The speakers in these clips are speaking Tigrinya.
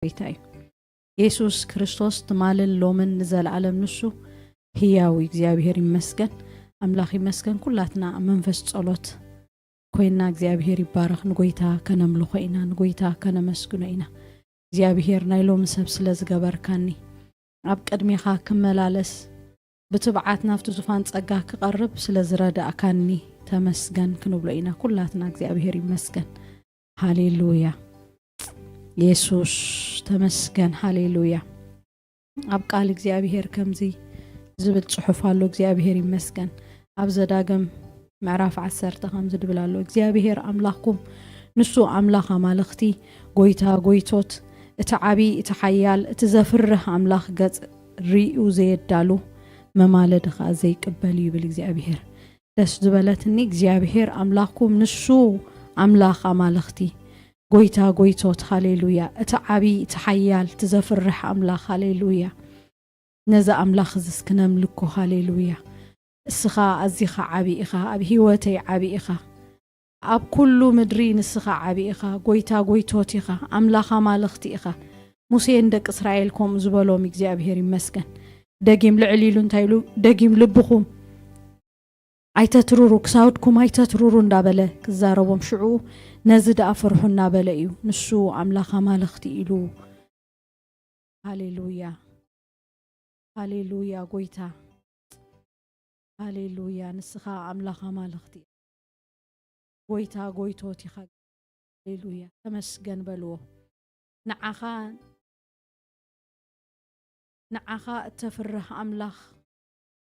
ጎይታ እዩ። የሱስ ክርስቶስ ትማልን ሎምን ንዘለኣለም ንሱ ህያው እዩ። እግዚኣብሔር ይመስገን። ኣምላኽ ይመስገን። ኩላትና ኣብ መንፈስ ጸሎት ኮይና እግዚኣብሔር ይባረኽ። ንጎይታ ከነምልኾ ኢና፣ ንጎይታ ከነመስግኖ ኢና። እግዚኣብሔር ናይ ሎሚ ሰብ ስለ ዝገበርካኒ፣ ኣብ ቅድሜኻ ክመላለስ፣ ብትብዓት ናብቲ ዙፋን ጸጋ ክቐርብ ስለ ዝረዳእካኒ ተመስገን ክንብሎ ኢና። ኩላትና እግዚኣብሔር ይመስገን። ሃሌሉያ። የሱስ ተመስገን። ሃሌሉያ። ኣብ ቃል እግዚኣብሔር ከምዚ ዝብል ጽሑፍ ኣሎ። እግዚኣብሔር ይመስገን። ኣብ ዘዳግም ምዕራፍ ዓሰርተ ከምዚ ድብል ኣሎ። እግዚኣብሔር ኣምላኽኩም ንሱ ኣምላኽ ኣማልኽቲ፣ ጎይታ ጎይቶት፣ እቲ ዓቢ፣ እቲ ሓያል፣ እቲ ዘፍርህ ኣምላኽ ገጽ ርእዩ ዘየዳሉ መማለዲ ኸኣ ዘይቅበል እዩ ይብል እግዚኣብሔር። ደስ ዝበለትኒ እግዚኣብሔር ኣምላኽኩም ንሱ ኣምላኽ ኣማልኽቲ፣ ጎይታ ጎይቶት፣ ሃሌሉያ፣ እቲ ዓቢ፣ እቲ ሓያል፣ እቲ ዘፍርህ ኣምላኽ፣ ሃሌሉያ። ነዚ ኣምላኽ እዚ እስኪ ነምልኮ፣ ሃሌሉያ። እስኻ ኣዚኻ ዓቢ ኢኻ፣ ኣብ ህይወተይ ዓቢ ኢኻ፣ ኣብ ኩሉ ምድሪ ንስኻ ዓቢ ኢኻ፣ ጎይታ ጎይቶት ኢኻ፣ ኣምላኽ ኣማልኽቲ ኢኻ። ሙሴ ንደቂ እስራኤል ከምኡ ዝበሎም እግዚኣብሔር ይመስገን። ደጊም ልዕል ኢሉ እንታይ ኢሉ? ደጊም ልብኹም ኣይተትርሩ፣ ክሳውድኩም ኣይተትርሩ እንዳበለ ክዛረቦም፣ ሽዑ ነዚ ደኣ ፍርሑ እናበለ እዩ። ንሱ ኣምላኽ ኣማልኽቲ ኢሉ። ሃሌሉያ፣ ሃሌሉያ፣ ጎይታ፣ ሃሌሉያ። ንስኻ ኣምላኽ ኣማልኽቲ፣ ጎይታ ጎይቶት ኢኻ። ሃሌሉያ፣ ተመስገን በልዎ። ንዓኻ፣ ንዓኻ እተፍርህ ኣምላኽ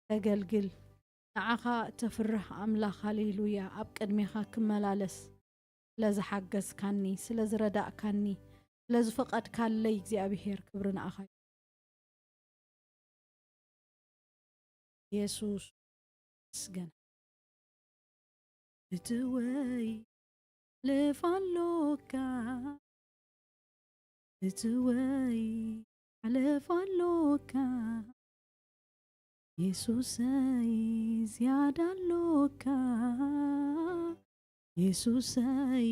ተገልግል። ንዓኻ እተፍርህ ኣምላኽ፣ ሃሌሉያ፣ ኣብ ቅድሜኻ ክመላለስ ስለ ዝሓገዝካኒ፣ ስለ ዝረዳእካኒ፣ ስለ ዝፈቐድካለይ እግዚኣብሔር ክብሪ ንኣኻ። የሱስ ይመስገን። እትወይ ለፋሎካ፣ እትወይ ሓለፋሎካ፣ የሱሰይ ዝያዳ ኣሎካ፣ የሱሰይ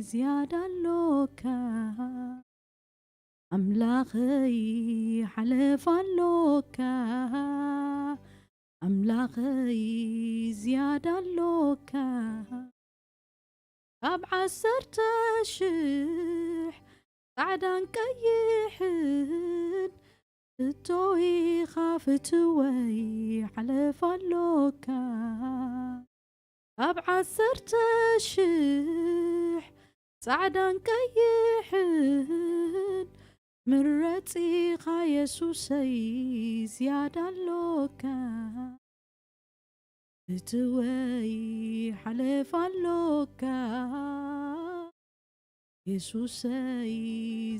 ዝያዳ ኣሎካ። ኣምላኸይ ሓለፋ ኣሎካ፣ ኣምላኸይ ዝያዳ ኣሎካ። ካብ ዓሰርተ ሽሕ ጻዕዳን ቀይሕን፣ ሕቶ ኢኻ ፍትወይ ሓለፋ ኣሎካ። ካብ ዓሰርተ ሽሕ ጻዕዳን ቀይሕን፣ ምረጺኻ የሱሰይ ዝያዳ ኣሎካ። ፍትወይ ሓለፋ ኣሎካ፣ የሱሰይ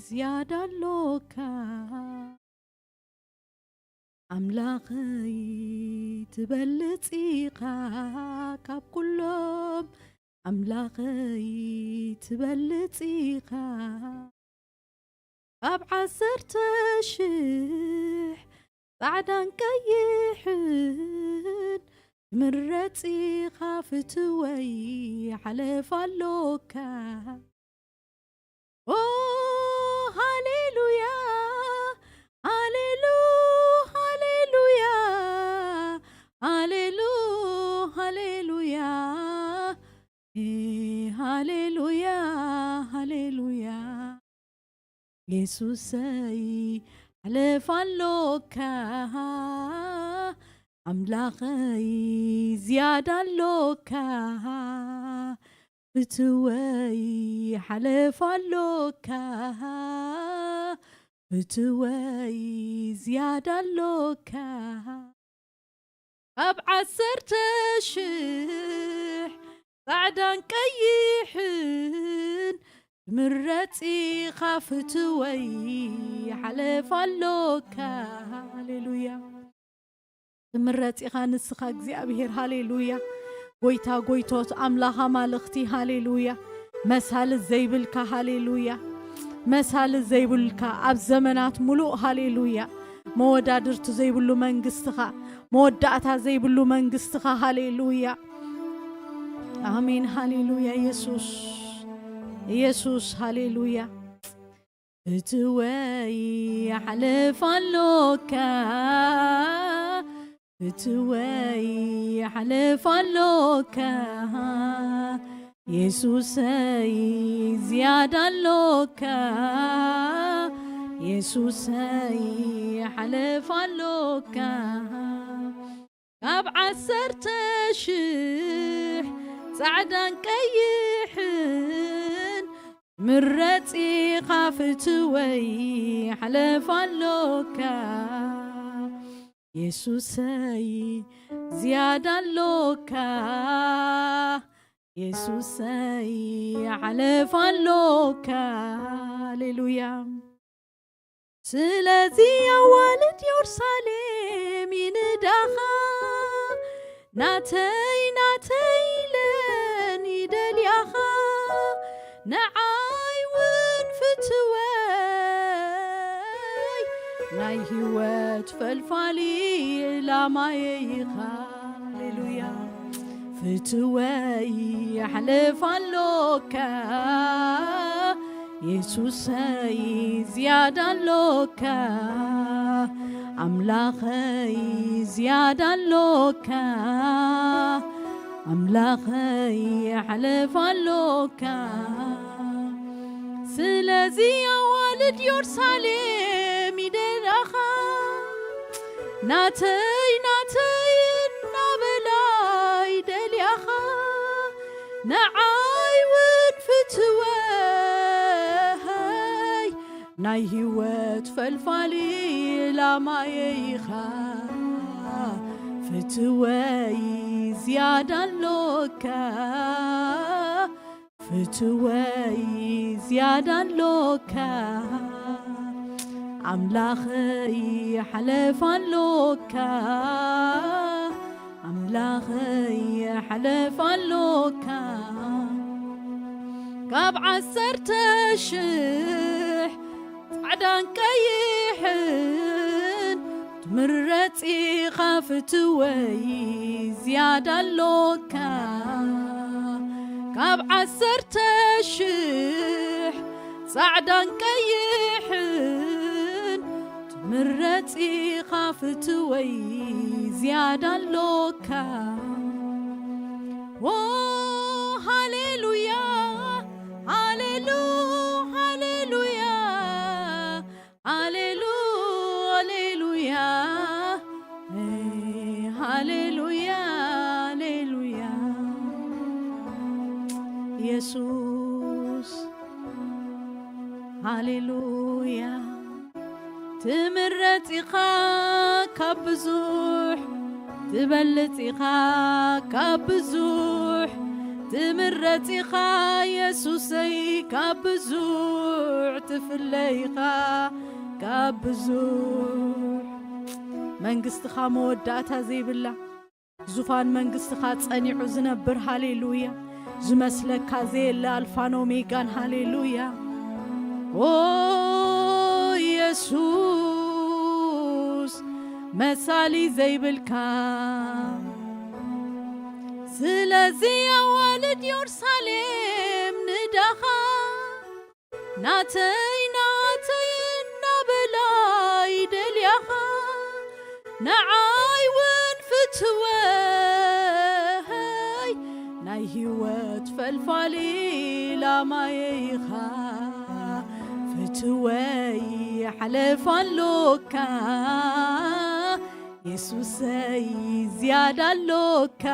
ዝያዳ ኣሎካ። ኣምላኸይ ትበልጽ ኢኻ ካብ ኩሎም፣ ኣምላኸይ ትበልጽ ኢኻ ካብ ዓሰርተ ሽሕ ጻዕዳን ቀይሕን፣ ትምረጽ ኢኻ ፍትወይ ሓለፋ ኣሎካ። ኦ ሃሌሉያ፣ ሃሌሉ፣ ሃሌሉያ፣ ሃሌሉ፣ ሃሌሉያ፣ ኤ፣ ሃሌሉያ፣ ሃሌሉያ። የሱሰይ ሓለፋ ኣሎካ፣ ኣምላኸይ ዝያዳ ኣሎካ። ፍትወይ ሓለፋ ኣሎካ፣ ፍትወይ ዝያዳ ኣሎካ። ካብ ዓሰርተ ሽሕ ጻዕዳን ቀይሕን፣ ትምረጽ ኢኻ ፍትወይ ሓለፋ ኣሎካ። ሃሌሉያ። ትምረጽ ኢኻ ንስኻ እግዚኣብሔር። ሃሌሉያ። ጎይታ ጎይቶት፣ ኣምላኽ ኣማልኽቲ። ሃሌሉያ። መሳሊ ዘይብልካ። ሃሌሉያ። መሳሊ ዘይብልካ ኣብ ዘመናት ሙሉእ። ሃሌሉያ። መወዳድርቲ ዘይብሉ መንግስትኻ፣ መወዳእታ ዘይብሉ መንግስትኻ። ሃሌሉያ። ኣሜን። ሃሌሉያ። የሱስ፣ የሱስ። ሃሌሉያ። ፍትወይ ሓለፍ ኣሎካ፣ ፍትወይ ሓለፍ ኣሎካ፣ የሱሰይ ዝያዳ ኣሎካ፣ የሱሰይ ሓለፍ ኣሎካ። ካብ ዓሰርተ ሽሕ ጻዕዳን ቀይሕን ምረጺኻ ፍትወይ ሓለፍ ኣሎካ፣ የሱሰይ ዝያዳ ኣሎካ፣ የሱሰይ ሓለፍ ኣሎካ። ሃሌሉያ። ስለዚ ኣዋልድ የሩሳሌም ይንዳኻ፣ ናተይ ናተይ ኢለን ይደልያኻ፣ ንዓይ እውን ፍትወይ፣ ናይ ህይወት ፈልፋሊ ዕላማየ ኢኻ። ሃሌሉያ። ፍትወይ ሓለፍ ኣሎካ፣ የሱሰይ ዝያዳ ኣሎካ፣ ኣምላኸይ ዝያዳ ኣሎካ፣ ኣምላኸይ ሓለፍ ኣሎካ። ስለዚ ኣዋልድ የሩሳሌም ይደልያኻ፣ ናተይ ናተይ እናበላ ይደልያኻ፣ ንዓይ እውን ፍትወይ፣ ናይ ህይወት ፈልፋሊ ዕላማየ ኢኻ። ፍትወይ ዝያዳ ኣሎካ፣ ፍትወይ ዝያዳ ኣሎካ፣ ኣምላኸይ ሓለፍ ኣሎካ፣ ኣምላኸይ ሓለፍ ኣሎካ። ካብ ዓሰርተ ሽሕ ጻዕዳን ቀይሕን ትምረጽ ኢኻ ፍትወይ ዝያዳ ኣሎካ። ካብ ዓሰርተ ሽሕ ጻዕዳን ቀይሕን ትምረጽ ኢኻ ፍትወይ ዝያዳ ኣሎካ። ዎ ሃሌሉያ፣ ሃሌሉ፣ ሃሌሉያ፣ ሃሌሉ፣ ሃሌሉያ፣ ሃሌሉያ፣ ሃሌሉያ። የሱስ ሃሌሉያ። ትምረጽ ኢኻ ካብ ብዙሕ፣ ትበልጽ ኢኻ ካብ ብዙሕ። ትምረጽ ኢኻ የሱሰይ ካብ ብዙሕ፣ ትፍለ ኢኻ ካብ ብዙሕ። መንግስትኻ መወዳእታ ዘይብላ፣ ዙፋን መንግስትኻ ጸኒዑ ዝነብር፣ ሃሌሉያ። ዝመስለካ ዘየለ ኣልፋን ኦሜጋን፣ ሃሌሉያ። ኦ የሱስ መሳሊ ዘይብልካ። ስለዚ ኣዋልድ የሩሳሌም ንዳኻ፣ ናተይ ናተይ እናበላ ይደልያኻ፣ ንዓይ እውን ፍትወይ፣ ናይ ህይወት ፈልፋሊ ላማየ ኢኻ። ፍትወይ ሓለፍ ኣሎካ፣ የሱሰይ ዝያዳ ኣሎካ።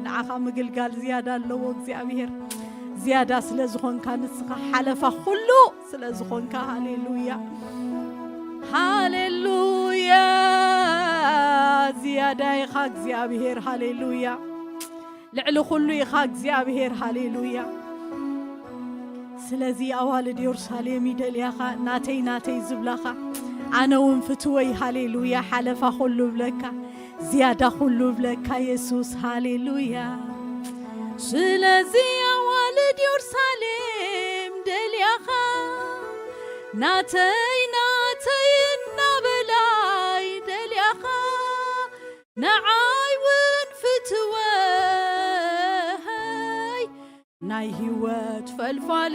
ንዓኻ ምግልጋል ዝያዳ ኣለዎ እግዚኣብሔር። ዝያዳ ስለ ዝኾንካ፣ ንስኻ ሓለፋ ኩሉ ስለ ዝኾንካ፣ ሃሌሉያ፣ ሃሌሉያ። ዝያዳ ኢኻ እግዚኣብሔር፣ ሃሌሉያ። ልዕሊ ኩሉ ኢኻ እግዚኣብሔር፣ ሃሌሉያ። ስለዚ ኣዋልድ የሩሳሌም ይደልያኻ፣ ናተይ ናተይ ዝብላኻ፣ ኣነ እውን ፍትወይ፣ ሃሌሉያ፣ ሓለፋ ኩሉ እብለካ፣ ዝያዳ ኩሉ እብለካ የሱስ፣ ሃሌሉያ። ስለዚ ኣዋልድ የሩሳሌም ደልያኻ፣ ናተይ ናተይ እናበላ ይደልያኻ፣ ንዓይ እውን ፍትወይ፣ ናይ ህይወት ፈልፋሊ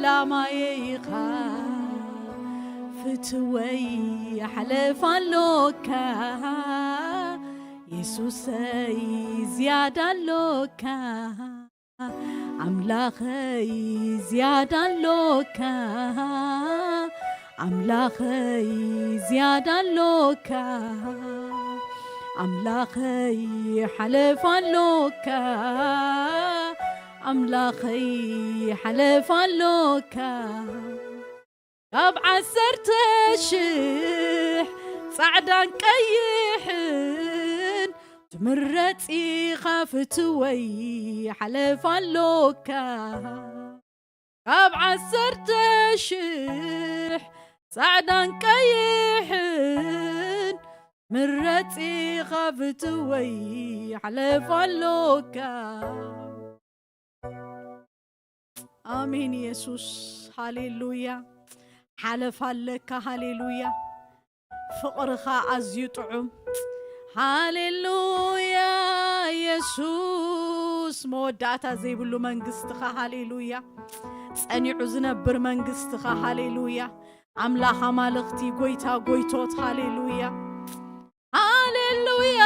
ላማየ ኢኻ። እትወይ ሓለፍ ኣሎካ፣ የሱሰይ ዝያዳ ኣሎካ። ኣምላኸይ ዝያዳ ኣሎካ፣ ኣምላኸይ ዝያዳ ኣሎካ። ኣምላኸይ ሓለፍ ኣሎካ፣ ኣምላኸይ ሓለፍ ኣሎካ። ካብ ዓሰርተ ሽሕ ጻዕዳን ቀይሕን ትምረጽ ኢኻ፣ ፍትወይ ሓለፍ ኣሎካ። ካብ ዓሰርተ ሽሕ ጻዕዳን ቀይሕን ምረጽ ኢኻ፣ ፍትወይ ሓለፍ ኣሎካ። ኣሜን የሱስ፣ ሃሌሉያ። ሓለፍ ኣለካ፣ ሃሌሉያ። ፍቕርኻ ኣዝዩ ጥዑም፣ ሃሌሉያ። የሱስ፣ መወዳእታ ዘይብሉ መንግስትኻ፣ ሃሌሉያ። ጸኒዑ ዝነብር መንግስትኻ፣ ሃሌሉያ። ኣምላኽ ኣማልኽቲ፣ ጎይታ ጎይቶት፣ ሃሌሉያ። ሃሌሉያ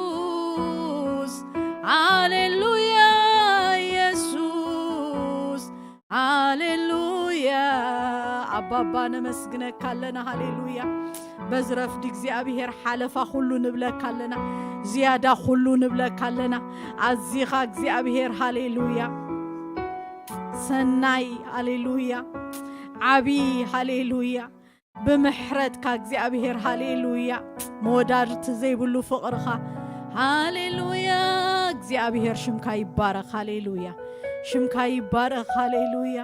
የሱስ፣ ሃሌሉያ የሱስ፣ ሃሌሉያ። ኣባባ ነመስግነካ ኣለና፣ ሃሌሉያ። በዚ ረፍዲ እግዚኣብሔር ሓለፋ ኩሉ ንብለካ ኣለና፣ ዝያዳ ኩሉ ንብለካ ኣለና። ኣዚኻ እግዚኣብሔር፣ ሃሌሉያ። ሰናይ፣ ሃሌሉያ። ዓቢ፣ ሃሌሉያ። ብምሕረትካ እግዚኣብሔር፣ ሃሌሉያ። መወዳድርቲ ዘይብሉ ፍቕርኻ፣ ሃሌሉያ። እግዚኣብሔር ሽምካ ይባረኽ፣ ሃሌሉያ። ሽምካ ይባረኽ፣ ሃሌሉያ።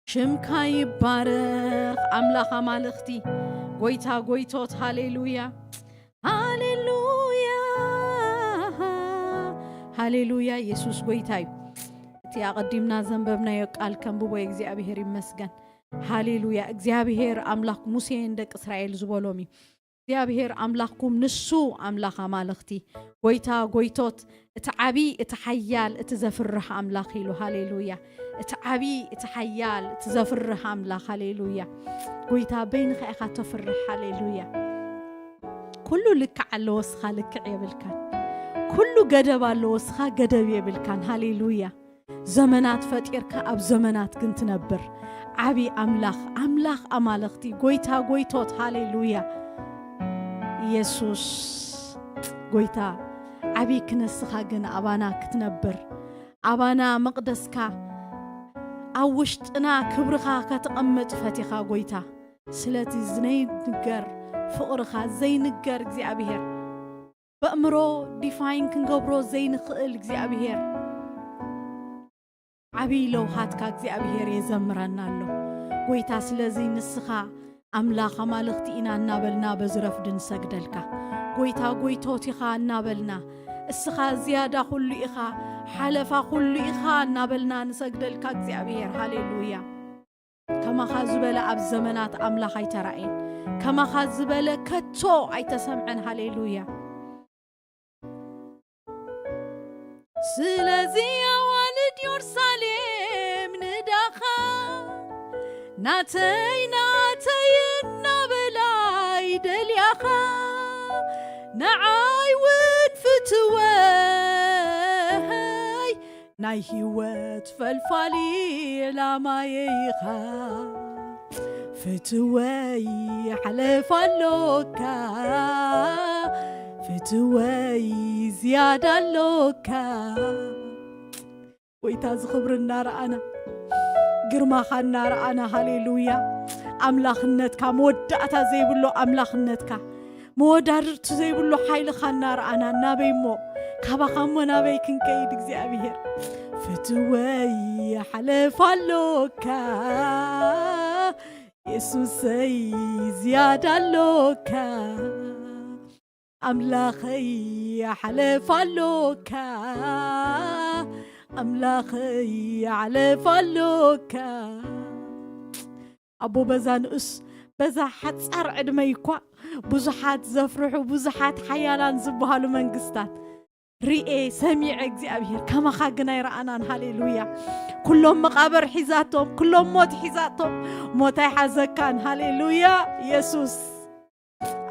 ሽምካ ይባረኽ ኣምላኽ ኣማልኽቲ፣ ጎይታ ጎይቶት፣ ሃሌሉያ። ሃሌሉያ፣ ሃሌሉያ። የሱስ ጎይታ እዩ። እቲ ኣቐዲምና ዘንበብናዮ ቃል ከንብቦ እግዚኣብሔር ይመስገን። ሃሌሉያ። እግዚኣብሔር ኣምላኽ ሙሴን ደቂ እስራኤል ዝበሎም እዩ። እግዚኣብሔር ኣምላኽኩም ንሱ ኣምላኽ ኣማልኽቲ፣ ጎይታ ጎይቶት፣ እቲ ዓቢ፣ እቲ ሓያል፣ እቲ ዘፍርህ ኣምላኽ ኢሉ። ሃሌሉያ። እቲ ዓቢ፣ እቲ ሓያል፣ እቲ ዘፍርህ ኣምላኽ። ሃሌሉያ። ጎይታ በይንኻ ኢኻ ተፍርህ። ሃሌሉያ። ኩሉ ልክዕ ኣለዎ፣ እስኻ ልክዕ የብልካን። ኩሉ ገደብ ኣለዎ፣ እስኻ ገደብ የብልካን። ሃሌሉያ። ዘመናት ፈጢርካ ኣብ ዘመናት ግን ትነብር ዓቢ ኣምላኽ፣ ኣምላኽ ኣማልኽቲ፣ ጎይታ ጎይቶት። ሃሌሉያ። የሱስ ጎይታ፣ ዓቢ ክነስኻ ግን ኣባና ክትነብር፣ ኣባና መቕደስካ፣ ኣብ ውሽጥና ክብርኻ ከተቐምጥ ፈቲኻ ጎይታ። ስለቲ ዝነይንገር ፍቕርኻ ዘይንገር እግዚኣብሔር፣ በእምሮ ዲፋይን ክንገብሮ ዘይንኽእል እግዚኣብሔር፣ ዓብዪ ለውሃትካ እግዚኣብሔር የዘምረና ኣሎ። ጎይታ፣ ስለዚ ንስኻ ኣምላኽ ኣማልኽቲ ኢና እናበልና በዚ ረፍዲ ንሰግደልካ። ጎይታ፣ ጎይቶት ኢኻ እናበልና፣ እስኻ ዝያዳ ኩሉ ኢኻ፣ ሓለፋ ኩሉ ኢኻ እናበልና ንሰግደልካ እግዚኣብሔር። ሃሌሉያ። ከማኻ ዝበለ ኣብ ዘመናት ኣምላኽ ኣይተራእየን። ከማኻ ዝበለ ከቶ ኣይተሰምዐን። ሃሌሉያ። ስለዚ ኣዋልድ ዮርሳሌም ንዳኻ ናተይ ናተይ እናበላ ይደልያኻ፣ ንዓይ እውን ፍትወይ ናይ ህይወት ፈልፋሊ ዕላማየ ኢኻ። ፍትወይ ሓለፍ ኣሎካ፣ ፍትወይ ዝያዳ ኣሎካ። ጎይታ፣ እዚ ክብሪ እናረኣና፣ ግርማኻ እናረኣና፣ ሃሌሉያ። ኣምላኽነትካ መወዳእታ ዘይብሎ ኣምላኽነትካ፣ መወዳድርቲ ዘይብሉ ሓይልኻ እናረኣና፣ ናበይ እሞ፣ ካባኻ እሞ ናበይ ክንከይድ እግዚኣብሔር? ፍትወይ ሓለፍ ኣሎካ፣ የሱሰይ ዝያዳ ኣሎካ። ኣምላኸይ ሓለፍ ኣሎካ፣ ኣምላኸይ ሓለፍ ኣሎካ። ኣቦ በዛ ንኡስ፣ በዛ ሓጻር ዕድመይ እኳ ብዙሓት ዘፍርሑ፣ ብዙሓት ሓያላን ዝበሃሉ መንግስታት፣ ርኤ ሰሚዐ እግዚኣብሔር፣ ከማኻ ግን ኣይረኣናን። ሃሌሉያ። ኩሎም መቓብር ሒዛቶም፣ ኩሎም ሞት ሒዛቶም፣ ሞት ኣይሓዘካን። ሃሌሉያ። ኢየሱስ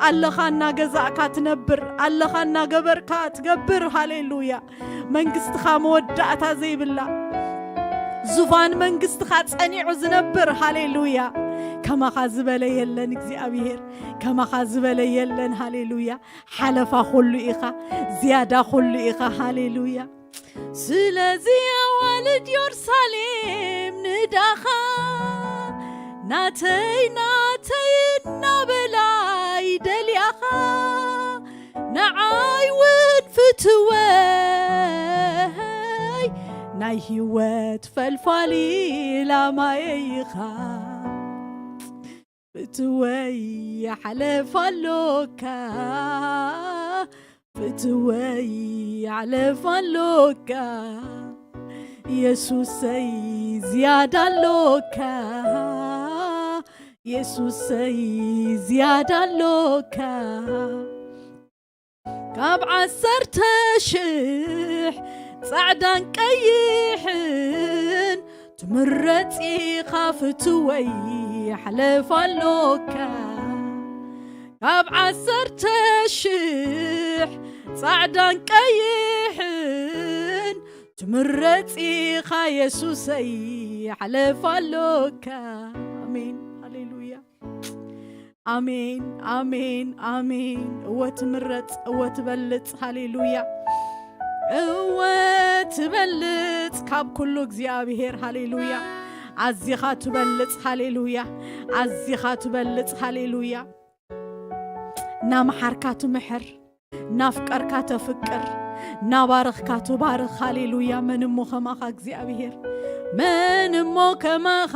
ኣለኻ፣ እናገዛእካ ትነብር ኣለኻ፣ እናገበርካ ትገብር። ሃሌሉያ። መንግስትኻ መወዳእታ ዘይብላ፣ ዙፋን መንግስትኻ ጸኒዑ ዝነብር። ሃሌሉያ። ከማኻ ዝበለ የለን እግዚኣብሔር፣ ከማኻ ዝበለ የለን። ሃሌሉያ። ሓለፋ ኩሉ ኢኻ፣ ዝያዳ ኩሉ ኢኻ። ሃሌሉያ። ስለዚ ኣዋልድ ዮርሳሌም ንዳኻ ናተይ ናተይ እናበላ ይደልያኻ፣ ንዓይ እውን ፍትወይ ናይ ህይወት ፈልፋሊ ላማየይ ኢኻ። ፍትወይ ይሓለፍ ኣሎካ፣ ፍትወይ ይሓለፍ ኣሎካ፣ የሱሰይ ዝያዳ ኣሎካ፣ የሱሰይ ዝያዳ ኣሎካ። ካብ ዓሰርተ ሽሕ ጻዕዳን ቀይሕን ትምረጽ ኢኻ፣ ፍትወይ ይሓለፍ ኣሎካ። ካብ ዓሰርተ ሽሕ ጻዕዳን ቀይሕን ትምረጽ ኢኻ፣ የሱሰይ ይሓለፍ ኣሎካ። ኣሜን። ሃሌሉያ። ኣሜን፣ ኣሜን፣ ኣሜን። እወ ትምረጽ፣ እወ ትበልጽ። ሃሌሉያ። እወ ትበልጽ ካብ ኩሉ እግዚኣብሔር። ሃሌሉያ። ኣዚኻ ትበልጽ። ሃሌሉያ። ኣዚኻ ትበልጽ። ሃሌሉያ። እናመሓርካ ትምሕር፣ እናፍቀርካ ተፍቅር፣ እናባረኽካ ትባርኽ። ሃሌሉያ። መን እሞ ከማኻ እግዚኣብሔር? መን እሞ ከማኻ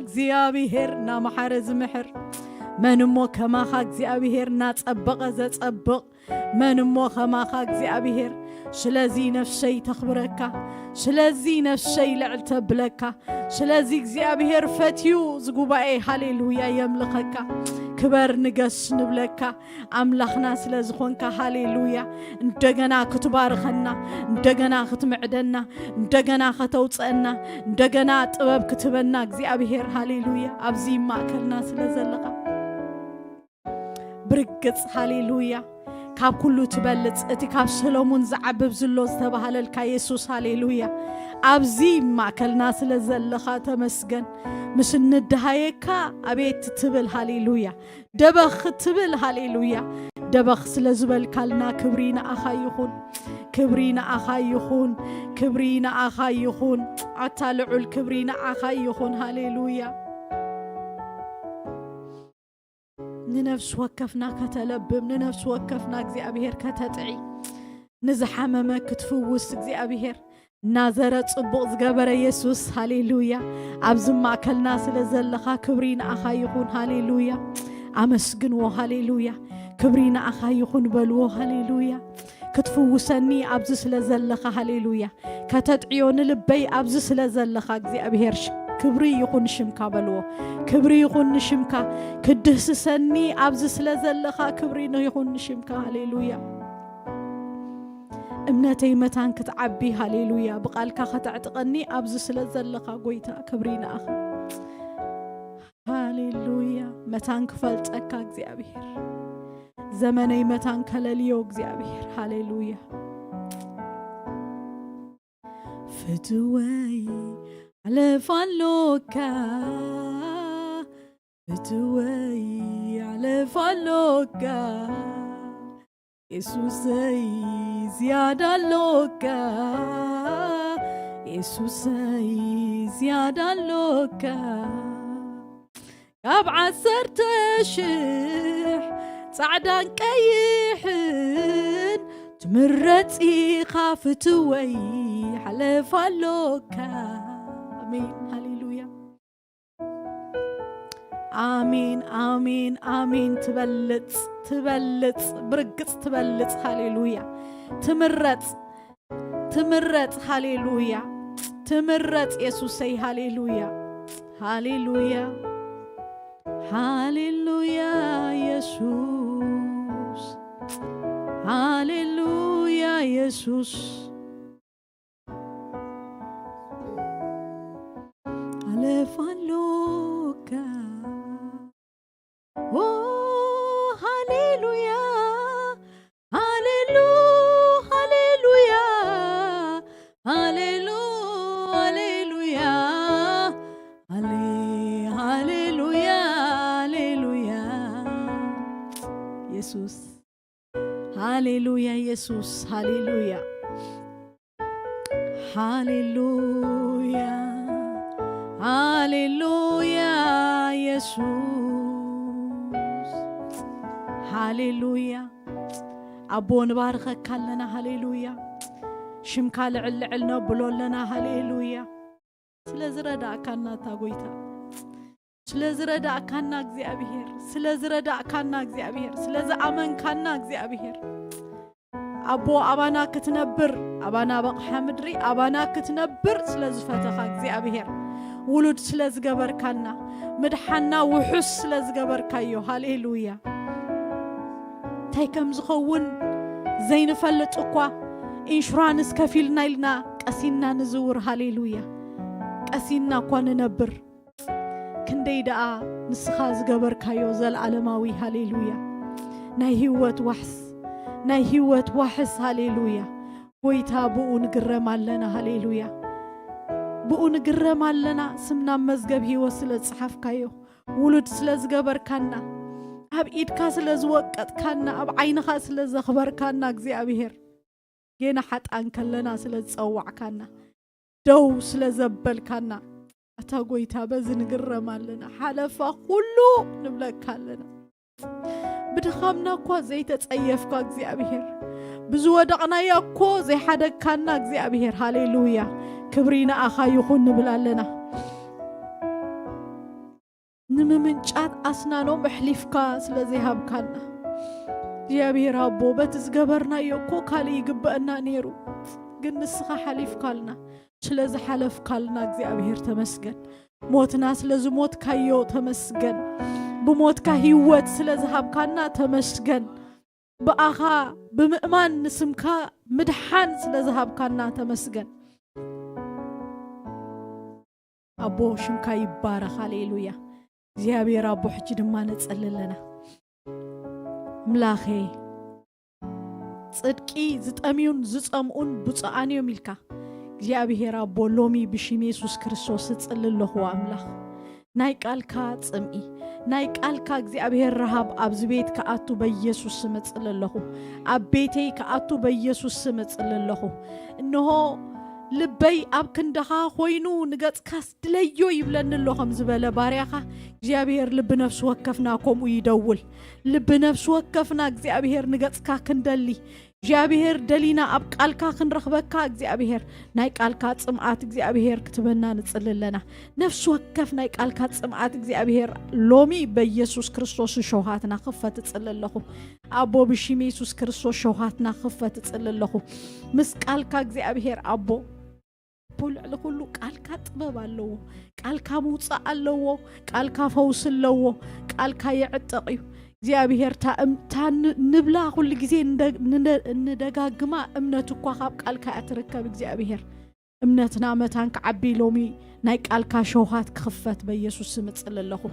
እግዚኣብሔር? እናመሓረ ዝምሕር። መን እሞ ከማኻ እግዚኣብሔር? እናጸበቐ ዘጸብቕ። መን እሞ ከማኻ እግዚኣብሔር? ስለዚ ነፍሰይ ተኽብረካ፣ ስለዚ ነፍሰይ ልዕል ተብለካ፣ ስለዚ እግዚኣብሔር ፈትዩ ዝጉባኤ ሃሌሉያ የምልኸካ። ክበር ንገስ ንብለካ። ኣምላኽና ስለ ዝኾንካ፣ ሃሌሉያ። እንደገና ክትባርኸና፣ እንደገና ክትምዕደና፣ እንደገና ከተውፅአና፣ እንደገና ጥበብ ክትህበና እግዚኣብሔር፣ ሃሌሉያ። ኣብዚ ማእከልና ስለ ዘለኻ ብርግጽ፣ ሃሌሉያ። ካብ ኩሉ ትበልጽ፣ እቲ ካብ ሰሎሙን ዝዓብብ ዝሎ ዝተባህለልካ የሱስ፣ ሃሌሉያ። ኣብዚ ማእከልና ስለ ዘለኻ ተመስገን። ምስ እንደሃየካ ኣቤት ትብል፣ ሃሌሉያ። ደበኽ ትብል፣ ሃሌሉያ። ደበኽ ስለ ዝበልካልና ክብሪ ንኣኻ ይኹን፣ ክብሪ ንኣኻ ይኹን፣ ክብሪ ንኣኻ ይኹን። ኣታ ልዑል ክብሪ ንኣኻ ይኹን፣ ሃሌሉያ። ንነፍሲ ወከፍና ከተለብም፣ ንነፍሲ ወከፍና እግዚኣብሔር ከተጥዒ፣ ንዝሓመመ ክትፍውስ እግዚኣብሔር እናዘረ ጽቡቕ ዝገበረ የሱስ፣ ሃሌሉያ። ኣብዚ ማእከልና ስለ ዘለኻ ክብሪ ንኣኻ ይኹን፣ ሃሌሉያ። ኣመስግንዎ፣ ሃሌሉያ። ክብሪ ንኣኻ ይኹን በልዎ፣ ሃሌሉያ። ክትፍውሰኒ ኣብዚ ስለ ዘለኻ፣ ሃሌሉያ። ከተጥዕዮ ንልበይ ኣብዚ ስለ ዘለኻ እግዚኣብሔር ሽ-፣ ክብሪ ይኹን ሽምካ በልዎ። ክብሪ ይኹን ንሽምካ። ክትድህስሰኒ ኣብዚ ስለ ዘለኻ ክብሪ ይኹን ንሽምካ። ሃሌሉያ። እምነተይ መታን ክትዓቢ፣ ሃሌሉያ። ብቓልካ ከተዕጥቐኒ ኣብዚ ስለ ዘለኻ ጎይታ ክብሪ ንኣኻ። ሃሌሉያ። መታን ክፈልጠካ እግዚኣብሔር። ዘመነይ መታን ከለልዮ እግዚኣብሔር። ሃሌሉያ። ፍትወይ ዓለፍ ኣሎካ፣ ፍትወይ ዓለፍ ኣሎካ፣ የሱሰይ ዝያዳ ኣሎካ፣ የሱሰይ ዝያዳ ኣሎካ። ካብ ዓሰርተ ሽሕ ጻዕዳን ቀይሕን ትምረጽ ኢኻ፣ ፍትወይ ሓለፍ ኣሎካ። ኣሜን። ሃሌሉያ። ኣሜን፣ ኣሜን፣ ኣሜን። ትበልጽ፣ ትበልጽ፣ ብርግጽ ትበልጽ። ሃሌሉያ። ትምረጽ፣ ትምረጽ። ሃሌሉያ። ትምረጽ የሱሰይ። ሃሌሉያ። ሃሌሉያ። ሃሌሉያ የሱስ። ሃሌሉያ የሱስ ኣለፋሎካ። ኦ፣ ሃሌሉያ፣ ሃሌሉ፣ ሃሌሉያ፣ ሃሌሉ፣ ሃሌሉያ፣ ሃሌ፣ ሃሌሉያ፣ ሃሌሉያ። የሱስ፣ ሃሌሉያ፣ የሱስ፣ ሃሌሉያ፣ ሃሌሉያ፣ ሃሌሉያ፣ የሱስ፣ ሃሌሉያ። ኣቦ፣ ንባርኸካ ኣለና። ሃሌሉያ። ሽምካ ልዕል ልዕል ነብሎ ኣለና። ሃሌሉያ። ስለ ዝረዳእካና፣ እታ ጎይታ፣ ስለ ዝረዳእካና እግዚኣብሔር፣ ስለ ዝረዳእካና እግዚኣብሔር፣ ስለ ዝኣመንካና እግዚኣብሔር፣ ኣቦ፣ ኣባና ክትነብር፣ ኣባና በቕሓ ምድሪ፣ ኣባና ክትነብር ስለ ዝፈተኻ እግዚኣብሔር፣ ውሉድ ስለ ዝገበርካና፣ ምድሓና ውሑስ ስለ ዝገበርካዮ፣ ሃሌሉያ። እንታይ ከም ዝኸውን ዘይንፈልጥ እኳ፣ ኢንሹራንስ ከፊልና ኢልና ቀሲንና ንዝውር፣ ሃሌሉያ። ቀሲንና እኳ ንነብር፣ ክንደይ ደኣ ንስኻ ዝገበርካዮ ዘለዓለማዊ፣ ሃሌሉያ። ናይ ህይወት ዋሕስ፣ ናይ ህይወት ዋሕስ፣ ሃሌሉያ። ጎይታ፣ ብኡ ንግረም ኣለና፣ ሃሌሉያ። ብኡ ንግረም ኣለና፣ ስምና ኣብ መዝገብ ህይወት ስለ ዝጸሓፍካዮ፣ ውሉድ ስለ ዝገበርካና፣ ኣብ ኢድካ ስለ ዝወቀጥካና፣ ኣብ ዓይንኻ ስለ ዘኽበርካና እግዚኣብሔር፣ ጌና ሓጣን ከለና ስለ ዝጸዋዕካና፣ ደው ስለ ዘበልካና፣ ኣታ ጎይታ፣ በዚ ንግረም ኣለና። ሓለፋ ኩሉ ንብለካ ኣለና። ብድኻምና እኳ ዘይተጸየፍካ እግዚኣብሔር፣ ብዝወደቕናዮ እኮ ዘይሓደግካና እግዚኣብሔር፣ ሃሌሉያ፣ ክብሪ ንኣኻ ይኹን ንብል ኣለና። ንምምንጫት ኣስናኖም ኣሕሊፍካ ስለ ዘይሃብካና፣ እግዚኣብሔር ኣቦ፣ በቲ ዝገበርናዮ እኮ ካልእ ይግበአና ነይሩ፣ ግን ንስኻ ሓሊፍካልና። ስለ ዝሓለፍካልና እግዚኣብሔር ተመስገን። ሞትና ስለ ዝሞትካዮ ተመስገን። ብሞትካ ህይወት ስለ ዝሃብካና ተመስገን። ብኣኻ ብምእማን ንስምካ ምድሓን ስለ ዝሃብካና ተመስገን። ኣቦ፣ ሽምካ ይባረኽ። ሃሌሉያ። እግዚኣብሔር ኣቦ፣ ሕጂ ድማ ነጸሊ ኣለና። ኣምላኸ፣ ጽድቂ ዝጠምዩን ዝጸምኡን ብፁዓን እዮም ኢልካ። እግዚኣብሔር ኣቦ፣ ሎሚ ብሽም የሱስ ክርስቶስ እጽሊ ኣለኹ ኣምላኽ። ናይ ቃልካ ጽምኢ፣ ናይ ቃልካ እግዚኣብሔር ረሃብ ኣብዚ ቤት ክኣቱ በኢየሱስ ስም እጽሊ ኣለኹ። ኣብ ቤተይ ክኣቱ በኢየሱስ ስም እጽሊ ኣለኹ። እንሆ ልበይ ኣብ ክንድኻ ኮይኑ ንገጽካስ ድለዮ ይብለኒ ኣሎ ከም ዝበለ ባርያኻ እግዚኣብሔር ልቢ ነፍሲ ወከፍና ከምኡ ይደውል። ልቢ ነፍሲ ወከፍና እግዚኣብሔር ንገጽካ ክንደሊ እግዚኣብሔር ደሊና ኣብ ቃልካ ክንረኽበካ እግዚኣብሔር ናይ ቃልካ ጽምኣት እግዚኣብሔር ክትበና ንጽሊ ኣለና። ነፍሲ ወከፍ ናይ ቃልካ ጽምኣት እግዚኣብሔር ሎሚ በኢየሱስ ክርስቶስ ሸውሃትና ክፈት እጽሊ ኣለኹ። ኣቦ ብሽም የሱስ ክርስቶስ ሸውሃትና ክፈት እጽሊ ኣለኹ። ምስ ቃልካ እግዚኣብሔር ኣቦ ኣቦ ልዕሊ ኩሉ ቃልካ ጥበብ ኣለዎ። ቃልካ ምውጻእ ኣለዎ። ቃልካ ፈውሲ ኣለዎ። ቃልካ የዕጥቕ እዩ። እግዚኣብሔር እታ እም-፣ እታ ን-፣ ንብላ ኩሉ ግዜ ንደ-፣ ንደ-፣ ንደጋግማ እምነት እኳ ካብ ቃልካ እያ ትርከብ እግዚኣብሔር። እምነትና መታን ክዓቢ ሎሚ ናይ ቃልካ ሸውሃት ክኽፈት በኢየሱስ ስም እጽሊ ኣለኹ።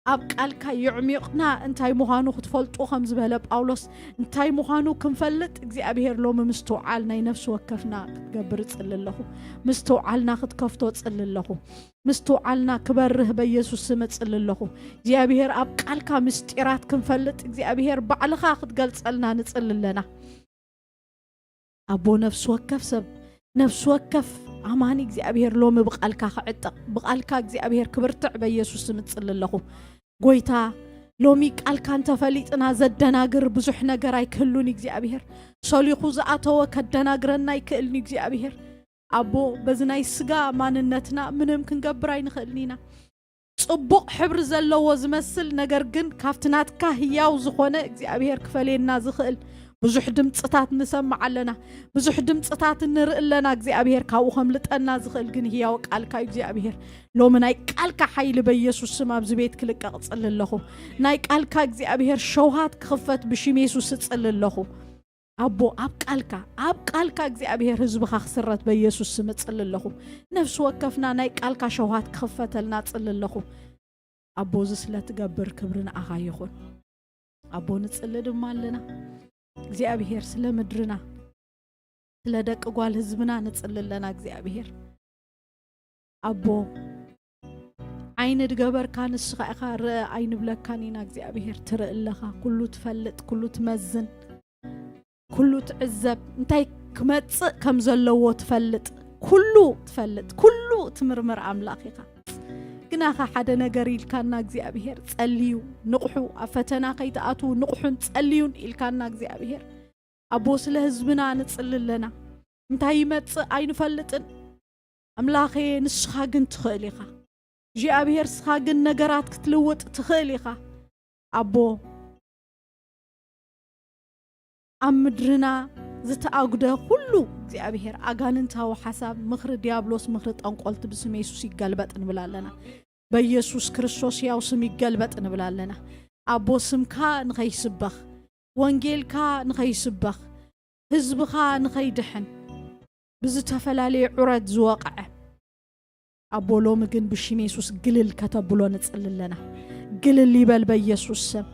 ኣብ ቃልካ የዕሚቕና እንታይ ምዃኑ ክትፈልጡ ከም ዝበለ ጳውሎስ፣ እንታይ ምዃኑ ክንፈልጥ እግዚኣብሔር ሎሚ ምስትውዓል ናይ ነፍሲ ወከፍና ክትገብር እጽሊ ኣለኹ። ምስትውዓልና ክትከፍቶ እጽሊ ኣለኹ። ምስትውዓልና ክበርህ በኢየሱስ ስም እጽሊ ኣለኹ። እግዚኣብሔር ኣብ ቃልካ ምስጢራት ክንፈልጥ እግዚኣብሔር ባዕልኻ ክትገልጸልና ንጽሊ ኣለና። ኣቦ ነፍሲ ወከፍ ሰብ፣ ነፍሲ ወከፍ ኣማኒ እግዚኣብሔር ሎሚ ብቃልካ ክዕጠቕ፣ ብቃልካ እግዚኣብሔር ክብርትዕ በኢየሱስ ስም እጽሊ ኣለኹ። ጎይታ፣ ሎሚ ቃልካ እንተፈሊጥና ዘደናግር ብዙሕ ነገር ኣይክህሉን እግዚኣብሔር። ሰሊኹ ዝኣተወ ከደናግረና ኣይክእልን እግዚኣብሔር። ኣቦ፣ በዚ ናይ ስጋ ማንነትና ምንም ክንገብር ኣይንኽእልን ኢና። ጽቡቕ ሕብሪ ዘለዎ ዝመስል፣ ነገር ግን ካብቲ ናትካ ህያው ዝኾነ እግዚኣብሔር ክፈልየና ዝኽእል ብዙሕ ድምጽታት ንሰምዕ ኣለና። ብዙሕ ድምጽታት ንርኢ ኣለና። እግዚኣብሔር ካብኡ ከምልጠና ዝኽእል ግን ህያው ቃልካ እዩ እግዚኣብሔር። ሎሚ ናይ ቃልካ ሓይሊ በኢየሱስ ስም ኣብዚ ቤት ክልቀቕ እጽሊ ኣለኹ። ናይ ቃልካ እግዚኣብሔር ሸውሃት ክኽፈት ብሽም የሱስ እጽሊ ኣለኹ። ኣቦ ኣብ ቃልካ ኣብ ቃልካ እግዚኣብሔር ህዝብኻ ክስረት በኢየሱስ ስም እጽሊ ኣለኹ። ነፍሲ ወከፍና ናይ ቃልካ ሸውሃት ክኽፈተልና እጽሊ ኣለኹ። ኣቦ እዚ ስለ ትገብር ክብሪ ንኣኻ ይኹን። ኣቦ ንጽሊ ድማ ኣለና እግዚኣብሔር ስለ ምድርና ስለ ደቂ ጓል ህዝብና ንጽሊ ኣለና እግዚኣብሔር። ኣቦ ዓይኒ ድገበርካ ንስኻ ኢኻ ርእ ኣይንብለካን ኢና እግዚኣብሔር ትርኢ ኣለኻ። ኩሉ ትፈልጥ ኩሉ ትመዝን ኩሉ ትዕዘብ እንታይ ክመጽእ ከም ዘለዎ ትፈልጥ ኩሉ ትፈልጥ ኩሉ ትምርምር ኣምላኽ ኢኻ። ግናኻ ሓደ ነገር ኢልካና እግዚኣብሔር ጸልዩ ንቕሑ ኣብ ፈተና ከይትኣትዉ ንቕሑን ጸልዩን ኢልካና እግዚኣብሔር ኣቦ ስለ ህዝብና ንጽሊ ኣለና። እንታይ ይመጽእ ኣይንፈልጥን። ኣምላኸ ንስኻ ግን ትኽእል ኢኻ እግዚኣብሔር ስኻ ግን ነገራት ክትልውጥ ትኽእል ኢኻ። ኣቦ ኣብ ምድርና ዝተኣጉደ ኩሉ እግዚኣብሔር ኣጋንንታዊ ሓሳብ ምኽሪ ዲያብሎስ ምኽሪ ጠንቆልቲ ብስም የሱስ ይገልበጥ ንብል ኣለና። በኢየሱስ ክርስቶስ ያው ስም ይገልበጥ ንብል ኣለና። ኣቦ ስምካ ንኸይስበኽ ወንጌልካ ንኸይስበኽ ህዝብኻ ንኸይድሕን ብዝተፈላለየ ዑረት ዝወቕዐ ኣቦ ሎሚ ግን ብሽም የሱስ ግልል ከተብሎ ንጽሊ ኣለና። ግልል ይበል በኢየሱስ ስም።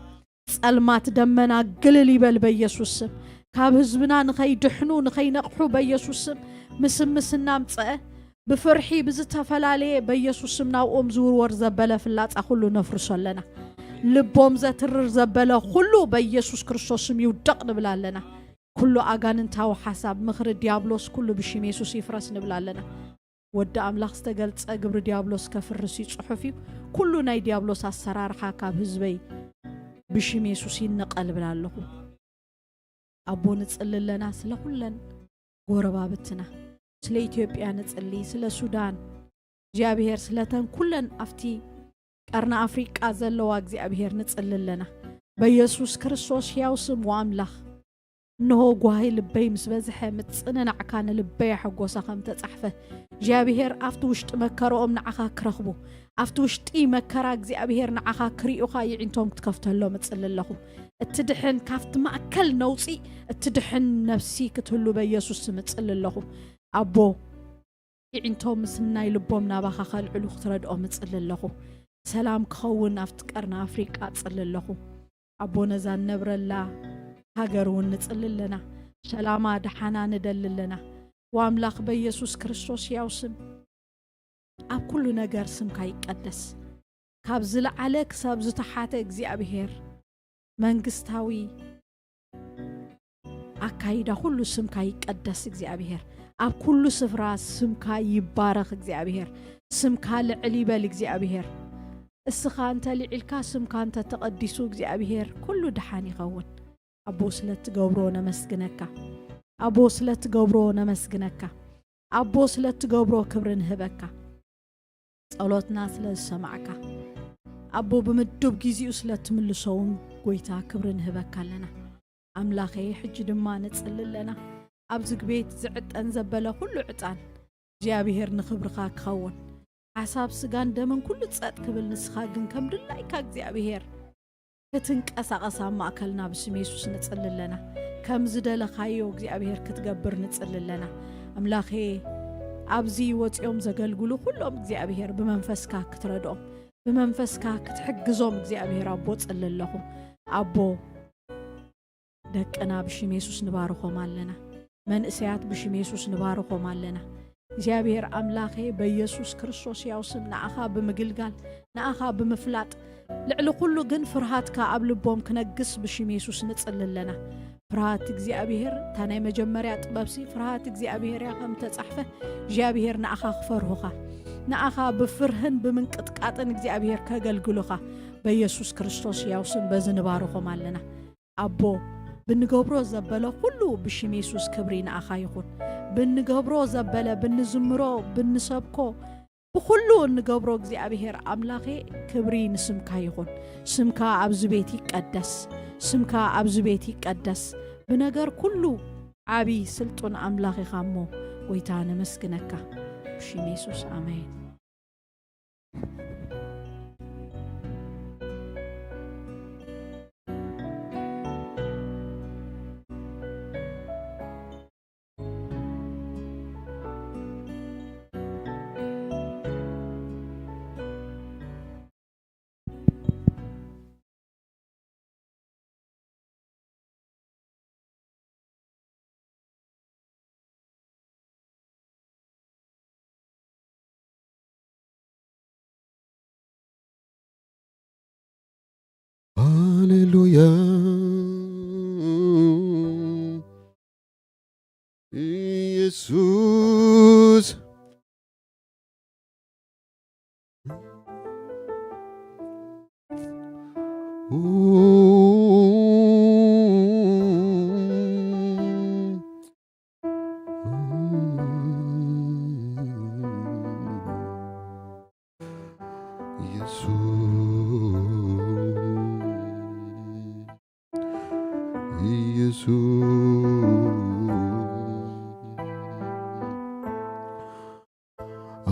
ጸልማት ደመና ግልል ይበል በኢየሱስ ስም። ካብ ህዝብና ንኸይድሕኑ ንኸይነቕሑ በኢየሱስ ስም ምስምስ እናምጸአ ብፍርሒ ብዝተፈላለየ በኢየሱስ ስም ናብኦም ዝውርወር ዘበለ ፍላጻ ኩሉ ነፍርሶ ኣለና። ልቦም ዘትርር ዘበለ ኩሉ በኢየሱስ ክርስቶስ ስም ይውደቕ ንብል ኣለና። ኩሉ ኣጋንንታዊ ሓሳብ ምኽሪ ዲያብሎስ ኩሉ ብሽም የሱስ ይፍረስ ንብል ኣለና። ወዲ ኣምላኽ ዝተገልጸ ግብሪ ዲያብሎስ ከፍርስ እዩ ጽሑፍ እዩ። ኩሉ ናይ ዲያብሎስ ኣሰራርሓ ካብ ህዝበይ ብሽም የሱስ ይነቐል እብል ኣለኹ። ኣቦ ንጽሊ ኣለና ስለ ኩለን ጎረባብትና፣ ስለ ኢትዮጵያ ንጽሊ፣ ስለ ሱዳን እግዚኣብሔር ስለተን ኩለን ኣብቲ ቀርኒ ኣፍሪቃ ዘለዋ እግዚኣብሔር ንጽሊ ኣለና። በኢየሱስ ክርስቶስ ሕያው ስም ወኣምላኽ እንሆ ጓሂ ልበይ ምስ በዝሐ ምጽንናዕካ ንልበይ ኣሐጎሰ ከም ተጻሕፈ እግዚኣብሔር ኣብቲ ውሽጢ መከረኦም ንዓኻ ክረኽቡ ኣብቲ ውሽጢ መከራ እግዚኣብሔር ንዓኻ ክርእዩኻ ይዒንቶም ክትከፍተሎም እጽሊ ኣለኹ። እትድሕን ካብቲ ማእከል ነውጺ እትድሕን ነፍሲ ክትህሉ በኢየሱስ ስም እጽሊ ኣለኹ። ኣቦ ይዒንቶም ምስናይ ልቦም ናባኻ ከልዕሉ ክትረድኦም እጽሊ ኣለኹ። ሰላም ክኸውን ኣብቲ ቀርኒ ኣፍሪቃ እጽሊ ኣለኹ። ኣቦ ነዛ ንነብረላ ሃገር እውን ንጽሊ ኣለና። ሰላማ ደሓና ንደሊ ኣለና። ወኣምላኽ በኢየሱስ ክርስቶስ ያው ስም ኣብ ኩሉ ነገር ስምካ ይቀደስ። ካብ ዝለዓለ ክሳብ ዝተሓተ እግዚኣብሔር መንግስታዊ ኣካይዳ ኩሉ ስምካ ይቀደስ እግዚኣብሔር። ኣብ ኩሉ ስፍራ ስምካ ይባረኽ እግዚኣብሔር። ስምካ ልዕል ይበል እግዚኣብሔር። እስኻ እንተ ልዒልካ ስምካ እንተ ተቐዲሱ እግዚኣብሔር ኩሉ ደሓን ይኸውን። ኣቦ ስለ ትገብሮ ነመስግነካ። ኣቦ ስለ ትገብሮ ነመስግነካ። ኣቦ ስለ ትገብሮ ክብሪ ንህበካ። ጸሎትና ስለ ዝሰማዕካ ኣቦ ብምዱብ ግዜኡ ስለ ትምልሶ እውን ጎይታ ክብሪ ንህበካ ኣለና። ኣምላኸይ ሕጂ ድማ ንጽሊ ኣለና። ኣብዚ ግቤት ዝዕጠን ዘበለ ኩሉ ዕጣን እግዚኣብሔር ንኽብርኻ ክኸውን ሓሳብ ስጋን ደምን ኩሉ ጸጥ ክብል ንስኻ ግን ከም ድላይካ እግዚኣብሔር ክትንቀሳቐስ ኣብ ማእከልና ብስም የሱስ ንጽሊ ኣለና። ከም ዝደለኻዮ እግዚኣብሔር ክትገብር ንጽሊ ኣለና። ኣምላኸ ኣብዚ ወፂኦም ዘገልግሉ ኩሎም እግዚኣብሔር ብመንፈስካ ክትረድኦም ብመንፈስካ ክትሕግዞም እግዚኣብሔር ኣቦ ጽሊ ኣለኹ። ኣቦ ደቅና ብሽም የሱስ ንባርኾም ኣለና። መንእሰያት ብሽም የሱስ ንባርኾም ኣለና። እግዚኣብሔር ኣምላኸ በኢየሱስ ክርስቶስ ያው ስም ንኣኻ ብምግልጋል ንኣኻ ብምፍላጥ ልዕሊ ኩሉ ግን ፍርሃትካ ኣብ ልቦም ክነግስ ብሽም የሱስ ንጽሊ ኣለና። ፍርሃት እግዚኣብሔር እታ ናይ መጀመርያ ጥበብሲ ፍርሃት እግዚኣብሔር እያ ከም ተጻሕፈ እግዚኣብሔር ንኣኻ ክፈርሁኻ ንኣኻ ብፍርህን ብምንቅጥቃጥን እግዚኣብሔር ከገልግሉኻ በኢየሱስ ክርስቶስ ያው ስም በዚ ንባርኾም ኣለና። ኣቦ ብንገብሮ ዘበለ ኩሉ ብሽም የሱስ ክብሪ ንኣኻ ይኹን። ብንገብሮ ዘበለ ብንዝምሮ ብንሰብኮ ብኩሉ እንገብሮ እግዚኣብሔር ኣምላኸ ክብሪ ንስምካ ይኹን። ስምካ ኣብዚ ቤት ይቀደስ። ስምካ ኣብዚ ቤት ይቀደስ። ብነገር ኩሉ ዓቢ ስልጡን ኣምላኽ ኢኻ እሞ ጎይታ ነመስግነካ። ብሽም የሱስ ኣሜን። ኢየሱስ። ኢየሱስ፣ ኢየሱስ፣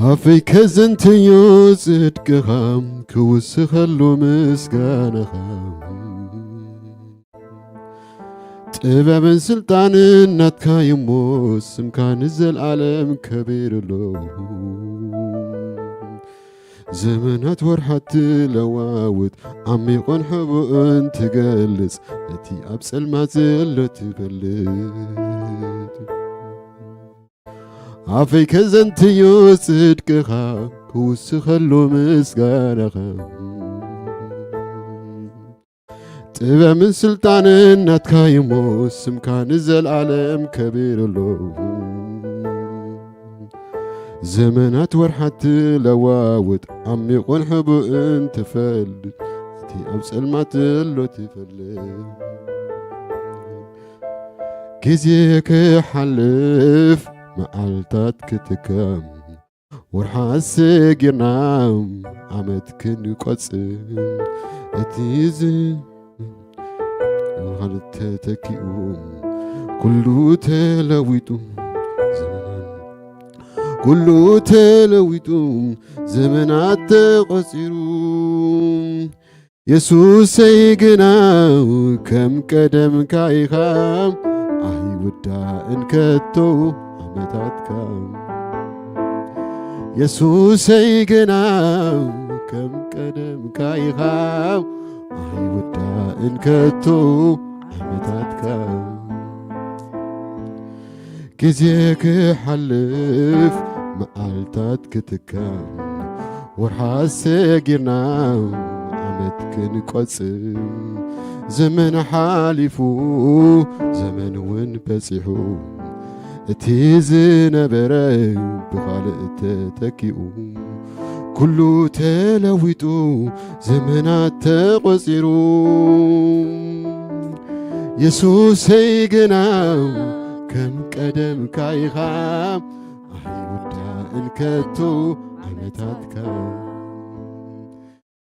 ኣፈይ ከዘንትዮ ጽድቅኻ፣ ክውስኸሉ ምስጋናኻ። ጥበብን ስልጣንን ናትካ እዩሞ፣ ስምካ ንዘልኣለም ከቢሩ ኣሎ። ዘመናት ወርሓት ትለዋውጥ፣ ዓሚቑን ሕቡእን ትገልጽ፣ ነቲ ኣብ ጸልማት ዘሎ ትፈልጥ። ኣፈይ ከዘንትዮ ጽድቅኻ፣ ክውስኸሉ ምስጋናኻ። ጥበብን ስልጣንን ናትካ እዩሞ፣ ስምካ ንዘልኣለም ከቢሩ ኣሎ። ዘመናት ወርሓት ትለዋውጥ፣ ዓሚቑን ሕቡእን ትፈልጥ፣ እቲ ኣብ ጸልማት ዘሎ ትፈልጥ። ግዜ ክሓልፍ፣ መዓልታት ክትከም፣ ወርሓት ሰጊርና ዓመት ክንቆጽር፣ እቲ ዝ-፣ ወርሓት ተተኪኡ፣ ኩሉ ተለዊጡ፣ ዘመናት፣ ኩሉ ተለዊጡ፣ ዘመናት ተቖጺሩ። የሱሰይ ግና ከም ቀደምካ ኢኻ፣ ኣይውዳእን ከቶ ዓመታትካ። የሱሰይ ግና ከም ቀደምካ ኢኻ፣ ኣይውዳእን ከቶ ዓመታትካ። ግዜ ክሓልፍ፣ መዓልታት ክትከም፣ ወርሓት ሰጊርና ዓመት ክንቆጽር፣ ዘመን ሓሊፉ፣ ዘመን እውን በጺሑ፣ እቲ ዝነበረ ብኻልእ ተተኪኡ፣ ኩሉ ተለዊጡ፣ ዘመናት ተቖጺሩ። የሱሰይ ግና ከም ቀደምካ ኢኻ፣ ኣይውዳእን ከቶ ዓመታትካ።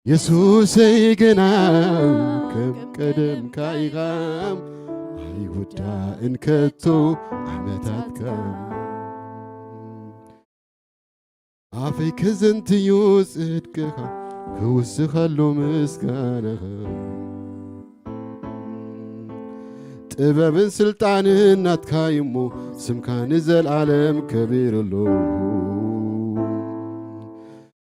የሱሰይ ግና ከም ቀደምካ ኢኻ፣ ኣይውዳእን ከቶ ዓመታትካ። ኣፈይ ከዘንትዩ ጽድቅኻ፣ ክውስኸሉ ምስጋናኻ። ጥበብን ስልጣንን ናትካ እዩሞ፣ ስምካ ንዘልኣለም ከቢሩ ኣሎ።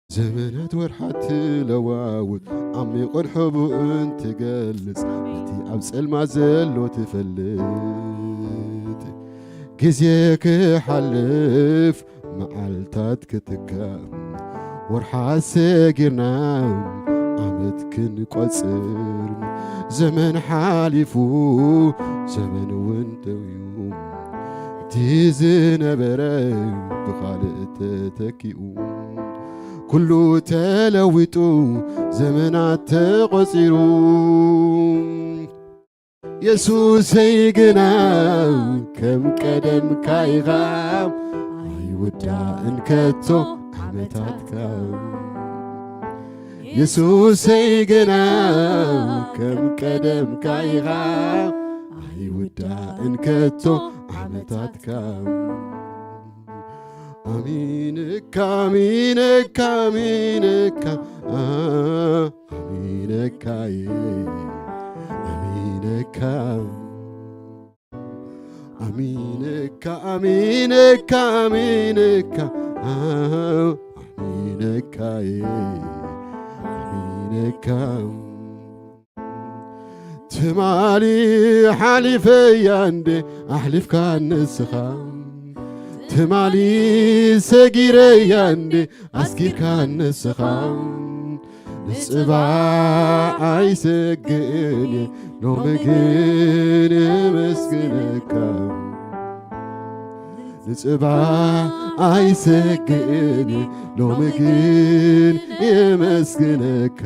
ዘመናት ወርሓት ትለዋውጥ፣ ዓሚቑን ሕቡእን ትገልጽ፣ ነቲ ኣብ ጸልማት ዘሎ ትፈልጥ። ግዜ ክሓልፍ፣ መዓልታት ክትከም፣ ወርሓት ሰጊርና ዓመት ክንቆጽር፣ ዘመን ሓሊፉ፣ ዘመን እውን ደው እዩ። እቲ ዝነበረ ብኻልእ ተተኪኡ፣ ኩሉ ተለዊጡ፣ ዘመናት ተቖጺሩ። የሱሰይ ግና ከም ቀደምካ ኢኻ፣ ኣይውዳእን ከቶ ዓመታትካ። የሱሰይ ግና ከም ቀደምካ ኢኻ፣ ኣይውዳእን ከቶ ዓመታትካ። ኣሚነካ፣ ኣሚነካ፣ ኣሚነካ፣ ኣ-፣ ኣሚነካ፣ ኣሚነካ። ኣሚነካ፣ ኣሚነካ፣ ኣሚነካ፣ ኣሚነካ፣ ኣሚነካ። ትማሊ ሓሊፈያ እንዴ ኣሕሊፍካ ንስኻ፣ ትማሊ ሰጊረያ እንዴ ኣስጊርካ ንስኻ። ንጽባሕ ኣይሰግእን እየ፣ ሎሚ ግን የመስግነካ። ንጽባሕ ኣይሰግእን እየ፣ ሎሚ ግን የመስግነካ።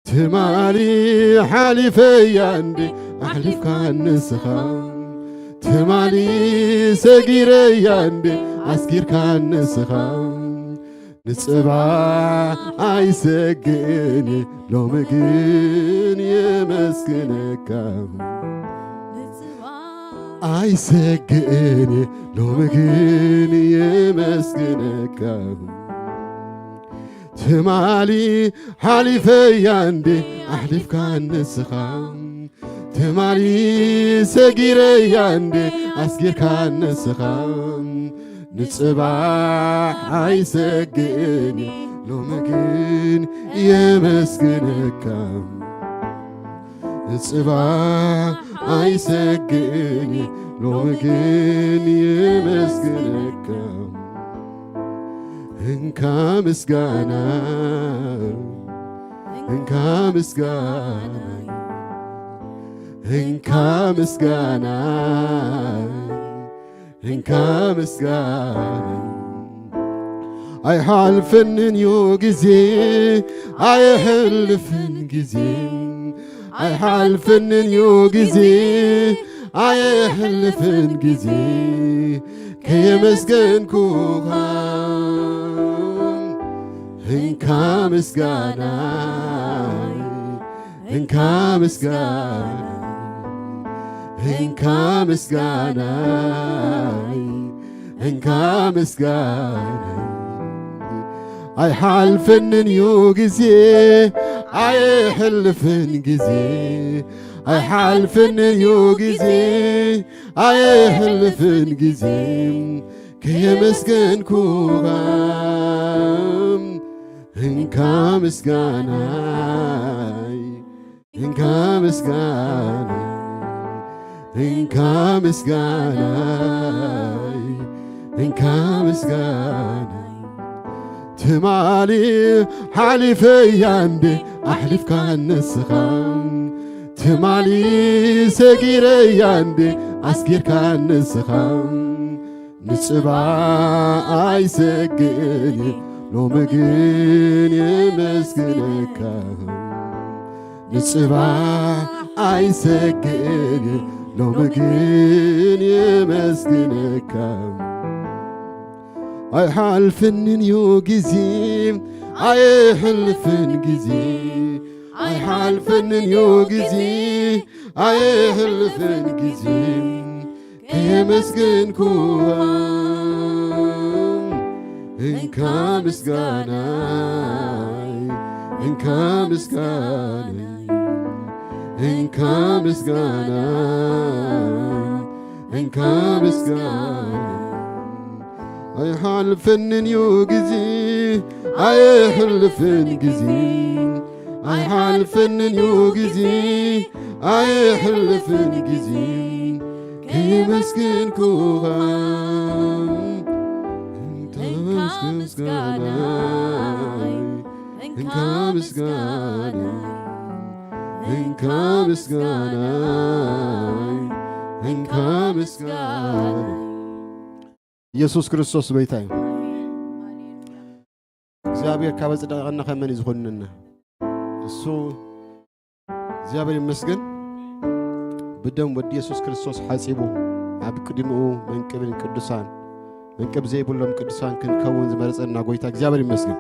ትማሊ ሓሊፈያ እንዴ ኣሕሊፍካ ንስኻ፣ ትማሊ ሰጊረያ እንዴ ኣስጊርካ ንስኻ። ንጽባሕ ኣይሰግእን እየ፣ ሎሚ ግን የመስግነካ። ኣይሰግእን እየ፣ ሎሚ ግን የመስግነካ። ትማሊ ሓሊፈያ እንዴ ኣሕሊፍካ ንስኻ፣ ትማሊ ሰጊረያ እንዴ ኣስጊርካ ንስኻ። ንጽባሕ ኣይሰግእን እየ፣ ሎሚ ግን የመስግነካ። ንጽባሕ ኣይሰግእን እየ፣ ሎሚ ግን የመስግነካ። እንካ ምስጋና፣ እንካ ምስጋና፣ እንካ ምስጋና፣ እንካ ምስጋና። ኣይሓልፍንን ዩ ግዜ፣ ኣይሕልፍን ግዜ፣ ኣይሓልፍንን ዩ ግዜ፣ ኣይሕልፍን ግዜ፣ ከየመስገንኩኻ። እንካ ምስጋናይ፣ እንካ ምስጋናይ፣ እንካ ምስጋናይ፣ እንካ ምስጋናይ። ኣይሓልፍንን ዩ ግዜ፣ ኣይሕልፍን ግዜ፣ ኣይሓልፍንን ዩ ግዜ፣ ኣይሕልፍን ግዜ፣ ከየመስገንኩኻ። እንካ ምስጋናይ፣ እንካ ምስጋናይ፣ እንካ ምስጋናይ፣ እንካ ምስጋናይ። ትማሊ ሓሊፈያ እንዴ ኣሕሊፍካ ንስኻ፣ ትማሊ ሰጊረያ እንዴ ኣስጊርካ ንስኻ። ንጽባሕ ኣይሰግእን እየ፣ ሎሚ ግን የመስግነካ። ንጽባሕ ኣይሰግእን እየ፣ ሎሚ ግን የመስግነካ። ኣይሓልፍንን ዩ ግዜ፣ ኣይሕልፍን ግዜ፣ ኣይሓልፍንን ዩ ግዜ፣ ኣይሕልፍን ግዜ፣ ከየመስገንኩኻ። እንካ ምስጋናይ፣ እንካ ምስጋናይ፣ እንካ ምስጋናይ፣ እንካ ምስጋናይ። ኣይሓልፍንን ዩ ግዜ፣ ኣይሕልፍን ግዜ፣ ኣይሓልፍንን ዩ ግዜ፣ ኣይሕልፍን ግዜ፣ ከየመስገንኩኻ። እንካ ምስጋናይ፣ እንካ ምስጋናይ፣ እንካ ምስጋናይ፣ እንካ ምስጋናይ። ኢየሱስ ክርስቶስ ጎይታ እዩ። እግዚኣብሔር ካብ ኣጽደቐና ከመን እዩ ዝኾንንና? እሱ እግዚኣብሔር ይመስገን። ብደም ወዲ የሱስ ክርስቶስ ሓጺቡ ኣብ ቅድሚኡ መንቅብን ቅዱሳን፣ መንቅብ ዘይብሎም ቅዱሳን ክንከውን ዝመረጸና ጎይታ እግዚኣብሔር ይመስገን።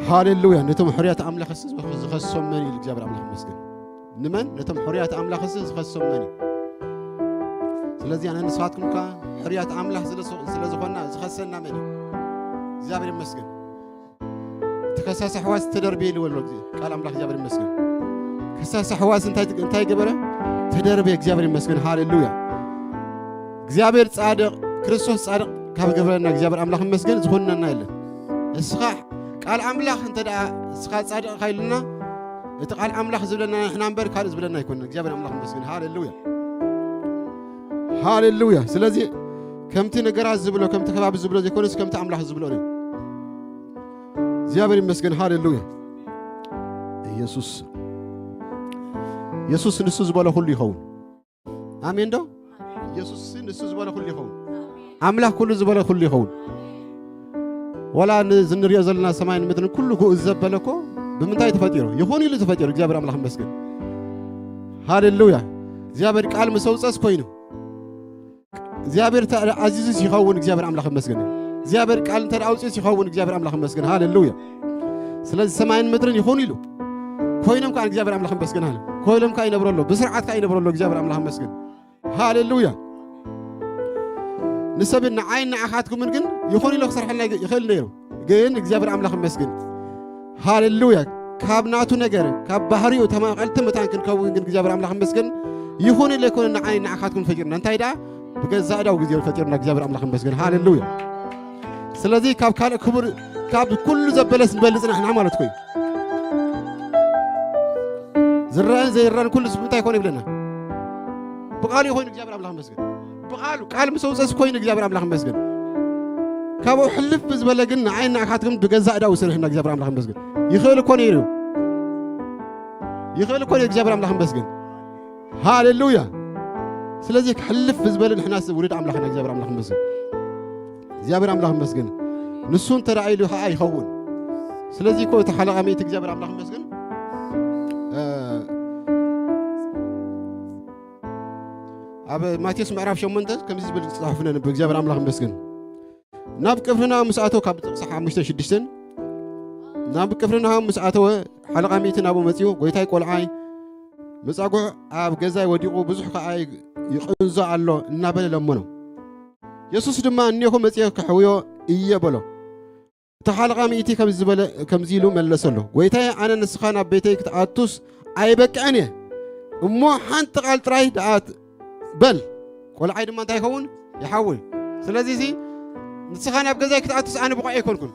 ሃሌሉያ። ነቶም ሕሩያት ኣምላኽ እሱ ዝኸሶም መን እዩ? እግዚኣብሔር ኣምላኽ ይመስገን። ንመን? ነቶም ሕሩያት ኣምላኽ እሱ ዝኸሶም መን እዩ? ስለዚ ኣነ ንስኻትኩም ከኣ ሕሩያት ኣምላኽ ስለ፣ ስለ ዝኾንና ዝኸሰና መን እዩ? እግዚኣብሔር ይመስገን። እቲ ከሳሲ ኣሕዋዝ ተደርበየ ኢልዎ ኣሎ ቃል ኣምላኽ። እግዚኣብሔር ይመስገን። ከሳሲ ኣሕዋዝ እንታይ፣ እንታይ ገበረ? ተደርበየ። እግዚኣብሔር ይመስገን። ሃሌሉያ። እግዚኣብሔር ጻድቕ፣ ክርስቶስ ጻድቕ ካብ ገብረና እግዚኣብሔር ኣምላኽ ይመስገን፣ ዝኾንነና የለን። እስኻ ቃል ኣምላኽ እንተ ደኣ እስኻ ጻድቕ ኢኻ ኢሉና፣ እቲ ቃል ኣምላኽ ዝብለና ንሕና እምበር ካልእ ዝብለና ኣይኮነን። እግዚኣብሔር ኣምላኽ ይመስገን። ሃሌሉያ። ሃሌሉያ። ስለዚ ከምቲ ነገራት ዝብሎ፣ ከምቲ ከባቢ ዝብሎ ዘይኮነስ ከምቲ ኣምላኽ ዝብሎ እዩ። እግዚኣብሔር ይመስገን። ሃሌሉያ። ኢየሱስ፣ ኢየሱስ ንሱ ዝበሎ ኩሉ ይኸውን። ኣሜን ዶ? ኢየሱስ ንሱ ዝበለ ኩሉ ይኸውን። ኣምላኽ ኩሉ ዝበለ ኩሉ ይኸውን። ወላ ንዝንሪኦ ዘለና ሰማይን ምድርን ኩሉ ግኡ ዘበለ እኮ ብምንታይ ተፈጢሩ? ይኹን ኢሉ ተፈጢሩ። እግዚኣብሔር ኣምላኽ ይመስገን። ሃሌሉያ። እግዚኣብሔር ቃል ምስ ኣውፀስ ኮይኑ። እግዚኣብሔር ተ-፣ ኣዚዙስ ይኸውን። እግዚኣብሔር ኣምላኽ ይመስገን። እግዚኣብሔር ቃል እንተ ኣውፅስ ይኸውን። እግዚኣብሔር ኣምላኽ ይመስገን። ሃሌሉያ። ስለዚ ሰማይን ምድርን ይኹን ኢሉ ኮይኖም ከዓ እግዚኣብሔር ኣምላኽ ይመስገን። ሃሌ-፣ ኮይኖም ከዓ ይነብሩ ኣሎ። ብስርዓት ከዓ ይነብሩ ኣሎ። እግዚኣብሔር ኣምላኽ ይመስገን። ሃሌሉያ። ንሰብን ንዓይን ንዓኻትኩምን ግን ይኹን ኢሉ ክሰርሐልና ይግ-፣ ይኽእል ነይሩ። ግን እግዚኣብሔር ኣምላኽ ይመስገን። ሃሌሉያ። ካብ ናቱ ነገር፣ ካብ ባህሪኡ ተማቐልቲ መታን ክንከውን ግን እግዚኣብሔር ኣምላኽ ይመስገን። ይኹን ኢሉ ኣይኮነን ንዓይን ንዓኻትኩም ፈጢሩና። እንታይ ደኣ? ብገዛእ እዳው ግዜ ፈጢሩና እግዚኣብሔር ኣምላኽ ይመስገን። ሃሌሉያ። ስለዚ ካብ ካልእ ክቡር፣ ካብ ኩሉ ዘበለስ ንበልጽ ንሕና ማለት ኮይኑ። ዝረአን ዘይረአን ኩሉ ምስ ምንታይ ኮነ ይብለና? ብቃሉ ኮይኑ እግዚኣብሔር ኣምላኽ ይመስገን። ብቃሉ፣ ቃል ምስ ኣውፀስ ኮይኑ እግዚኣብሔር ኣምላኽ ይመስገን። ካብኡ ሕልፍ ዝበለ ግን ንዓይን ንዓኻትኩም ብገዛእ እዳው ይሰርሕና እግዚኣብሔር ኣምላኽ ይመስገን። ይኽእል እኮ ነይሩ። ይኽእል እኮ ነይሩ እግዚኣብሔር ኣምላኽ ይመስገን። ሃሌሉያ። ስለዚ ክሕልፍ ዝበለ ንሕናስ ውሉድ ኣምላኽና እግዚኣብሔር ኣምላኽ ይመስገን። እግዚኣብሔር ኣምላኽ ይመስገን። ንሱ እንተ ደኣ ኢሉ ኸዓ ይኸውን። ስለዚ እኮ እቲ ሓለቓ ሚእቲ እግዚኣብሔር ኣምላኽ ይመስገን። እ፣ ኣብ ማቴዎስ ምዕራፍ ሸሞንተ ከምዚ ዝብል ጽሑፍ ነንብብ። እግዚኣብሔር ኣምላኽ ይመስገን። ናብ ቅፍርናሆም ምስ ኣተወ፣ ካብ ጥቕሲ ሓሙሽተ ሽዱሽተ፣ ናብ ቅፍርናሆም ምስ ኣተወ፣ ሓለቓ ሚእቲ ናብኡ መጺኡ፣ "ጐይታይ፣ ቈልዓይ መጻጉዕ ኣብ ገዛይ ወዲቑ፣ ብዙሕ ከኣ ይቕንዞ ኣሎ" እናበለ ለመኖ። የሱስ ድማ፣ "እኔኹ መጺኤ ከሕውዮ እየ" በሎ። እቲ ሓለቓ ሚእቲ ከምዚ ዝበለ፣ ከምዚ ኢሉ መለሰሉ፣ "ጐይታየ፣ ኣነ ንስኻ ናብ ቤተይ ክትኣቱስ ኣይበቅዕን እየ። እሞ ሓንቲ ቃል ጥራይ ደኣ ት-፣ በል፣ ቈልዓይ ድማ እንታይ ይኸውን? ይሓዊ። ስለዚ እዚ ንስኻ ናብ ገዛይ ክትኣቱስ ኣነ ብቑዕ ኣይኮንኩን።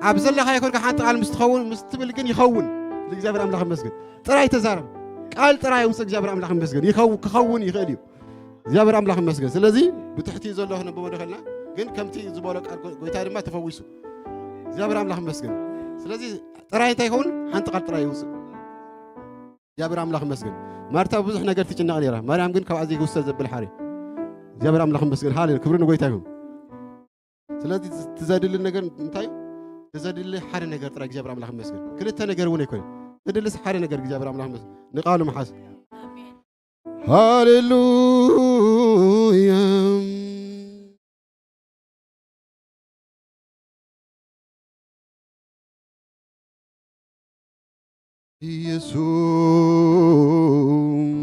ኣብ ዘለኻዮ ኮንካ ሓንቲ ቃል ምስ ትኸውን፣ ምስ ትብል ግን ይኸውን" ኢሉ እግዚኣብሔር ኣምላኽ ይመስገን። ጥራይ ተዛረብ። ቃል ጥራይ ኣውጽእ። እግዚኣብሔር ኣምላኽ ይመስገን። ይኸው-፣ ክኸውን ይኽእል እዩ። እግዚኣብሔር ኣምላኽ ይመስገን። ስለዚ ብትሕቲ ዘሎ ክነብቦ ዶ ከልና፣ ግን ከምቲ ዝበሎ ቃል ጎ-፣ ጎይታ ድማ ተፈዊሱ። እግዚኣብሔር ኣምላኽ ይመስገን። ስለዚ ጥራይ እንታይ ይኸውን? ሓንቲ ቃል ጥራይ ይውፅእ። እግዚኣብሔር ኣምላኽ ይመስገን። ማርታ ብዙሕ ነገር ትጭነቕ ነይራ። ማርያም ግን ካብኣ ዘይውሰድ ዘብል ሓሪ። እግዚኣብሔር ኣምላኽ ይመስገን። ሃሌሉያ። ክብሪ ንጎይታ ይሁን። ስለዚ ትዘድሊ ነገር እንታይ እዩ? ትዘድሊ ሓደ ነገር ጥራይ። እግዚኣብሔር ኣምላኽ ይመስገን። ክልተ ነገር እውን ኣይኮነን። ትዘድልስ ሓደ ነገር። እግዚኣብሔር ኣምላኽ ይመስገን። ንቃሉ ምሓዝ። ኣሜን። ሃሌሉያ። ኢየሱስ፣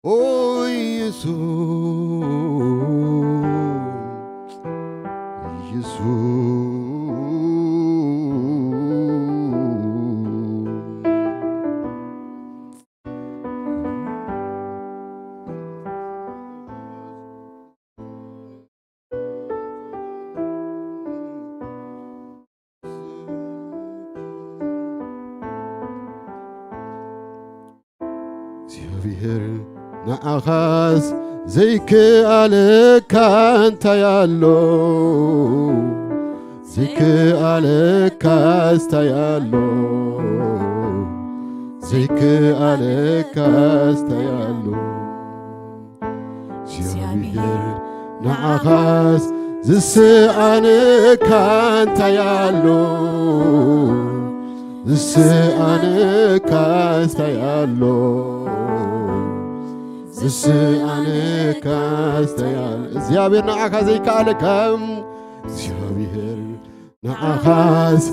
ኦ ኢየሱስ፣ ኢየሱስ። እግዚኣብሔር ንዓኻስ ዘይከኣለካ እንታይ ኣሎ? ዘይከኣለካስ እንታይ ኣሎ? ዘይከኣለካስ እንታይ ኣሎ? እግዚኣብሔር ንዓኻስ ዝስኣነካ እንታይ ኣሎ? ዝስኣነካስ እንታይ ኣሎ? ዝስኣነካስ እንታይ ኣሎ? እግዚኣብሔር ንዓኻ ዘይከኣለካ፣ እግዚኣብሔር ንዓኻስ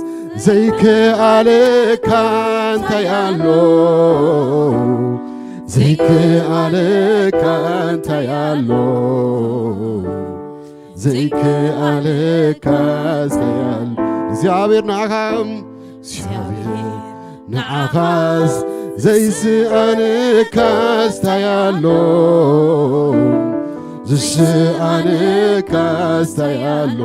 ዘይከኣለካ እንታይ ኣሎ? ዘይከኣለካ እንታይ ኣሎ? ዘይከኣለካ እንታይ ኣሎ? እግዚኣብሔር ንዓኻ፣ እግዚኣብሔር ንዓኻስ ዘይስኣነካስ እንታይ ኣሎ? ዝስኣነካስ እንታይ ኣሎ?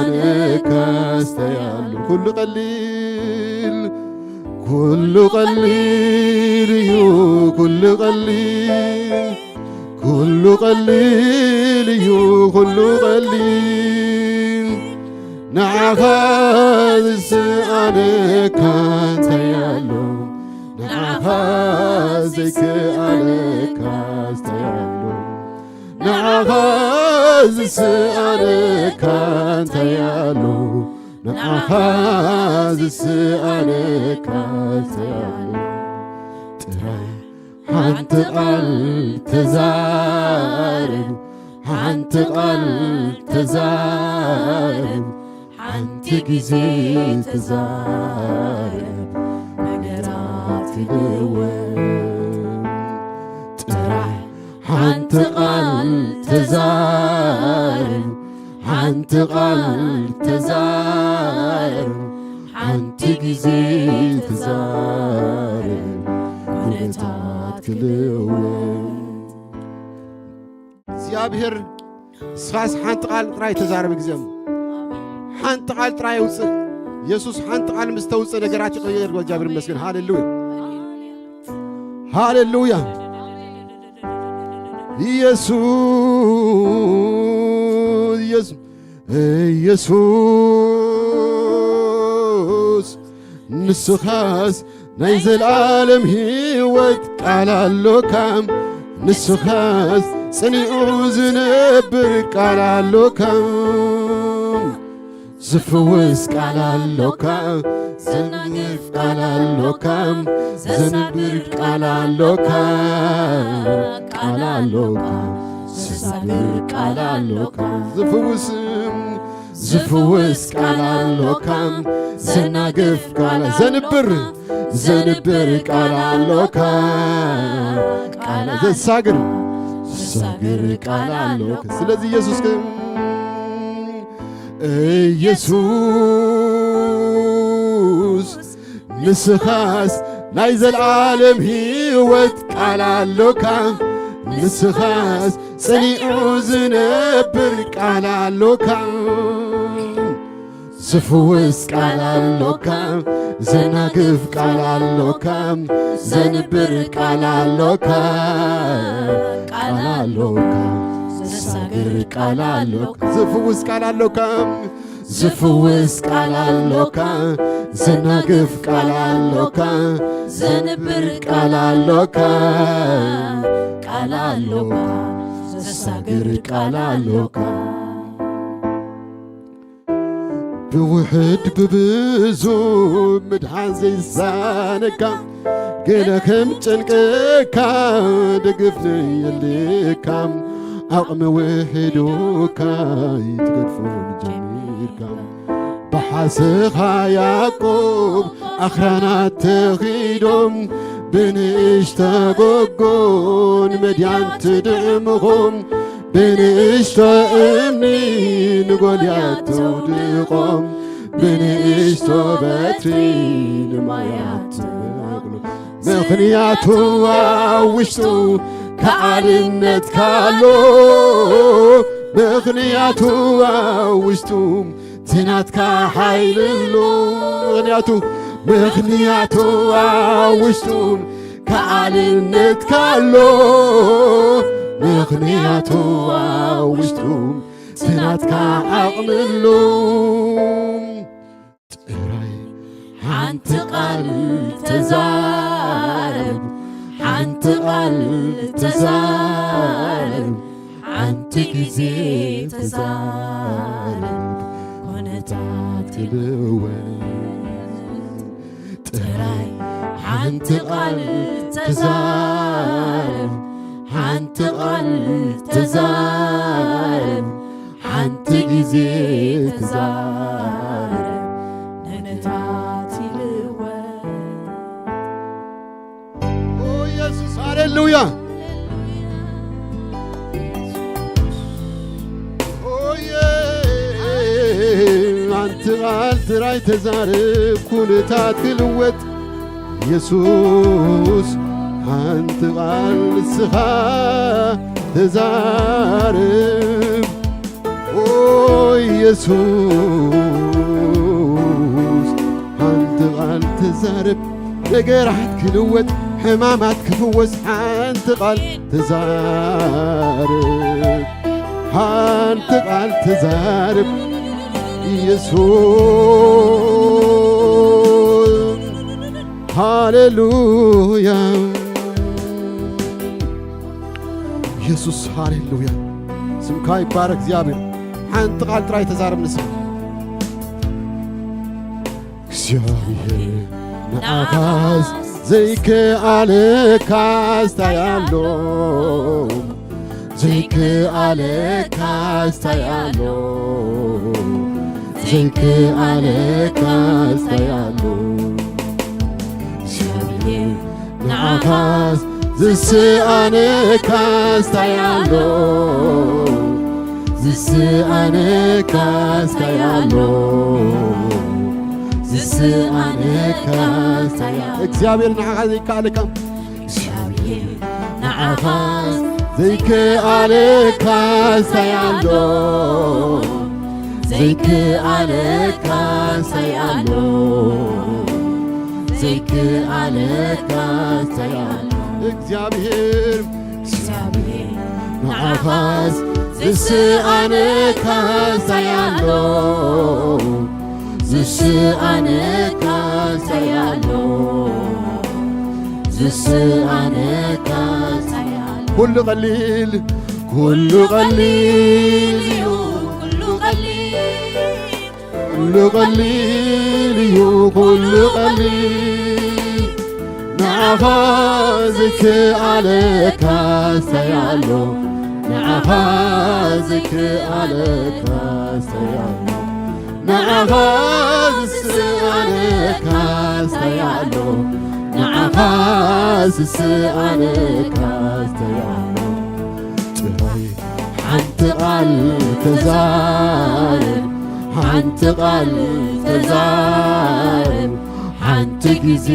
ዝስኣነካስ እንታይ ኣሎ? ኩሉ ቀሊል፣ ኩሉ ቀሊል እዩ፣ ኩሉ ቀሊል፣ ኩሉ ቀሊል እዩ፣ ኩሉ ቀሊል። ንዓኻ ዝስኣነካ እንታይ ኣሎ? ንዓኻ ዘይከኣለካ እንታይ ኣሎ? ንዓኻ ዝሰኣነካ እንታይ ኣሎ? ንዓኻ ዝሰኣነካ እንታይ ኣሎ? ጥራይ ሓንቲ ቃል ተዛረብ፣ ሓንቲ ቃል ተዛረብ፣ ሓንቲ ግዜ ተዛረብ፣ ነገራት ክልወጥ። ጥራሕ ሓንቲ ቃል ተዛረብ፣ ሓንቲ ቃል ተዛረብ፣ ሓንቲ ግዜ ተዛረብ፣ ኩነታት ክልወጥ። እግዚኣብሔር ንስኻስ ሓንቲ ቃል ጥራይ ተዛረብ። እግዚኣብሔር ሓንቲ ቃል ጥራይ ኣውፅእ። የሱስ ሓንቲ ቃል ምስ ተውፅእ ነገራት ይቕየር። እግዚኣብሔር ይመስገን። ሃሌሉያ፣ ሃሌሉያ። ኢየሱስ፣ ኢየሱስ፣ ኢየሱስ፣ ንስኻስ ናይ ዘላለም ህይወት ቃል ኣሎካ። ንስኻስ ጽኒዑ ዝነብር ቃል ኣሎካ። ዝፍውስ ቃል ኣሎካ፣ ዘናግፍ ቃል ኣሎካ፣ ዘንብር ቃል ኣሎካ፣ ቃል ኣሎካ፣ ዘሳግር ቃል ኣሎካ። ዝፍውስ፣ ዝፍውስ ቃል ኣሎካ፣ ዘናግፍ ቃል፣ ዘንብር፣ ዘንብር ቃል ኣሎካ፣ ቃል ዘሳግር፣ ዘሳግር ቃል ኣሎካ። ስለዚ ኢየሱስ ግን ኢየሱስ፣ ንስኻስ ናይ ዘልዓለም ህይወት ቃል ኣሎካ። ንስኻስ ጸኒዑ ዝነብር ቃል ኣሎካ። ዝፍውስ ቃል ኣሎካ፣ ዘናግፍ ቃል ኣሎካ፣ ዘንብር ቃል ኣሎካ፣ ቃል ኣሎካ፣ ዘሳግር ቃል ኣሎካ። ዝፍውስ ቃል ኣሎካ፣ ዝፍውስ ቃል ኣሎካ፣ ዘናግፍ ቃል ኣሎካ፣ ዘንብር ቃል ኣሎካ፣ ቃል ኣሎካ፣ ዘሳግር ቃል ኣሎካ። ብውሕድ ብብዙ ምድሓን ዘይሳነካ፣ ገለ ከም ጨንቀካ ደግፍ ዘየልካ፣ ዓቕሚ ውሒዱካ ይትገድፎን ጀሚርካ። ብሓሰኻ ያዕቆብ ኣኽራናት ተኺዶም፣ ብንእሽቶ ጎጎ ንመድያን ትድዕምኹም፣ ብንእሽቶ እምኒ ንጎልያት ተውድቖም፣ ብንእሽቶ በትሪ ንማያት ትበቕሎ። ምኽንያቱ ኣብ ውሽጡ ከኣልነትካ ኣሎ፣ ምኽንያቱ ኣብ ውሽጡ እቲ ናትካ ሓይሊ ኣሎ። ምኽንያቱ፣ ምኽንያቱ ኣብ ውሽጡ ከኣልነትካ ኣሎ፣ ምኽንያቱ ኣብ ውሽጡ እቲ ናትካ ዓቕሚ ኣሎ። ጥራይ ሓንቲ ቃል ተዛረብ፣ ሓንቲ ቃል ተዛረብ፣ ሓንቲ ግዜ ተዛረብ፣ ኩነታት ክልወጥ። ጥራይ ሓንቲ ቃል ተዛረብ፣ ሓንቲ ቃል ተዛረብ፣ ሓንቲ ግዜ ተዛረብ፣ ነገራት ይልወጥ። ኦ ኢየሱስ፣ ሃሌሉያ። ኦየ፣ ሓንቲ ቃል ጥራይ ተዛረብ፣ ኩነታት ክልወጥ። ኢየሱስ፣ ሓንቲ ቃል ንስኻ ተዛረብ። ኦ ኢየሱስ፣ ሓንቲ ቃል ተዛረብ፣ ነገራት ክልወጥ፣ ሕማማት ክፍወስ፣ ሓንቲ ቃል ተዛረብ፣ ሓንቲ ቃል ተዛረብ። ኢየሱስ፣ ሃሌሉያ። ኢየሱስ፣ ሃሌሉያ። ስምካ ይባረክ እግዚኣብሔር። ሓንቲ ቃል ጥራይ ተዛረብ ንስኻ። እግዚኣብሔር ንዓኻስ ዘይከኣለካስ እንታይ ኣሎ? ዘይከኣለካስ እንታይ ኣሎ? ዘይከኣለካስ እንታይ ኣሎ? እግዚኣብሔር ንዓኻስ ዝስኣነካስ እንታይ ኣሎ? ዝስኣነካስ እንታይ ኣሎ? ዝስኣነካስ እንታይ ኣሎ? እግዚኣብሔር ንዓኻ ዘይከኣለካ። እግዚኣብሔር ንዓኻስ ዘይከኣለካስ እንታይ ኣሎ? ዘይከኣለካስ እንታይ ኣሎ? ዘይከኣለካስ እንታይ ኣሎ? እግዚኣብሔር፣ እግዚኣብሔር ንዓኻስ ዝስኣነካስ እንታይ ኣሎ? ዝስኣነካስ እንታይ ኣሎ? ዝስኣነካስ እንታይ ኣሎ? ኩሉ ቀሊል፣ ኩሉ ቀሊል እዩ፣ ኩሉ ቀሊል። ኩሉ ቀሊል እዩ፣ ኩሉ ቀሊል። ንዓኻ ዝከኣለካስ እንታይ ኣሎ? ንዓኻ ዝከኣለካስ እንታይ ኣሎ? ንዓኻ ዝስኣነካስ እንታይ ኣሎ? ንዓኻ ዝስኣነካስ እንታይ ኣሎ? ጥራይ ሓንቲ ቃል ተዛረብ፣ ሓንቲ ቃል ተዛረብ፣ ሓንቲ ግዜ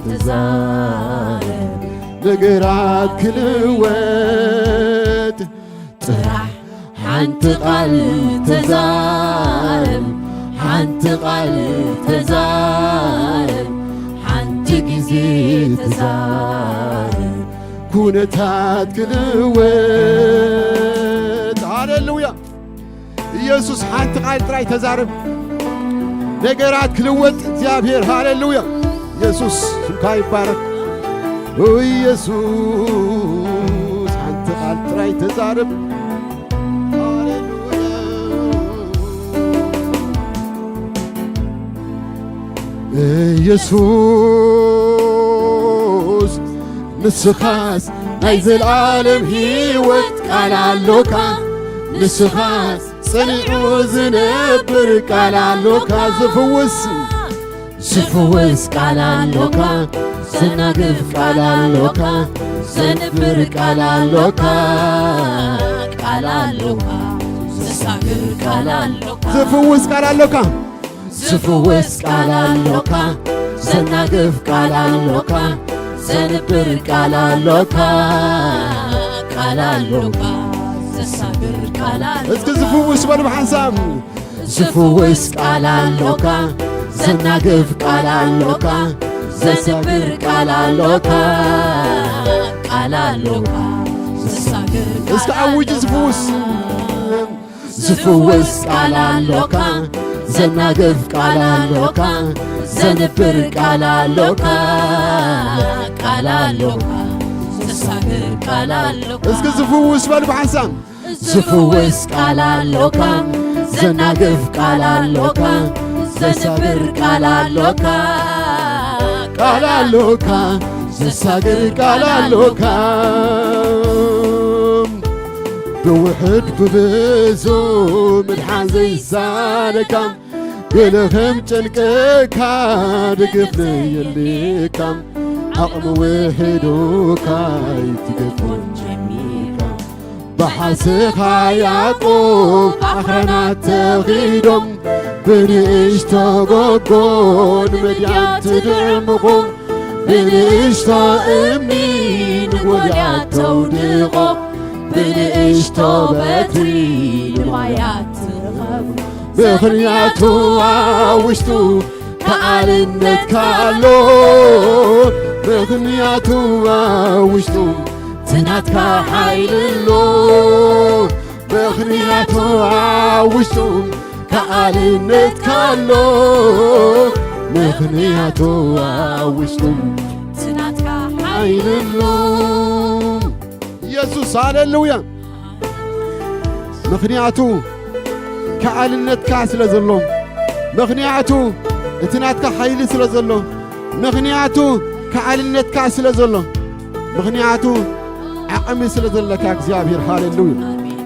ተዛረብ፣ ነገራት ክልወጥ። ጥራሕ ሓንቲ ቃል ተዛረብ፣ ሓንቲ ቃል ተዛረብ፣ ሓንቲ ግዜ ተዛረብ፣ ኩነታት ክልወጥ። ሃሌሉያ። ኢየሱስ፣ ሓንቲ ቃል ጥራይ ተዛረብ፣ ነገራት ክልወጥ። እግዚኣብሔር፣ ሃሌሉያ። ኢየሱስ፣ ስምካ ይባረክ። ኦ ኢየሱስ፣ ሓንቲ ቃል ጥራይ ተዛረብ። ሃሌሉያ። ኢየሱስ፣ ንስኻስ ናይ ዘልኣለም ህይወት ቃል ኣሎካ። ንስኻስ ጸኒዑ ዝነብር ቃል ኣሎካ። ዝፍውስ፣ ዝፍውስ ቃል ኣሎካ። ዘናግፍ ቃል ኣሎካ። ዘንብር ቃል ኣሎካ። ቃል ኣሎካ። ዘሳግር ቃል ኣሎካ። ዝፍውስ ቃል ኣሎካ። ዝፍውስ ቃል ኣሎካ። ዘናግፍ ቃል ኣሎካ። ዘንብር ቃል ኣሎካ። ቃል ኣሎካ። ዘሳግር ቃል ኣሎካ። እስኪ ዝፍውስ በሉ ብሓንሳብ። ዝፍውስ ቃል ኣሎካ። ዘናግፍ ቃል ኣሎካ። ዘንብር ቃል ኣሎካ። ቃል ኣሎካ። ዘሳግር ቃል እስኪ ኣውጅ ኣሎካ። ዝፍውስ። ዝፍውስ ቃል ኣሎካ። ዘናግፍ ቃል ኣሎካ። ዘንብር ቃል ኣሎካ። ቃል ኣሎካ። ዘሳግር ቃል ኣሎካ። እስኪ ዝፍውስ በሉ ብሓንሳብ። ዝፍውስ ቃል ኣሎካ። ዘናግፍ ቃል ኣሎካ። ዘንብር ቃል ኣሎካ። ቃል ኣሎካ። ዘሳግር ቃል ኣሎካ። ብውሑድ ብብዙ ምድሓን ዘይሳነካ፣ ገለ ከም ጨንቀካ ድግፍ ዘየልካ፣ ዓቕሚ ውሕዱካ ኣይትገድፎን ጀሚርካ። ብሓሰኻ ያዕቆብ ኣኽራናት ተኺዶም፣ ብንእሽቶ ጎጎ ንምድያን ትድዕምቑ፣ ብንእሽቶ እምኒ ንጎልያድ ተውድቖ፣ ብንእሽቶ በትሪ ንማያት ትኸፍሎ። ምኽንያቱ ኣብ ውሽጡ ከኣልነትካ ኣሎ፣ ምኽንያቱ ኣብ ውሽጡ ትናትካ ሓይሊ ኣሎ፣ ምኽንያቱ ኣብ ውሽጡ ከኣልነትካ ኣሎ፣ ምኽንያቱ ኣብ ውሽጡ ትናትካ ሓይሊ ኣሎ። ኢየሱስ፣ ሃሌሉያ። ምኽንያቱ ከኣልነትካ ስለ ዘሎ፣ ምኽንያቱ እቲ ናትካ ሓይሊ ስለ ዘሎ፣ ምኽንያቱ ከኣልነትካ ስለ ዘሎ፣ ምኽንያቱ ዓቕሚ ስለ ዘለካ እግዚኣብሔር። ሃሌሉያ። ኣሜን።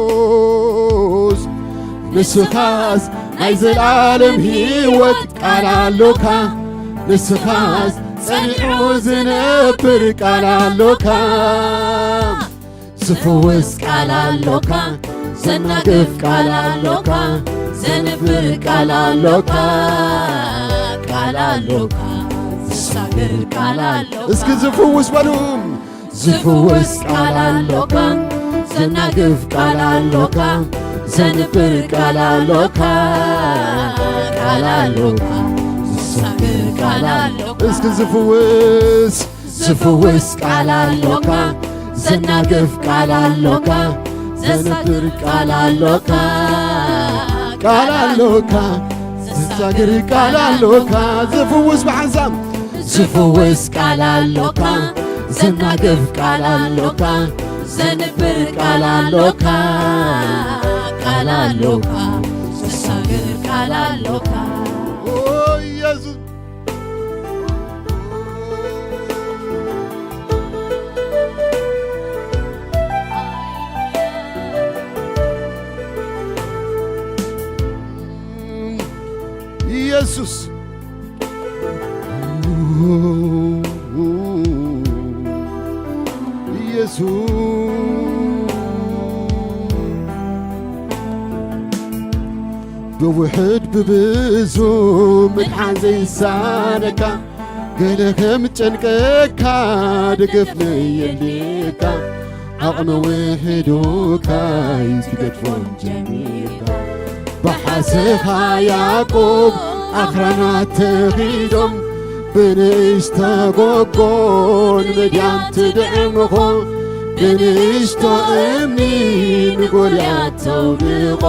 ኢየሱስ፣ ንስኻስ ናይ ዘላለም ህይወት ቃል ኣሎካ፣ ንስኻስ ጸኒዑ ዝነብር ቃል ኣሎካ። ዝፍውስ ቃል ኣሎካ፣ ዘናግፍ ቃል ኣሎካ፣ ዘንብር ቃል ኣሎካ፣ ቃል ኣሎካ፣ ዝሳግር ቃል ኣሎካ። እስኪ ዝፍውስ በሉ። ዝፍውስ ቃል ኣሎካ፣ ዘናግፍ ቃል ኣሎካ፣ ዘንብር ቃል ኣሎካ፣ ቃል ኣሎካ፣ ዝሳግር ቃል ኣሎካ። እስኪ ዝፍውስ ዝፍውስ ቃል ኣሎካ፣ ዘናግፍ ቃል ኣሎካ፣ ዘንብር ቃል ኣሎካ፣ ቃል ኣሎካ፣ ዝሳግር ቃል ኣሎካ። ዝፍውስ ብሓንሳብ ዝፍውስ ቃል ኣሎካ፣ ዘናግፍ ቃል ኣሎካ፣ ዘንብር ቃል ኣሎካ፣ ቃል ኣሎካ፣ ዝሳግር ቃል ኣሎካ። ኦ ኢየሱስ። ኢየሱስ፣ ኢየሱስ፣ ብውሕድ ብብዙ ምድሓን ዘይሳነካ፣ ገለ ከም ጨንቀካ ደገፍ ነየልካ፣ ዓቕሚ ውሒዱካ እዩ ትገድፎም ጀሚርካ። ብሓሰኻ ያዕቆብ ኣኽራናት ተኺዶም፣ ብንእሽቶ ጎጎን ምድያም ትድዕምኾ፣ ብንእሽቶ እምኒ ንጎልያድ ተውድቖ፣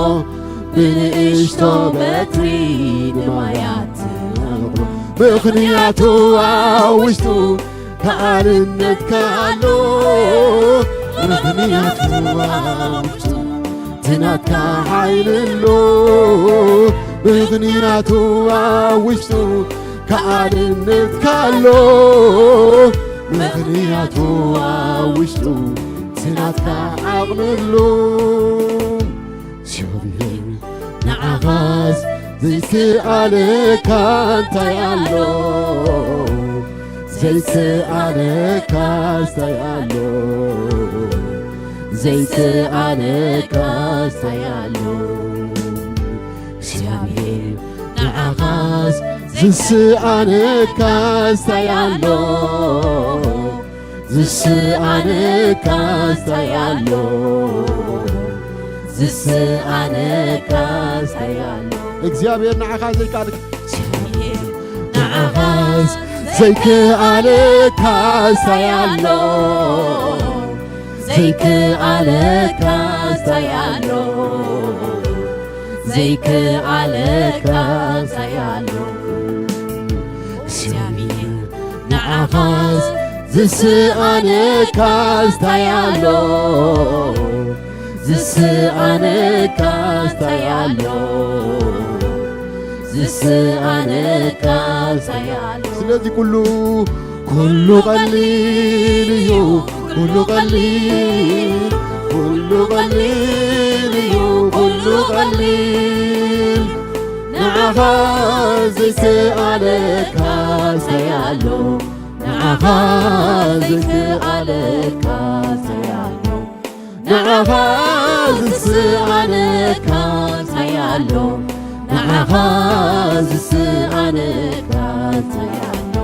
ብንእሽቶ በትሪ ንማያት ትነቕሎ። ምኽንያቱ ኣብ ውሽጡ ከኣልነትካ ኣሎ። ምኽንያቱ ኣብ ውሽጡ ትናትካ ሓይሊ ኣሎ። ምኽንያቱ ኣብ ውሽጡ ከኣልነትካ ኣሎ። ምኽንያቱ ኣብ ውሽጡ ትናትካ ዓቕሚ ኣሎ። እግዚኣብሔር ንዓኻስ ዘይከኣለካ እንታይ ኣሎ? ዘይከኣለካ እንታይ ኣሎ? ዘይከኣለካ እንታይ ኣሎ? እግዚኣብሔር ንዓኻስ ዝስኣነካ እንታይ ኣሎ? ዝስኣነካ እንታይ ኣሎ? ዝስኣነካ እንታይ ኣሎ? እግዚኣብሔር ንዓኻ ዘይከኣለካ፣ እግዚኣብሔር ንዓኻስ ዘይከኣለካ እንታይ ኣሎ? ዘይከኣለካ እንታይ ኣሎ? ዘይከኣለካ እንታይ ኣሎ? እግዚኣብሔር ንዓኻስ ዝስኣነካ እንታይ ኣሎ? ዝስኣነካ እንታይ ኣሎ? ዝስኣነካ እንታይ ኣሎ? ስለዚ ኩሉ፣ ኩሉ ቀሊል እዩ፣ ኩሉ ቀሊል፣ ኩሉ ቀሊል እዩ፣ ኩሉ ቀሊል። ንዓኻ ዘይከኣለካ እንታይ ኣሎ? ንዓኻ ዘይከኣለካ እንታይ ኣሎ? ንዓኻ ዝስኣነካ እንታይ ኣሎ? ንዓኻ ዝስኣነካ እንታይ ኣሎ?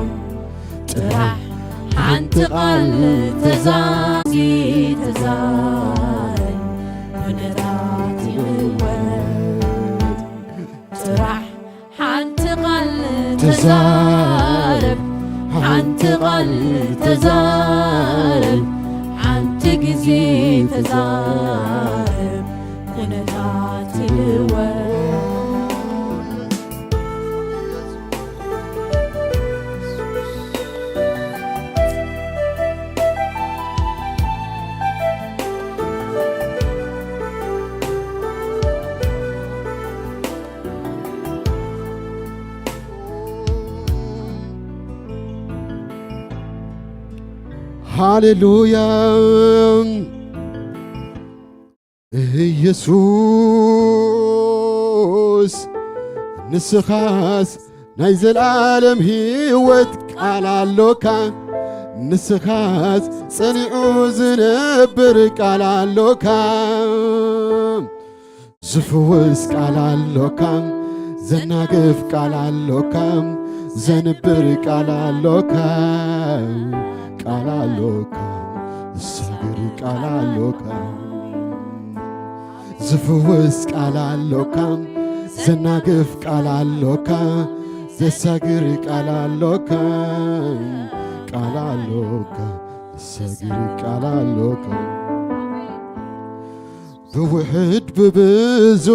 ጥራሕ ሓንቲ ቃል ተዛዚ ተዛረብ፣ ኩነታት ይልወጥ። ጥራሕ ሓንቲ ቃል ተዛረብ፣ ሓንቲ ቃል ተዛረብ፣ ሓንቲ ግዜ ተዛረብ፣ ኩነታት ትልወጥ። ሃሌሉያ። ኢየሱስ፣ ንስኻስ ናይ ዘላለም ህይወት ቃል ኣሎካ፣ ንስኻስ ጸኒዑ ዝነብር ቃል ኣሎካ። ዝፍውስ ቃል ኣሎካ፣ ዘናግፍ ቃል ኣሎካ፣ ዘንብር ቃል ኣሎካ፣ ቃል ኣሎካ፣ ዝሳግር ቃል ኣሎካ። ዝፍውስ ቃል ኣሎካ፣ ዘናግፍ ቃል ኣሎካ፣ ዘሳግር ቃል ኣሎካ፣ ቃል ኣሎካ፣ ዘሳግር ቃል ኣሎካ። ብውሕድ ብብዙ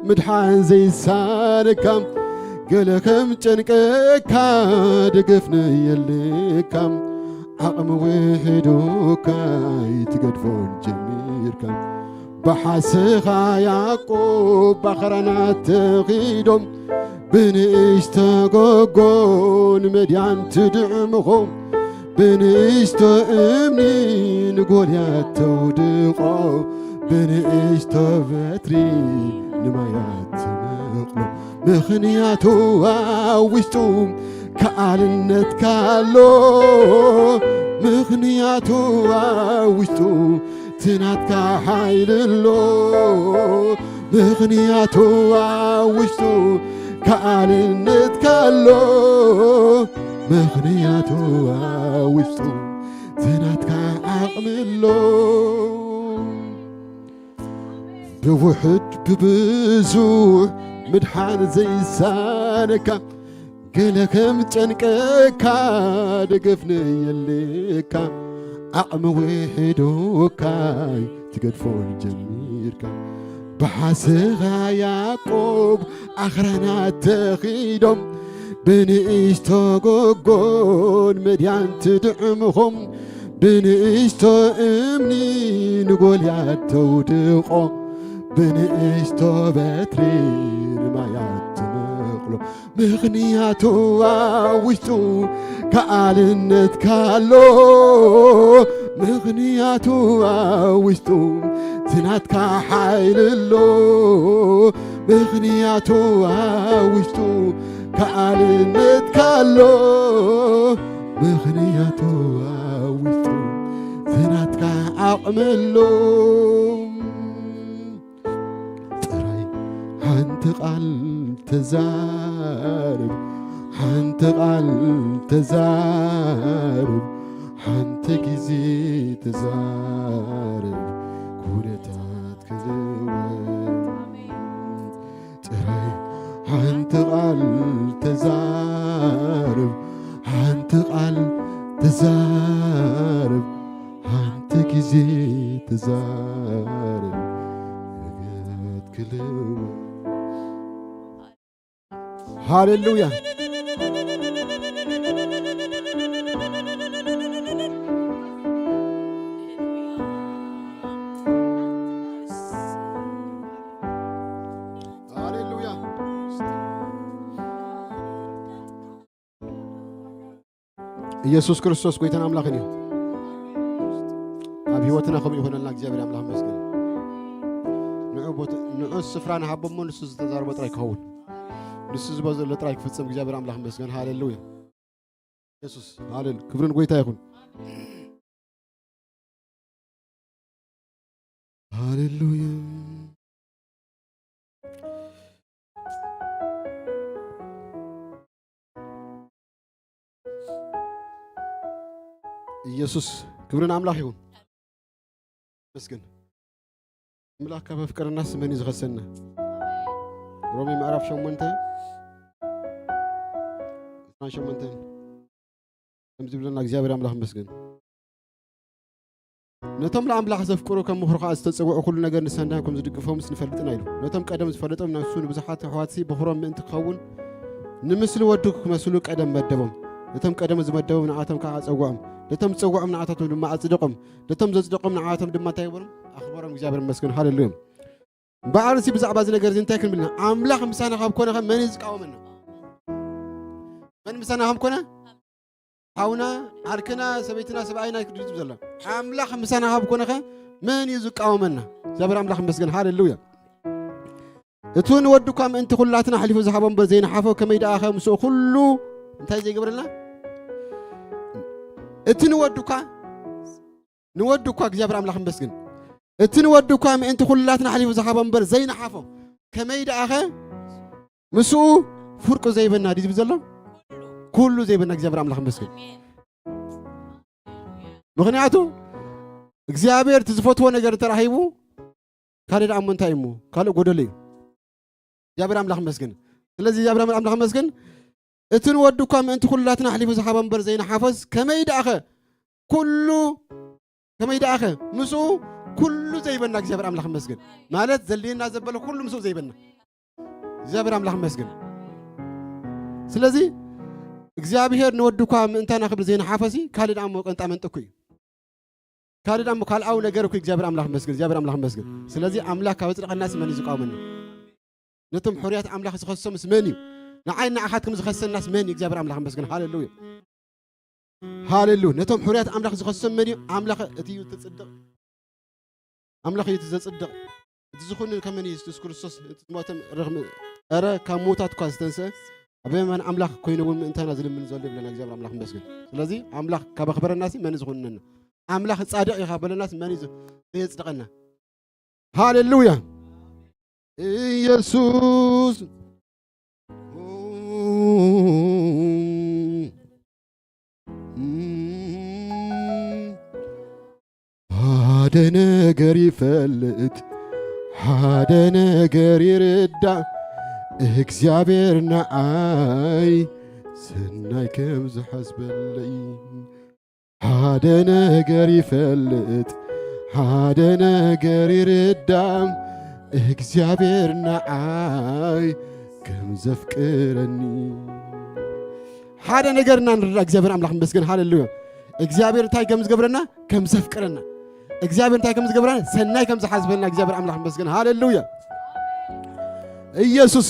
ምድሓን ዘይሳነካ፣ ገለ ከም ጨንቀካ ደገፍ ነየልካ፣ ዓቕሚ ውሒዱካ ኣይትገድፎን ጀሚርካ። ብሓሰኻ ያዕቆብ ኣኽራናት ተኺዶም፣ ብንእሽቶ ጎጎ ንመድያን ትድዕምኾ፣ ብንእሽቶ እምኒ ንጎልያት ተውድቖ፣ ብንእሽቶ በትሪ ንማያት ትመቕሎ። ምኽንያቱ ኣብ ውሽጡ ከኣልነትካ ኣሎ፣ ምኽንያቱ ኣብ ውሽጡ ትናትካ ሓይሊ ኣሎ፣ ምኽንያቱ ኣብ ውሽጡ ከኣልነትካ ኣሎ፣ ምኽንያቱ ኣብ ውሽጡ ትናትካ ዓቕሚ ኣሎ። ብውሕድ ብብዙሕ ምድሓን ዘይሳነካ፣ ገለ ከም ጨንቀካ ደገፍ ነየልካ፣ ዓቕሚ ውሒዱካይ ትገድፎን ጀሚርካ። ብሓሰኻ ያዕቆብ ኣኽራናት ተኺዶም፣ ብንእሽቶ ጎጎን መድያን ትድዕምኹም፣ ብንእሽቶ እምኒ ንጎልያት ተውድቖ፣ ብንእሽቶ በትሪ ንማያት ትመቕሎ። ምኽንያቱ ኣብ ውሽጡ ከኣልነትካ ኣሎ፣ ምኽንያቱ ኣብ ውሽጡ ትናትካ ሓይሊ ኣሎ፣ ምኽንያቱ ኣብ ውሽጡ ከኣልነትካ ኣሎ፣ ምኽንያቱ ኣብ ውሽጡ ትናትካ ዓቕሚ ኣሎ። ጥራይ ሓንቲ ቃል ተዛርብ፣ ሓንቲ ቃል ተዛርብ፣ ሓንቲ ግዜ ተዛርብ፣ ኩነታት ክልወጥ። ጥራይ ሓንቲ ቃል ተዛርብ፣ ሓንቲ ቃል ተዛርብ፣ ሓንቲ ግዜ ተዛርብ፣ ነገራት ክልወጥ። ሃሌሉያ። ሃሌሉያ። ኢየሱስ ክርስቶስ ጎይታን ኣምላኽን እዩ። ኣብ ህይወትና ከምኡ ይኾነልና። እግዚኣብሔር ኣምላኽ መስገን። ንዑ ቦታ፣ ንዑ ስፍራ ንሃቦ እሞ ንሱ ዝተዛረቦ ጥራይ ክኸውን፣ ንሱ ዝበሎ ጥራይ ክፍጽም እግዚኣብሔር ኣምላኽ መስገን። ሃሌሉያ። ኢየሱስ፣ ሃሌሉ-፣ ክብርን ጎይታ ይኹን። ሃሌሉያ። ኢየሱስ፣ ክብሪ ንኣምላኽ ይኹን። መስገን። ኣምላኽ ካብ ኣፍቀረናስ መን እዩ ዝኸሰና? ሮሜ ምዕራፍ ሸሞንተ፣ ዕስራን ሸሞንተን ከምዚ ይብለና፣ እግዚኣብሔር ኣምላኽ መስገን። ነቶም ለኣምላኽ ዘፍቅሩ ከም ምኽሩ ከኣ ዝተጸውዑ ኩሉ ነገር ንሰናዮም ከም ዝድግፎምስ ንፈልጥና ኢሉ። ነቶም ቀደም ዝፈለጦም ነፍሱ ንብዙሓት ኣሕዋትሲ ብኹሮም ምእንቲ ክኸውን ንምስሊ ወዱ ክመስሉ ቀደም መደቦም። ነቶም ቀደም ዝመደቦም ንዓቶም ከኣ ጸውዖም። ነቶም ዝጸውዖም ንዓታቶም ድማ ኣጽደቖም። ነቶም ዘጽደቖም ንዓቶም ድማ እንታይ ገበሮም? ኣኽበሮም። እግዚኣብሔር ይመስገን። ሃሌሉያ። እምበኣርሲ ብዛዕባ እዚ ነገር እዚ እንታይ ክንብል ኢና? ኣምላኽ ምሳና ካብ ኮነ ኸ መን እዩ ዝቃወመና? መን ምሳና ከም ኮነ? ሓውና፣ ዓርክና፣ ሰበይትና፣ ሰብኣይና እዩ ክድርድር ዘሎ። ኣምላኽ ምሳና ካብ ኮነ ኸ መን እዩ ዝቃወመና? እግዚኣብሔር ኣምላኽ ይመስገን። ሃሌሉያ። እቲ ንወዱ እኳ ምእንቲ ኩላትና ኣሕሊፉ ዝሃቦ እምበር ዘይነሓፎ፣ ከመይ ደኣ ኸ ምስኡ ኩሉ እንታይ ዘይገብረልና? እቲ ንወዱ እኳ ንወዱ እኳ እግዚኣብሔር ኣምላኽ ይመስገን። እቲ ንወዱ እኳ ምእንቲ ኩላትና ኣሕሊፉ ዝሃቦ እምበር ዘይነሓፎ፣ ከመይ ደኣኸ ምስኡ ፍርቁ ዘይበና ድዩ ዝብል ዘሎ? ኩሉ ዘይበና እግዚኣብሔር ኣምላኽ ይመስገን። ኣሜን። ምኽንያቱ እግዚኣብሔር እቲ ዝፈትዎ ነገር እንተ ረኺቡ፣ ካልእ ደኣ እሞ እንታይ እሞ? ካልእ ጎደሎ እዩ። እግዚኣብሔር ኣምላኽ ይመስገን። ስለዚ እግዚኣብሔር ኣምላኽ ይመስገን። እቲ ንወዱ እኳ ምእንቲ ኩላትና ኣሕሊፉ ዝሃቦ እምበር ዘይነሓፎስ፣ ከመይ ደኣኸ ኩሉ፣ ከመይ ደኣኸ ምስኡ ኩሉ ዘይበና እግዚኣብሔር ኣምላኽ ይመስገን። ማለት ዘድልየና ዘበለ ኩሉ ምስኡ ዘይበና እግዚኣብሔር ኣምላኽ ይመስገን። ስለዚ እግዚኣብሔር ንወዱ እኳ ምእንታና ክብል ዘይነሓፈሲ፣ ካልእ ደኣ እሞ ቀንጣ መንጠኩ እዩ። ካልእ ደኣ እሞ ካልኣዊ ነገር እኮ እግዚኣብሔር ኣምላኽ ይመስገን፣ እግዚኣብሔር ኣምላኽ ይመስገን። ስለዚ ኣምላኽ ካብ ኣጽደቐናስ መን እዩ ዝቃወመና? ነቶም ሕሩያት ኣምላኽ ዝኸሶምስ መን እዩ? ንዓይ ንዓኻትኩም ዝኸሰናስ መን እዩ? እግዚኣብሔር ኣምላኽ ይመስገን። ሃሌሉያ። ሃሌሉያ። ነቶም ሕሩያት ኣምላኽ ዝኸሶም መን እዩ? ኣምላኽ እቲ እዩ ትጽድቕ። ኣምላኽ እዩ እቲ ዘጽድቕ። እቲ ዝኹንን ከመን እዩ? የሱስ ክርስቶስ እቲ ዝሞተ ረኽሚ-፣ ኧረ ካብ ምዉታት እኳ ዝተንስአ ኣብ የማን ኣምላኽ ኮይኑ እውን ምእንታና ዝልምን ዘሎ ይብለና እግዚኣብሔር ኣምላኽ ይመስገን። ስለዚ ኣምላኽ ካብ ኣኽበረናሲ መን ዝኹንነና? ኣምላኽ ጻድቕ ኢኻ በለናስ መን እዩ ዘየጽድቐና? ሃሌሉያ። ኢየሱስ ሓደ ነገር ይፈልጥ፣ ሓደ ነገር ይርዳእ፣ እግዚኣብሔር ንዓይ ሰናይ ከም ዝሓስበለይ። ሓደ ነገር ይፈልጥ፣ ሓደ ነገር ይርዳእ፣ እግዚኣብሔር ንዓይ ከም ዘፍቅረኒ። ሓደ ነገር ኢና ንርዳእ። እግዚኣብሔር ኣምላኽ ይመስገን። ሃሌሉያ። እግዚኣብሔር እንታይ ከም ዝገብረና? ከም ዘፍቅረና። እግዚኣብሔር እንታይ ከም ዝገብረና? ሰናይ ከም ዝሓስበልና እግዚኣብሔር ኣምላኽ ይመስገን። ሃሌሉያ። ኢየሱስ።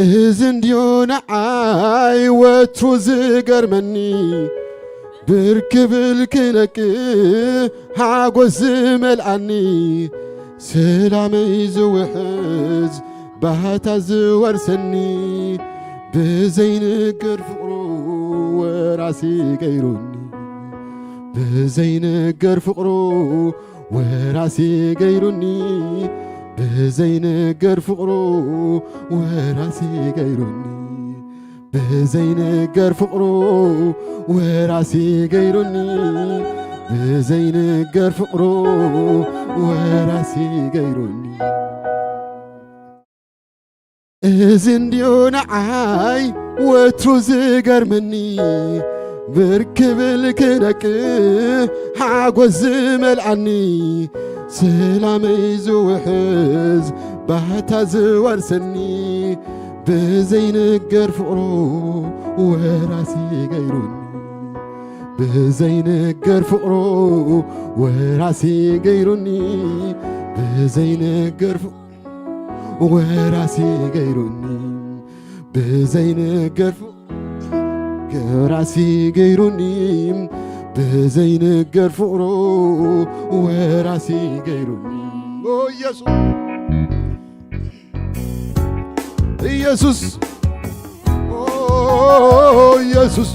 እዚ እንድዮ ንዓይ ወትሩ ዝገርመኒ፣ ብር ክብል ክነቅህ ሓጎስ ዝመልኣኒ፣ ሰላመይ ዝውሕዝ ባህታ ዝወርሰኒ፣ ብዘይንገር ፍቕሩ ወራሲ ገይሩኒ። ብዘይንገር ፍቕሩ ወራሲ ገይሩኒ፣ ብዘይንገር ፍቕሩ ወራሲ ገይሩኒ፣ ብዘይንገር ፍቕሩ ወራሲ ገይሩኒ፣ ብዘይንገር ፍቕሩ ወራሲ ገይሩኒ። እዚ እንድዩ ንዓይ ወትሩ ዝገርመኒ፣ ብር ክብል ክነቅህ ሓጎስ ዝመልኣኒ፣ ሰላመይ ዝውሕዝ ባህታ ዝወርሰኒ፣ ብዘይንገር ፍቕሩ ወራሲ ገይሩኒ፣ ብዘይንገር ፍቕሩ ወራሲ ገይሩኒ፣ ብዘይንገር ፍቕሩ ወራሲ ገይሩኒ፣ ብዘይንገር ፍቕሩ ወራሲ ገይሩኒ፣ ብዘይንገር ፍቕሩ ወራሲ ገይሩኒ። ኦ ኢየሱስ፣ ኢየሱስ፣ ኦ ኢየሱስ።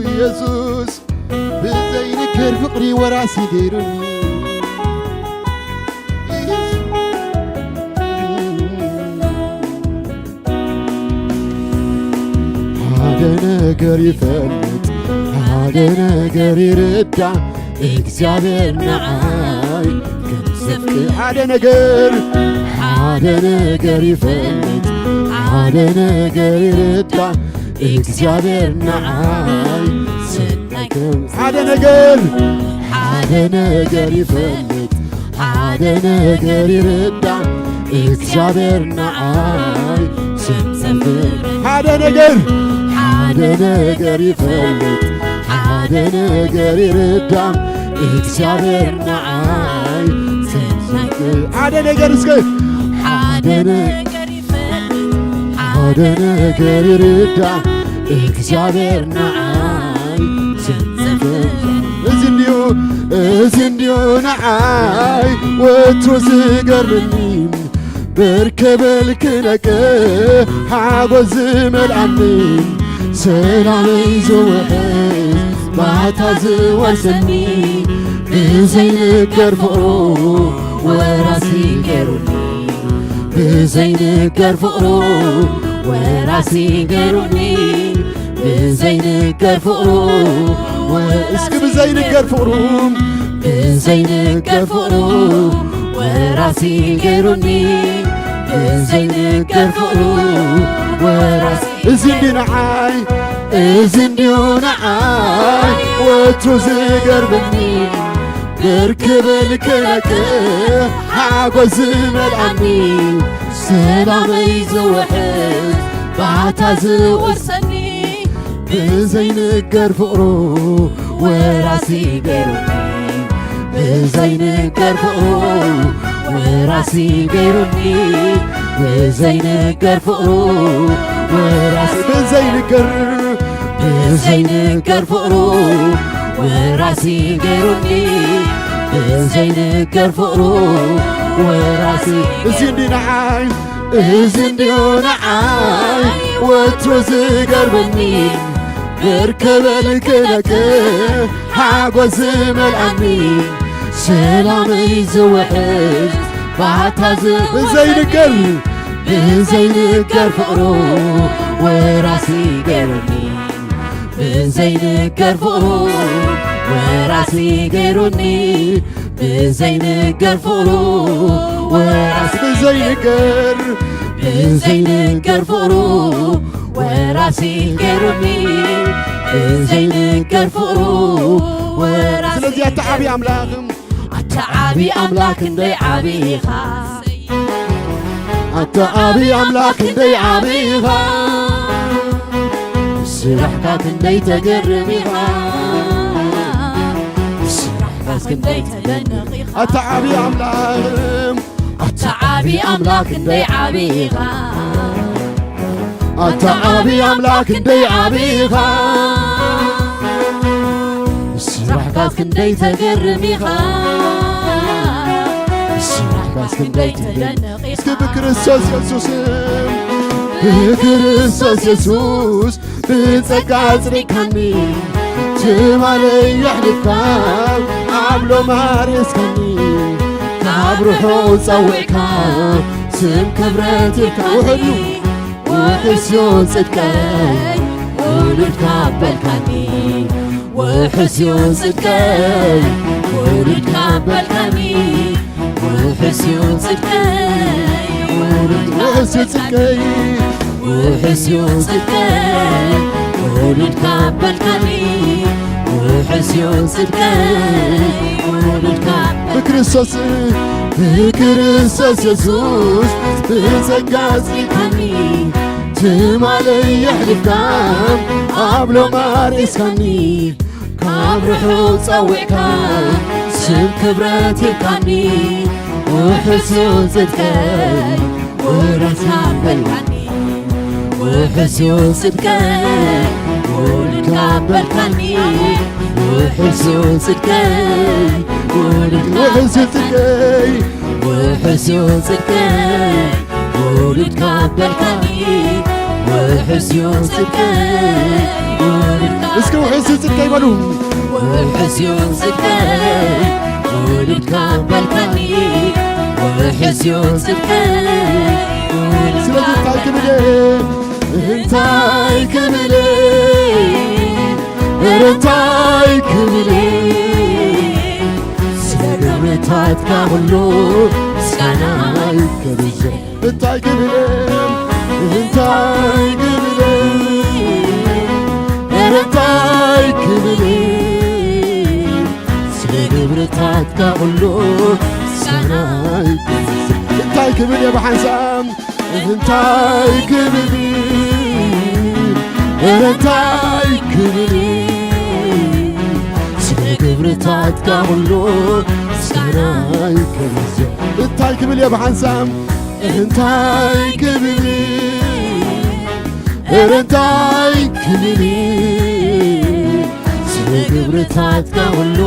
ኢየሱስ ብዘይንገር ፍቕሪ ወራሲ ገይሩኒ። ሓደ ነገር ይፈልጥ፣ ሓደ ሓደ ነገር ይርዳእ እግዚኣብሔር ንዓይ ከም ዘፍቅር። ሓደ ነገር፣ ሓደ ነገር ይፈልጥ፣ ሓደ ነገር ይርዳእ እግዚኣብሔር ንዓይ ሰናይ ከም። ሓደ ነገር፣ ሓደ ነገር ይፈልጥ፣ ሓደ ነገር ይርዳእ እግዚኣብሔር ንዓይ ከም ዘፍቅር። ሓደ ነገር፣ ሓደ ነገር ይፈልጥ፣ ሓደ ነገር ይርዳእ እግዚኣብሔር ንዓይ ከም ዘፍቅር። ሓደ ነገር እስከ፣ ሓደ ነገር ይፈልጥ፣ ሓደ ነገር ይርዳእ እግዚኣብሔር ንዓይ ከም ዘፍቅር። እዚ እንድዩ፣ እዚ እንድዩ ንዓይ ወትሩ ዝገርመኒ፣ ብር ክብል ክነቅሕ ሓጎስ ዝመልኣኒ፣ ሰላመይ ዝውሕዝ ባታ ዝወርሰኒ፣ ብዘይንገር ፍቕሩ ወራሲ ገይሩኒ፣ ብዘይንገር ፍቕሩ ወራሲ ገይሩኒ፣ ብዘይንገር ፍቕሩ ወ-፣ እስኪ ብዘይንገር ፍቕሩ፣ ብዘይንገር ፍቕሩ ወራሲ ገይሩኒ፣ ብዘይንገር ፍቕሩ ወራሲ። እዚ እንዲ ንዓይ፣ እዚ እንድዩ ንዓይ ወትሩ ዝገርመኒ፣ ብር ክብል ክነቅሕ ሓጎስ ዝመልኣኒ፣ ሰላመይ ዝውሕዝ ባታ ዝወርሰኒ፣ ብዘይንገር ፍቕሩ ወራሲ ገይሩኒ፣ ብዘይንገር ፍቕሩ ወራሲ ገይሩኒ፣ ብዘይንገር ፍቕሩ ወራሲ፣ ብዘይንገር፣ ብዘይንገር ፍቕሩ ወራሲ ገይሩኒ፣ ብዘይንገር ፍቕሩ ወራሲ። እዚ እንዲ ንዓይ፣ እዚ እንድዩ ንዓይ ወትሩ ዝገርመኒ፣ ብር ክብል ክነቅሕ ሓጎስ ዝመልኣኒ፣ ሰላመይ ዝውሕዝ ባታ ዝ-፣ ብዘይንገር፣ ብዘይንገር ፍቕሩ ወራሲ ገይሩኒ፣ ብዘይንገር ፍቕሩ ወራሲ ገይሩኒ፣ ብዘይንገር ፍቕሩ ወራሲ፣ ብዘይንገር፣ ብዘይንገር ፍቕሩ ወራሲ ገይሩኒ፣ ብዘይንገር ፍቕሩ ወራሲ። ስለዚ ኣታ ዓቢ ኣምላኽ፣ ኣታ ዓቢ ኣምላኽ ክንደይ ዓቢ ኢኻ፣ ኣታ ዓቢ ኣምላኽ ክንደይ ዓቢ ኢኻ፣ ስራሕካ ክንደይ ተገርም ኢኻ፣ ስራሕካስ ክንደይ ተደንቕ ኢኻ። ኣታ ዓቢ ኣምላኽ፣ ኣታ ዓቢ ኣምላኽ ክንደይ ዓቢ ኢኻ፣ ኣታ ዓቢ ኣምላኽ ክንደይ ዓቢ ኢኻ፣ ስራሕካስ ክንደይ ተገርም ኢኻ፣ ስራሕካስ ክንደይ ተደንቕ ኢኻ። እስኪ ብክርስቶስ የሱስ፣ ብክርስቶስ የሱስ ብጸጋ ኣጽዲቅካኒ፣ ትማለይ የሕሊፍካ ኣብ ሎሚ ኣርእስካኒ፣ ካብ ርሑቕ ጸዊዕካ ስም ክብረት ሂብካኒ፣ ውሕስዮ ጽድቀይ ውሉድካ ኣበልካኒ፣ ውሕስዮ ጽድቀይ ውሉድካ ኣበልካኒ፣ ውሕስዮ ጽድቀይ ውሉድካ ውሕስዮ ጽድቀይ፣ ውሕስዮ ጽድቀይ ውሉድካ ኣበልካኒ፣ ውሕስዮ ጽድቀይ ውሉድካ ብክርስቶስ፣ ብክርስቶስ የሱስ ብጸጋ ኣጽዲቅካኒ፣ ትማለይ የሕሊፍካ ኣብ ሎሚ ኣርእስካኒ፣ ካብ ርሑቕ ጸዊዕካ ስም ክብረት ሂብካኒ፣ ውሕስዮ ጽድቀይ ውሉድካ ኣበልካኒ፣ ውሕስዮ ጽድቀይ ውሉድካ ኣበልካኒ፣ ውሕስዮ ጽድቀይ ውሉድካ ውሕስዮ ጽድቀይ፣ ውሕስዮ ጽድቀይ ውሉድካ ኣበልካኒ፣ ውሕስዮ ጽድቀይ ውሉድካ እስኪ ውሕስዮ ጽድቀይ በሉ። ውሕስዮ ጽድቀይ ውሉድካ ኣበልካኒ፣ ውሕስዮ ጽድቀይ ውሉድካ ስለዚ እንታይ ክብል እየ? እንታይ ክብል እየ? ኧረ እንታይ ግብርታትካ ኩሉ ምስጋናይ ክብዝሕ። እንታይ ክብል፣ እንታይ ክብል፣ ኧረ እንታይ ክብል፣ ስለ ግብርታትካ ኩሉ ምስጋናይ ክብዝሕ። እንታይ ክብል እየ ብሓንሳብ፣ እንታይ ክብል፣ ኧረ እንታይ ክብል፣ ስለ ግብርታትካ ኩሉ ምስጋናይ ክብዝሕ። እንታይ ክብል እየ ብሓንሳብ፣ እንታይ ክብል፣ ኧረ እንታይ ክብል፣ ስለ ግብርታትካ ኩሉ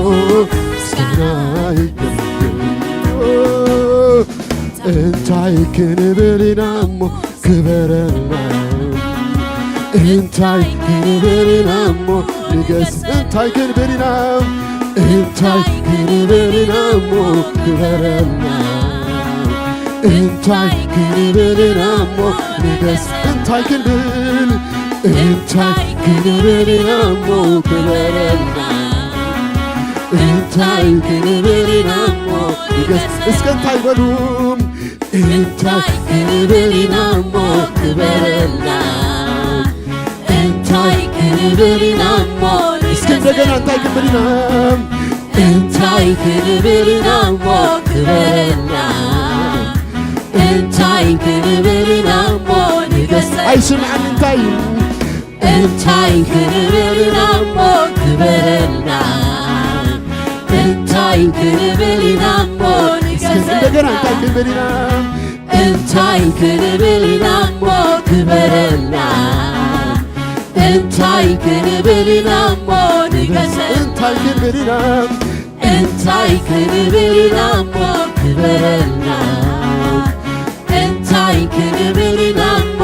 ምስጋናይ ክብዝሕ። እንታይ ክንብል ኢና እሞ ክበረልና፣ እንታይ ክንብል ኢና እሞ ንገስ፣ እንታይ ክንብል ኢና፣ እንታይ ክንብል ኢና እሞ ክበረልና፣ እንታይ ክንብል ኢና እሞ ንገስ፣ እንታይ ክንብል፣ እንታይ ክንብል ኢና እሞ ክበረልና፣ እንታይ ክንብል ኢና እሞ ንገስ። እስከ እንታይ በሉ፣ እንታይ ክንብል ኢና እሞ ክበረልና፣ እንታይ ክንብል ኢና እሞ እስኪ እንደገና እንታይ ክንብል ኢና፣ እንታይ ክንብል ኢና እሞ ክበረልና፣ እንታይ ክንብል ኢና እሞ ንገስ። ኣይስምዓን እንታይ እንታይ ክንብል ኢና እሞ ክበረልና፣ እንታይ ክንብል ኢና እሞ ንገስ። እንደገና እንታይ ክንብል ኢና፣ እንታይ ክንብል ኢና እሞ ክበረልና፣ እንታይ ክንብል ኢና እሞ ንገስ። እንታይ ክንብል ኢና፣ እንታይ ክንብል ኢና እሞ ክበረልና፣ እንታይ ክንብል ኢና እሞ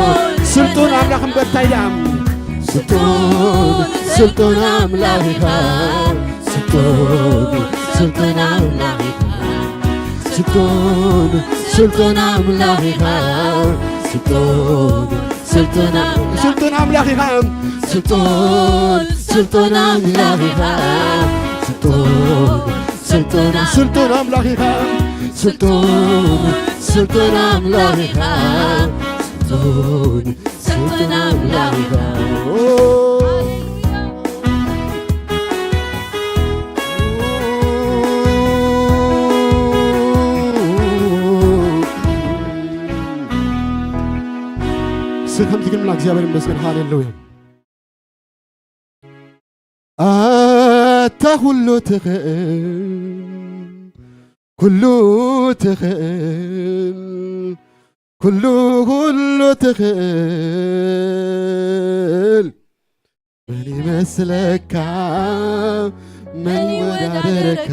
ስልጡን ኣምላኽ እምበር እንታይ ደኣ፣ ስልጡን፣ ስልጡን ኣምላኽ ኢኻ፣ ስልጡን፣ ስልጡን ኣምላኽ ኢኻ፣ ስልጡን፣ ስልጡን ኣምላኽ ኢኻ፣ ስልጡን፣ ስልጡን ኣምላኽ፣ ስልጡን ኣምላኽ ኢኻ፣ ስልጡን፣ ስልጡን ኣምላኽ ኢኻ፣ ስልጡን፣ ስልጡን፣ ስልጡን ኣምላኽ ኢኻ፣ ስልጡን፣ ስልጡን ኣምላኽ ኢኻ፣ ስልጡን፣ ስልጡን ኣምላኽ ኢኻ። እስኪ ከምዚ ግንብላ እግዚኣብሔር ይመስገን። ሃሌሉያ። ኣታ ኩሉ ትኽእል፣ ኩሉ ትኽእል፣ ኩሉ፣ ኩሉ ትኽእል። መን ይመስለካ፣ መን ይወዳደረካ?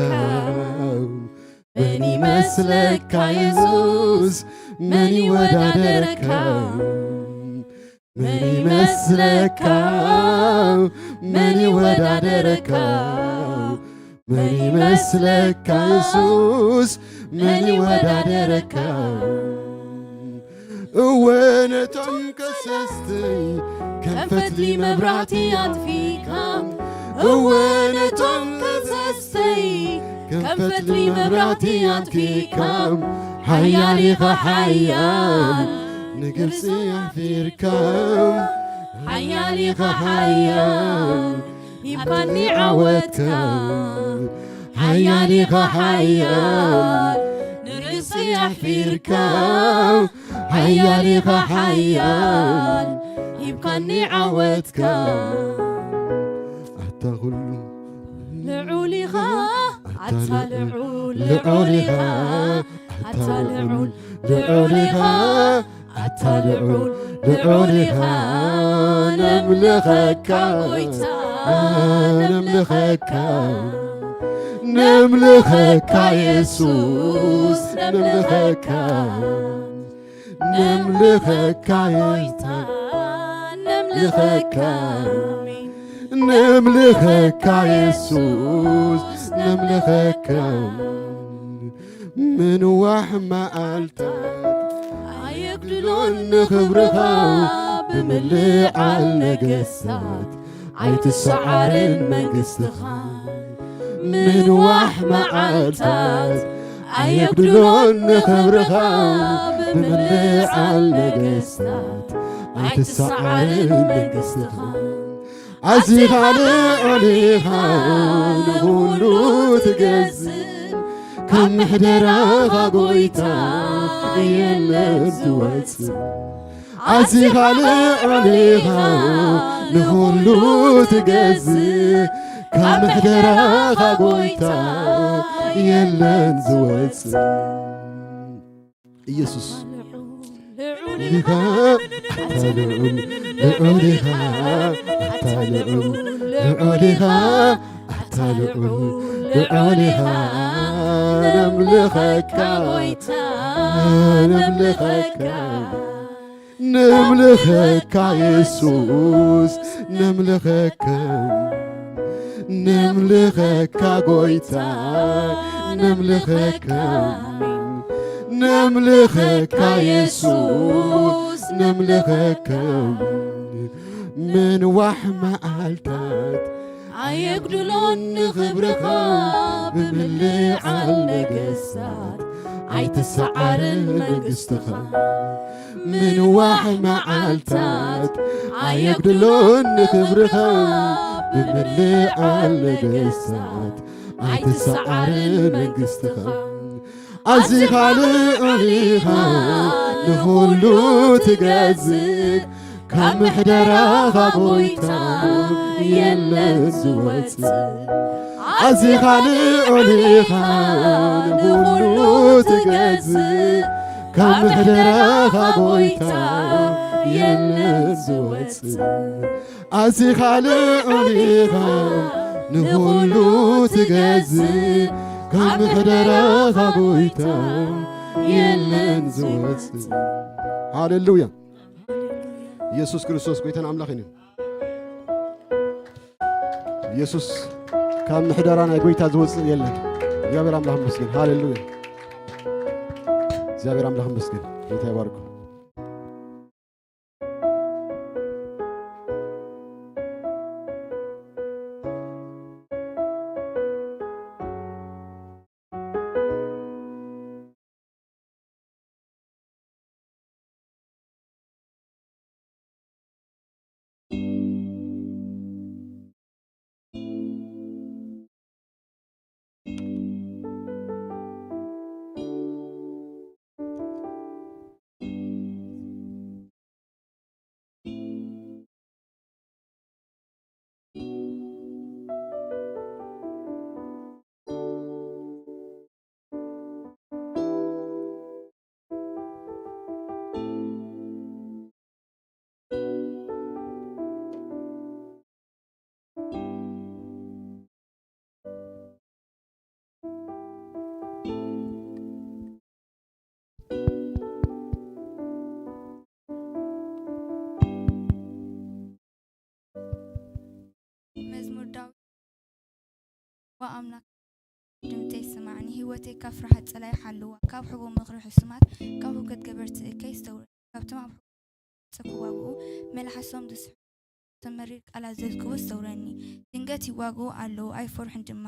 መን ይመስለካ የሱስ፣ መን ይወዳደረካ? መን ይመስለካ፣ መን ይወዳደረካ? መን ይመስለካ የሱስ፣ መን ይወዳደረካ? እወ ነቶም ከሰስቲ ከም ፈትሊ መብራህቲ ኣጥፊእካ፣ እወ ነቶም ከሰስቲ ከም ፈትሊ መብራህቲ ኣጥፊእካ፣ ሓያል ኢኻ ሓያል ንግብጺ ኣሕፊርካ፣ ሓያል ኢኻ ሓያል ሂብካኒ ዓወትካ፣ ሓያል ኢኻ ሓያል ንርእሲ ኣሕፊርካ፣ ሓያል ኢኻ ሓያል ሂብካኒ ዓወትካ። ኣታ ኩሉ ልዑል ኢኻ፣ ኣታ ኣታ ልዑል፣ ልዑል፣ ልዑል ኢኻ፣ ኣታ ኣታ ልዑል፣ ልዑል፣ ልዑል ኢኻ፣ ኣታ ልዑል፣ ልዑል ኢኻ፣ ነምልኸካ፣ ጎይታ፣ ነምልኸካ፣ ነምልኸካ የሱስ፣ ነምልኸካ፣ ነምልኸካ ጎይታ፣ ነምልኸካ፣ ነምልኸካ የሱስ፣ ነምልኸካ። ምንዋሕ መዓልታት ኣየጉድሎን ንኽብርኻ፣ ብምልዓል ነገስታት ኣይትሰዓርን መንግስትኻ። ምንዋሕ መዓልታት ኣየጉድሎን ንኽብርኻ ብምልዓል ነገስታት ኣይትሰዓርን መንግስትኻ። ኣዚኻ ልዑል ኢኻ ንኹሉ ትገዝእ፣ ካብ ምሕደራኻ ጎይታ የለን ዝወጽእ። ኣዚኻ ልዑል ኢኻ ንኹሉ ትገዝእ፣ ካብ ምሕደራኻ ጎይታ የለን ዝወጽእ። ኢየሱስ ኢኻ ኣታ ልዑል፣ ልዑል ኢኻ ኣታ ልዑል፣ ልዑል ኢኻ ኣታ ልዑል፣ ልዑል ኢኻ ነምልኸካ፣ ነምልኸካ፣ ነምልኸካ የሱስ፣ ነምልኸካ፣ ነምልኸካ ጎይታ፣ ነምልኸካ፣ ነምልኸካ የሱስ፣ ነምልኸካ። ምንዋሕ መዓልታት ኣየጉድሎን ንኽብርኻ፣ ብምልዓል ነገስታት ኣይትሰዓርን መንግስትኻ። ምንዋሕ መዓልታት ኣየጉድሎን ንኽብርኻ፣ ብምልዓል ነገስታት ኣይትሰዓርን መንግስትኻ። ኣዚኻ ልዑል ኢኻ ንኹሉ ትገዝእ፣ ካብ ምሕደራኻ ጎይታ የለን ዝወጽእ። ኣዚኻ ልዑል ኢኻ ንኹሉ ትገዝእ፣ ካብ ምሕደራኻ ጎይታ የለን ዝወጽእ። ኣዚኻ ልዑል ኢኻ ንኹሉ ትገዝእ፣ ካብ ምሕደራኻ ጎይታ የለን ዝወጽእ። ሃሌሉያ። ኢየሱስ ክርስቶስ ጎይታን ኣምላኽን እዩ። ኢየሱስ ካብ ምሕደራ ናይ ጎይታ ዝወጽእ የለን። እግዚኣብሔር ኣምላኽ ይመስገን። ሃሌሉያ። እግዚኣብሔር ኣምላኽ ይመስገን። ጌታ ይባርኩ። መዝሙር ዳዊት። ዋ ኣምላኽ፣ ድምፀይ ስማዕ፣ ንህይወተይ ካብ ፍርሃት ጸላኢ ሓልዋ፣ ካብ ሕቡእ ምኽሪ ሕሱማት፣ ካብ ህውከት ገበርቲ እከይ ዝተውረ፣ ካብቶም ኣብ ሕቡእ ክዋግኡ መልሓሶም ዝስሕቡ፣ ተመሪር ቃላት ዘዝክቡ ዝተውረኒ። ድንገት ይዋግኡ ኣለዉ ኣይፈርሑን ድማ፣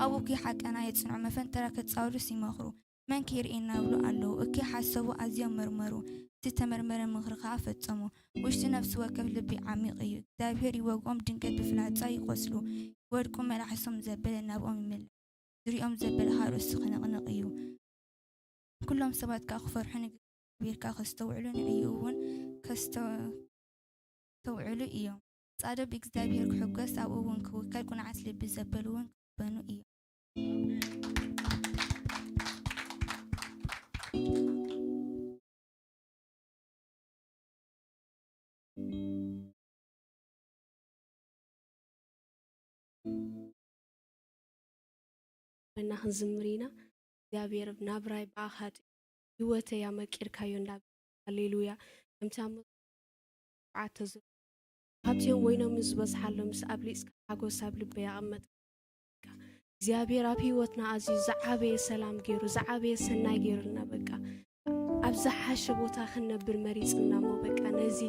ኣብ እኩይ ሓቀና የጽንዑ፣ መፈንጠራ ከጻውዱስ ይመኽሩ። መን ከይርእየና ይብሉ ኣለዉ፣ እኪ ሓሰቡ ኣዝዮም መርመሩ፣ እቲ ተመርመረ ምኽሪ ኸኣ ፈጸሙ። ውሽጢ ነፍሲ ወከፍ ልቢ ዓሚቕ እዩ። እግዚኣብሄር ይወግኦም፣ ድንገት ብፍላጻ ይቖስሉ፣ ይወድቁ፣ መልሓሶም ዘበለ ናብኦም ይምለስ፣ ዝርእዮም ዘበለ ኻኣ ርእሱ ኽንቕንቕ እዩ። ኩሎም ሰባት ከኣ ክፈርሑን እግዚኣብሄር ከኣ ከስተውዕሉ ንዕኡ እውን ከስተውዕሉ እዮም። ጻድቕ ብእግዚኣብሄር ክሕጎስ ኣብኡ እውን ክውከል፣ ቅኑዓት ልቢ ዘበሉ እውን ክሕበኑ እዮም። ኮይና ክንዝምር ኢና። እግዚኣብሔር ናብራይ ብኣኻ ጥዩ፣ ህይወተይ ኣመቂርካዮ እንዳበልኩ፣ ሃሌሉያ። ከምቲ ኣብ መዝሙር ሸውዓተ ዘሎ፣ ሃብተዮም ወይኖም ንዝበዝሓሎም ምስ ኣብሊጽካ ሓጎስ ኣብ ልበይ ኣቐመጥካ። እግዚኣብሔር ኣብ ህይወትና ኣዝዩ ዝዓበየ ሰላም ገይሩ፣ ዝዓበየ ሰናይ ገይሩልና። በቃ ኣብ ዝሓሸ ቦታ ክንነብር መሪጽና እሞ በቃ ነዚ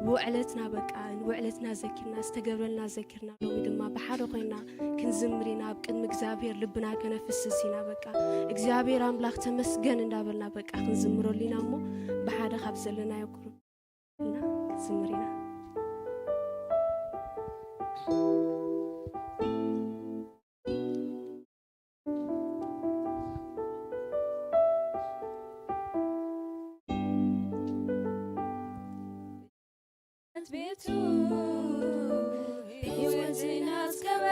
ውዕለትና በቃ፣ ውዕለትና ዘኪርና፣ ዝተገብረልና ዘኪርና፣ ሎሚ ድማ ብሓደ ኮይና ክንዝምር ኢና፣ ኣብ ቅድሚ እግዚኣብሔር ልብና ከነፍስስ ኢና። በቃ እግዚኣብሔር ኣምላኽ ተመስገን እንዳበልና በቃ ክንዝምረሉ ኢና። እሞ ብሓደ ካብ ዘለናዮ ቁሩብ እና ክንዝምር ኢና። ቤቱ ሕይወትን ኣስከበ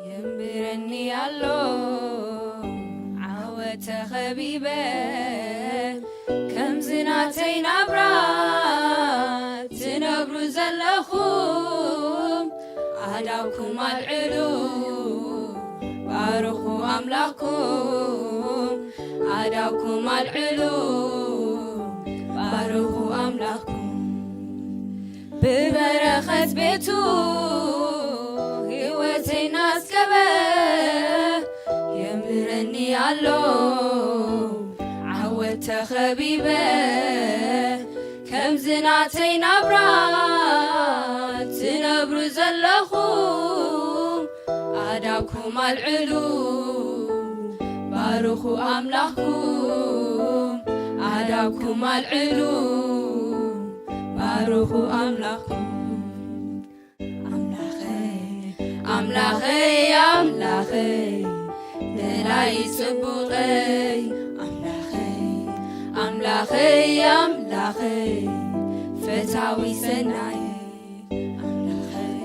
የንብረኒ ኣሎ ዓወት ተኸቢበ። ከምዚ ናተይ ናብራ ትነብሩ ዘለኹም ኣዳኩም ኣልዕሉ፣ ባርኹ ኣምላኽኩም። ኣዳኩም ኣልዕሉ፣ ባርኹ ኣምላኽኩም። ብበረኸት ቤቱ ሕይወተይ ናስከበ የምህረኒ ኣሎ ዓወት ተኸቢበ። ከምዚ ናተይ ናብራ ትነብሩ ዘለኹም ኣዳኩም ኣልዕሉ፣ ባርኹ ኣምላኽኩም። ኣዳኩም ኣልዕሉ፣ ባርኹ ኣምላኽኩም። ኣምላኸይ፣ ኣምላኸይ፣ ኣምላኸይ፣ ደላይ ጽቡቐይ። ኣምላኸይ፣ ኣምላኸይ፣ ኣምላኸይ፣ ፈታዊ ሰናይ። ኣምላኸይ፣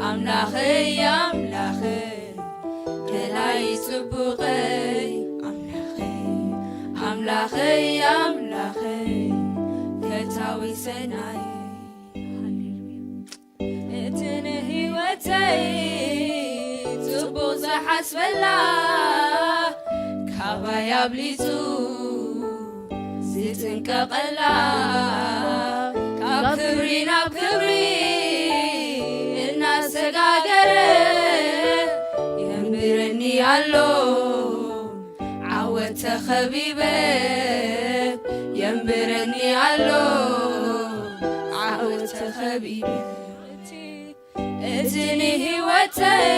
ኣምላኸይ፣ ኣምላኸይ፣ ደላይ ጽቡቐይ። ኣምላኸይ፣ ኣምላኸይ፣ ኣምላኸይ፣ ፈታዊ ሰናይ። ሃሌሉያ። እቲ ንህይወተይ ጽቡቕ ዝሓስበላ ካባይ ኣብሊጹ ዝጥንቀቐላ ካብ ክብሪ ናብ ክብሪ እናሰጋገረ የንብረኒ ኣሎ። ዓወት ተኸቢበ የንብረኒ ኣሎ። ዓወት ተኸቢበ እቲ ንህይወተይ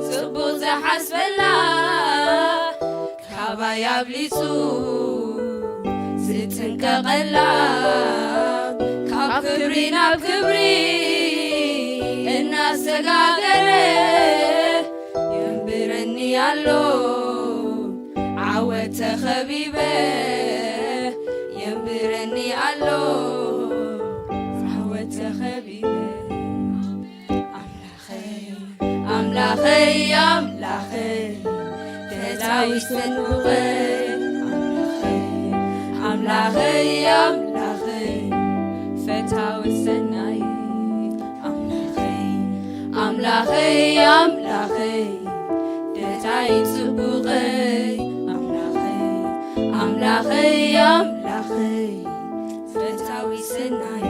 ጽቡቕ ዝሓስበላ ካባይ ኣብሊጹ ዝጥንቀቐላ ካብ ክብሪ ናብ ክብሪ እናሰጋገረ የንብረኒ ኣሎ። ዓወት ተኸቢበ የንብረኒ ኣሎ። ዓወት ተኸቢበ ኣምላኸይ፣ ኣምላኸይ፣ ኣምላኸይ፣ ፈታዊ ሰንቡቐይ። ኣምላኸይ፣ ኣምላኸይ፣ ኣምላኸይ፣ ፈታዊ ሰናይ። ኣምላኸይ፣ ኣምላኸይ፣ ኣምላኸይ፣ ደታይ ጽቡቐይ። ኣምላኸይ፣ ኣምላኸይ፣ ኣምላኸይ፣ ፈታዊ ሰናይ።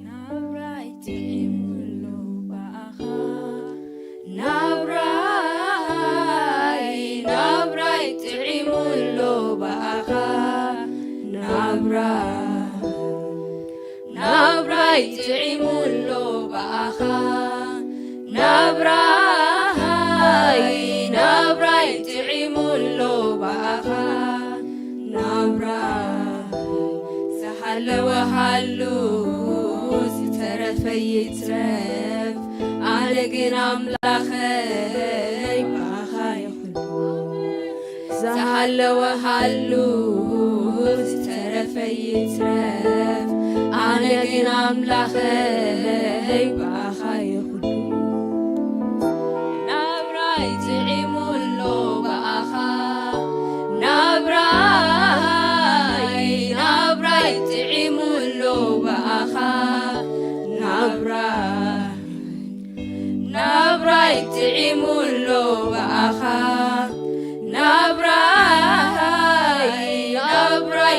ናብራይ ጥዒሙሎ ብኣኻ። ናብራይ፣ ናብራይ ጥዒሙሎ ብኣኻ። ናብራይ፣ ናብራይ ጥዒሙሎ ብኣኻ። ናብራይ፣ ናብራይ ጥዒሙሎ ብኣኻ። ናብራይ ዝሃለወ ሃሉ፣ ዝተረፈ ይትረፍ፣ ኣነ ግን ኣምላኸይ ብኣኻ ይኹን። ዝሃለወ ሃሉ፣ ዝተረፈ ይትረፍ፣ ኣነ ግን ኣምላኸይ ብኣኻ ይኹን። ናብራይ ጥዒሙ ኣሎ ብኣኻ። ናብራይ፣ ናብራይ ጥዒሙ ኣሎ ብኣኻ። ናብራይ፣ ናብራይ ጥዒሙ ኣሎ ብኣኻ። ናብራይ፣ ናብራይ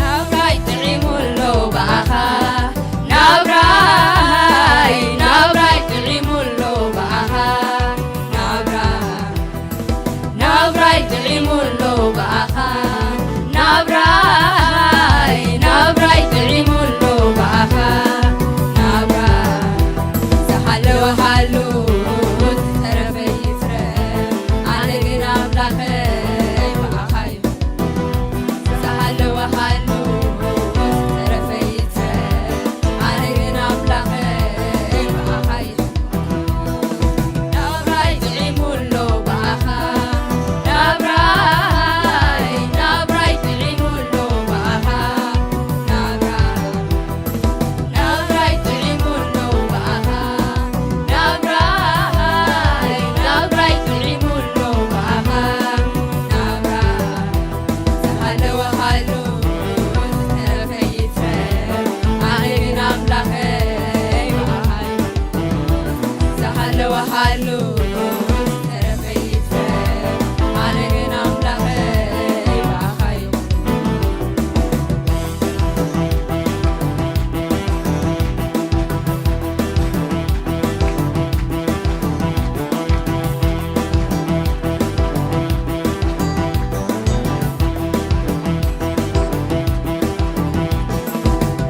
ናብራይ ጥዒሙ ኣሎ ብኣኻ፣ ናብራይ፣ ናብራይ ጥዒሙ ኣሎ ብኣኻ፣ ናብራ፣ ናብራይ ጥዒሙ ኣሎ ብኣኻ፣ ናብራይ፣ ናብራይ ጥዒሙ ኣሎ ብኣኻ፣ ናብራ፣ ዝሃለወ ሃሉ፣ ዝተረፈ ይትረፍ፣ ኣነ ግን ኣምላኸይ ብኣኻ እዩ። ዝሃለወ ሃሉ፣ ዝተረፈ ይትረፍ፣ ኣነ ግን ኣምላኸይ ብኣኻ እዩ። ናብራይ ጥዒሙ ኣሎ ብኣኻ፣ ናብራይ፣ ናብራይ ጥዒሙ ኣሎ ብኣኻ፣ ናብራ፣ ናብራይ ጥዒሙ ኣሎ ብኣኻ፣ ናብራይ፣ ናብራይ ጥዒሙ ኣሎ ብኣኻ፣ ናብራ፣ ዝሃለወ ሃሉ፣ ዝተረፈ ይትረፍ፣ ኣነ ግን ኣምላኸይ ብኣኻ እዩ። ዝሃለወ ሃሉ፣ ዝተረፈ ይትረፍ፣ ኣነ ግን ኣምላኸይ ብኣኻ እዩ።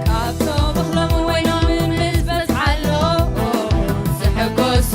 ካብቶም እኽሎም ወይኖም ምስ በዝሓሎም ዝሕጎሱ፣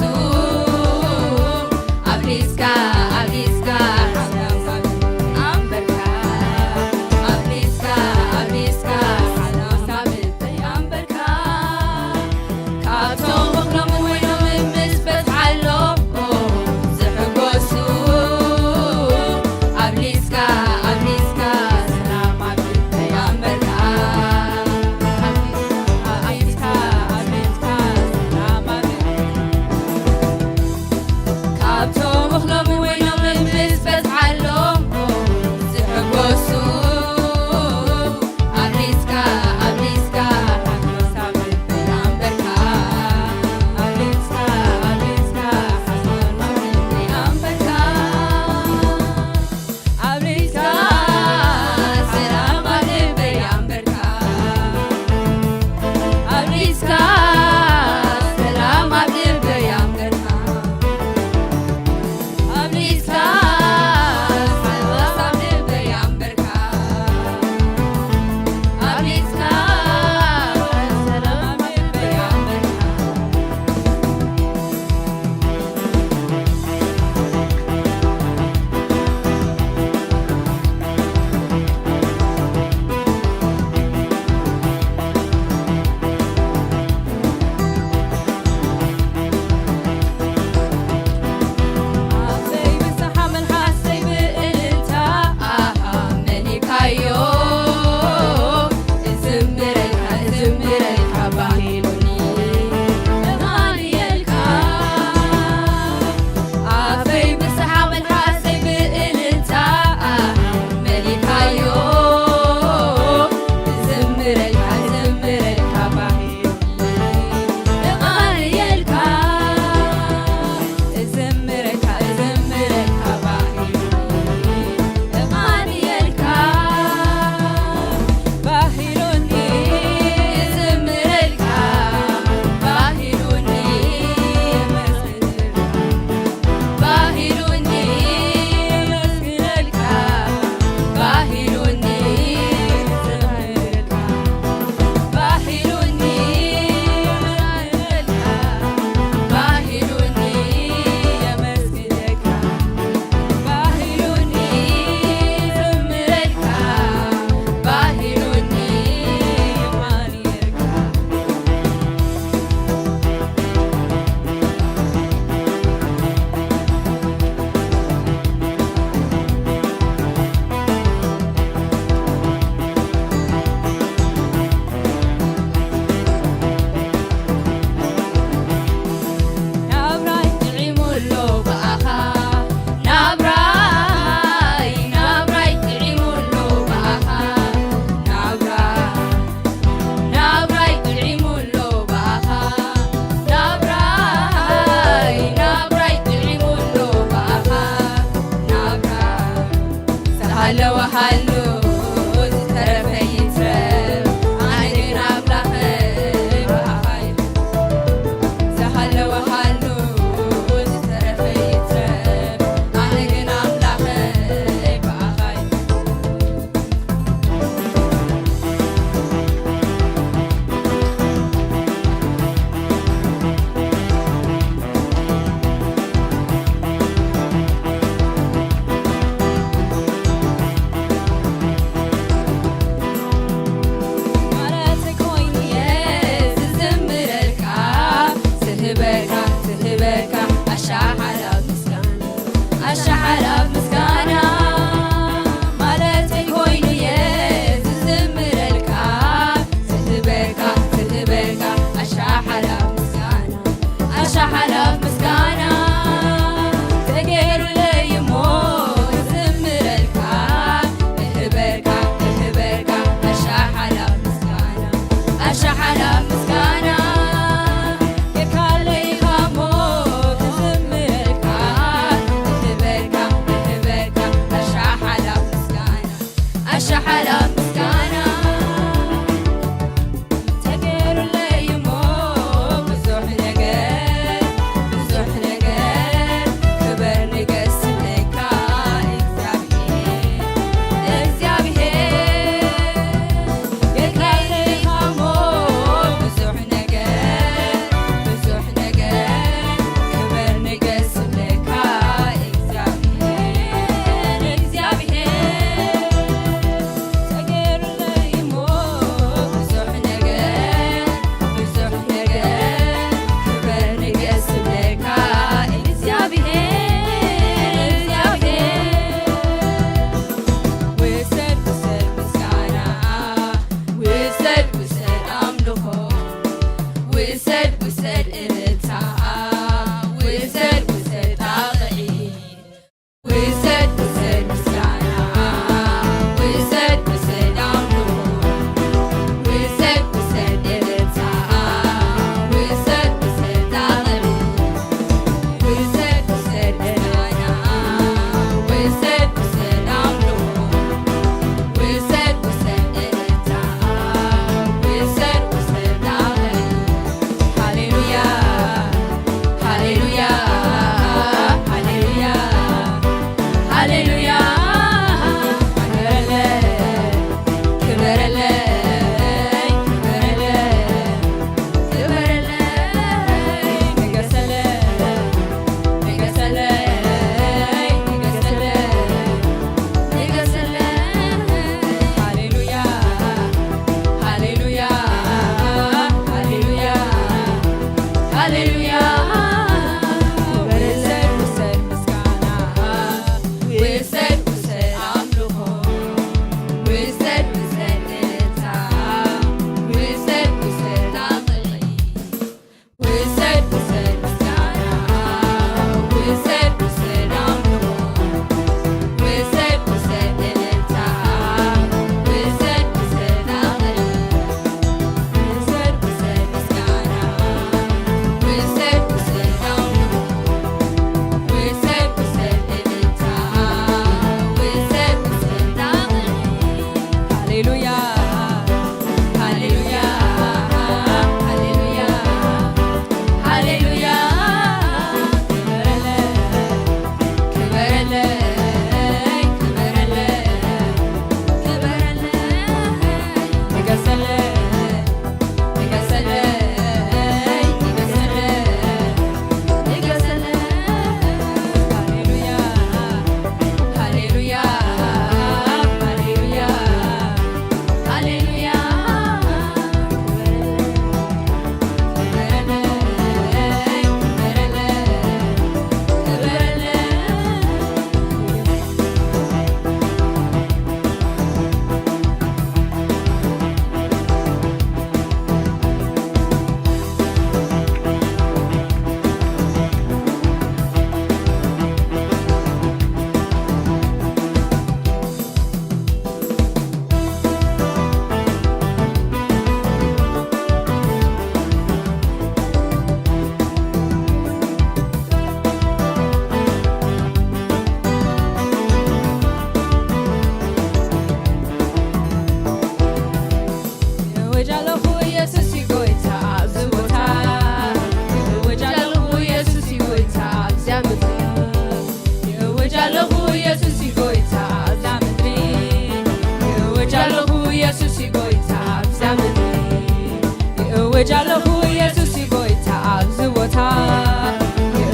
እወጅ ኣለኹ የሱስ እዩ ጎይታ ኣብዚ ቦታ።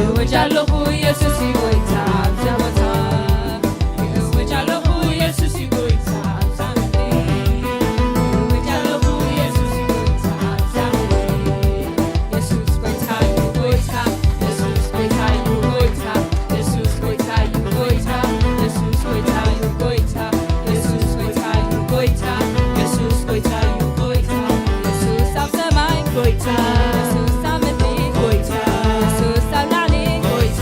እወጅ ኣለኹ የሱስ እዩ ጎይታ ኣብዚ ቦታ። እወጅ ኣለኹ የሱስ እዩ ጎይታ ኣብዛ ምድሪ። እወጅ ኣለኹ የሱስ እዩ ጎይታ ኣብዛ ምድሪ። የሱስ ጎይታ እዩ ጎይታ። የሱስ ጎይታ እዩ ጎይታ። የሱስ ጎይታ እዩ ጎይታ። የሱስ ጎይታ እዩ ጎይታ። የሱስ ጎይታ እዩ ጎይታ። የሱስ ጎይታ እዩ ጎይታ። የሱስ ኣብ ሰማይ ጎይታ። የሱስ ኣብ ምድሪ ጎይታ። የሱስ ኣብ ላዕሊ ጎይታ።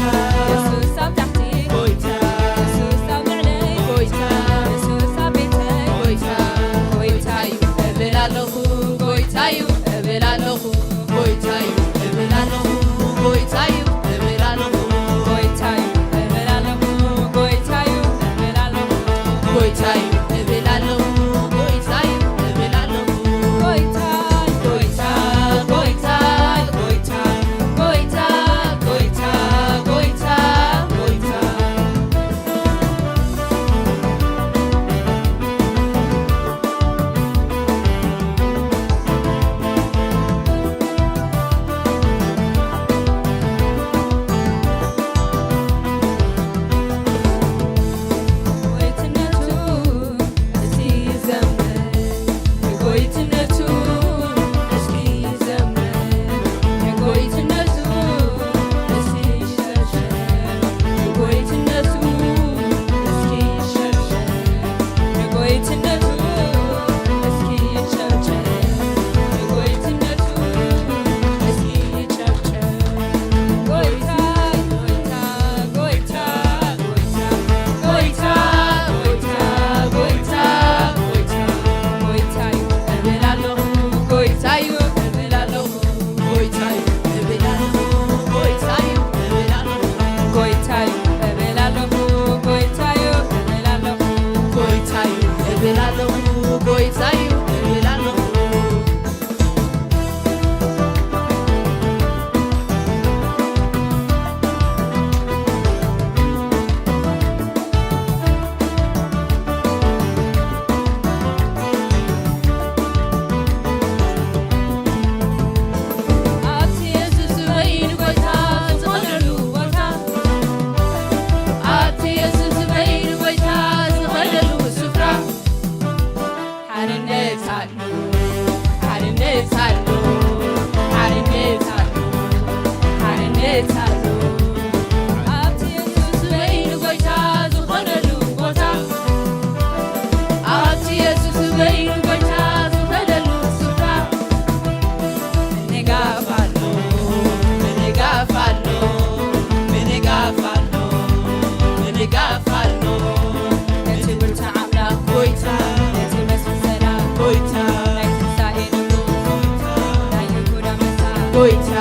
የሱስ ኣብ ታሕቲ ጎይታ። የሱስ ኣብ ልዕለይ ጎይታ። የሱስ ኣብ ቤተይ ጎይታ። ጎይታ እዩ እብል ኣለኹ። ጎይታ እዩ እብል ኣለኹ። ጎይታ እዩ እብል ኣለኹ። ጎይታ እዩ እብል ኣለኹ። ጎይታ እዩ እብል ኣለኹ። ጎይታ እዩ እብል ኣለኹ። ጎይታ እዩ እብል ኣለኹ። ጎይታ እዩ እብል ኣለኹ። ጎይታ፣ ጎይታ፣ ጎይታ፣ ጎይታ፣ ጎይታ፣ ጎይታ፣ ጎይታ፣ ጎይታ። ጎይትነቱ እስኪ ዘምር፣ ጎይትነቱ እስኪ ዘምር፣ ጎይትነቱ እስኪ ሸርሸር፣ ጎይትነቱ እስኪ ሸርሸር፣ ጎይትነቱ እስኪ ሸርሸር፣ ጎይትነቱ እስኪ ኣብቲ የሱስ በይኑ ጎይታ ዝኾነሉ ቦታ፣ ኣብቲ የሱስ በይኑ ጎይታ ዝኾነሉ ስፍራ፣ ሓርነት ኣሎ፣ ሓርነት ኣሎ፣ ሓርነት ኣሎ፣ ሓርነት ኣሎ። ኣብቲ የሱስ በይኑ ጎይታ ዝኾነሉ ቦታ፣ ኣብቲ የሱስ በይኑ ጎይታ ዝኾነሉ ስፍራ፣ ምንጋፍ ኣሎ፣ ምንጋፍ ኣሎ፣ ምንጋፍ ኣሎ፣ ምንጋፍ ኣሎ። እቲ ብርቱዕ ኣምላኽ ጎይታ፣ እቲ መስፍን ሰላም ጎይታ፣ ናይ ትንሳኤ ንጉስ ጎይታ፣ ናይ ይሁዳ ኣንበሳ ጎይታ፣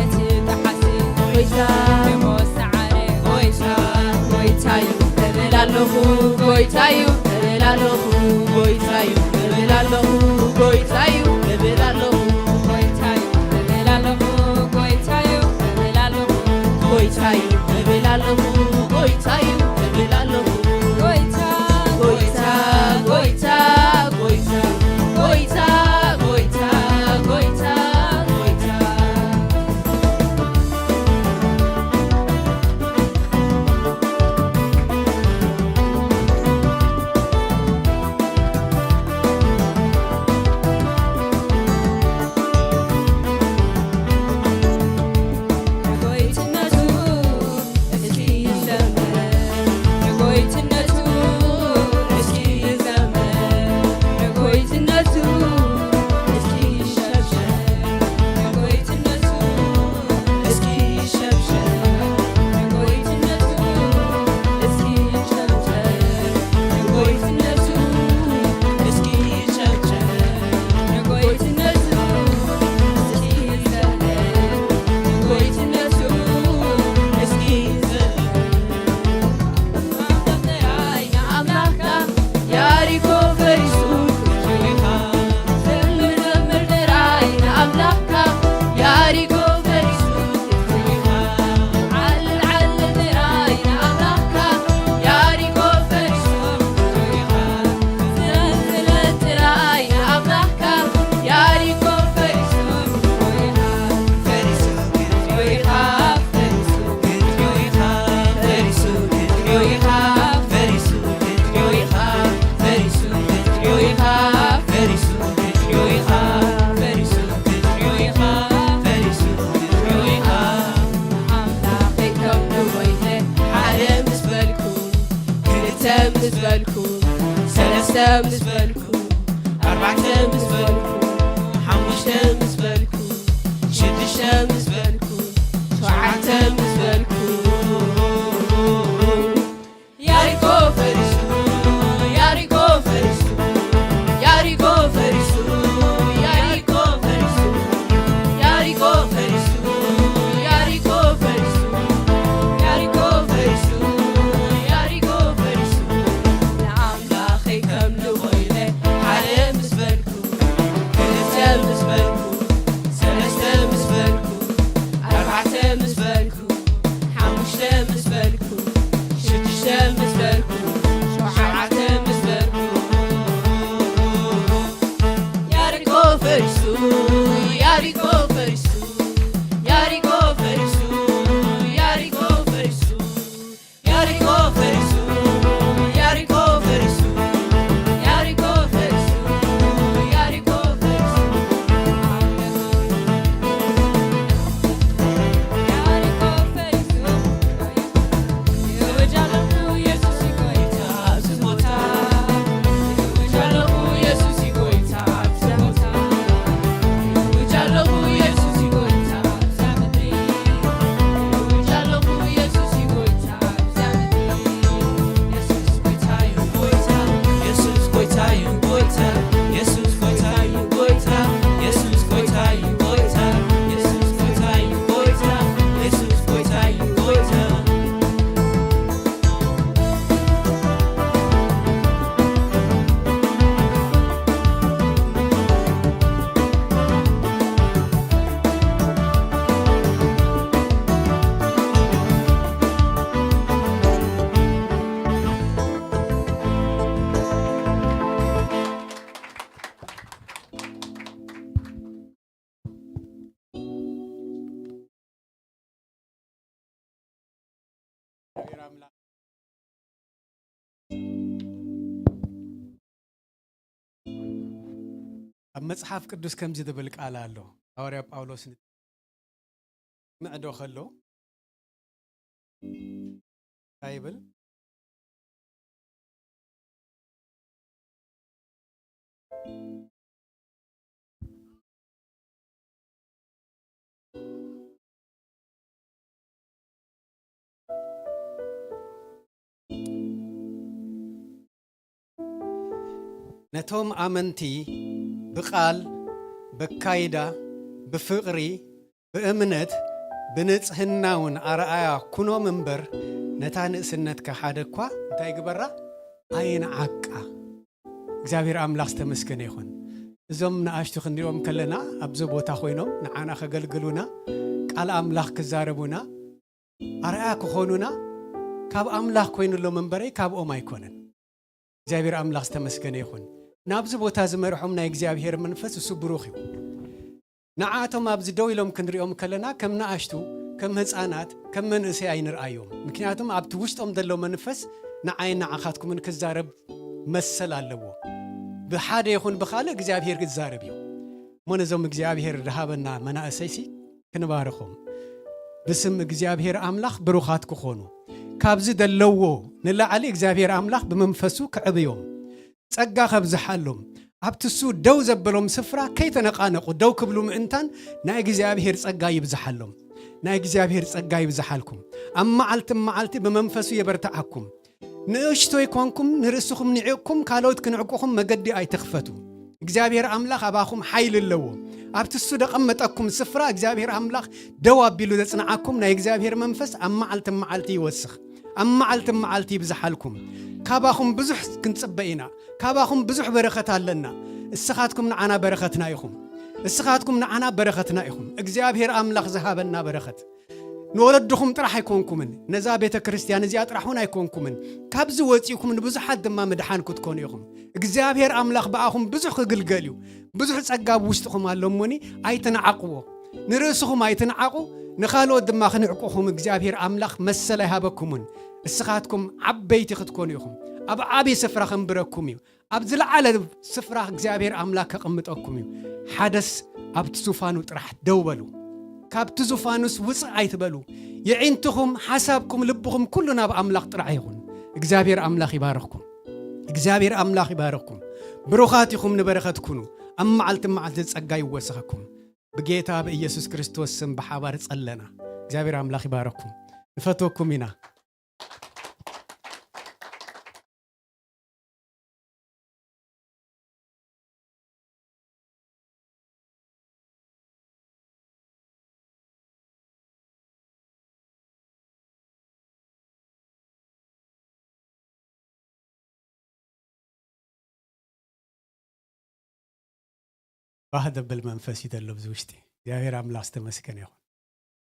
እቲ ጠሓሲ ጎይታ፣ ንሞት ዝሰዓረ ጎይታ፣ ጎይታ እዩ እብል ኣለኹ፣ ጎይታ እዩ እብል ኣለኹ፣ ጎይታ እዩ እብል ኣለኹ፣ ጎይታ እዩ እብል ኣለኹ። ጎይታ እዩ እብል ኣለኹ፣ ጎይታ እዩ እብል ኣለኹ። ጎይታ እዩ እብል ኣለኹ፣ ጎይታ እዩ እብል ኣለኹ። ጎይታ፣ ጎይታ፣ ጎይታ፣ ጎይታ፣ ጎይታ፣ ጎይታ፣ ጎይታ፣ ጎይታ። ምስ በልኩ፣ ሰለስተ ምስ በልኩ፣ ኣርባዕተ ምስ በልኩ፣ ሓሙሽተ ምስ በልኩ፣ ሽዱሽተ ምስ በልኩ፣ ሸውዓተ ምስ በልኩ፣ ያሪኮ ፈሪሱ፣ ያሪኮ ፈሪሱ፣ ያሪኮ ፈሪሱ፣ ያሪኮ ፈሪሱ፣ ያሪኮ ፈሪሱ፣ ያሪኮ ፈሪሱ፣ ያሪኮ ፈሪሱ፣ ያሪኮ ፈሪሱ። ንኣምላኸይ ከምልኾ ኢለ ሓደ ምስ በልኩ፣ ክልተ ምስ በልኩ፣ ሰለስተ ምስ በልኩ፣ ኣርባዕተ ምስ በልኩ፣ ሓሙሽተ ምስ በልኩ፣ ሽዱሽተ ምስ በልኩ፣ ሸውዓተ ምስ በልኩ፣ ያሪኮ ፈሪሱ፣ ያሪኮ ፈሪሱ፣ ያሪኮ ፈሪሱ፣ ያሪኮ ፈሪሱ፣ ያሪኮ ፈሪሱ፣ ያሪኮ ፈሪሱ፣ ያሪኮ ፈሪሱ፣ ያሪኮ ፈሪሱ። ኣብ መጽሓፍ ቅዱስ ከምዚ ዝብል ቃል ኣሎ። ሃዋርያ ጳውሎስ ን-፣ ምዕዶ ከሎ እንታይ ይብል? ነቶም ኣመንቲ ብቓል፣ በካይዳ፣ ብፍቕሪ፣ ብእምነት፣ ብንጽህናውን ኣርኣያ ኩኖም እምበር፣ ነታ ንእስነትካ ሓደ እኳ እንታይ ግበራ? ኣይንዓቃ። እግዚኣብሔር ኣምላኽ ዝተመስገነ ይኹን። እዞም ንኣሽቱ ክንሪኦም ከለና፣ ኣብዚ ቦታ ኮይኖም ንዓና ከገልግሉና፣ ቃል ኣምላኽ ክዛረቡና፣ ኣርኣያ ክኾኑና፣ ካብ ኣምላኽ ኮይኑሎም እምበረይ ካብኦም ኣይኮነን። እግዚኣብሔር ኣምላኽ ዝተመስገነ ይኹን። ናብዚ ቦታ ዝመርሖም ናይ እግዚኣብሔር መንፈስ እሱ ብሩኽ እዩ። ንዓቶም ኣብዚ ደው ኢሎም ክንሪኦም ከለና፣ ከም ንኣሽቱ፣ ከም ህፃናት፣ ከም መንእሰይ ኣይንርኣዮም። ምክንያቱም ኣብቲ ውሽጦም ዘሎ መንፈስ ንዓይን ንዓኻትኩምን ክዛረብ መሰል ኣለዎ። ብሓደ ይኹን ብኻልእ እግዚኣብሔር ክዛረብ እዩ። እሞ ነዞም እግዚኣብሔር ዝሃበና መናእሰይሲ ክንባርኾም። ብስም እግዚኣብሔር ኣምላኽ ብሩኻት ክኾኑ፣ ካብዚ ዘለዎ ንላዕሊ እግዚኣብሔር ኣምላኽ ብመንፈሱ ክዕብዮም፣ ጸጋ ከብዝሓሎም፣ ኣብቲ እሱ ደው ዘበሎም ስፍራ ከይተነቓነቑ ደው ክብሉ ምእንታን ናይ እግዚኣብሔር ጸጋ ይብዝሓሎም። ናይ እግዚኣብሔር ጸጋ ይብዝሓልኩም። ኣብ መዓልቲ መዓልቲ ብመንፈሱ የበርትዓኩም። ንእሽቶይ ኮንኩም ንርእስኹም ንዒቕኩም ካልኦት ክንዕቁኹም መገዲ ኣይትኽፈቱ። እግዚኣብሔር ኣምላኽ ኣባኹም ሓይሊ ኣለዎ። ኣብቲ እሱ ደቐመጠኩም ስፍራ እግዚኣብሔር ኣምላኽ ደው ኣቢሉ ዘጽንዓኩም ናይ እግዚኣብሔር መንፈስ ኣብ መዓልቲ መዓልቲ ይወስኽ። ኣብ መዓልቲ መዓልቲ ይብዝሓልኩም። ካባኹም ብዙሕ ክንጽበ ኢና። ካባኹም ብዙሕ በረኸት ኣለና። እስኻትኩም ንዓና በረኸትና ኢኹም። እስኻትኩም ንዓና በረኸትና ኢኹም። እግዚኣብሔር ኣምላኽ ዝሃበና በረኸት። ንወለድኹም ጥራሕ ኣይኮንኩምን፣ ነዛ ቤተ ክርስቲያን እዚኣ ጥራሕ እውን ኣይኮንኩምን። ካብዚ ወፂእኩም ንብዙሓት ድማ ምድሓን ክትኮኑ ኢኹም። እግዚኣብሔር ኣምላኽ ብኣኹም ብዙሕ ክግልገል እዩ። ብዙሕ ጸጋ ኣብ ውሽጥኹም ኣሎ እሞኒ ኣይትንዓቕዎ። ንርእስኹም ኣይትንዓቑ፣ ንኻልኦት ድማ ክንዕቁኹም እግዚኣብሔር ኣምላኽ መሰል ኣይሃበኩምን። እስኻትኩም ዓበይቲ ክትኮኑ ኢኹም። ኣብ ዓብዪ ስፍራ ከንብረኩም እዩ። ኣብ ዝለዓለ ስፍራ እግዚኣብሔር ኣምላኽ ከቐምጠኩም እዩ። ሓደስ ኣብቲ ዙፋኑ ጥራሕ ደው በሉ። ካብቲ ዙፋኑስ ውፅእ ኣይትበሉ። የዒንትኹም፣ ሓሳብኩም፣ ልብኹም ኩሉ ናብ ኣምላኽ ጥራሕ ይኹን። እግዚኣብሔር ኣምላኽ ይባረኽኩም። እግዚኣብሔር ኣምላኽ ይባረኽኩም። ብሩኻት ኢኹም፣ ንበረኸት ኩኑ። ኣብ መዓልቲ መዓልቲ ጸጋ ይወሰኸኩም። ብጌታ ብኢየሱስ ክርስቶስ ስም ብሓባር ጸለና። እግዚኣብሔር ኣምላኽ ይባረኽኩም። ንፈትወኩም ኢና። ባህ ዘብል መንፈስ እዩ ዘሎ ኣብዚ ውሽጢ። እግዚኣብሔር ኣምላኽ ዝተመስገነ ይኹን።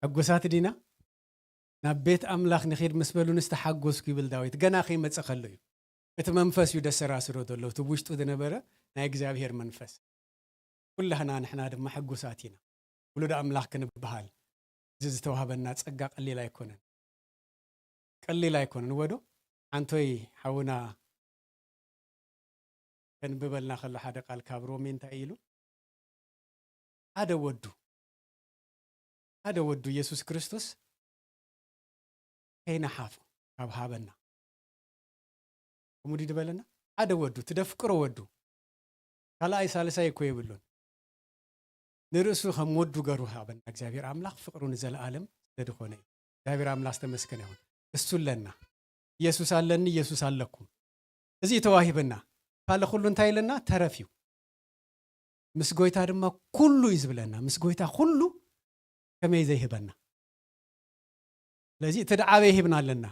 ሕጉሳት ዲና? ናብ ቤት ኣምላኽ ንኺድ ምስ በሉኒ ዝተሓጎስኩ ይብል ዳዊት። ገና ከይመጸ ከሎ እዩ። እቲ መንፈስ እዩ ደሰራስሮ ዘሎ፣ እቲ ውሽጡ ዝነበረ ናይ እግዚኣብሔር መንፈስ። ኩላህና ንሕና ድማ ሕጉሳት ኢና። ውሉድ ኣምላኽ ክንበሃል እዚ ዝተዋህበና ጸጋ ቀሊል ኣይኮነን። ቀሊል ኣይኮነን። እወ ዶ? ሓንቶይ ሓውና ከንብበልና ከሎ ሓደ ቃል ካብ ሮሜ እንታይ ኢሉ? ሓደ ወዱ፣ ሓደ ወዱ ኢየሱስ ክርስቶስ ከይነሓፎ ካብ ሃበና። ከምኡ ድዩ ዝበለና? ሓደ ወዱ፣ ትደፍቅሮ ወዱ። ካልኣይ ሳልሳይ እኮ የብሉን። ንርእሱ ከም ወዱ ገሩ ሃበና። እግዚኣብሔር ኣምላኽ ፍቕሩ ንዘለኣለም ስለ ዝኾነ እዩ። እግዚኣብሔር ኣምላኽ ዝተመስገነ ይኹን። እሱ ኣለና። ኢየሱስ ኣለኒ፣ ኢየሱስ ኣለኩም። እዚ እዩ ተዋሂበና። ካልእ ኩሉ እንታይ ኢለና? ተረፍ እዩ። ምስ ጎይታ ድማ ኩሉ እዩ ዝብለና። ምስ ጎይታ ኩሉ ከመይ ዘይህበና? ስለዚ እቲ ደዓበየ ሂብና ኣለና።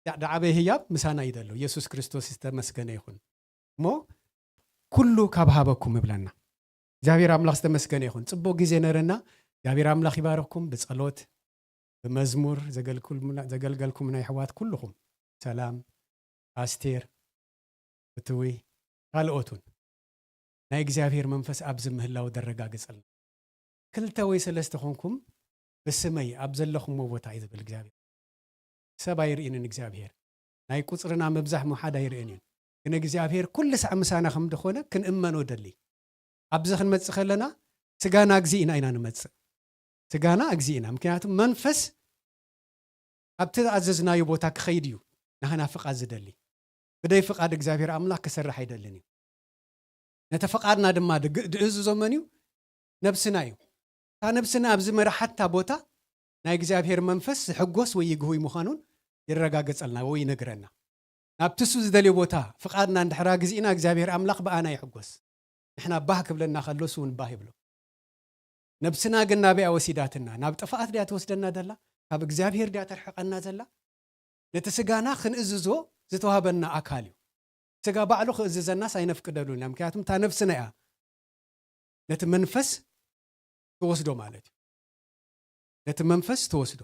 ዳ-፣ ደዓበየ ህያብ ምሳና እዩ ዘሎ። ኢየሱስ ክርስቶስ ዝተመስገነ ይኹን። እሞ ኩሉ ካብ ሃበኩም እብለና። እግዚኣብሔር ኣምላኽ ዝተመስገነ ይኹን። ጽቡቕ ግዜ ነረና። እግዚኣብሔር ኣምላኽ ይባርኽኩም። ብጸሎት፣ ብመዝሙር ዘገልግልኩምና፣ ዘገልገልኩምና የሕዋት ኩልኹም፣ ሰላም፣ ኣስቴር፣ ፍትዊ፣ ካልኦት እውን ናይ እግዚኣብሔር መንፈስ ኣብዚ ምህላው ደረጋግጸልና። ክልተ ወይ ሰለስተ ኾንኩም ብስመይ ኣብ ዘለኹምዎ ቦታ እዩ ዝብል እግዚኣብሔር። ሰብ ኣይርእንን እግዚኣብሔር። ናይ ቁጽርና ምብዛሕ ምውሓድ ኣይርእን እዩ። ግን እግዚኣብሔር ኩሉ ሳዕ ምሳና ከም ዝኾነ ክንእመኖ ደሊ። ኣብዚ ክንመጽእ ከለና ስጋና እግዚኣብና ኢና ንመጽእ። ስጋና እግዚኣብና። ምክንያቱ መንፈስ ኣብቲ ዝኣዘዝናዮ ቦታ ክኸይድ እዩ ናህና ፍቓድ ዝደሊ። ብደይ ፍቓድ እግዚኣብሔር ኣምላኽ ክሰርሕ ኣይደልን እዩ። ነቲ ፍቓድና ድማ ድግ-፣ ድእዝዞ መን እዩ? ነብስና እዩ። እታ ነብስና ኣብዚ መራሓታ ቦታ ናይ እግዚኣብሔር መንፈስ ዝሕጎስ ወይ ይግሁይ ምዃኑን ይረጋገጸልና ወይ ይነግረና። ናብቲ እሱ ዝደልዮ ቦታ ፍቓድና እንድሕር ኣግዚእና እግዚኣብሔር ኣምላኽ ብኣና ይሕጎስ። ንሕና ባህ ክብለና ከሎ እሱ እውን ባህ ይብሎ። ነብስና ግን ናበይኣ ወሲዳትና? ናብ ጥፍኣት ድያ ትወስደና ዘላ? ካብ እግዚኣብሔር ድያ ተርሕቐና ዘላ? ነቲ ስጋና ክንእዝዞ ዝተዋህበና ኣካል እዩ። ስጋ ባዕሉ ክእዝዘናስ ኣይነፍቅደሉን ኢና። ምክንያቱም እታ ነብስና እያ ነቲ መንፈስ ትወስዶ ማለት እዩ። ነቲ መንፈስ ትወስዶ።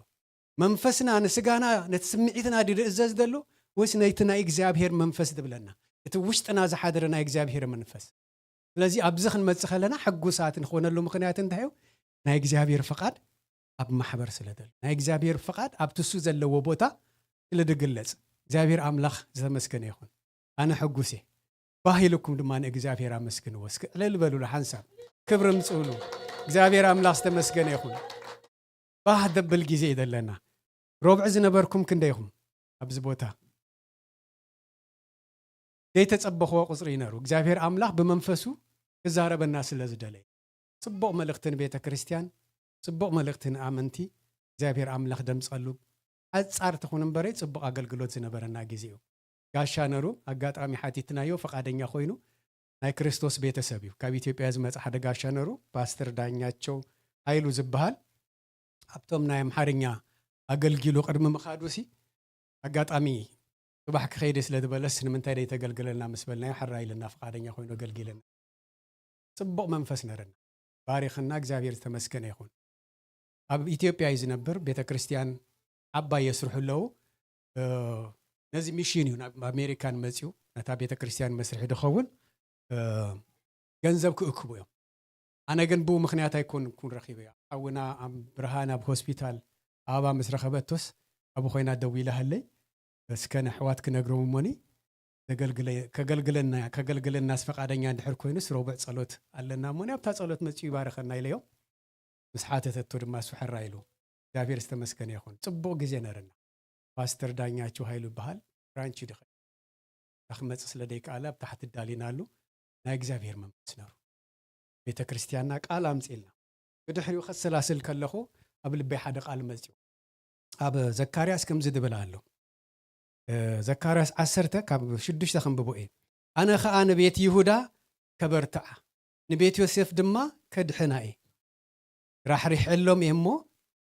መንፈስና ንስጋና፣ ነቲ ስምዒትና ድዩ ዝእዘዝ ዘሎ ወይስ ነቲ ናይ እግዚኣብሔር መንፈስ ዝብለና? እቲ ውሽጥና ዝሓደረ ናይ እግዚኣብሔር መንፈስ። ስለዚ ኣብዚ ክንመጽእ ከለና ሕጉሳት ንኾነሉ ምኽንያት እንታይ እዩ? ናይ እግዚኣብሔር ፍቓድ ኣብ ማሕበር ስለ ዘሎ። ናይ እግዚኣብሔር ፍቓድ ኣብቲ እሱ ዘለዎ ቦታ ስለ ዝግለጽ። እግዚኣብሔር ኣምላኽ ዝተመስገነ ይኹን። ኣነ ሕጉስ እየ። ባህ ኢልኩም ድማ ንእግዚኣብሔር ኣመስግንዎ። እስኪ ዕልል በሉሉ ሓንሳብ። ክብሪ ምጽኡሉ። እግዚኣብሔር ኣምላኽ ዝተመስገነ ይኹን። ባህ ደብል ግዜ እዩ ዘለና። ሮብዒ ዝነበርኩም ክንደይ ኢኹም ኣብዚ ቦታ? ዘይተጸበኽዎ ቁጽሪ እዩ ነሩ። እግዚኣብሔር ኣምላኽ ብመንፈሱ ክዛረበና ስለ ዝደለየ። ጽቡቕ መልእኽቲ ንቤተ ክርስቲያን፣ ጽቡቕ መልእኽቲ ንኣመንቲ። እግዚኣብሔር ኣምላኽ ደምጸሉ። ሓጻር ትኹን እምበረይ ጽቡቕ ኣገልግሎት ዝነበረና ግዜ እዩ። ጋሻ ነሩ ኣጋጣሚ ሓቲትናዮ፣ ፈቓደኛ ኮይኑ ናይ ክርስቶስ ቤተሰብ እዩ። ካብ ኢትዮጵያ ዝመጸ ሓደ ጋሻ ነሩ፣ ፓስተር ዳኛቸው ሃይሉ ዝበሃል፣ ኣብቶም ናይ ኣምሓርኛ ኣገልጊሉ ቅድሚ ምኻዱሲ፣ ኣጋጣሚ ጽባሕ ክኸይድ ስለ ዝበለስ፣ ንምንታይ ደይተገልግለልና ምስ በልናዮ፣ ሕራይ ኢልና፣ ፈቓደኛ ኮይኑ ኣገልጊለና። ጽቡቕ መንፈስ ነረና። ባሪኽና፣ እግዚኣብሔር ዝተመስገነ ይኹን። ኣብ ኢትዮጵያ እዩ ዝነብር። ቤተ ክርስቲያን ዓባይ የስርሑ ኣለዉ። እ፣ ነዚ ሚሽን እዩ ናብ ኣሜሪካን መጺኡ፣ ነታ ቤተ ክርስቲያን መስርሒ ድኸውን፣ እ፣ ገንዘብ ክእክቡ እዮም። ኣነ ግን ብኡ ምኽንያት ኣይኮንኩን ረኺበዮ። ሓውና ኣብ ብርሃን ኣብ ሆስፒታል ኣበባ ምስ ረኸበቶስ፣ ኣብኡ ኮይና ደዊላሃለይ። እስከ ንኣሕዋት ክነግሮም እሞኒ፣ ዘገልግለ-፣ ከገልግለና፣ ከገልግለናስ ፈቓደኛ እንድሕር ኮይኑስ፣ ረቡዕ ጸሎት ኣለና እሞኒ፣ ኣብታ ጸሎት መጺኡ ይባርኸና ኢለዮ። ምስ ሓተተቶ ድማ እሱ ሕራ ኢሉ። እግዚኣብሔር ዝተመስገነ ይኹን። ጽቡቕ ግዜ ነርና። ፓስተር ዳኛቸው ሃይሉ ይበሃል። ብራንች ይድኸ ክመጽእ ስለ ደይከኣለ ኣብ ታሕቲ ዳሊናሉ ናይ እግዚኣብሔር መንፈስ ነሩ ቤተ ክርስቲያንና ቃል ኣምጽልና ብድሕሪኡ ከሰላስል ከለኹ ኣብ ልበይ ሓደ ቃል መጽኡ ኣብ ዘካርያስ ከምዚ ድብል ኣሎ ዘካርያስ ዓሰርተ ካብ ሽዱሽተ ከንብቦ እየ ኣነ ኸዓ ንቤት ይሁዳ ከበርትዓ ንቤት ዮሴፍ ድማ ከድሕና እየ ራሕሪሐሎም እየ እሞ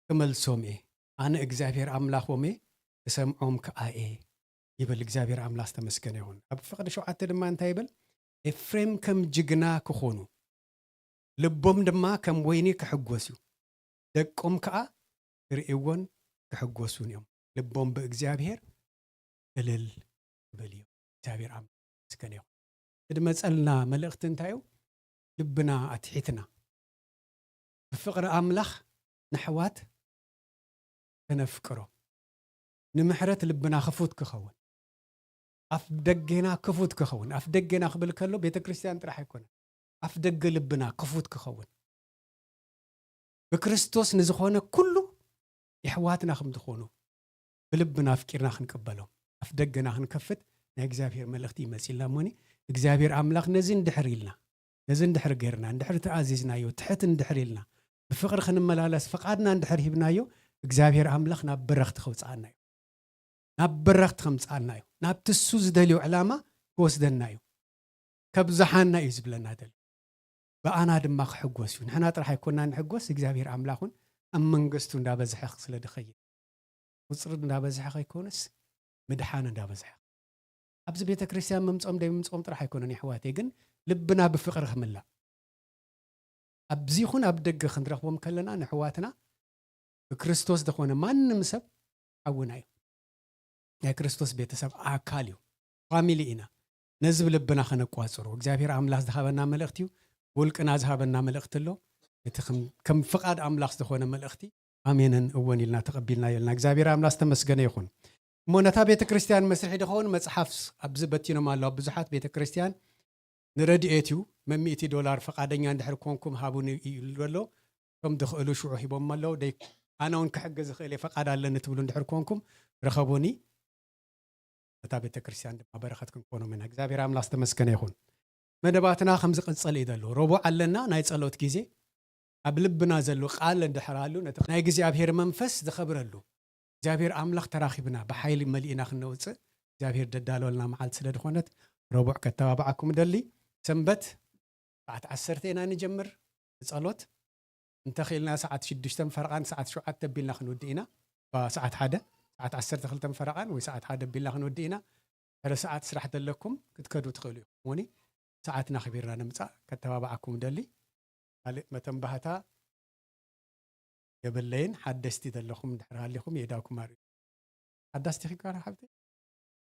ክመልሶም እየ ኣነ እግዚኣብሔር ኣምላኾም እየ ክሰምዖም ከኣ እየ ይብል እግዚኣብሔር ኣምላኽ ዝተመስገነ ይኹን ኣብ ፍቕዲ ሸውዓተ ድማ እንታይ ይብል ኤፍሬም ከም ጅግና ክኾኑ ልቦም ድማ ከም ወይኒ ክሕጎስ እዩ ደቆም ከዓ ክርእይዎን ክሕጎሱን እዮም ልቦም ብእግዚኣብሔር እልል ክብል እዩ እግዚኣብሔር ኣምላኽ መስገን ይኹን እቲ ድመፀልና መልእኽቲ እንታይ እዩ ልብና ኣትሒትና ብፍቕሪ ኣምላኽ ንሕዋት ከነፍቅሮ ንምሕረት ልብና ክፉት ክኸውን ኣፍ ደጌና ክፉት ክኸውን ኣፍ ደጌና ክብል ከሎ ቤተ ክርስቲያን ጥራሕ ኣይኮነ ኣፍ ደገ ልብና ክፉት ክኸውን ብክርስቶስ ንዝኾነ ኩሉ የሕዋትና ከም ዝኾኑ ብልብና ኣፍቂርና ክንቅበሎም ኣፍ ደገና ክንከፍት ናይ እግዚኣብሔር መልእኽቲ ይመፅልና እሞኒ እግዚኣብሔር ኣምላኽ ነዚ እንድሕር ኢልና ነዚ እንድሕር ገይርና እንድሕር ተኣዚዝናዮ ትሕት እንድሕር ኢልና ብፍቕሪ ክንመላለስ ፍቓድና እንድሕር ሂብናዮ እግዚኣብሔር ኣምላኽ ናብ በረኽቲ ከውፅኣና እዩ ናብ በረኽቲ ከምፅኣና እዩ ናብቲ እሱ ዝደልዮ ዕላማ ክወስደና እዩ ከብዝሓና እዩ ዝብለና ዘሎ ብኣና ድማ ክሕጎስ እዩ ንሕና ጥራሕ ኣይኮና ንሕጎስ እግዚኣብሔር ኣምላኽ እውን ኣብ መንግስቱ እንዳበዝሐ ስለ ድኸይድ ቁፅሪ እንዳበዝሐ ከይኮነስ ምድሓን እንዳበዝሐ ኣብዚ ቤተ ክርስቲያን ምምፆም ደይምምፆም ጥራሕ ኣይኮነን ይሕዋተይ ግን ልብና ብፍቅሪ ክምላእ ኣብዚ ይኹን ኣብ ደገ ክንረኽቦም ከለና ንሕዋትና ብክርስቶስ ዝኾነ ማንም ሰብ ሓውና እዩ ናይ ክርስቶስ ቤተሰብ ኣካል እዩ ፋሚሊ ኢና ነዚ ብልብና ከነቋፅሮ እግዚኣብሔር ኣምላኽ ዝሃበና መልእኽቲ እዩ ውልቅና ዝሃበና መልእኽቲ ኣሎ እቲ ከም ፍቓድ ኣምላኽ ዝኾነ መልእኽቲ ኣሜንን እወን ኢልና ተቐቢልና የልና እግዚኣብሔር ኣምላኽ ዝተመስገነ ይኹን እሞ ነታ ቤተ ክርስቲያን መስርሒ ድኸውን መፅሓፍ ኣብዚ በቲኖም ኣለዋ ብዙሓት ቤተ ክርስቲያን ንረድኤት እዩ መሚእቲ ዶላር ፈቓደኛ እንድሕር ኮንኩም ሃቡኒ ይብሉ ኣሎ ከም ድኽእሉ ሽዑ ሂቦም ኣለዉ ደይ ኣነ እውን ክሕግዝ ዝኽእል እየ ፈቓድ ኣለኒ ትብሉ እንድሕር ኮንኩም ርኸቡኒ ነታ ቤተ ክርስቲያን ድማ በረኸት ክንኮኖም ኢና እግዚኣብሔር ኣምላኽ ዝተመስገነ ይኹን መደባትና ከም ዝቕፅል እዩ ዘሎ ረቡዕ ኣለና ናይ ጸሎት ግዜ ኣብ ልብና ዘሎ ቃል እንድሕር ኣሉ ነቲ ናይ እግዚኣብሔር መንፈስ ዝኸብረሉ እግዚኣብሔር ኣምላኽ ተራኺብና ብሓይሊ መሊእና ክንነውፅእ እግዚኣብሔር ደዳለወልና መዓልቲ ስለ ዝኾነት ረቡዕ ከተባብዓኩም ደሊ ሰንበት ሰዓት ዓሰርተ ኢና ንጀምር ብጸሎት እንተኽኢልና ሰዓት ሽዱሽተ ፈረቓን ሰዓት ሸውዓተ ኣቢልና ክንውድእ ኢና ሰዓት ሓደ ሰዓት ዓሰርተ ክልተ ፈረቓን ወይ ሰዓት ሓደ ኣቢልና ክንውድእ ኢና ሕረ ሰዓት ስራሕ ዘለኩም ክትከዱ ትኽእሉ ኢኹም ሞኒ ሰዓትና ክቢርና ንምፃእ ከተባብዓኩም ደሊ ካልእ መተንባህታ የብለይን ሓደስቲ ዘለኹም ድሕር ሃሊኹም የእዳኩም ኣርዩ ሓዳስቲ ኺኳ ሓብቲ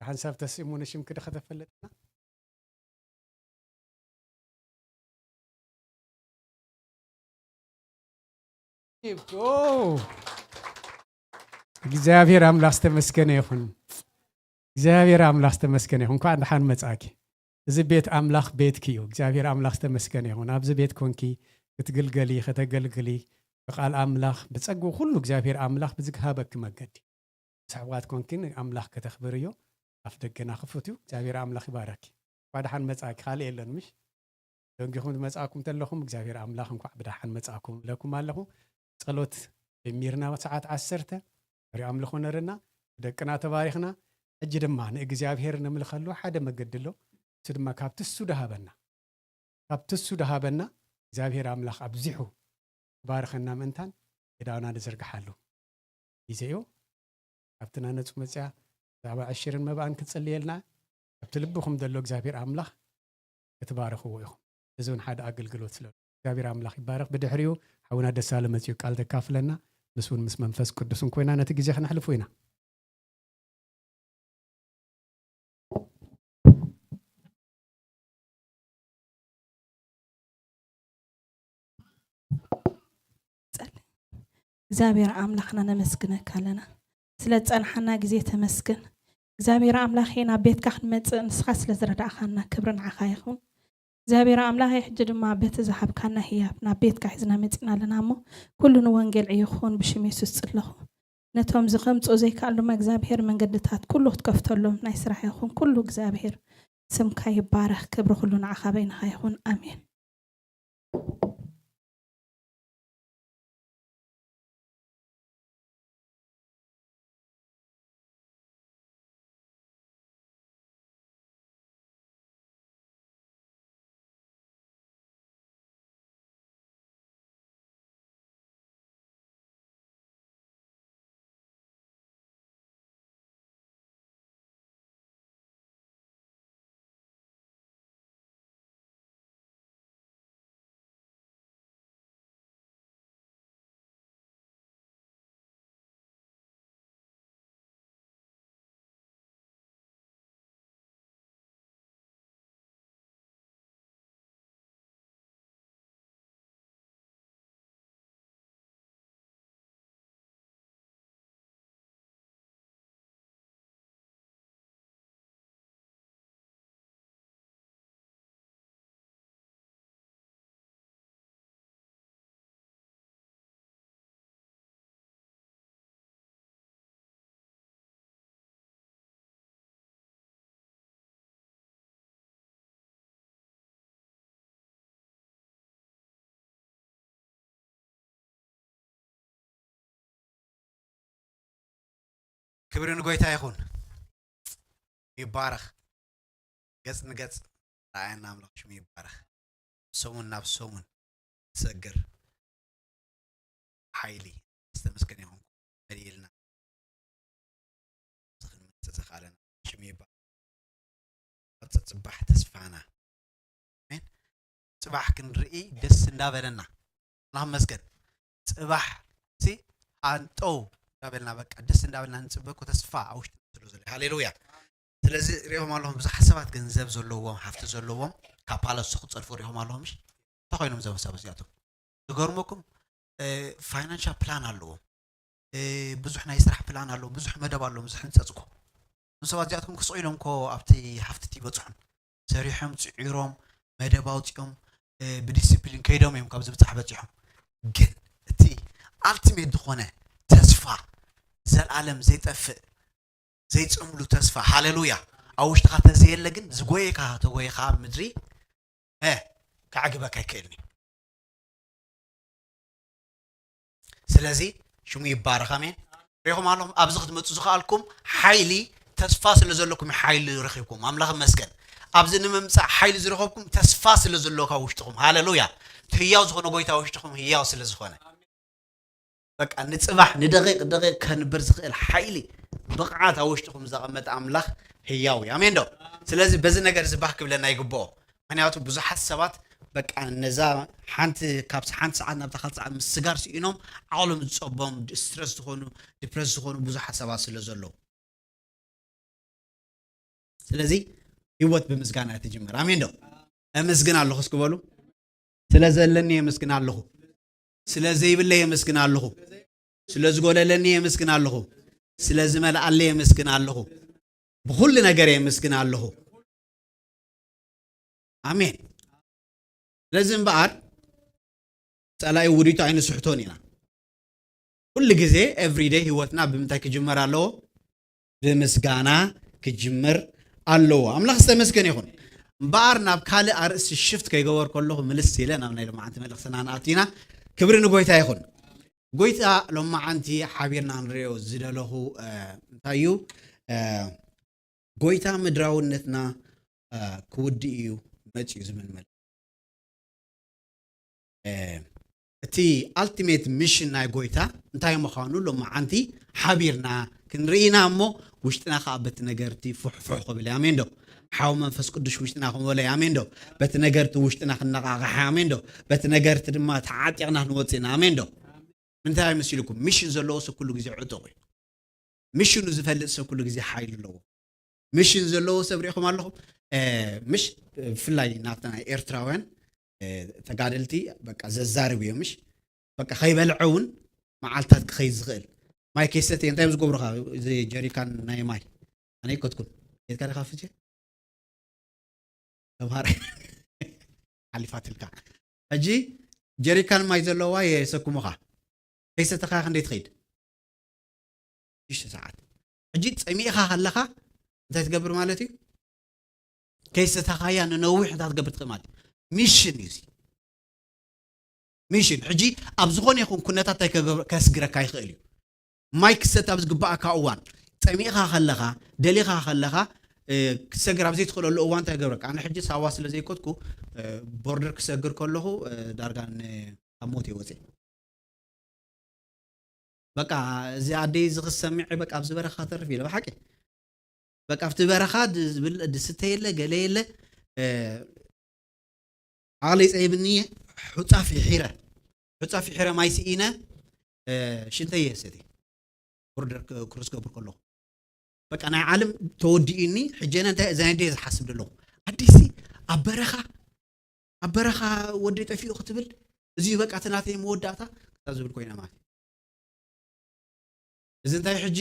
ሓንሳብ ተስእሙኒ ሽምኪ ዶ ከተፈለጥና እግዚኣብሔር ኣምላኽ ዝተመስገነ ይኹን እግዚኣብሔር ኣምላኽ ዝተመስገነ ይኹን እንኳዕ ደሓን መጻእኪ እዚ ቤት ኣምላኽ ቤትኪ እዩ እግዚኣብሔር ኣምላኽ ዝተመስገነ ይኹን ኣብዚ ቤት ኮንኪ ክትግልገሊ ከተገልግሊ ብቃል ኣምላኽ ብጸጉ ኩሉ እግዚኣብሔር ኣምላኽ ብዝግሃበኪ መገዲ ሰሕዋት ኮንኪ ንኣምላኽ ከተኽብርዮ ኣፍ ደገና ክፉት እዩ እግዚኣብሔር ኣምላኽ ይባረኪ እኳ ደሓን መጻእኪ ካልእ የለን ምሽ ደንጊኹም ዝመጻእኩም ተለኹም እግዚኣብሔር ኣምላኽ እንኳዕ ብደሓን መጻእኩም እብለኩም ኣለኹ ጸሎት ጀሚርና ሰዓት ዓሰርተ ሪኦ ኣምልኾ ነርና ብደቅና ተባሪኽና ሕጂ ድማ ንእግዚኣብሔር ነምልኸሉ ሓደ መገዲ ኣሎ እሱ ድማ ካብቲ እሱ ድሃበና ካብቲ እሱ ድሃበና እግዚኣብሔር ኣምላኽ ኣብዚሑ ክባርኸና ምእንታን የዳውና ንዝርግሓሉ ግዜ እዩ ኣብቲ ናነፁ መፅያ ብዛዕባ ዕሽርን መባእን ክፅልየልና ኣብቲ ልብኹም ዘሎ እግዚኣብሔር ኣምላኽ ክትባረኽዎ ኢኹም እዚ እውን ሓደ ኣገልግሎት ስለ እግዚኣብሔር ኣምላኽ ይባረኽ ብድሕሪኡ ሓውና ደሳለ መፅኡ ቃል ተካፍለና ምስ እውን ምስ መንፈስ ቅዱስን ኮይና ነቲ ግዜ ክነሕልፉ ኢና እግዚኣብሔር ኣምላኽና ነመስግነካ ኣለና ስለ ዝፀንሓና ግዜ ተመስገን እግዚኣብሔር ኣምላኸ ናብ ቤትካ ክንመፅእ ንስኻ ስለ ዝረዳእኻና ክብሪ ንዓኻ ይኹን እግዚኣብሔር ኣምላኸ ሕጂ ድማ በቲ ዝሃብካና ህያብ ናብ ቤትካ ሒዝና መፂና ኣለና እሞ ኩሉ ንወንጌል ዕዮ ክኾን ብሽም የሱስ ፅለኹ ነቶም ዝኸምፅኡ ዘይከኣል ድማ እግዚኣብሔር መንገድታት ኩሉ ክትከፍተሎም ናይ ስራሕ ይኹን ኩሉ እግዚኣብሔር ስምካ ይባረኽ። ክብሪ ኩሉ ንዓኻ በይንኻ ይኹን። ኣሜን። ክብሪ ንጎይታ ይኹን። ይባረኽ። ገጽ ንገጽ ረኣየና ኣምላኽ ሽሙ ይባረኽ። ሰሙን ናብ ሰሙን ትሰግር ሓይሊ ዝተመስገነ ይኹን። መሊእልና እዚ ክንመጽእ ዘኽኣለና ሽሙ ይባረኽ። ኣብ ጽባሕ ተስፋና። ኣሜን። ጽባሕ ክንርኢ ደስ እንዳበለና። ኣምላኽ ይመስገን። ጽባሕ ሲ ኣንጠው እንዳበልና በቃ ደስ እንዳበልና ንጽበ እኮ ተስፋ ኣብ ውሽጢ ስለ ዘሎ። ሃሌሉያ። ስለዚ ሪኦም ኣለኹም ብዙሓት ሰባት ገንዘብ ዘለዎም፣ ሃፍቲ ዘለዎም ካብ ፓላሱ ክጸድፉ ሪኦም ኣለኹም። ምሽ እንታይ ኮይኖም እዞም ሰባት እዚኣቶም? ዝገርመኩም ፋይናንሻል ፕላን ኣለዎም። እ፣ ብዙሕ ናይ ስራሕ ፕላን ኣለዎም፣ ብዙሕ መደብ ኣለዎም፣ ብዙሕ ህንጸጽ እኮ። እዞም ሰባት እዚኣቶም ክስቕ ኢሎም እኮ ኣብቲ ሃፍቲ እቲ ይበጽሑን። ሰሪሖም፣ ጽዒሮም፣ መደብ ኣውጺኦም፣ እ፣ ብዲሲፕሊን ከይዶም እዮም ካብዚ ብጻሕ በጺሖም። ግን እቲ ኣልቲሜት ዝኾነ ተስፋ ዘልኣለም ዘይጠፍእ ዘይጽምሉ ተስፋ፣ ሃሌሉያ፣ ኣብ ውሽጥኻ ተዘየለ ግን ዝጎየካ ተጎየኻ ኣብ ምድሪ፣ እ፣ ከዕግበካ ኣይክእልን እዩ። ስለዚ ሽሙ ይባረኽ። ኣሜን። ሪኹም ኣለኹም ኣብዚ ክትመጹ ዝኸኣልኩም ሓይሊ ተስፋ ስለ ዘለኩም ሓይሊ ረኺብኩም። ኣምላኽ ይመስገን። ኣብዚ ንምምጻእ ሓይሊ ዝረኸብኩም ተስፋ ስለ ዘለካ ውሽጥኹም። ሃሌሉያ። እቲ ህያው ዝኾነ ጎይታ ውሽጥኹም ህያው ስለ ዝኾነ። በቃ ንጽባሕ ንደቂቕ ደቂቕ ከንብር ዝኽእል ሓይሊ ብቕዓት ኣብ ውሽጥኹም ዘቐመጠ ኣምላኽ ህያው እዩ። ኣሜን ዶ? ስለዚ በዚ ነገር እዚ ባህ ክብለና ይግብኦ። ምኽንያቱ ብዙሓት ሰባት በቃ ነዛ ሓንቲ፣ ካብ ሓንቲ ሰዓት ናብታ ካልእ ሰዓት ምስጋር ስኢኖም ዓቕሎም ዝጸቦም፣ ስትረስ ዝኾኑ፣ ዲፕረስ ዝኾኑ ብዙሓት ሰባት ስለ ዘለዉ። ስለዚ ህይወት ብምስጋና እያ ትጅምር። ኣሜን ዶ? እምስግን ኣለኹ እስኪ በሉ። ስለ ዘለኒ የመስግን ኣለኹ። ስለ ዘይብለይ የመስግን ኣለኹ። ስለ ዝጎደለኒ የመስግን ኣለኹ። ስለ ዝመልኣለይ የመስግን ኣለኹ። ብኹሉ ነገር የመስግን ኣለኹ። ኣሜን። ስለዚ እምበኣር ጸላኢ ውዲቱ ኣይንስሕቶን ኢና። ኩሉ ግዜ ኤቭሪደይ ህይወትና ብምንታይ ክጅመር ኣለዎ? ብምስጋና ክጅምር ኣለዎ። ኣምላኽ ዝተመስገነ ይኹን። እምበኣር ናብ ካልእ ኣርእስቲ ሽፍት ከይገበር ከለኹ ምልስ ኢለ ናብ ናይ ሎማዓንቲ መልእኽትና ንኣቱ ኢና። ክብሪ ንጎይታ ይኹን። ጎይታ ሎማዓንቲ ሓቢርና ንሪኦ ዝደለኹ፣ እ፣ እንታይ እዩ? እ፣ ጎይታ ምድራውነትና፣ እ፣ ክውድእ እዩ መፂኡ ዝብል መልእኽቲ። እ፣ እቲ ኣልቲሜት ሚሽን ናይ ጎይታ እንታይ ምዃኑ ሎማዓንቲ ሓቢርና ክንርኢ ኢና እሞ፣ ውሽጥና ከዓ በቲ ነገርቲ ፉሕፉሕ ክብል እዩ። ኣሜን ዶ? ሓው መንፈስ ቅዱስ ውሽጥና ክንበሎ እዩ። ኣሜን ዶ? በቲ ነገርቲ ውሽጥና ክነቓቕሕ እዩ። ኣሜን ዶ? በቲ ነገርቲ ድማ ተዓጢቕና ክንወፅእ ኢና። ኣሜን ዶ? ምንታይ መሲልኩም? ሚሽን ዘለዎ ሰብ ኩሉ ግዜ ዕጡቕ እዩ። ሚሽኑ ዝፈልጥ ሰብ ኩሉ ግዜ ሓይሊ ኣለዎ። ሚሽን ዘለዎ ሰብ ሪኢኹም ኣለኹም? እ፣ ምሽ፣ ብፍላይ ናብታ ናይ ኤርትራውያን፣ እ፣ ተጋደልቲ በቃ ዘዛርብ እዮም። ምሽ በቃ ከይበልዐ እውን መዓልታት ክኸይድ ዝኽእል። ማይ ከይሰተየ እንታይ እዮም ዝገብሩኻ? እዚ ጀሪካን ናይ ማይ ኣነ ይከትኩን። ኬድካ ዲኻ ፍቼ? ተምሃራይ ሓሊፋትልካ። ሕጂ ጀሪካን ማይ ዘለዋ የሰኩሙኻ። ከይሰተኻ ክንደይ ትኸይድ? ሽዱሽተ ሰዓት። ሕጂ ጸሚእኻ ከለኻ እንታይ ትገብር ማለት እዩ? ከይሰተኻያ ንነዊሕ እንታይ ትገብር ትኽእል ማለት እዩ? ሚሽን እዩ እዚ። ሚሽን። ሕጂ ኣብ ዝኾነ ይኹን ኩነታት እንታይ ከገብ-፣ ከስግረካ ይኽእል እዩ። ማይ ክሰት ኣብ ዝግባኣካ እዋን፣ ጸሚእኻ ከለኻ፣ ደሊኻ ከለኻ፣ እ፣ ክትሰግር ኣብ ዘይትኽእለሉ እዋን እንታይ ይገብረካ? ኣነ ሕጂ ሳዋ ስለ ዘይኮትኩ፣ እ፣ ቦርደር ክሰግር ከለኹ፣ እ፣ ዳርጋ ን-፣ ኣብ ሞት እየ ወጺኤ። በቃ እዚ ኣደይ እዚ ክሰሚዐ በቃ ኣብዚ በረኻ ተርፍ ኢለ ብሓቂ። በቃ ኣብቲ በረኻ ድ-፣ ዝብል-፣ ድስተ የለ፣ ገለ የለ። እ፣ ዓቕሊ ጸይብኒ፣ ሑጻ ፊሒረ፣ ሑጻ ፊሒረ ማይ ስኢነ፣ እ፣ ሽንተይ እየ ሰትየ። ቦርደር ክ-፣ ክሮስ ገብር ከለኹ። በቃ ናይ ዓለም ተወዲኡኒ፣ ሕጂ ኣነ እንታይ፣ እዛ ናይ ደይ ዝሓስብ ዘለኹ። ኣዲሲ ኣብ በረኻ፣ ኣብ በረኻ ወደይ ጠፊኡ ክትብል፣ እዚ በቃ እቲ ናተይ መወዳእታ፣ ክሳብ ዝብል ኮይና ማለት እዩ። እዚ እንታይ ሕጂ?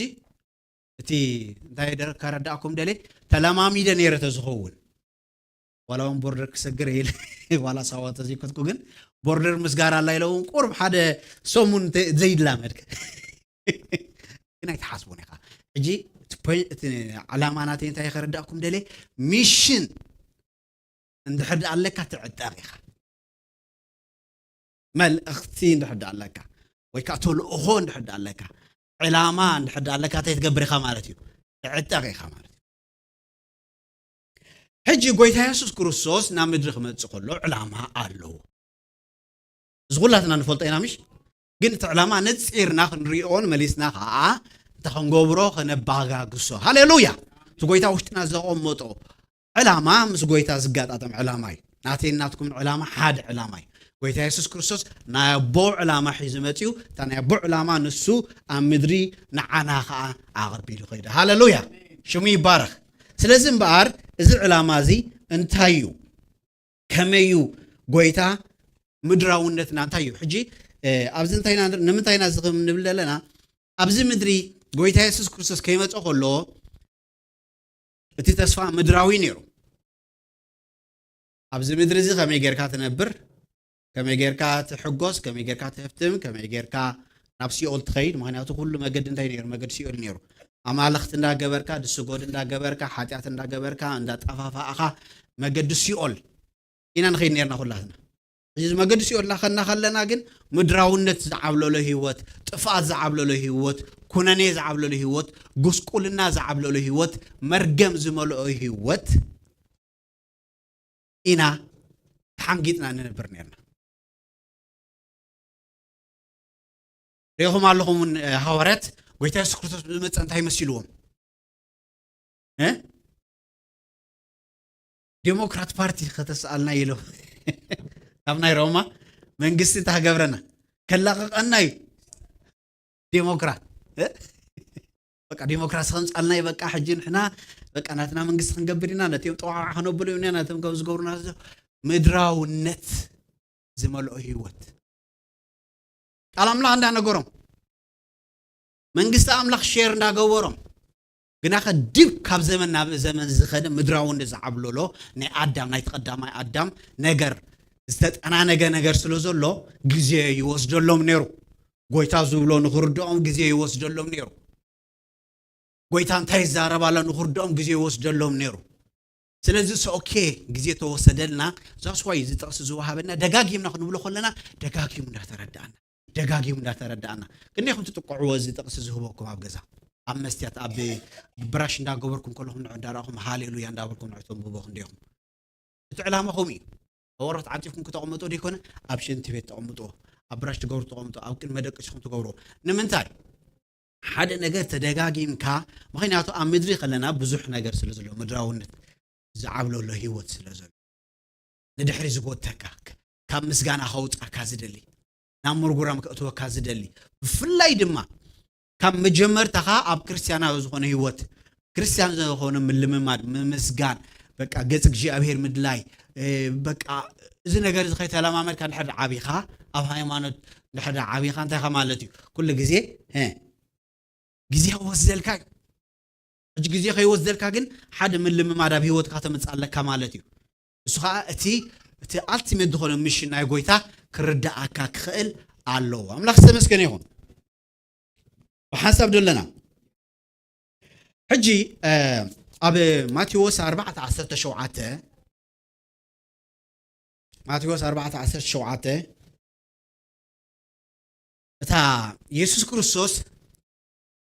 እቲ እንታይ ደር-፣ ከረዳእኩም ደልየ፣ ተለማሚደ ነይረ ተዝኸውን። ዋላ እውን ቦርደር ክሰግር ኢለ፣ ዋላ ሳዋ ተዘይኮትኩ፣ ግን ቦርደር ምስጋር ኣላ ኢለ እውን ቁሩብ ሓደ ሰሙን እንተ-፣ ዘይላመድክ። ግን ኣይትሓስቡን ኢኻ። ሕጂ እቲ ፖይ-፣ እቲ ዕላማ ናተይ እንታይ ከረዳእኩም ደልየ፣ ሚሽን እንድሕር ደኣ ኣለካ ትዕጠቕ ኢኻ። መልእኽቲ እንድሕር ደኣ ኣለካ፣ ወይ ከዓ ተልእኾ እንድሕር ደኣ ኣለካ፣ ዕላማ እንድሕር ደኣ ኣለካ፣ እንታይ ትገብር ኢኻ ማለት እዩ? ትዕጠቕ ኢኻ ማለት እዩ። ሕጂ ጎይታ የሱስ ክርስቶስ ናብ ምድሪ ክመጽእ ከሎ ዕላማ ኣለዎ። እዚ ኩላትና ንፈልጦ ኢና፣ ምሽ? ግን እቲ ዕላማ ነጺርና ክንሪኦን መሊስና ከዓ እንተ ክንገብሮ ከነባጋግሶ። ሃሌሉያ! እቲ ጎይታ ውሽጥና ዘቐመጦ ዕላማ ምስ ጎይታ ዝጋጣጠም ዕላማ እዩ። ናተይን ናትኩምን ዕላማ ሓደ ዕላማ እዩ። ጎይታ የሱስ ክርስቶስ ናይ ኣቦ ዕላማ ሒዙ መጺኡ፣ እታ ናይ ኣቦ ዕላማ ንሱ ኣብ ምድሪ ንዓና ከዓ ኣቕርቢሉ ከይዱ። ሃሌሉያ! ሽሙ ይባረኽ። ስለዚ እምበኣር እዚ ዕላማ እዚ እንታይ እዩ? ከመይ እዩ ጎይታ ምድራውነትና እንታይ እዩ? ሕጂ፣ እ፣ ኣብዚ እንታይ ኢና ንር-፣ ንምንታይ ኢና እዚ ከም ንብል ዘለና? ኣብዚ ምድሪ ጎይታ የሱስ ክርስቶስ ከይመጸ ከሎ እቲ ተስፋ ምድራዊ ነይሩ። ኣብዚ ምድሪ እዚ ከመይ ጌርካ ትነብር፣ ከመይ ጌርካ ትሕጎስ፣ ከመይ ጌርካ ትህፍትም፣ ከመይ ጌርካ ናብ ሲኦል ትኸይድ። ምኽንያቱ ኩሉ መገዲ እንታይ ነይሩ? መገዲ ሲኦል ነይሩ። ኣማልኽቲ እንዳገበርካ፣ ድስጎድ እንዳገበርካ፣ ሓጢኣት እንዳገበርካ፣ እንዳጠፋፋእኻ፣ መገዲ ሲኦል ኢና ንኸይድ ነርና ኩላትና። ሕጂ እዚ መገዲ ሲኦል እናኸድና ከለና ግን ምድራውነት ዝዓብለሎ ህይወት፣ ጥፍኣት ዝዓብለሎ ህይወት፣ ኩነኔ ዝዓብለሎ ህይወት፣ ጉስቁልና ዝዓብለሎ ህይወት፣ መርገም ዝመልኦ ህይወት ኢና ተሓንጊጥና ንነብር ነርና። ሪኢኹም ኣለኹም እውን፣ እ፣ ሃዋርያት ጎይታ የሱስ ክርስቶስ ምስ መጸ እንታይ መሲልዎም? እ? ዴሞክራት ፓርቲ ከተስኣልና ኢሎም ካብ ናይ ሮማ መንግስቲ እንታይ ክገብረና? ከላቕቐና እዩ። ዴሞክራት፣ እ? በቃ ዴሞክራሲ ከምጻልና እዩ። በቃ ሕጂ ንሕና በቃ ናትና መንግስቲ ክንገብር ኢና፣ ነቲኦም ጠዋዕ ከነብሉ ኢና፣ ነቶም ከም ዝገብሩና ዝ-፣ ምድራውነት ዝመልኦ ህይወት። ቃል ኣምላኽ እንዳነገሮም፣ መንግስቲ ኣምላኽ ሼር እንዳገበሮም፣ ግና ከዲብ ካብ ዘመን ናብ ዘመን ዝኸደ ምድራውነት ዝዓብለሎ ናይ ኣዳም፣ ናይቲ ቀዳማይ ኣዳም ነገር ዝተጠናነገ ነገር ስለ ዘሎ ግዜ ይወስደሎም ነይሩ። ጎይታ ዝብሎ ንኽርድኦም ግዜ ይወስደሎም ነይሩ። ጎይታ እንታይ ይዛረብ ኣሎ ንኽርድኦም ግዜ ይወስደሎም ነይሩ። ስለዚ it's okay፣ ግዜ ተወሰደልና። That's why እዚ ጥቕሲ ዝወሃበና ደጋጊምና ክንብሎ ከለና ደጋጊሙ እንዳተረዳእና፣ ደጋጊሙ እንዳተረዳእና። ክንደይ ኢኹም ትጥቅዕዎ እዚ ጥቕሲ ዝህበኩም ኣብ ገዛ? ኣብ መስትያት፣ ኣብ ብራሽ እንዳገበርኩም ከለኹም ንዑ እንዳረኣኹም ሃሌሉያ እንዳበልኩም ንዑ ተንብቦ ክንደይ ኢኹም? እቲ ዕላማኹም እዩ። ወረቕት ዓንጺፍኩም ክተቐምጥዎ ደይኮነ፣ ኣብ ሽንቲ ቤት ተቐምጥዎ፣ ኣብ ብራሽ ትገብሩ ተቐምጥዎ፣ ኣብ ቅድሚ መደቀሲኹም ትገብርዎ። ንምንታይ? ሓደ ነገር ተደጋጊምካ፣ ምኽንያቱ ኣብ ምድሪ ከለና ብዙሕ ነገር ስለ ዘሎ፣ ምድራውነት ዝዓብለሎ ህይወት ስለ ዘሎ፣ ንድሕሪ ዝጎተካ፣ ክ-፣ ካብ ምስጋና ከውጻካ ዝደሊ፣ ናብ ምርጉራም ከእትወካ ዝደሊ፣ ብፍላይ ድማ ካብ መጀመርታኻ ኣብ ክርስትያናዊ ዝኾነ ህይወት፣ ክርስትያን ዝኾነ ምልምማድ፣ ምምስጋን፣ በቃ ገጽ እግዚኣብሔር ምድላይ፣ እ፣ በቃ እዚ ነገር እዚ ከይተለማመድካ እንድሕር ዓቢኻ፣ ኣብ ሃይማኖት እንድሕር ዓቢኻ፣ እንታይ ኢኻ ማለት እዩ? ኩሉ ግዜ፣ እ፣ ግዜ ክወስደልካ እዩ። ሕጂ ግዜ ከይወስደልካ ግን ሓደ ምልምማድ ኣብ ህይወትካ ተምጽእ ኣለካ ማለት እዩ። እሱ ኸዓ እቲ፣ እቲ ኣልቲሜት ዝኾነ ሚሽን ናይ ጎይታ ክርድኣካ ክኽእል ኣለዎ። ኣምላኽ ዝተመስገነ ይኹን። ብሓንሳብ ደለና ሕጂ ኣብ ማቴዎስ ኣርባዕተ ዓሰርተ ሸውዓተ፣ ማቴዎስ ኣርባዕተ ዓሰርተ ሸውዓተ፣ እታ የሱስ ክርስቶስ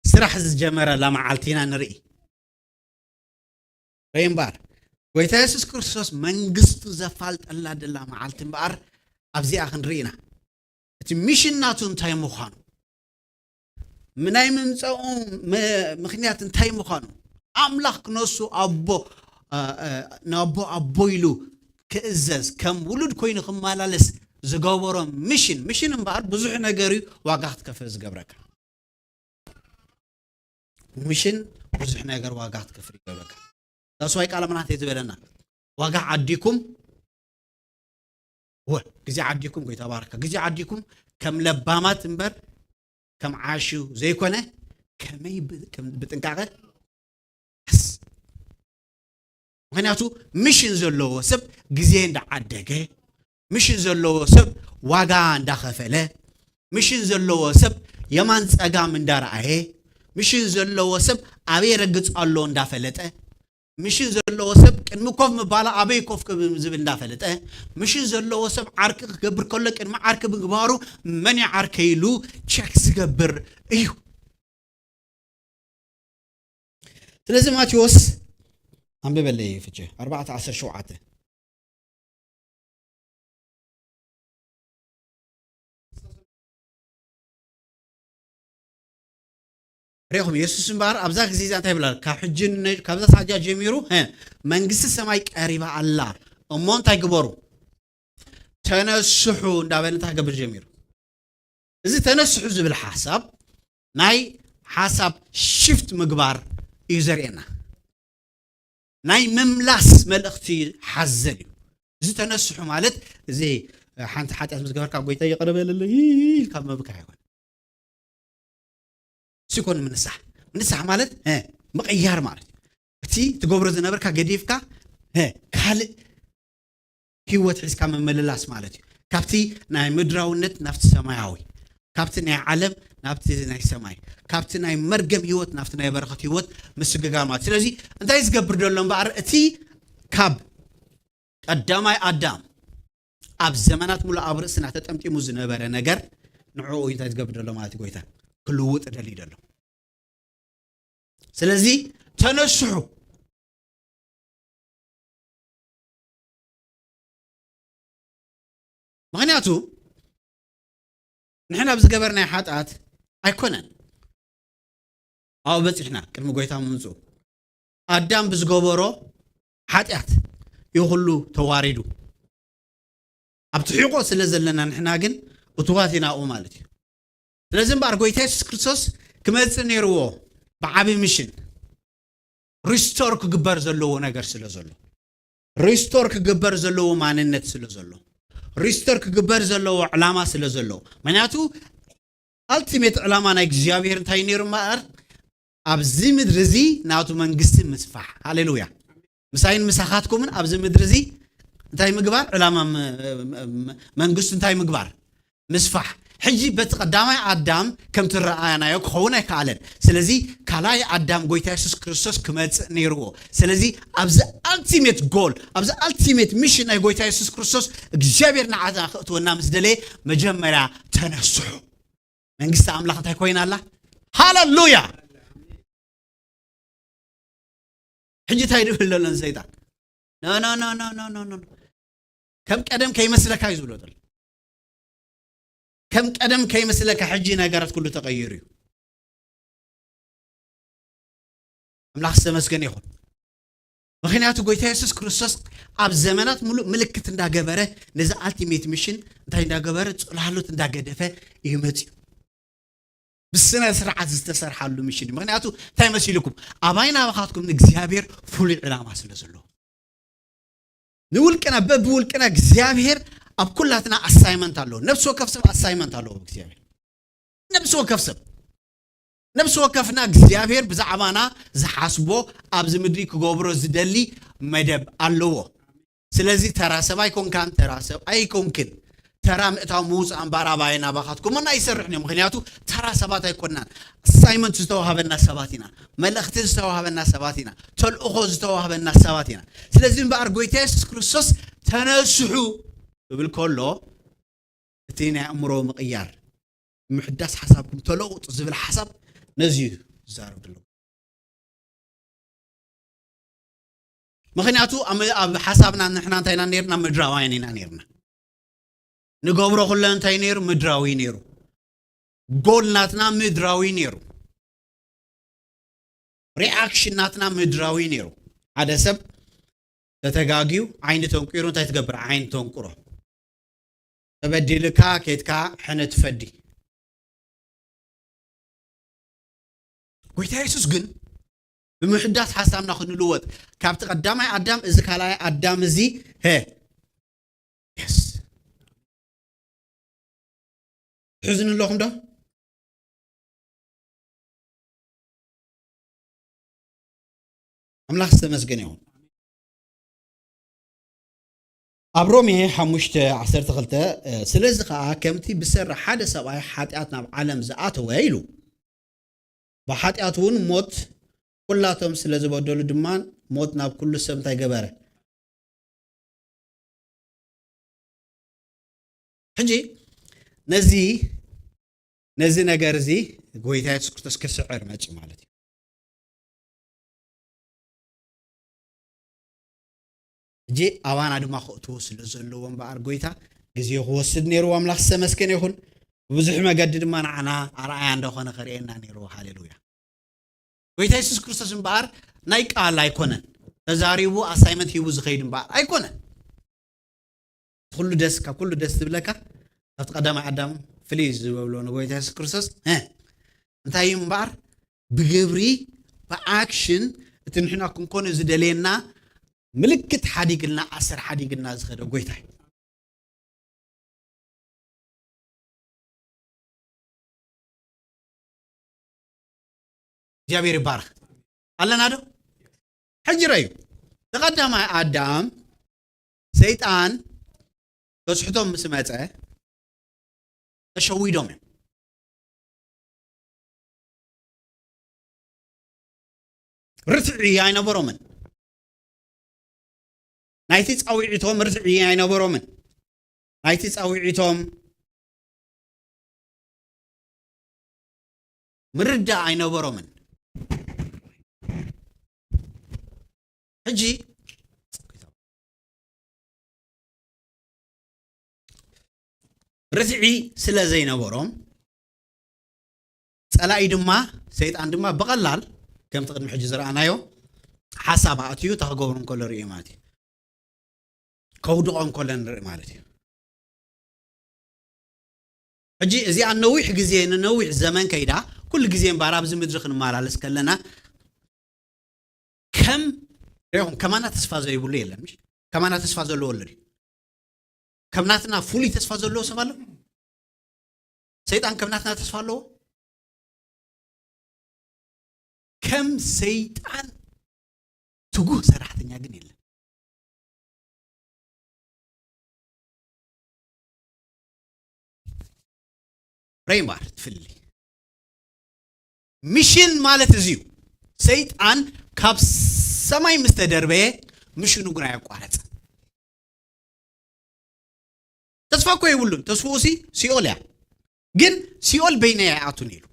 ስራሕ ዝጀመረላ መዓልቲ ኢና ንርኢ። ርእይ እምበኣር፣ ጎይታ የሱስ ክርስቶስ መንግስቱ ዘፋልጠላ ደላ መዓልቲ እምበኣር ኣብዚኣ ክንርኢ ኢና። እቲ ሚሽን ናቱ እንታይ ምዃኑ፣ ምናይ ምምፀኡ ምኽንያት እንታይ ምዃኑ፣ ኣምላኽ ክነሱ ኣቦ፣ ንኣቦ ኣቦ ኢሉ ክእዘዝ፣ ከም ውሉድ ኮይኑ ክመላለስ ዝገበሮ ሚሽን፣ ሚሽን እምበኣር ብዙሕ ነገር እዩ ዋጋ ክትከፍል ዝገብረካ። ሚሽን ብዙሕ ነገር ዋጋ ክትከፍል ይገብረካ። ዳስዋይ ቃል ኣምላኽ እንታይ ዝበለና? ዋጋ ዓዲኩም፣ ወ ግዜ ዓዲኩም፣ ጎይታ ባርካ፣ ግዜ ዓዲኩም ከም ለባማት እምበር ከም ዓሹ ዘይኮነ፣ ከመይ ብ- ከም- ብጥንቃቐ ስ- ምክንያቱ፣ ሚሽን ዘለዎ ሰብ ግዜ እንዳዓደገ፣ ሚሽን ዘለዎ ሰብ ዋጋ እንዳኸፈለ፣ ሚሽን ዘለዎ ሰብ የማን ጸጋም እንዳረኣየ፣ ሚሽን ዘለዎ ሰብ ኣበይ ረግጽ ኣሎ እንዳፈለጠ፣ ሚሽን ዘለዎ ሰብ ቅድሚ ኮፍ ምባላ ኣበይ ኮፍ ክብል ዝብል እንዳፈለጠ፣ ሚሽን ዘለዎ ሰብ ዓርኪ ክገብር ከሎ ቅድሚ ዓርኪ ምግባሩ መን ዓርከይ ኢሉ ቸክ ዝገብር እዩ። ስለዚ ማቴዎስ ኣንብበለይ ፍቼ ኣርባዕተ ዓሰርተ ሸውዓተ። ሪኹም የሱስ እምበኣር ኣብዛ ግዜ እዛ እንታይ ይብላ? ካብ ሕጂ ን- ካብዛ ሳጃ ጀሚሩ ሀ፣ መንግስቲ ሰማይ ቀሪባ ኣላ እሞ እንታይ ግበሩ? ተነስሑ እንዳበለ እንታይ ክገብር ጀሚሩ? እዚ ተነስሑ ዝብል ሓሳብ ናይ ሓሳብ ሽፍት ምግባር እዩ ዘርእየና። ናይ ምምላስ መልእኽቲ ሓዘል እዩ። እዚ ተነስሑ ማለት እዚ ሓንቲ ሓጢኣት ምስ ገበርካ ጎይታ ይቕረ በለለይ ኢልካ ምብካይ ኣይኮን። ሲኮን ምንሳሕ ምንሳሕ ማለት እ፣ ምቕያር ማለት እዩ። እቲ ትገብሮ ዝነበርካ ገዲፍካ እ፣ ካልእ ህይወት ሒዝካ ምምልላስ ማለት እዩ። ካብቲ ናይ ምድራውነት ናብቲ ሰማያዊ፣ ካብቲ ናይ ዓለም ናብቲ ናይ ሰማይ፣ ካብቲ ናይ መርገም ህይወት ናብቲ ናይ በረኸት ህይወት ምስግጋር ማለት። ስለዚ እንታይ ዝገብር ዘሎ እምበኣር፣ እቲ ካብ ቀዳማይ ኣዳም ኣብ ዘመናት ሙሉ ኣብ ርእስና ተጠምጢሙ ዝነበረ ነገር ንዕኡ እንታይ ዝገብር ዘሎ ማለት እዩ? ጎይታ ክልውጥ ደልዩ ዘሎ። ስለዚ ተነስሑ። ምክንያቱ ንሕና ብዝገበርናይ ሓጢኣት ኣይኮነን ኣብኡ በፂሕና ቅድሚ ጎይታ ምምፅኡ። ኣዳም ብዝገበሮ ሓጢኣት እዩ ኩሉ ተዋሪዱ። ኣብቲ ሒቆ ስለ ዘለና ንሕና ግን እቱዋት ኢና ኣብኡ ማለት እዩ። ስለዚ እምበኣር ጎይታ የሱስ ክርስቶስ ክመፅእ ነይርዎ ብዓቢ ምሽን ሪስቶር ክግበር ዘለዎ ነገር ስለ ዘሎ፣ ሪስቶር ክግበር ዘለዎ ማንነት ስለ ዘሎ፣ ሪስቶር ክግበር ዘለዎ ዕላማ ስለ ዘሎ። ምክንያቱ ኣልቲሜት ዕላማ ናይ እግዚኣብሔር እንታይ ነይሩ እምበኣር ኣብዚ ምድሪ እዚ ናቱ መንግስቲ ምስፋሕ። ሃሌሉያ። ምሳይን ምሳኻትኩምን ኣብዚ ምድሪ እዚ እንታይ ምግባር? ዕላማ ም- ም- ም- መንግስቱ እንታይ ምግባር? ምስፋሕ። ሕጂ በቲ ቀዳማይ ኣዳም ከም ትረኣናዮ ክኸውን ኣይከኣለን። ስለዚ ካልኣይ ኣዳም ጎይታ የሱስ ክርስቶስ ክመጽእ ነይርዎ። ስለዚ ኣብዚ ኣልቲሜት ጎል፣ ኣብዚ ኣልቲሜት ሚሽን ናይ ጎይታ የሱስ ክርስቶስ እግዚኣብሔር ንዓና ክእትወና ምስ ደለየ መጀመርያ ተነስሑ። መንግስቲ ኣምላኽ እንታይ ኮይና ኣላ? ሃሌሉያ። ሕጂ እንታይ ድብል ዘሎ ንሰይጣን? ኖ ኖ ኖ ኖ ኖ ኖ ኖ። ከም ቀደም ከይመስለካ እዩ ዝብሎ ዘሎ። ከም ቀደም ከይመስለካ ሕጂ ነገራት ኩሉ ተቐይሩ እዩ። ኣምላኽ ዝተመስገነ ይኹን። ምክንያቱ ጎይታ የሱስ ክርስቶስ ኣብ ዘመናት ሙሉእ ምልክት እንዳገበረ ነዚ ኣልቲሜት ሚሽን እንታይ እንዳገበረ ጽላሎት እንዳገደፈ እዩ መጽዩ። ብስነ ስርዓት ዝተሰርሓሉ ሚሽን እዩ። ምክንያቱ እንታይ መሲልኩም? ኣባይን ኣባኻትኩም ንእግዚኣብሔር ፍሉይ ዕላማ ስለ ዘለዎ ንውልቅና በብውልቅና እግዚኣብሔር ኣብ ኩላትና ኣሳይመንት ኣለዎ። ነብሲ ወከፍ ሰብ ኣሳይመንት ኣለዎ እግዚኣብሔር። ነብሲ ወከፍ ሰብ ነብሲ ወከፍና እግዚኣብሔር ብዛዕባና ዝሓስቦ ኣብዚ ምድሪ ክገብሮ ዝደሊ መደብ ኣለዎ። ስለዚ ተራ ሰብ ኣይኮንካን፣ ተራ ሰብ ኣይኮንክን። ተራ ምእታው ምውፃእ እምበኣር ኣባየ ናባኻትኩም እና ይሰርሕን እዮም። ምክንያቱ ተራ ሰባት ኣይኮንናን። ኣሳይመንት ዝተዋሃበና ሰባት ኢና። መልእኽቲ ዝተዋሃበና ሰባት ኢና። ተልእኾ ዝተዋሃበና ሰባት ኢና። ስለዚ እምበኣር ጎይታ የሱስ ክርስቶስ ተነስሑ ክብል ከሎ እቲ ናይ ኣእምሮ ምቕያር፣ ምሕዳስ ሓሳብኩም ተለውጡ ዝብል ሓሳብ ነዚ እዩ ዝዛረብ ዘሎ። ምክንያቱ ኣብ ኣብ ሓሳብና ንሕና እንታይ ኢና ነርና? ምድራውያን ኢና ነርና። ንገብሮ ኩለ እንታይ ነይሩ? ምድራዊ ነይሩ። ጎል ናትና ምድራዊ ነይሩ። ሪኣክሽን ናትና ምድራዊ ነይሩ። ሓደ ሰብ ተተጋግዩ ዓይኒ ተንቂሩ እንታይ ትገብር? ዓይኒ ተንቅሮ። ተበዲልካ ኬድካ ሕነ ትፈዲ። ጎይታ የሱስ ግን ብምሕዳስ ሓሳብና ክንልወጥ ካብቲ ቀዳማይ ኣዳም እዚ ካልኣይ ኣዳም እዚ ሀ የስ ትሕዝኑ ኣለኹም ዶ? ኣምላኽ ዝተመስገነ ይኹን። ኣብ ሮሜ ሓሙሽተ ዓሰርተ ክልተ፣ ስለዚ ኸዓ ከምቲ ብሰሪ ሓደ ሰብኣይ ሓጢኣት ናብ ዓለም ዝኣተወ ኢሉ፣ ብሓጢኣት እውን ሞት፣ ኩላቶም ስለ ዝበደሉ ድማ ሞት ናብ ኩሉ ሰብ እንታይ ገበረ? ሕጂ ነዚ ነዚ ነገር እዚ ጎይታ የሱስ ክርስቶስ ክስዕር መጺኡ ማለት እዩ። ሕጂ ኣባና ድማ ከእትዎ ስለ ዘለዎ እምበኣር ጎይታ ግዜ ክወስድ ነይርዎ። ኣምላኽ ዝተመስገነ ይኹን። ብብዙሕ መገዲ ድማ ንዓና ኣርኣያ እንደኾነ ከርእየና ነይርዎ። ሃሌሉያ። ጎይታ የሱስ ክርስቶስ እምበኣር ናይ ቃል ኣይኮነን። ተዛሪቡ ኣሳይመንት ሂቡ ዝኸይድ እምበኣር ኣይኮነን። ኩሉ ደስ ካብ ኩሉ ደስ ዝብለካ ካብቲ ቀዳማይ ኣዳም ፍልይ ዝበሎ ንጎይታ የሱስ ክርስቶስ እ እንታይ እዩ እምበኣር ብግብሪ ብኣክሽን እቲ ንሕና ክንኮኖ ዝደልየና ምልክት ሓዲግልና ኣሰር ሓዲግልና ዝኸደ ጎይታ እዩ። እግዚኣብሔር ይባረክ። ኣለና ዶ? ሕጂ ረዩ ተቐዳማይ ኣዳም ሰይጣን ተስሕቶም ምስ መፀ ተሸዊዶም እዮም። ርትዒ ኣይነበሮምን። ናይቲ ፃውዒቶም ርትዒ ኣይነበሮምን። ናይቲ ፃውዒቶም ምርዳእ ኣይነበሮምን። ሕጂ ርትዒ ስለ ዘይነበሮም ጸላኢ ድማ ሰይጣን ድማ ብቐላል ከምቲ ቅድሚ ሕጂ ዝረኣናዮ ሓሳብ ኣእትዩ እታ ክገብሩ እንከሎ ርእዩ ማለት እዩ። ከውድቖ እንከሎ ንርኢ ማለት እዩ። ሕጂ እዚኣ ነዊሕ ግዜ ንነዊሕ ዘመን ከይዳ ኩሉ ግዜ እምበኣር ኣብዚ ምድሪ ክንመላለስ ከለና ከም ሪኹም ከማና ተስፋ ዘይብሉ የለን። ምሽ ከማና ተስፋ ዘለዎ ኣሎ ድዩ? ከም ናትና ፍሉይ ተስፋ ዘለዎ ሰብ ኣሎ? ሰይጣን ከም ናትና ተስፋ ኣለዎ? ከም ሰይጣን ትጉህ ሰራሕተኛ ግን የለን። ሬምባር ትፍሊ ሚሽን ማለት እዚ እዩ። ሰይጣን ካብ ሰማይ ምስ ተደርበየ ምሽኑ ግን ኣየቋረጸ። ተስፋ እኮ የብሉን። ተስፍኡ ሲ ሲኦል እያ። ግን ሲኦል በይነይ ኣይኣቱን ኢሉ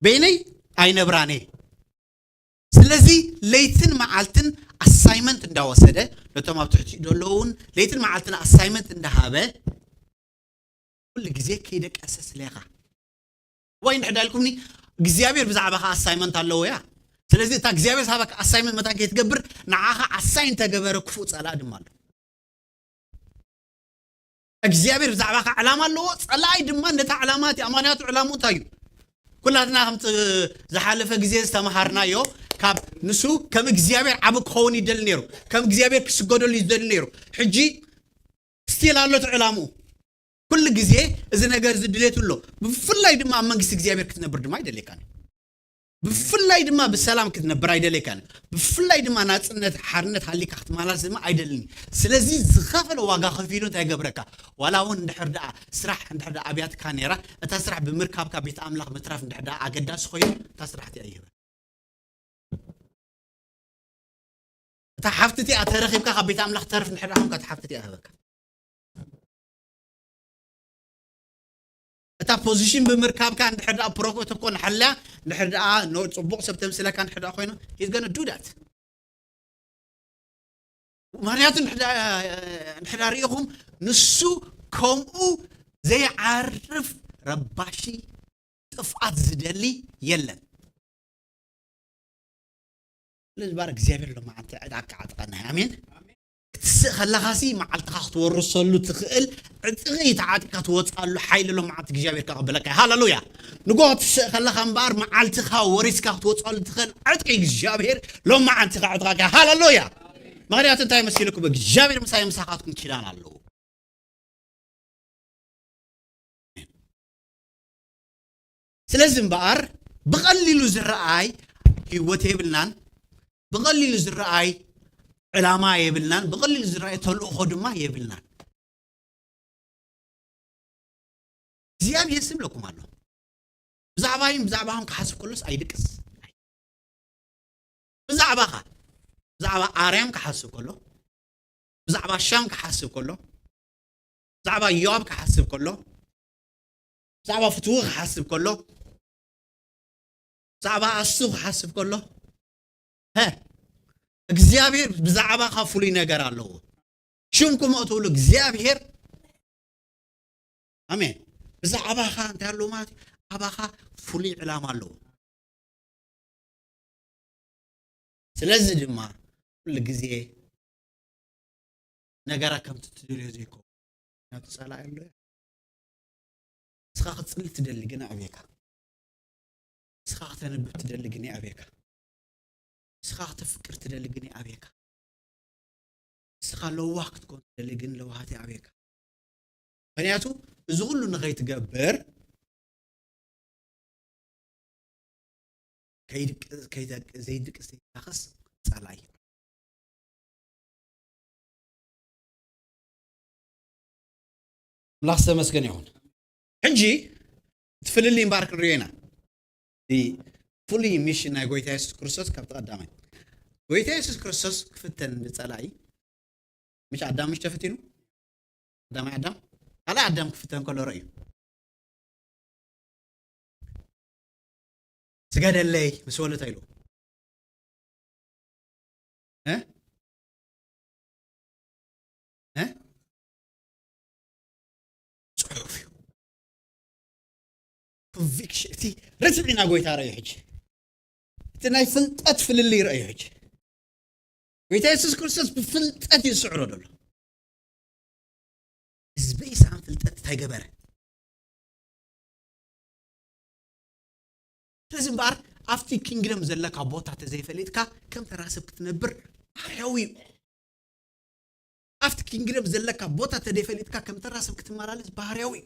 በይነይ ኣይነብራን እየ። ስለዚ ለይትን መዓልትን ኣሳይመንት እንዳወሰደ ነቶም ኣብ ትሕቲ ዘለዉ እውን ለይትን መዓልትን ኣሳይመንት እንዳሃበ ኩሉ ግዜ ከይደቀሰ ስለ ኢኻ ወይ እንድሕዳ ኢልኩምኒ እግዚኣብሔር ብዛዕባኻ ኣሳይመንት ኣለዎ እያ። ስለዚ እታ እግዚኣብሔር ዝሃበካ ኣሳይመንት መታን ከይትገብር ንዓኻ ኣሳይን ተገበረ ክፉእ ጸላእ ድማ ኣሎ። እግዚኣብሔር ብዛዕባኻ ዕላማ ኣለዎ። ጸላኣይ ድማ ነታ ዕላማ እቲ ኣማንያቱ ዕላምኡ እንታይ እዩ? ኩላትና ከምቲ ዝሓለፈ ግዜ ዝተምሃርናዮ ካብ ንሱ ከም እግዚኣብሔር ዓቢ ክኸውን ይደሊ ነይሩ። ከም እግዚኣብሔር ክስገደሉ ይደሊ ነይሩ። ሕጂ ስቲል ኣሎ እቲ ዕላምኡ። ኩሉ ግዜ እዚ ነገር እዚ ድሌት ኣሎ። ብፍላይ ድማ ኣብ መንግስቲ እግዚኣብሔር ክትነብር ድማ ይደልየካ። ብፍላይ ድማ ብሰላም ክትነብር ኣይደልየካን። ብፍላይ ድማ ናጽነት፣ ሓርነት ሃሊካ ክትመላለስ ድማ ኣይደልን። ስለዚ ዝኸፈለ ዋጋ ከፊሉ እንታይ ገብረካ? ዋላ እውን እንድሕር ደኣ ስራሕ እንድሕር ደኣ ኣብያትካ ነይራ፣ እታ ስራሕ ብምርካብካ ቤት ኣምላኽ ምትራፍ እንድሕር ደኣ ኣገዳሲ ኮይኑ፣ እታ ስራሕ እቲኣ ይህበካ። እታ ሓፍቲ እቲኣ ተረኺብካ ካብ ቤት ኣምላኽ ተርፍ እንድሕር ደኣ ኮንካ፣ እታ ሓፍቲ እቲኣ ይህበካ። እታ ፖዚሽን ብምርካብካ እንድሕር ደኣ ፕሮቶኮል ሓልያ፣ እንድሕር ደኣ ኖ-፣ ጽቡቕ ሰብ ተምስለካ እንድሕር ደኣ ኮይኑ፣ he's gonna do that። ምኽንያቱ እንድሕር ደኣ፣ እንድሕር ደኣ ርኢኹም፣ ንሱ ከምኡ ዘይዓርፍ ረባሺ ጥፍኣት ዝደሊ የለን። ስለዚ ባር እግዚኣብሔር ሎማዓንቲ ዕጣ ክዓጥቐና እዩ። ኣሜን። ክትስእ ከለኻሲ መዓልትኻ ክትወርሰሉ ትኽእል ዕጥቂ ተዓጢቕካ ትወፅኣሉ ሓይሊ ሎማዓንቲ እግዚኣብሔር ከቐበለካ እዩ። ሃለሉያ። ንጎ ክትስእ ከለኻ እምበኣር መዓልትኻ ወሪስካ ክትወፅኣሉ ትኽእል ዕጥቂ እግዚኣብሔር ሎማዓንቲ ከዕጥቐካ። ሃለሉያ። ምኽንያቱ እንታይ መሲልኩም? እግዚኣብሔር ምሳይ ምሳኻትኩም ኪዳን ኣለዎ። ስለዚ እምበኣር ብቐሊሉ ዝረኣይ ህይወት የብልናን፣ ብቐሊሉ ዝረኣይ ዕላማ የብልናን፣ ብቐሊሉ ዝረኣይ ተልእኾ ድማ የብልናን። እግዚኣብሔር ስም ለኩም ኣሎ። ብዛዕባይን ብዛዕባኹም ክሓስብ ከሎስ ኣይድቅስ። ብዛዕባኻ፣ ብዛዕባ ኣርያም ክሓስብ ከሎ፣ ብዛዕባ ሻም ክሓስብ ከሎ፣ ብዛዕባ ዮኣብ ክሓስብ ከሎ፣ ብዛዕባ ፍትዊ ክሓስብ ከሎ፣ ብዛዕባ ኣሱ ክሓስብ ከሎ፣ ሀ፣ እግዚኣብሔር ብዛዕባኻ ፍሉይ ነገር ኣለዎ። ሽምኩም እትብሉ እግዚኣብሔር፣ ኣሜን፣ ብዛዕባኻ እንታይ ኣለዎ ማለት እዩ? ኣባኻ ፍሉይ ዕላማ ኣለዎ። ስለዚ ድማ ኩሉ ግዜ ነገራት ከምቲ ትደልዮ ዘይከውን፣ ምክንያቱ ጸላኢ ኣሎ። ንስኻ ክትጽሊ ትደሊ ግን ኣብየካ። ንስኻ ክተንብብ ትደሊ ግን ኣብየካ። ንስኻ ክተፍቅር ትደሊ ግን ኣብየካ። ንስኻ ለዋህ ክትኮን ትደሊ ግን ለዋሃት ኣብየካ። ምክንያቱ እዚ ኩሉ ንኸይትገብር ከይድቅ-፣ ከይደቅ-፣ ዘይድቅስ ዘይዳኸስ ጸላኢ። ኣምላኽ ዝተመስገነ ይኹን። ሕጂ እቲ ፍልልይ እምበኣር ክንሪኦ ኢና። እቲ ፍሉይ ሚሽን ናይ ጎይታ የሱስ ክርስቶስ ካብቲ ቀዳማይ። ጎይታ የሱስ ክርስቶስ ክፍተን ብጸላኢ፣ ምሽ ኣዳም ምሽ ተፈቲኑ? ቀዳማይ ኣዳም? ካልኣይ ኣዳም ክፍተን ከሎ ረእዩ። ስገደለይ ምስ በሎ እንታይ ኢሉ? እ? እ? ጽሑፍ እዩ። ኮንቪክሽን፣ እቲ ርትዒ ናይ ጎይታ ረእዩ ሕጂ። እቲ ናይ ፍልጠት ፍልልይ ረእዩ ሕጂ። ጎይታ የሱስ ክርስቶስ ብፍልጠት እዩ ዝስዕሮ ዘሎ። ህዝበይ ሰኣን ፍልጠት እንታይ ገበረ? ስለዚ እምበኣር ኣብቲ ኪንግደም ዘለካ ቦታ ተዘይፈሊጥካ ከም ተራ ሰብ ክትነብር ባህርያዊ እዩ። ኣብቲ ኪንግደም ዘለካ ቦታ ተደይፈሊጥካ ከም ተራ ሰብ ክትመላለስ ባህርያዊ እዩ።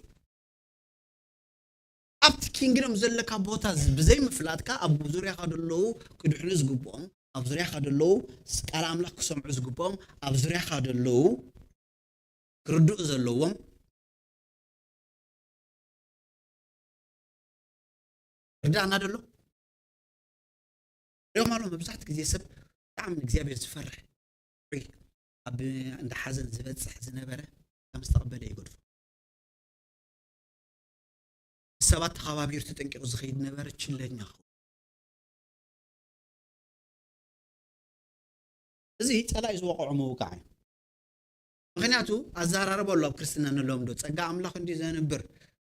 ኣብቲ ኪንግደም ዘለካ ቦታ ዝ-፣ ብዘይምፍላጥካ ኣብ ዙርያኻ ዘለዉ ክድሕኑ ዝግብኦም፣ ኣብ ዙርያኻ ዘለዉ ስ-፣ ቃል ኣምላኽ ክሰምዑ ዝግብኦም፣ ኣብ ዙርያኻ ዘለዉ ክርድኡ ዘለዎም ርዳእና ደሎ ሪኦም ኣሎ። መብዛሕትኡ ግዜ ሰብ ብጣዕሚ ንእግዚኣብሔር ዝፈርሕ፣ ኣብ እንዳ ሓዘን ዝበጽሕ ዝነበረ ከም ዝተቐበለ ይገድፎ። ሰባት ተኸባቢሩ ተጠንቂቑ ዝኸይድ ነበረ ችለኛ ክኸውን። እዚ ጸላኢ ዝወቕዖ ምውቃዕ እዩ። ምኽንያቱ ኣዘራርባ ኣሎ ኣብ ክርስትና ንለምዶ፣ ጸጋ ኣምላኽ እንዲ ዘንብር፣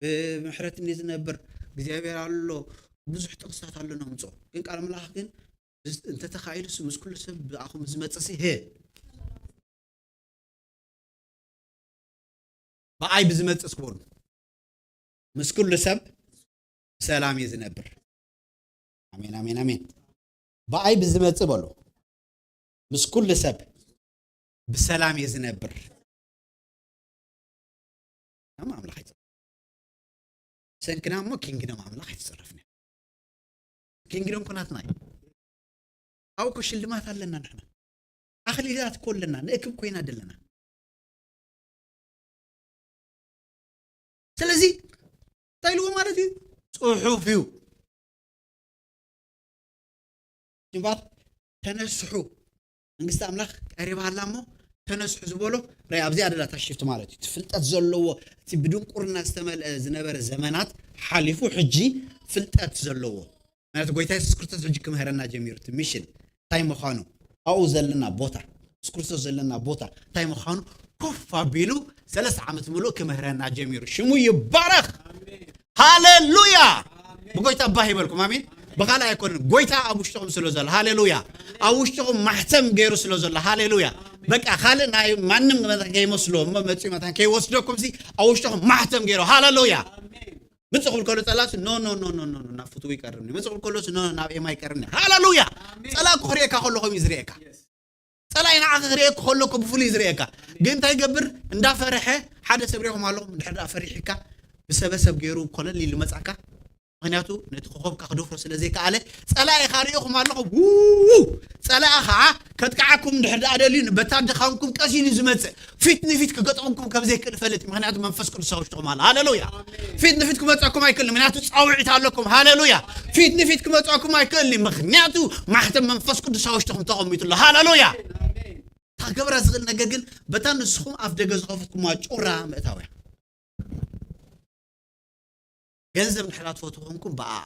ብምሕረት እንዲ ዝነብር፣ እግዚኣብሔር ኣሎ፣ ብዙሕ ጥቕስታት ኣሎ ነምጾ። ግን ቃል ኣምላኽ ግን፣ እንተተኻኢሉስ ምስ ኩሉ ሰብ ብኣኹም ዝመጽእሲ፣ ህ፣ ብኣይ ብዝመጽእ ስበሩ። ምስ ኩሉ ሰብ ብሰላም እየ ዝነብር። ኣሜን፣ ኣሜን፣ ኣሜን። ብኣይ ብዝመጽእ በሉ። ምስ ኩሉ ሰብ ብሰላም እየ ዝነብር። ከም ኣምላኽ ኣይጸ-፣ ሰንክና እሞ ኪንግደም ኣምላኽ ኣይተጸረፍና። ኪንግደም ኮ ናትና እዩ። ኣብኡ እኮ ሽልማት ኣለና ንሕና። ኣኽሊላት እኮ ኣለና፣ ንእክብ ኮይና ደለና። ስለዚ እንታይ ኢልዎ ማለት እዩ? ጽሑፍ እዩ። እምበኣር ተነስሑ፣ መንግስቲ ኣምላኽ ቀሪባ ኣላ እሞ ተነስሑ ዝበሎ ራይ ኣብዚኣ ደላ እታ ሽፍት ማለት እዩ። እቲ ፍልጠት ዘለዎ፣ እቲ ብድንቁርና ዝተመልአ ዝነበረ ዘመናት ሓሊፉ፣ ሕጂ ፍልጠት ዘለዎ ማለት ጎይታ የሱስ ክርስቶስ ሕጂ ክምህረና ጀሚሩ። እቲ ሚሽን እንታይ ምዃኑ፣ ኣብኡ ዘለና ቦታ፣ የሱስ ክርስቶስ ዘለና ቦታ እንታይ ምዃኑ ኮፍ ኣቢሉ ሰለስተ ዓመት ምሉእ ክምህረና ጀሚሩ። ሽሙ ይባረኽ። ሃሌሉያ። ብጎይታ ባህ ይበልኩም። ኣሜን። ብኻልእ ኣይኮነን፣ ጎይታ ኣብ ውሽጥኹም ስለ ዘሎ። ሃሌሉያ። ኣብ ውሽጥኹም ማሕተም ገይሩ ስለ ዘሎ። ሃሌሉያ። በቃ ካልእ ናይ ማንም መታን ከይመስሎ እሞ መጺኡ መታን ከይወስደኩም ሲ ኣብ ውሽጥኹም ማሕተም ገይሩ። ሃሌሉያ። ምጽእ ክብል ከሎ ጸላእሲ ኖ ኖ ኖ ኖ ኖ ኖ፣ ናብ ፍትው ይቀርብኒ። ምጽእ ክብል ከሎሲ ኖ፣ ናብ ኤማ ይቀርብኒ። ሃሌሉያ። ጸላእ ክሪኤካ ከሎ ከምኡ እዩ ዝሪኤካ። ጸላኢ ንዓኺ ክርእየኪ ከሎ እኮ ብፍሉይ ዝርእየካ። ግን እንታይ ይገብር? እንዳፈርሐ፣ ሓደ ሰብ ሪእኹም ኣለኹም፣ እንድሕር ደኣ ፈሪሕካ፣ ብሰበሰብ ገይሩ ኮለል ኢሉ መጻካ። ምኽንያቱ ነቲ ኮኾብካ ክደፍሮ ስለ ዘይከኣለ፣ ጸላኢኻ ሪእኹም ኣለኹም፣ ውው! ጸላኢ ኸዓ ከጥቅዓኩም እንድሕር ደኣ ደልዩ፣ በታ ድኻምኩም ቀስ ኢሉ ዝመጽእ፣ ፊት ንፊት ክገጥመኩም ከም ዘይክእል ፈልጥ፣ ምኽንያቱ መንፈስ ቅዱስ ኣብ ውሽጥኹም ኣሎ። ሃሌሉያ! ፊት ንፊት ክመጻኩም ኣይክእልን፣ ምኽንያቱ ጻውዒት ኣለኩም። ሃሌሉያ! ፊት ንፊት ክመጻኩም ኣይክእልን፣ ምኽንያቱ ማሕተም መንፈስ ቅዱስ ኣብ ውሽጥኹም ተቐሚጡ ኣሎ። ሃሌሉያ! እታ ክገብራ ዝኽእል ነገር ግን በታ ንስኹም ኣፍ ደገ ዝኸፈትኩማ ጩራ ምእታው እያ። ገንዘብ እንድሕር ትፈትዉ ተኾንኩም ብኣኣ፣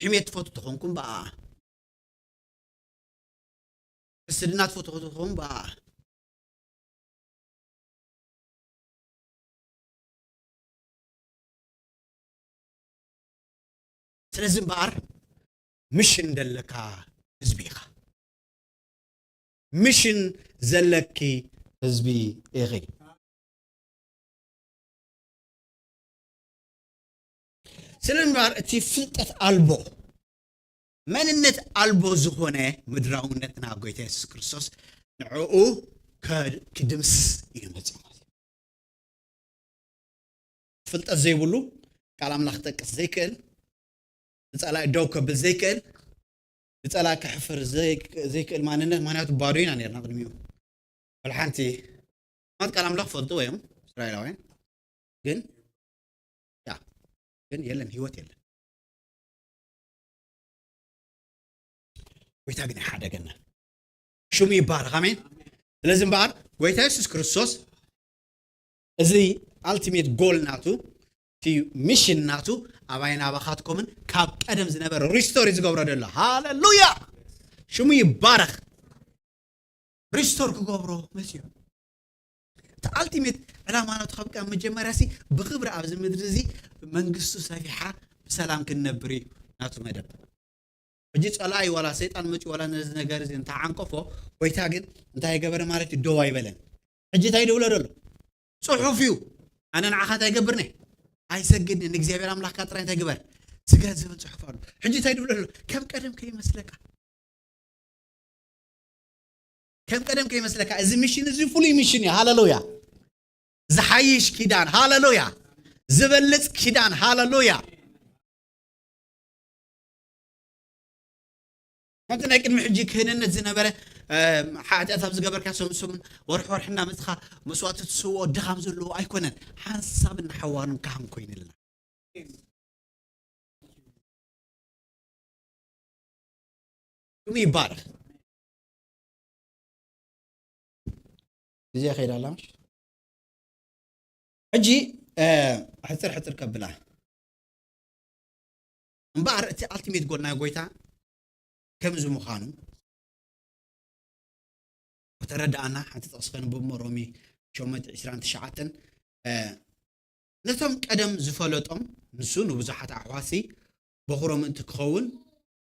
ሕሜት ትፈትዉ ተኾንኩም ብኣኣ፣ ስድና ትፈትዉ ተኾንኩም ብኣኣ። ስለዚ እምበኣር ምሽን ዘለካ ህዝቢ ኢኻ። ምሽን ዘለኪ ህዝቢ ኢኺ። ስለ እምበኣር እቲ ፍልጠት ኣልቦ፣ መንነት ኣልቦ ዝኾነ ምድራውነትና ጎይታ የሱስ ክርስቶስ ንዕኡ ከ-፣ ክድምስስ እዩ መጺኡ ማለት እዩ። ፍልጠት ዘይብሉ ቃል ኣምላኽ ክጠቅስ ዘይክእል፣ ንጸላኢ ደው ከብል ዘይክእል፣ ንጸላኢ ከሕፍር ዘይ-፣ ዘይክእል ማንነት፣ ምኽንያቱ ባዶ ኢና ነርና ቅድሚኡ። ወላ ሓንቲ ማለት ቃል ኣምላኽ ፈልጥዎ እዮም እስራኤላውያን፣ ግን ያ፣ ግን የለን፣ ህይወት የለን። ጎይታ ግን ይሓደገና። ሽሙ ይባረኽ። ኣሜን። ስለዚ እምበኣር ጎይታ የሱስ ክርስቶስ እዚ ኣልቲሜት ጎል ናቱ፣ እቲ ሚሽን ናቱ ኣባይን ኣባኻትኩምን ካብ ቀደም ዝነበረ ሪስቶር እዩ ዝገብሮ ዘሎ። ሃሌሉያ! ሽሙ ይባረኽ። ሪስቶር ክገብሮ መጽዩ። እቲ ኣልቲሜት ዕላማ ናቱ ካብ ቀደም መጀመርያ ሲ ብኽብሪ ኣብዚ ምድሪ እዚ መንግስቱ ሰፊሓ ብሰላም ክንነብር እዩ ናቱ መደብ። ሕጂ ጸላኢ ዋላ ሰይጣን መጺኡ ዋላ ነዚ ነገር እዚ እንተዓንቀፎ፣ ጎይታ ግን እንታይ ገበረ ማለት እዩ? ደው ኣይበለን። ሕጂ እንታይ ደውሎ ደሎ? ጽሑፍ እዩ። ኣነ ንዓኻ እንታይ ገብርኒ? ኣይሰግድን። ንእግዚኣብሔር ኣምላኽካ ጥራይ እንታይ ግበር? ስገድ ዝብል ጽሑፍ ኣሎ። ሕጂ እንታይ ደውሎ ደሎ? ከም ቀደም ከይመስለካ። ከም ቀደም ከይመስለካ። እዚ ሚሽን እዚ ፍሉይ ሚሽን እዩ። ሃሌሉያ። ዝሓይሽ ኪዳን። ሃሌሉያ። ዝበልጽ ኪዳን። ሃሌሉያ። ከምቲ ናይ ቅድሚ ሕጂ ክህንነት ዝነበረ፣ እ፣ ሓጢኣት ኣብ ዝገበርካ ሰሙን ሰሙን፣ ወርሒ ወርሒ እናመጽኻ መስዋእቲ ትስውኦ ድኻም ዘለዎ ኣይኮነን። ሓንሳብን ንሓዋሩን ካህን ኮይኑልና። ሽሙ ይባረኽ። ግዜ ከይዳ ኣላ ምሽ? ሕጂ፣ እ፣ ሕጽር ሕጽር ከብላ። እምበኣር እቲ ኣልቲሜት ጎል ናይ ጎይታ ከምዚ ምዃኑ ከተረድኣና ሓንቲ ጥቕሲ ከንብብ እሞ፣ ሮሜ ሸሞንተ ዕስራን ትሽዓተን፣ እ፣ ነቶም ቀደም ዝፈለጦም፣ ንሱ ንብዙሓት ኣሕዋትሲ በኹሮም ምእንቲ ክኸውን፣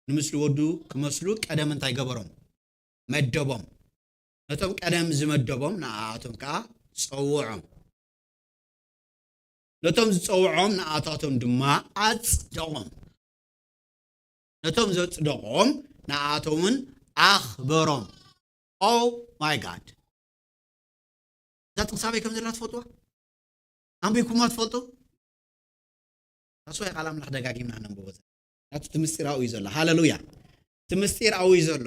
ንምስሊ ወዱ ክመስሉ ቀደም እንታይ ገበሮም? መደቦም። ነቶም ቀደም ዝመደቦም ንኣኣቶም ከኣ ጸውዖም። ነቶም ዝጸውዖም ንኣታቶም ድማ ኣጽደቖም። ነቶም ዘጽደቖም ንኣቶምን ኣኽበሮም። Oh my God። እዛ ጥቕሲ ኣበይ ከም ዘላ ትፈልጥዋ? ኣንቢብኩማ ትፈልጡ? እዛ ኣስዋይ ቃል ኣምላኽ ደጋጊምና ነንብቦ ዘለና። ናቱ እቲ ምስጢር ኣብኡ እዩ ዘሎ። ሃለሉያ። እቲ ምስጢር ኣብኡ እዩ ዘሎ።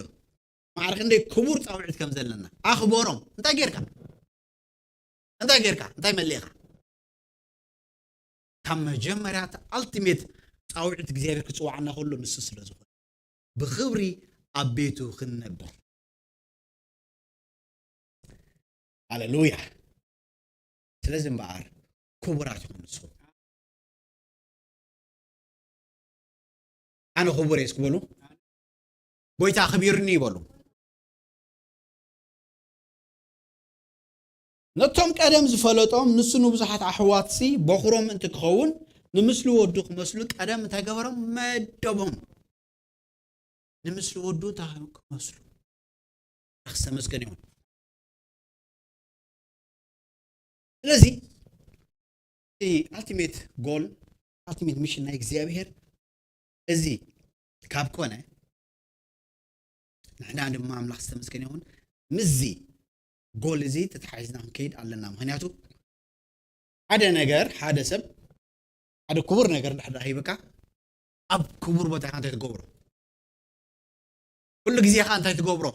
ማዕረ ክንደይ ክቡር ጻውዒት ከም ዘለና ኣኽበሮም። እንታይ ጌርካ? እንታይ ጌርካ? እንታይ መሊእኻ? ካብ መጀመርያ እቲ ኣልቲሜት ጻውዒት እግዚኣብሔር ክጽውዓና ከሎ ንሱ ስለ ዝኾነ፣ ብኽብሪ ኣብ ቤቱ ክንነብር። ሃሌሉያ። ስለዚ እምበኣር ክቡራት ይኹኑ ንስኹም። ኣነ ክቡር እየ እስኪ በሉ። ጎይታ ኣኽቢርኒ ይበሉ። ነቶም ቀደም ዝፈለጦም ንሱ ንብዙሓት ኣሕዋትሲ በኹሮም ምእንቲ ክኸውን ንምስሊ ወዱ ክመስሉ ቀደም እንታይ ገበሮም? መደቦም። ንምስሊ ወዱ እንታይ ክመስሉ? ኣምላኽ ዝተመስገነ ይኹን። ስለዚ እቲ ኣልቲሜት ጎል፣ ኣልቲሜት ሚሽን ናይ እግዚኣብሔር እዚ ካብ ኮነ፣ ንሕና ድማ ኣምላኽ ዝተመስገነ ይኹን፣ ምስዚ ጎል እዚ ተተሓሒዝና ክንከይድ ኣለና። ምኽንያቱ ሓደ ነገር፣ ሓደ ሰብ፣ ሓደ ክቡር ነገር እንድሕር ደኣ ሂብካ፣ ኣብ ክቡር ቦታ ኢኻ እንታይ ትገብሮ? ኩሉ ግዜ ኸኣ እንታይ ትገብሮ?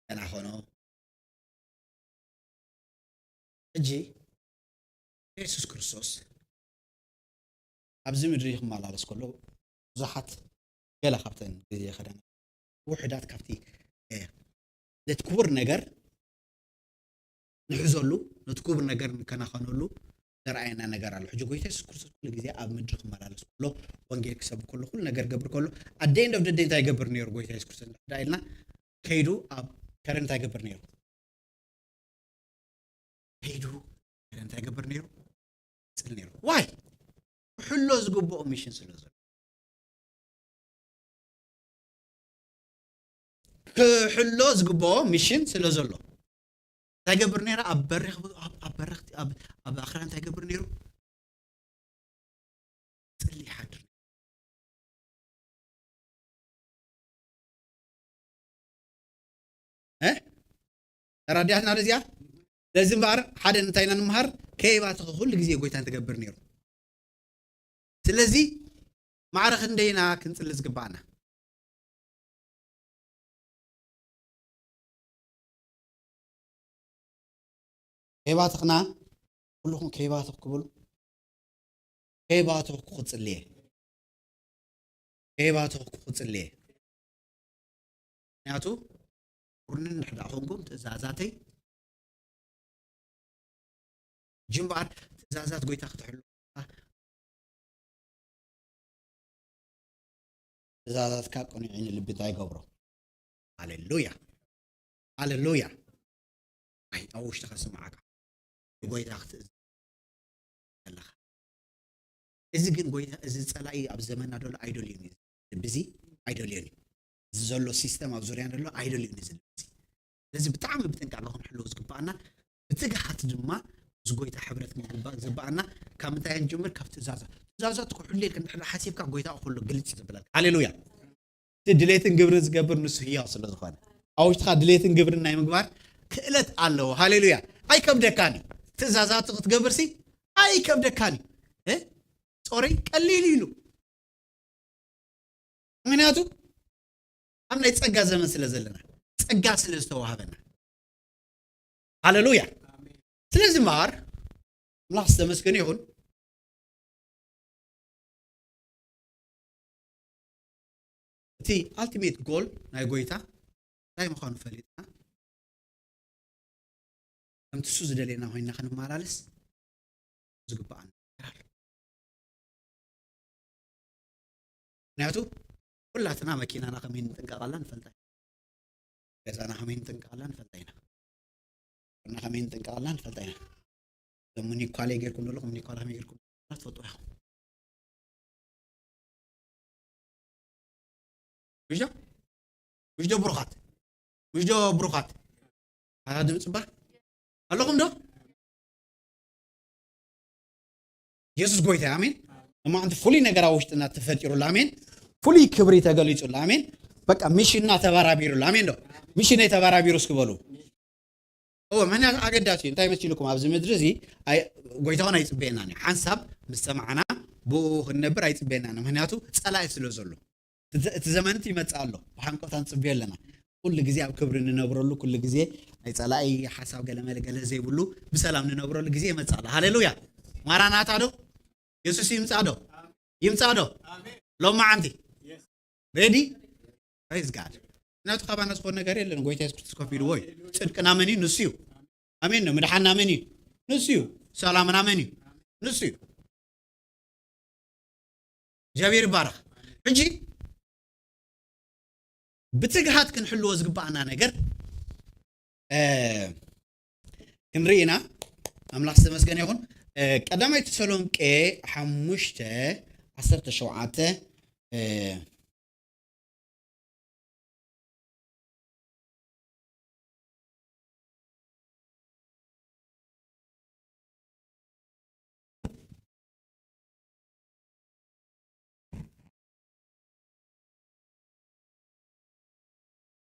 ገና ኾኖ። ሕጂ የሱስ ክርስቶስ ኣብዚ ምድሪ ክመላለስ ከሎ፣ ብዙሓት ገለ ካብተን ግዜ ከደና ውሑዳት ካብቲ፣ እ፣ ነቲ ክቡር ነገር ንሕዘሉ፣ ነቲ ክቡር ነገር ንከናኸነሉ ዘርኣየና ነገር ኣሎ። ሕጂ ጎይታ የሱስ ክርስቶስ ኩሉ ግዜ ኣብ ምድሪ ክመላለስ ከሎ፣ ወንጌል ክሰብክ ከሎ፣ ኩሉ ነገር ክገብር ከሎ፣ at the end of the day እንታይ ይገብር ነይሩ ጎይታ የሱስ ክርስቶስ እንድሕር ኢልና፣ ከይዱ ኣብ ከረን እንታይ ይገብር ነይሩ? ከይዱ ከረን እንታይ ይገብር ነይሩ? ይጽሊ ነይሩ። ዋይ? ክሕሎ ዝግብኦ ሚሽን ስለ ዘሎ። ክሕሎ ዝግብኦ ሚሽን ስለ ዘሎ። እንታይ ይገብር ነይሩ? ኣብ በሪኽ፣ ኣብ፣ ኣብ በረኽቲ፣ ኣብ፣ ኣብ ኣኽራን እንታይ ይገብር ነይሩ? ይጽሊ ይሓድር። እ? ተረዲኣትና ነዚኣ? ስለዚ እምበኣር ሓደ እንታይ ኢና ንምሃር? ከይባተኸ ኩሉ ግዜ ጎይታ እንትገብር ነይሩ። ስለዚ ማዕረ ክንደይና ክንጽሊ ዝግባኣና? ከይባተኽና፣ ኩልኹም ከይባተኽኩ በሉ። ከይባተኽኩ ክጽሊ እየ። ከይባተኽኩ ክጽሊ እየ። ምኽንያቱ፣ ቁርንን እንድሕር ደኣ ኾንኩም ትእዛዛተይ ጅምባር ትእዛዛት ጎይታ ክትሕሉ፣ ትእዛዛትካ ቅኑዕ እዩ ንልቢ እንታይ ይገብሮ? ሃሌሉያ። ሃሌሉያ። ኣይ፣ ኣብ ውሽጥኻ ስምዓካ። ንጎይታ ክትእዝ-፣ ዘለኻ። እዚ ግን ጎይታ፣ እዚ ጸላኢ ኣብ ዘመንና ዘሎ ኣይደልዮን እዩ። ልቢ እዚ ኣይደልዮን እዩ። እዚ ዘሎ ሲስተም ኣብ ዙርያና ዘሎ ኣይደልዮን እዩ እዚ ልቢ እዚ። ስለዚ ብጣዕሚ ብጥንቃቐ ክንሕልዎ ዝግባኣና፣ ብትግሃት ድማ ምስ ጎይታ ሕብረት ክንግባእ ዝግባኣና ካብ ምንታይ ንጅምር? ካብ ትእዛዛት። ትእዛዛት ክሕሉ ኢልካ እንድሕር ሓሲብካ ጎይታ ኩሉ ግልጽ እዩ ዘብለካ። ሃሌሉያ። እቲ ድሌትን ግብርን ዝገብር ንሱ ህያው ስለ ዝኾነ። ኣብ ውሽጥኻ ድሌትን ግብርን ናይ ምግባር ክእለት ኣለዎ። ሃሌሉያ። ኣይከብደካን እዩ። ትእዛዛቱ ክትገብርሲ ኣይከብደካን እዩ። እ? ጾሪ ቀሊል ኢሉ። ምኽንያቱ ኣብ ናይ ጸጋ ዘመን ስለ ዘለና፣ ጸጋ ስለ ዝተዋህበና። ሃሌሉያ። ስለዚ እምበኣር፣ ኣምላኽ ዝተመስገነ ይኹን። እቲ ኣልቲሜት ጎል ናይ ጎይታ እንታይ ምዃኑ ፈሊጥና፣ ከምቲ እሱ ዝደልየና ኮይንና ክንመላለስ ዝግባኣና ነገር ኣሎ። ምኽንያቱ፣ ኩላትና መኪናና ከመይ ንጥንቀቐላ ንፈልጣ ኢና። ገዛና ከመይ ንጥንቀቐላ ንፈልጣ ኢና። እና ከመይ ንጥንቀቐላ ንፈልጣ ኢና። እዞም ምኒኳለ ጌርኩም ዘለኹም፣ ምኒኳለ ከመይ ጌርኩም ትፈልጡ ኢኹም። ምሽ ዶ? ምሽ ዶ ብሩኻት? ምሽ ዶ ብሩኻት? ኣታ ድምፂ እባ ኣለኹም ዶ? የሱስ ጎይታ፣ ኣሜን። እማ ኣንቲ ፍሉይ ነገር ኣብ ውሽጥና ተፈጢሩላ፣ ኣሜን። ፍሉይ ክብሪ ተገሊጹላ፣ ኣሜን። በቃ ሚሽንና ተባራቢሩላ፣ ኣሜን ዶ? ሚሽነይ ተባራቢሩ እስኪ በሉ። እወ፣ ምክንያቱ ኣገዳሲ እዩ። እንታይ መሲልኩም? ኣብዚ ምድሪ እዚ ኣይ-፣ ጎይታ ኾን ኣይጽበየናን እዩ። ሓንሳብ ምስ ሰማዕና ብኡ ክንነብር ኣይጽበየናን እዩ። ምክንያቱ ጸላኢ ስለ ዘሎ። እቲ ዘ-፣ እቲ ዘመን እቲ ይመጽእ ኣሎ። ብሃንቀውታ ንጽበዮ ኣለና። ኩሉ ግዜ ኣብ ክብሪ ንነብረሉ፣ ኩሉ ግዜ ናይ ጸላኢ ሓሳብ ገለመለ ገለ ዘይብሉ ብሰላም ንነብረሉ ግዜ ይመጽእ ኣሎ። ሃሌሉያ! ማራናታ ዶ? የሱስ ይምጻእ ዶ? ይምጻእ ዶ? ሎማዓንቲ? ሬዲ? ፕሬዝ ጋድ። ምክንያቱ ካባና ዝኾነ ነገር የለን። ጎይታ የሱስ ክርስቶስ ከፊልዎ እዩ። ጽድቅና መን እዩ? ንሱ እዩ። ኣሜን ነው። ምድሓና መን እዩ? ንሱ እዩ። ሰላምና መን እዩ? ንሱ እዩ። እግዚኣብሔር ይባረኽ። ሕጂ ብትግሃት ክንሕልዎ ዝግባኣና ነገር፣ እ፣ ክንርኢ ኢና። ኣምላኽ ዝተመስገነ ይኹን። እ፣ ቀዳማይ ተሰሎንቄ ሓሙሽተ ዓሰርተ ሸውዓተ፣ እ፣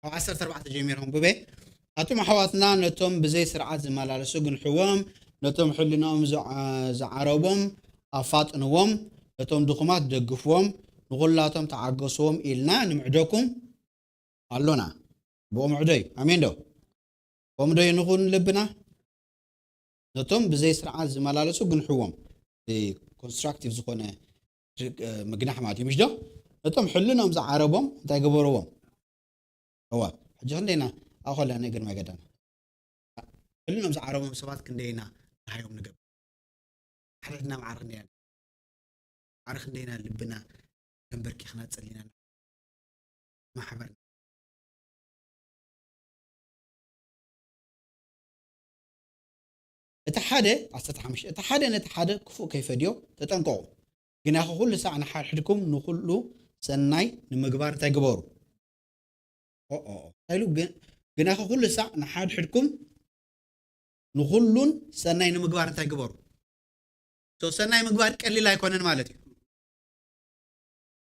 ካብ ዓሰርተ ኣርባዕተ ጀሚርኩም ብበ ኣቱም ኣሕዋትና ነቶም ብዘይ ስርዓት ዝመላለሱ ግንሕዎም፣ ነቶም ሕልናኦም ዝዓ-፣ ዝዓረቦም ኣፋጥንዎም፣ ነቶም ድኹማት ደግፍዎም፣ ንኹላቶም ተዓገስዎም ኢልና ንምዕደኩም ኣሎና። ብኦም ዕደዩ። ኣሜን ዶ? ብኦም ዕደዩ ንኹን ልብና። ነቶም ብዘይ ስርዓት ዝመላለሱ ግንሕዎም። ኮንስትራክቲቭ ዝኾነ እ፣ ምግናሕ ማለት እዩ። ምሽ ዶ? ነቶም ሕልኖም ዝዓረቦም እንታይ ገበርዎም? እዋ፣ ሕጂ ክንደይና ኣብ ኾለና እግር መገዳና። ሕልኖም ዝዓረቦም ሰባት ክንደይና ደሃዮም ንገብር። ሕድሕድና ማዕረ ክንደይና፣ ማዕረ ክንደይና ልብና ተንበርኪኽና ጸሊና ማሕበር። እቲ ሓደ፣ ዓሰርተ ሓሙሽተ፣ እቲ ሓደ ነቲ ሓደ ክፉእ ከይፈድዮ ተጠንቀቑ። ግናኸ ኩሉ ሳዕ ንሓድሕድኩም ንኹሉ ሰናይ ንምግባር እንታይ ግበሩ? ኦ፣ ኦ፣ ኦ። እንታይ ኢሉ? ግን-፣ ግናኸ ኩሉ ሳዕ ንሓድሕድኩም ንኹሉን ሰናይ ንምግባር እንታይ ግበሩ? ሶ ሰናይ ምግባር ቀሊል ኣይኮነን ማለት እዩ።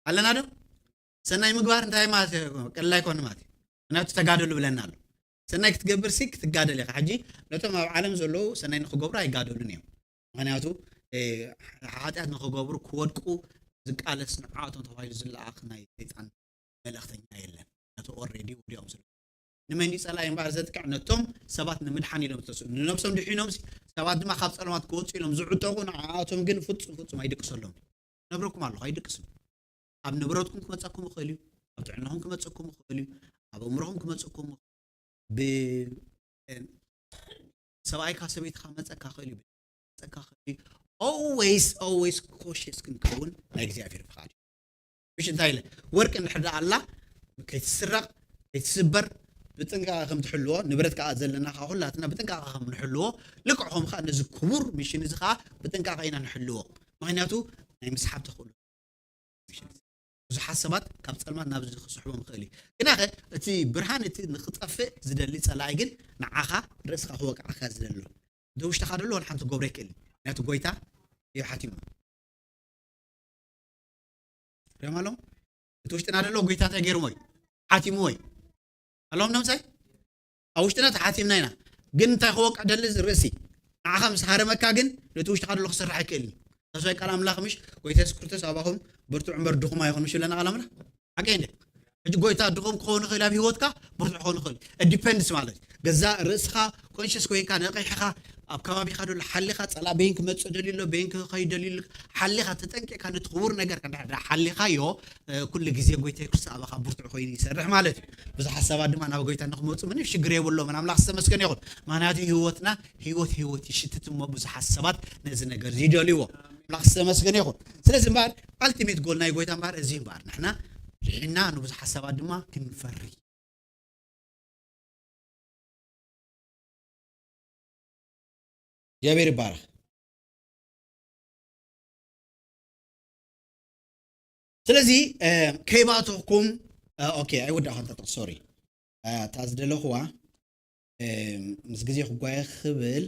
ኣለና ዶ? ሰናይ ምግባር እንታይ ማለት እዩ? ቀሊል ኣይኮነን ማለት እዩ። ምክንያቱ ተጋደሉ ብለና ኣሎ። ሰናይ ክትገብር ሲ ክትጋደል ኢኻ። ሕጂ ነቶም ኣብ ዓለም ዘለዉ ሰናይ ንኽገብሩ ኣይጋደሉን እዮም። ምክንያቱ፣ እ፣ ሓጢኣት ንኽገብሩ ክወድቁ ዝቃለስ ንዓቶም ተባሂሉ ዝለኣኽ ናይ ሰይጣን መልእኽተኛ የለን። ነቲ ኦልሬዲ ወዲኦም ስለ ንመን እዩ ጸላኢ እምበኣር ዘጥቅዕ? ነቶም ሰባት ንምድሓን ኢሎም ዝተስኡ። ንነብሶም ድሒኖም ሲ ሰባት ድማ ካብ ጸልማት ክወጹ ኢሎም ዝዕጠቑ ንዓኣቶም ግን ፍጹም ፍጹም ኣይድቅሰሎም። ነብረኩም ኣለኹ ኣይድቅስም። ኣብ ንብረትኩም ክመጸኩም ይኽእል እዩ። ኣብ ጥዕናኹም ክመጸኩም ይኽእል እዩ። ኣብ ኣእምሮኹም ክመጸኩም ይኽእል እዩ። ብ-፣ እ፣ ሰብኣይካ ሰበይትኻ መጸካ ይኽእል እዩ። መጸካ ይኽእል እዩ። ኦልዌይስ፣ ኦልዌይስ ኮሽስ ክንከውን ናይ እግዚኣብሔር ፍቓድ እዩ። ምሽ እንታይ ኢለ? ወርቂ እንድሕር ደኣ ኣላ፣ ከይትስረቕ፣ ከይትስበር፣ ብጥንቃቐ ከም ትሕልዎ፣ ንብረት ከኣ ዘለና ከኣ ኩላትና ብጥንቃቐ ከም ንሕልዎ፣ ልክዕ ከምኡ ከኣ ነዚ ክቡር ሚሽን እዚ ከኣ ብጥንቃቐ ኢና ንሕልዎ። ምኽንያቱ ናይ ምስሓብ ተኽእሎ። ብዙሓት ሰባት ካብ ጸልማት ናብዚ ክስሕቦም ይኽእል እዩ። ግናኸ እቲ ብርሃን እቲ ንኽጠፍእ ዝደሊ ጸላኢ ግን ንዓኻ ርእስኻ ክወቅዓካ ዝደሊ ኣሎ። እቲ ውሽጥኻ ደሎ ወላ ሓንቲ ክገብሮ ኣይክእልን። ምኽንያቱ ጎይታ እዩ ሓቲሙ። ሪኦም ኣለዉ? እቲ ውሽጥና ደሎ ጎይታ እንታይ ገይርዎ እዩ? ሓቲምዎ እዩ። ኣለዎም ዶ ምሳይ? ኣብ ውሽጥና ተሓቲምና ኢና። ግን እንታይ ክወቅዕ ደሊ እዚ ርእሲ? ንዓኻ ምስ ሃረመካ ግን ነቲ ውሽጥኻ ደሎ ክስራሕ ኣይክእልን እዩ። ተስፋይ ቃል ኣምላኽ ምሽ ጎይታ የሱስ ክርስቶስ ኣባኹም ብርቱዕ እምበር ድኹም ኣይኹን ምሽ ይብለና ቃል ኣምላኽ? ሓቀይ እንደ? ሕጂ ጎይታ ድኹም ክኸውን ይኽእል ኣብ ህይወትካ፣ ብርቱዕ ክኸውን ይኽእል። It depends ማለት እዩ። ገዛእ ርእስኻ ኮንሽስ ኮይንካ ነቒሕኻ ኣብ ከባቢኻ ደሎ ሓሊኻ ጸላእ በይን ክመጽእ ደልዩ ኣሎ፣ በይን ክኸይድ ደልዩ ኣሎ፣ ሓሊኻ ተጠንቂቕካ ነቲ ክቡር ነገርካ እንድሕር ደኣ ሓሊኻዮ፣ እ፣ ኩሉ ግዜ ጎይታ የሱስ ኣባኻ ብርቱዕ ኮይኑ ይሰርሕ ማለት እዩ። ብዙሓት ሰባት ድማ ናብ ጎይታ ንክመጹ ምንም ሽግር የብሎምን። ኣምላኽ ዝተመስገነ ይኹን። ምኽንያቱ ህይወትና ህይወት ህይወት ይሽትት እሞ ብዙሓት ሰባት ነዚ ነገር እዚ ይደልይዎ። ኣምላኽ ዝተመስገነ ይኹን። ስለዚ እምበኣር ኣልቲሜት ጎል ናይ ጎይታ እምበኣር እዚ እምበኣር ንሕና ድሒና ንብዙሓት ሰባት ድማ ክንፈሪ። እግዚኣብሔር ይባረኽ። ስለዚ፣ እ፣ ከይባተኽኩም፣ እ፣ ኦኬ፣ ኣይወዳእኹን፣ ሶሪ። እ፣ እታ ዝደለኽዋ፣ እ፣ ምስ ግዜ ክጓየ ክብል።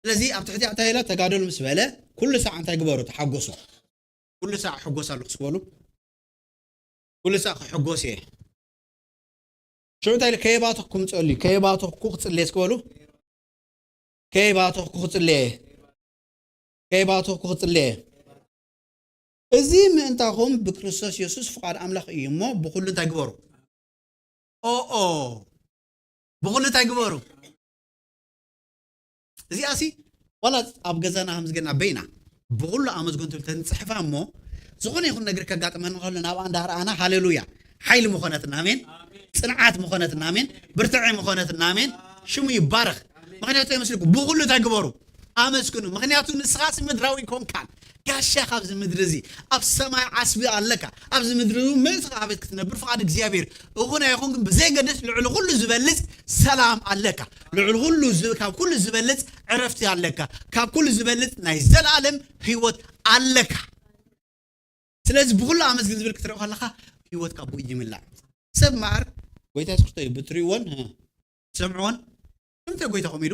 ስለዚ ኣብ ትሕቲ ኣታ ኢለ ተጋደሉ ምስ በለ፣ ኩሉ ሳዕ እንታይ ግበሩ? ተሓጎሱ። ኩሉ ሳዕ ሕጎስ ኣለኹ እስኪ በሉ። ኩሉ ሳዕ ክሕጎስ እየ። ሽዑ እንታይ ኢለ? ከየባተኽኩም ጸልዩ፣ ከየባተኽኩ ክጽልየ እስኪ በሉ። ከይባተኽኩ ክጽልየ፣ ከይባተኽኩ ክጽልየ። እዚ ምእንታኹም ብክርስቶስ የሱስ ፍቓድ ኣምላኽ እዩ እሞ፣ ብኹሉ እንታይ ግበሩ? ኦኦ፣ ብኹሉ እንታይ ግበሩ? እዚኣሲ ዋላ ኣብ ገዛና ከም ዝገና በይና ብኹሉ ኣመስግኑ ትብል ተንጽሕፋ እሞ፣ ዝኾነ ይኹን ነገር ከጋጥመና ከሎ ናብኣ እንዳረኣና ሃሌሉያ ሓይሊ ምኾነትና፣ ኣሜን። ጽንዓት ምኾነትና፣ ኣሜን። ብርትዒ ምኾነትና፣ ኣሜን። ሽሙ ይባረኽ። ምኽንያቱ ይመስልኩ ብኹሉ እንታይ ግበሩ? ኣመስግኑ። ምኽንያቱ ንስኻሲ ምድራዊ ኮንካን ጋሻ ካብዚ ምድሪ እዚ፣ ኣብ ሰማይ ዓስቢ ኣለካ። ኣብዚ ምድሪ እውን ምእንቲ ኣቤት ክትነብር ፍቓድ እግዚኣብሔር እኹን ኣይኹን ግን ብዘይገድስ ልዕሊ ኩሉ ዝበልጽ ሰላም ኣለካ። ልዕሊ ኩሉ ዝ-፣ ካብ ኩሉ ዝበልጽ ዕረፍቲ ኣለካ። ካብ ኩሉ ዝበልጽ ናይ ዘላለም ህይወት ኣለካ። ስለዚ ብኹሉ ኣመስግን ዝብል ክትርኢ ከለኻ ህይወትካ ብኡ ይምላእ። ሰብ መዓር ጎይታ የሱስ ክርስቶስ እዩ። ብትሪእዎን፣ እ፣ ትሰምዕዎን፣ ከምቲ ጎይታኹም ኢሉ።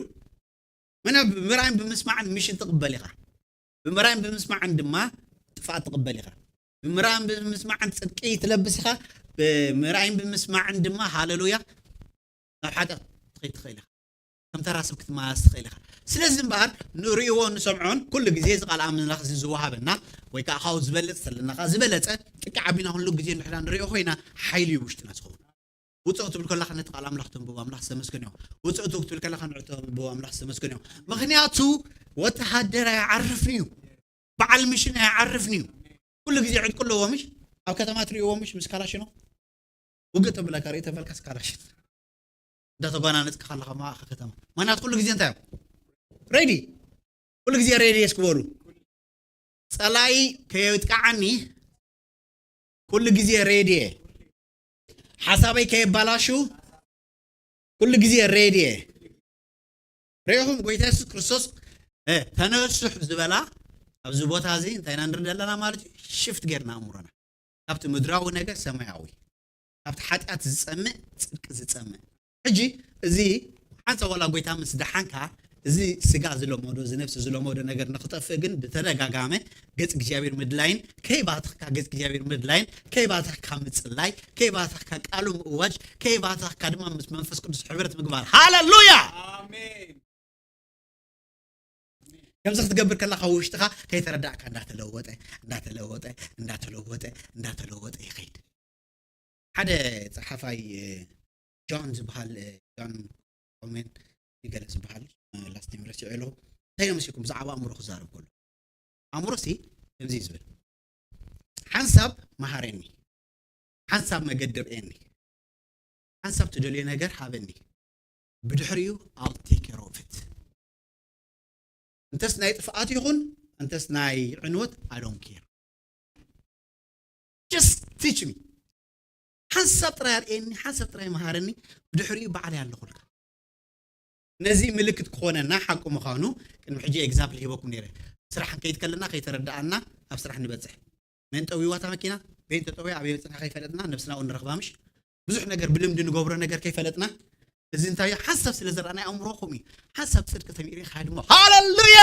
ምና ብምርኣይን ብምስማዕን ምሽን ትቕበል ኢኻ። ብምርኣይን ብምስማዕን ድማ ጥፍኣት ትቕበል ኢኻ። ብምርኣይን ብምስማዕን ጽድቂ ትለብስ ኢኻ። ብምርኣይን ብምስማዕን ድማ፣ ሃሌሉያ፣ ናብ ሓጢኣት ክትኸይድ ትኽእል ኢኻ። ከም ተራ ሰብ ክትመላለስ ትኽእል ኢኻ። ስለዚ እምበኣር ንርእይዎ ንሰምዖን ኩሉ ግዜ እዚ ቃል ኣምላኽ እዚ ዝወሃበና ወይ ከዓ ካብኡ ዝበልጽ ዘለና ከዓ ዝበለጸ ጥቂ ዓቢና ኩሉ ግዜ እንድሕር ንርእዮ ኮይና ሓይሊ እዩ ውሽጥና ዝኸውን። ውፅእ ክትብል ከለኻ ነቲ ቃል ኣምላኽ ተንብቦ ኣምላኽ ዝተመስገን እዮም። ውፅእ ክትብል ከለኻ ንዕቶ ተንብቦ ኣምላኽ ዝተመስገን እዮም። ምኽንያቱ ወተሃደር ኣይዓርፍን እዩ። በዓል ምሽን ኣይዓርፍን እዩ። ኩሉ ግዜ ዕጥቁ ኣለዎ ምሽ? ኣብ ከተማ ትርእይዎ ምሽ ምስ ካላሽኖ? ውግእ ተብለካ ርኢ ተበልካስ ካላሽን። እንዳተጓናነጽካ ከለኻ ማእኸ ከተማ። ምኽንያቱ ኩሉ ግዜ እንታይ እዮም? ሬዲ። ኩሉ ግዜ ሬዲ እስኪ በሉ። ጸላኢ ከየጥቃዓኒ ኩሉ ግዜ ሬዲ እየ። ሓሳበይ ከየባላሹ ኩሉ ግዜ ሬዲ እየ። ርኢኹም ጎይታ የሱስ ክርስቶስ፣ እ፣ ተነስሕ ዝበላ ኣብዚ ቦታ እዚ እንታይ ኢና ንርኢ ዘለና ማለት እዩ? ሽፍት ጌርና ኣእምሮና። ካብቲ ምድራዊ ነገር ሰማያዊ፣ ካብቲ ሓጢኣት ዝጸምእ ጽድቂ ዝጸምእ። ሕጂ እዚ ሓንሳብ ዋላ ጎይታ ምስ ደሓንካ፣ እዚ ስጋ ዝለመዶ፣ እዚ ነፍሲ ዝለመዶ ነገር ንኽጠፍእ ግን ብተደጋጋሚ ገጽ እግዚኣብሔር ምድላይን ከይባተኽካ ገጽ እግዚኣብሔር ምድላይን ከይባተኽካ ምጽላይ ከይባተኽካ ቃሉ ምእዋጅ ከይባተኽካ ድማ ምስ መንፈስ ቅዱስ ሕብረት ምግባር። ሃሌሉያ! ኣሜን። ከምዚ ክትገብር ከለኻ ውሽጥኻ ከይተረዳእካ እንዳተለወጠ እንዳተለወጠ እንዳተለወጠ እንዳተለወጠ ይኸይድ። ሓደ ጸሓፋይ፣ እ፣ ጆን ዝበሃል፣ እ፣ ጆን ኮሜን ይገለ ዝበሃል፣ እ፣ ላስት ኔም ረሲዐ ኣለኹ። እንታይ እዮም ሲኩም ብዛዕባ ኣእምሮ ክዛረብ ከሎ? ኣእምሮ ሲ ከምዚ እዩ ዝብል፣ ሓንሳብ መሃረኒ፣ ሓንሳብ መገደብኤኒ፣ ሓንሳብ ትደልዮ ነገር ሃበኒ፣ ብድሕሪኡ I'll take care of it። እንተስ ናይ ጥፍኣት ይኹን እንተስ ናይ ዕንወት I don't care። Just teach me። ሓንሳብ ጥራይ ኣርእየኒ፣ ሓንሳብ ጥራይ መሃረኒ፣ ብድሕሪኡ ባዕለይ ኣለኹልካ። ነዚ ምልክት ክኾነና ሓቁ ምዃኑ ቅድሚ ሕጂ ኤግዛምፕል ሂበኩም ነይረ። ስራሕ ክንከይድ ከለና ከይተረዳኣና ኣብ ስራሕ ንበጽሕ። መን ጠዊዋታ መኪና፣ በይን ተጠውያ ኣበይ በጽሕና ከይፈለጥና ነብስና እውን ንረኽባ ምሽ? ብዙሕ ነገር ብልምዲ ንገብሮ ነገር ከይፈለጥና፣ እዚ እንታይ እዩ? ሓንሳብ ስለ ዘረኣና ኣእምሮኹም እዩ። ሓንሳብ ጽድቂ ተሚሩ ይኻየድ እሞ፣ ሃሌሉያ!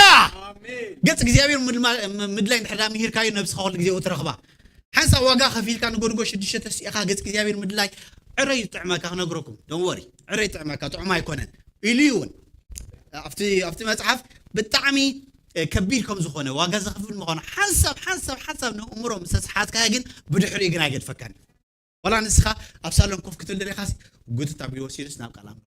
ኣሜን። ገጽ እግዚኣብሔር ምድማ-፣ ም-፣ ምድላይ እንድሕር ዳ ምሂርካዮ ነብስኻ ኩሉ ግዜ ትረኽባ። ሓንሳብ ዋጋ ከፊልካ ንጎድጎ ሽዱሽተ ተሲእኻ ገጽ እግዚኣብሔር ምድላይ ዕረ ይጥዕመካ ክነግረኩም። Don't worry። ዕረ ይጥዕመካ፣ ጥዑም ኣይኮነን። ኢሉ እውን ኣብቲ፣ ኣብቲ መጽሓፍ ብጣዕሚ፣ እ፣ ከቢድ ከም ዝኾነ፣ ዋጋ ዘኽፍል ምዃኑ፣ ሓንሳብ፣ ሓንሳብ፣ ሓንሳብ ንእምሮ ምስ ኣስሓትካዮ ግን ብድሕሪኡ ግን ኣይገድፈካን። ዋላ ንስኻ ኣብ ሳሎን ኮፍ ክትብል ደሊኻስ ጉትት ኣቢሉ ወሲዱስ ናብ ቃል ኣምላኽ።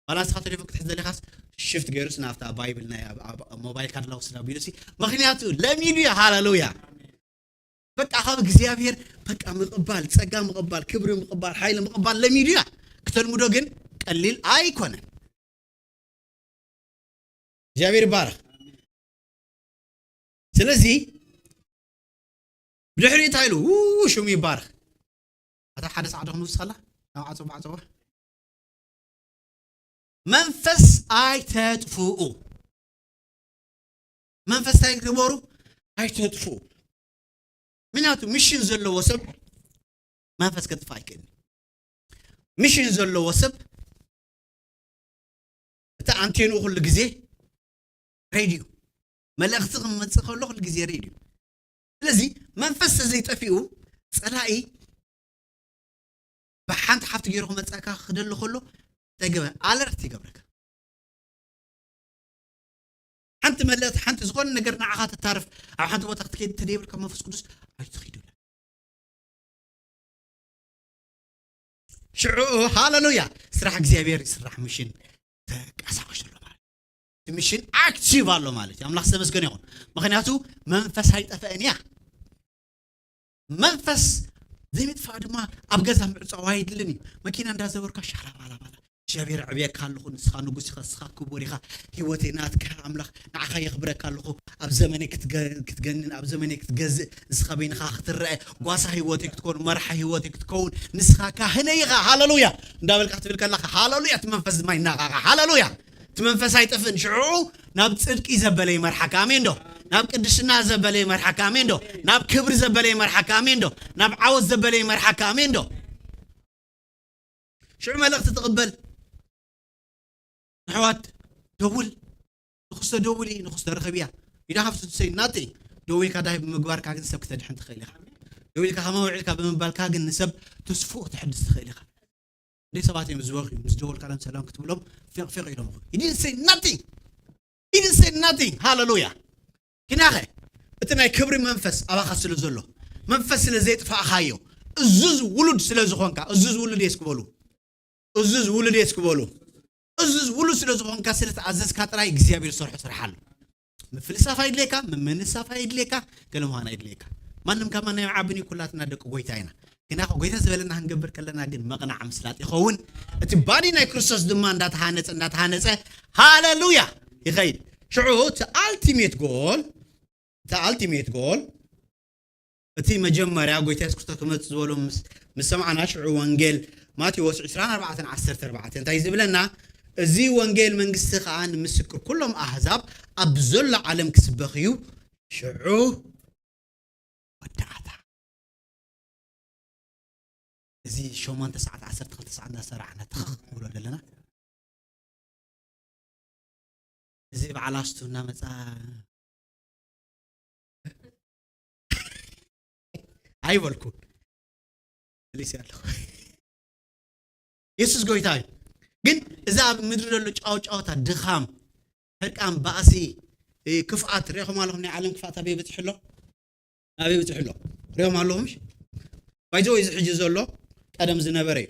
ዋላ ንስኻ ቴሌፎን ክትሕዝ ደሊኻስ ሽፍት ገይሩስ ናብታ ባይብል ናይ ኣብ፣ ኣብ፣ ኣብ ሞባይልካ ደላ ወስድ ኣቢሉሲ። ምኽንያቱ ለሚዱ እዩ። ሃሌሉያ። በቃ ካብ እግዚኣብሔር በቃ ምቕባል፣ ጸጋ ምቕባል፣ ክብሪ ምቕባል፣ ሓይሊ ምቕባል ለሚዱ እያ። ክተልምዶ ግን ቀሊል ኣይኮነን። እግዚኣብሔር ይባረኽ። ስለዚ ብድሕሪ እንታይ ኢሉ? ው፣ ሽሙ ይባረኽ። ኣታ ሓደ ሰዓት ደኹም ውስኸላ ናብ ዓጸዋ ዓጸዋ። መንፈስ ኣይተጥፍኡ። መንፈስ እንታይ ግበሩ? ኣይተጥፍኡ። ምክንያቱ ሚሽን ዘለዎ ሰብ መንፈስ ከጥፍእ ኣይክእልን። ሚሽን ዘለዎ ሰብ እቲ ኣንቴንኡ ኩሉ ግዜ ሬድዮ፣ መልእኽቲ ክመጽእ ከሎ ኩሉ ግዜ ሬድዮ። ስለዚ መንፈስ ዘይጠፊኡ ጸላኢ ብሓንቲ ሓፍቲ ገይሩ ክመጻካ ክደሊ ከሎ እንታይ ገበ-፣ ኣለርት ይገብረካ። ሓንቲ መልእኽቲ፣ ሓንቲ ዝኾነ ነገር ንዓኻ ትታርፍ፣ ኣብ ሓንቲ ቦታ ክትከይድ እንተደይብልካ መንፈስ ቅዱስ ኣይትኸይዱን። ሽዑ ሃለሉያ፣ ስራሕ እግዚኣብሔር ይስራሕ፣ ሚሽን ተንቀሳቐስ ኣሎ ማለት እዩ። እቲ ሚሽን ኣክቲቭ ኣሎ ማለት እዩ። ኣምላኽ ዝተመስገነ ይኹን። ምኽንያቱ መንፈስ ኣይጠፈአን እያ። መንፈስ ዘይምጥፋእ ድማ ኣብ ገዛ ምዕጻው ኣይድልን እዩ። መኪና እንዳዘወርካ ሻላባላባላ፣ እግዚኣብሔር ዕብየካ ኣለኹ፣ ንስኻ ንጉስ ኢኻ፣ ንስኻ ክቡር ኢኻ፣ ህይወተይ ናትካ ኣምላኽ፣ ንዓኻ የኽብረካ ኣለኹ፣ ኣብ ዘመነይ ክትገ-፣ ክትገንን፣ ኣብ ዘመነይ ክትገዝእ፣ ንስኻ በይንኻ ክትረአ፣ ጓሳ ህይወተይ ክትኮን፣ መርሓ ህይወተይ ክትከውን፣ ንስኻ ካህነይ ኢኻ። ሃለሉያ እንዳበልካ ክትብል ከለኻ፣ ሃለሉያ፣ እቲ መንፈስ ድማ ይነቓቓሕ። ሃለሉያ፣ እቲ መንፈስ ኣይጠፍእን። ሽዑ ናብ ጽድቂ ዘበለ ይመርሓካ። ኣሜን ዶ? ናብ ቅድስና ዘበለ ይመርሓካ። ኣሜን ዶ? ናብ ክብሪ ዘበለ ይመርሓካ። ኣሜን ዶ? ናብ ዓወት ዘበለ ይመርሓካ። ኣሜን ዶ? ሽዑ መልእኽቲ ትቕበል። ኣሕዋት፣ ደውል። ንኽስተ ደውሊ፣ ንኽስተ ርኸብያ። You don't have to say nothing። ደዊልካ ዳይ ብምግባርካ ግን ሰብ ክተድሕን ትኽእል ኢኻ። ደዊልካ ከመይ ውዒልካ ብምባልካ ግን ንሰብ ተስፍኡ ክትሕድስ ትኽእል ኢኻ። እንደ ሰባት እዮም ዝበኽዩ። ምስ ደወልካሎም ሰላም ክትብሎም ፌቕ ፌቕ ኢሎም። He didn't say nothing. He didn't say nothing. ሃለሉያ። ኪናኸ እቲ ናይ ክብሪ መንፈስ ኣባኻ ስለ ዘሎ፣ መንፈስ ስለ ዘይጥፋእኻዮ፣ እዙዝ ውሉድ ስለ ዝኾንካ፣ እዙዝ ውሉድ እየ እስኪ በሉ። እዙዝ ውሉድ እየ እስኪ በሉ። እዙዝ ውሉድ ስለ ዝኾንካ፣ ስለ ተኣዘዝካ ጥራይ እግዚኣብሔር ዝሰርሖ ስራሕ ኣሎ። ምፍልሳፍ ኣይድልየካ፣ ምምንሳፍ ኣይድልየካ፣ ገለ ምዃን ኣይድልየካ። ማንም ካብ ማንም ኣይዓብን እዩ፣ ኩላትና ደቂ ጎይታ ኢና። ግና እኮ ጎይታ ዝበለና ክንገብር ከለና ግን መቕናዕ ምስላጥ ይኸውን። እቲ ባዲ ናይ ክርስቶስ ድማ እንዳተሃነጸ፣ እንዳተሃነጸ፣ ሃለሉያ፣ ይኸይድ። ሽዑ እቲ ኣልቲሜት ጎል፣ እቲ ኣልቲሜት ጎል፣ እቲ መጀመርያ ጎይታ የሱስ ክርስቶስ ክመጽእ ዝበሎ ምስ፣ ምስ ሰማዕና፣ ሽዑ ወንጌል ማቴዎስ ዕስራን ኣርባዕተን ዓሰርተ ኣርባዕተ እንታይ ዝብለና? እዚ ወንጌል መንግስቲ ኸኣ ንምስክር ኩሎም ኣህዛብ ኣብ ዘሎ ዓለም ክስበኽ እዩ። ሽዑ መወዳእታ። እዚ ሸሞንተ ሰዓት፣ ዓሰርተ ክልተ ሰዓት እናሰራሕና ትኽኽ ንብሎ ዘለና። እዚ በዓል ኣስቱ እናመጻ ኣይበልኩ። መሊሰ ኣለኹ። የሱስ ጎይታ እዩ። ግን እዚ ኣብ ምድሪ ዘሎ ጫው ጫወታ፣ ድኻም፣ ሕርቃን፣ ባእሲ፣ እ፣ ክፍኣት ሪኢኹም ኣለኹም። ናይ ዓለም ክፍኣት ኣበይ በጺሑ ኣሎ? ኣበይ በጺሑ ኣሎ? ሪኢኹም ኣለኹም? ምሽ? ባይዘወይ እዚ ሕጂ ዘሎ ቀደም ዝነበረ እዩ።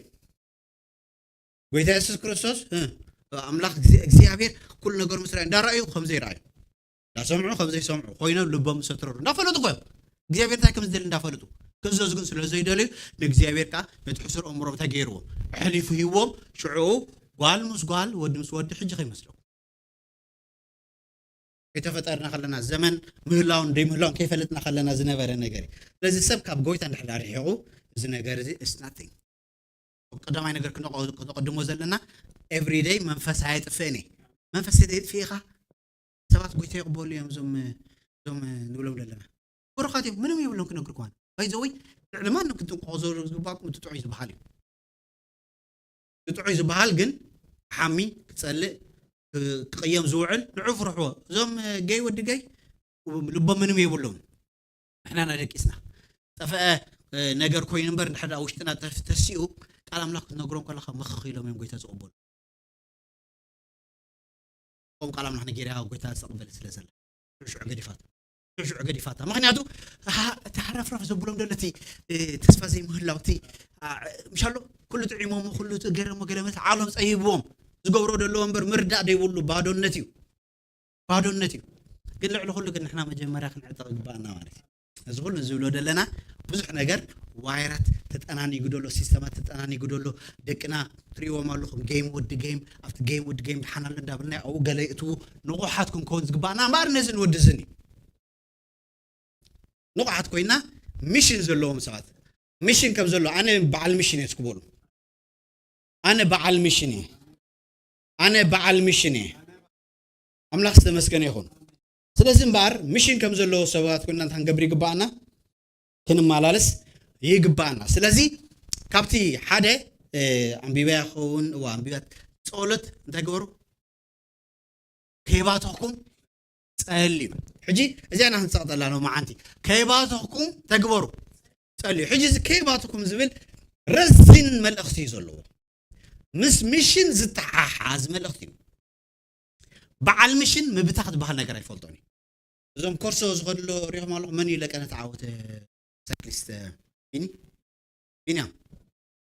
ጎይታ የሱስ ክርስቶስ፣ እ፣ ኣምላኽ፣ እግዚ-፣ እግዚኣብሔር ኩሉ ነገሩ ምስ ረኣዩ፣ እንዳረኣዩ ከም ዘይረኣዩ፣ እንዳሰምዑ ከም ዘይሰምዑ ኮይኖም ልቦም ዝተረሩ፣ እንዳፈለጡ እኮ እዮም። እግዚኣብሔር እንታይ ከም ዝደሊ እንዳፈለጡ፣ ክእዘዙ ግን ስለ ዘይደለዩ፣ ንእግዚኣብሔር ከኣ ነቲ ሕሱር ኣእምሮም እንታይ ገይርዎ? ኣሕሊፉ ሂብዎም። ሽዑ ጓል ምስ ጓል፣ ወዲ ምስ ወዲ ሕጂ ከይመስለኩም። ከይተፈጠርና ከለና፣ ዘመን ምህላውን ዘይምህላውን ከይፈለጥና ከለና ዝነበረ ነገር እዩ። ስለዚ ሰብ ካብ ጎይታ እንድሕር ርሒቑ፣ እዚ ነገር እዚ it's nothing። ቀዳማይ ነገር ክነቐ-፣ ክነቐድሞ ዘለና፣ everyday መንፈስ ኣየጥፍእን እየ። መንፈስ እንተየጥፍእኻ፣ ሰባት ጎይታ ይቕበሉ እዮም፣ እዞም፣ እዞም ንብሎም ዘለና። ብሩኻት እዮም፣ ምንም የብሎም ክነግርኩም። ባይዘወይ፣ ልዕሊ ማንም ክትጥንቀቑ ዝግባእኩም እቲ ጥዑይ ዝበሃል እዩ። እቲ ጥዑይ ዝበሃል ግን ሓሚ፣ ክጸልእ፣ ክ-፣ ክቕየም ዝውዕል፣ ንዑ ፍርሕዎ። እዞም፣ እ፣ ገይ ወዲ ገይ፣ ልቦም ምንም የብሎም። ንሕና እናደቂስና። ጠፍአ፣ እ፣ ነገር ኮይኑ እምበር፣ እንድሕር ደኣ ውሽጥና ተፍ-፣ ተሲኡ፣ ቃል ኣምላኽ ክትነግሮም ከለኻ፣ ምኽኽ ኢሎም እዮም ጎይታ ዝቕበሉ። ከምኡ ቃል ኣምላኽ ንጌርያ ጎይታ ዝተቐበለት ስለ ዘላ። ሽዑ ሽዑ ገዲፋታ። ሽዑ ሽዑ ገዲፋታ። ምኽንያቱ፣ ኣሃ፣ እቲ ሃረፍረፍ ዘብሎም ዘሎ እቲ፣ እ፣ ተስፋ ዘይምህላው፣ እቲ፣ ኣ፣ ምሻሎ፣ ኩሉ ጥዒሞም፣ ኩሉ እቲ ገረሞ ገለ መስ ዓሎም ጸይብዎም። ዝገብሮ ዘለዎ እምበር ምርዳእ ደይብሉ ባዶነት እዩ። ባዶነት እዩ። ግን ልዕሊ ኩሉ ግን ንሕና መጀመርያ ክንዕጠቕ ይግባኣና ማለት እዩ። እዚ ኩሉ ዝብሎ ዘለና ብዙሕ ነገር ዋይራት ተጠናኒጉ ደሎ፣ ሲስተማት ተጠናኒጉ ደሎ፣ ደቅና ትሪእዎም ኣለኹም፣ ጌም ወዲ ጌም፣ ኣብቲ ጌም ወዲ ጌም ደሓን ኣሎ እንዳበልና ኣብኡ ገለ ይእትዉ፣ ንቑሓት ክንከውን ዝግባኣና እምበኣር ነዚ ንወዲ እዝን እዩ። ንቑሓት ኮይና ሚሽን ዘለዎም ሰባት፣ ሚሽን ከም ዘሎ፣ ኣነ በዓል ሚሽን እየ እስኪ በሉ። ኣነ በዓል ሚሽን እየ። ኣነ በዓል ሚሽን እየ። ኣምላኽ ዝተመስገነ ይኹን። ስለዚ እምበኣር ሚሽን ከም ዘለዎ ሰባት ኮይና እንታይ ክንገብር ይግባኣና? ክንመላለስ ይግባኣና። ስለዚ ካብቲ ሓደ፣ እ፣ ኣንቢበያ ክኸውን፣ እዋ ኣንቢባ ጸሎት እንታይ ግበሩ? ከይባተኽኩም ጸልዩ። ሕጂ እዚኣ ኢና ክንጸቕጠላ ሎማዓንቲ። ከይባተኽኩም ተግበሩ፣ ጸልዩ። ሕጂ እዚ ከይባተኽኩም ዝብል ረዚን መልእኽቲ እዩ ዘለዎ። ምስ ሚሽን ዝተሓሓዝ መልእኽቲ እዩ። በዓል ምሽን ምብታኽ ዝበሃል ነገር ኣይፈልጦን እዩ። እዞም ኮርሶ ዝኸድሎ ሪኹም ኣለኹ። መን እዩ ለቀነ ተዓወተ ሳይክሊስት? ቢኒ? ቢንያም?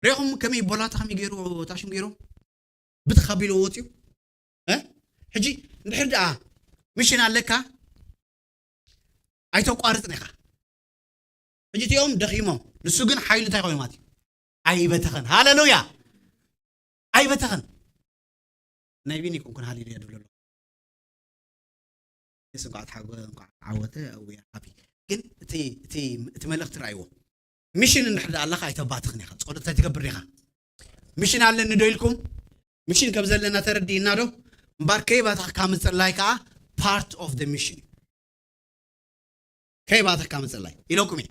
ሪኹም ከመይ ቦላታ ከመይ ገይሩ ታሽም ገይሩ ብትኽ ኣቢሉ ወፂኡ? እ? ሕጂ እንድሕር ደኣ ምሽን ኣለካ ኣይተቋርፅን ኢኻ። ሕጂ እቲኦም ደኺሞም፣ ንሱ ግን ሓይሉ እንታይ ኮይኑ ማለት እዩ? ኣይበተኸን። ሃሌሉያ! ኣይበተኸን። ናይ ቢኒ ኮንኩን ሃሌሉያ ድብሎ ኣለኹ። የስ እንኳዕ ተሓጎ-፣ እንኳዕ ዓወተ፣ we are happy። ግን እቲ፣ እቲ፣ እቲ መልእኽቲ ረኣይዎ። ሚሽን እንድሕር ደኣ ኣለኻ ኣይተባትኽን ኢኻ። ጸሎት እንታይ ትገብር ኢኻ? ሚሽን ኣለኒ ዶ ኢልኩም? ሚሽን ከም ዘለና ተረዲእና ዶ? እምበር ከይባተኽካ ምጽላይ ከኣ part of the mission። ከይባተኽካ ምጽላይ ኢለኩም እየ።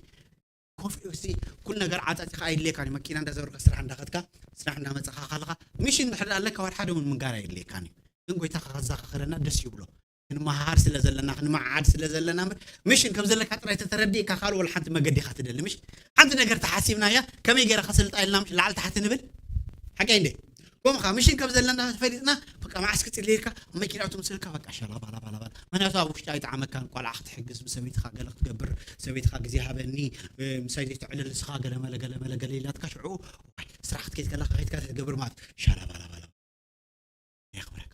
ኮፍ እስቲ ኩሉ ነገር ዓጻጺኻ ኣይድልየካን እዩ። መኪና እንዳዘወርካ፣ ስራሕ እንዳኸድካ፣ ስራሕ እንዳመጻኻ ከለኻ፣ ሚሽን እንድሕር ኣለካ ዋላ ሓደ እውን ምንጋር ኣይድልየካን እዩ። ግን ጎይታ ከዘኻኽረና ደስ ይብሎ። ክንመሃር ስለ ዘለና፣ ክንመዓድ ስለ ዘለና እምበር፣ ሚሽን ከም ዘለካ ጥራይ ተተረዲእካ ካልእ ወላ ሓንቲ መገዲ ኢኻ ትደሊ። ምሽ ሓንቲ ነገር ተሓሲብናያ፣ ከመይ ገይራ ከሰልጣ ኢልና ምሽ ላዕሊ ታሕቲ ንብል? ሓቀይ እንዴ? ከምኡ ኸዓ ሚሽን ከም ዘለና ፈሊጥና፣ በቃ መዓስ ክጽሊ ኢልካ፣ ኣብ መኪና እቶም ስልካ በቃ ሸላ ባላ ባላ ባላ። ምኽንያቱ ኣብ ውሽጢ ኣይጠዓመካን፣ ቆልዓ ክትሕግዝ፣ ምስ ሰበይትኻ ገለ ክትገብር፣ ሰበይትኻ ግዜ ሃበኒ፣ እ፣ ምሳይ ዘይትዕልል ንስኻ ገለ መለ፣ ገለ መለ፣ ገለ ኢላትካ ሽዑ፣ ዋይ፣ ስራሕ ክትከይድ ከለኻ ከይድካ ትገብር ማለት፣ ሻላ ባላ ባላ። የኽብረካ።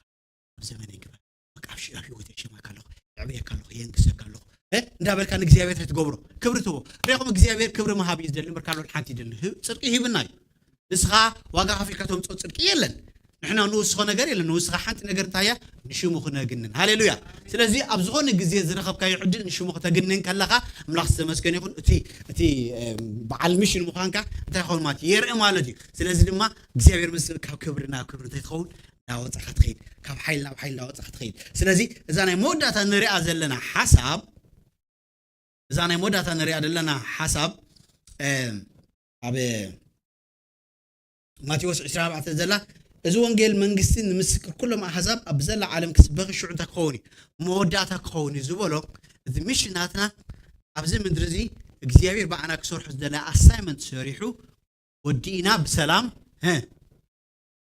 ኣብ ዘመነይ ግበር። በቃ ኣብ ሽ-፣ ኣብ ህይወተይ የሸመካ ኣለኹ፣ የዕብየካ ኣለኹ፣ የንግሰካ ኣለኹ፣ እ፣ እንዳበልካ ንእግዚኣብሔር እንታይ ትገብሮ? ክብሪ ትህቦ። ሪኹም እግዚኣብሔር ክብሪ ምሃብ እዩ ዝደሊ እምበር ካልኦት ሓንቲ ይደሊ። ህ-፣ ጽድቂ ይህብና እዩ። ንስኻ ዋጋ ከፊልካ ተምጽኦ ጽድቂ የለን። ንሕና ንውስኾ ነገር የለን። ንውስኻ ሓንቲ ነገር እንታይ እያ? ንሽሙ ክነግንን። ሃሌሉያ። ስለዚ ኣብ ዝኾነ ግዜ ዝረኸብካዮ ዕድል ንሽሙ ክተግንን ከለኻ ኣምላኽ ዝተመስገነ ይኹን። እቲ፣ እቲ፣ እ፣ በዓል ሚሽን ምዃንካ እንታይ ይኸውን ማለት እዩ? የርኢ ማለት እዩ። ስለዚ ድማ እግዚኣብሔር ምስ ካብ ክብሪ ናብ ክብሪ እንታይ ትኸውን? እናወጻኻ ትኸይድ። ካብ ሓይሊ ናብ ሓይሊ እናወጻኻ ትኸይድ። ስለዚ እዛ ናይ መወዳእታ ንሪኣ ዘለና ሓሳብ፣ እዛ ናይ መወዳእታ ንሪኣ ዘለና ሓሳብ፣ እ፣ ኣብ ማቴዎስ ዕስራን ኣርባዕተን ዘላ፣ "እዚ ወንጌል መንግስቲ ንምስክር ኩሎም ኣህዛብ ኣብ ዘላ ዓለም ክስበኽ ሽዑ እንታይ ክኸውን እዩ? መወዳእታ ክኸውን እዩ" ዝበሎ፣ እዚ ሚሽን ናትና ኣብዚ ምድሪ እዚ እግዚኣብሔር ብኣና ክሰርሖ ዝደለየ ኣሳይመንት ሰሪሑ ወዲእና ብሰላም፣ እ፣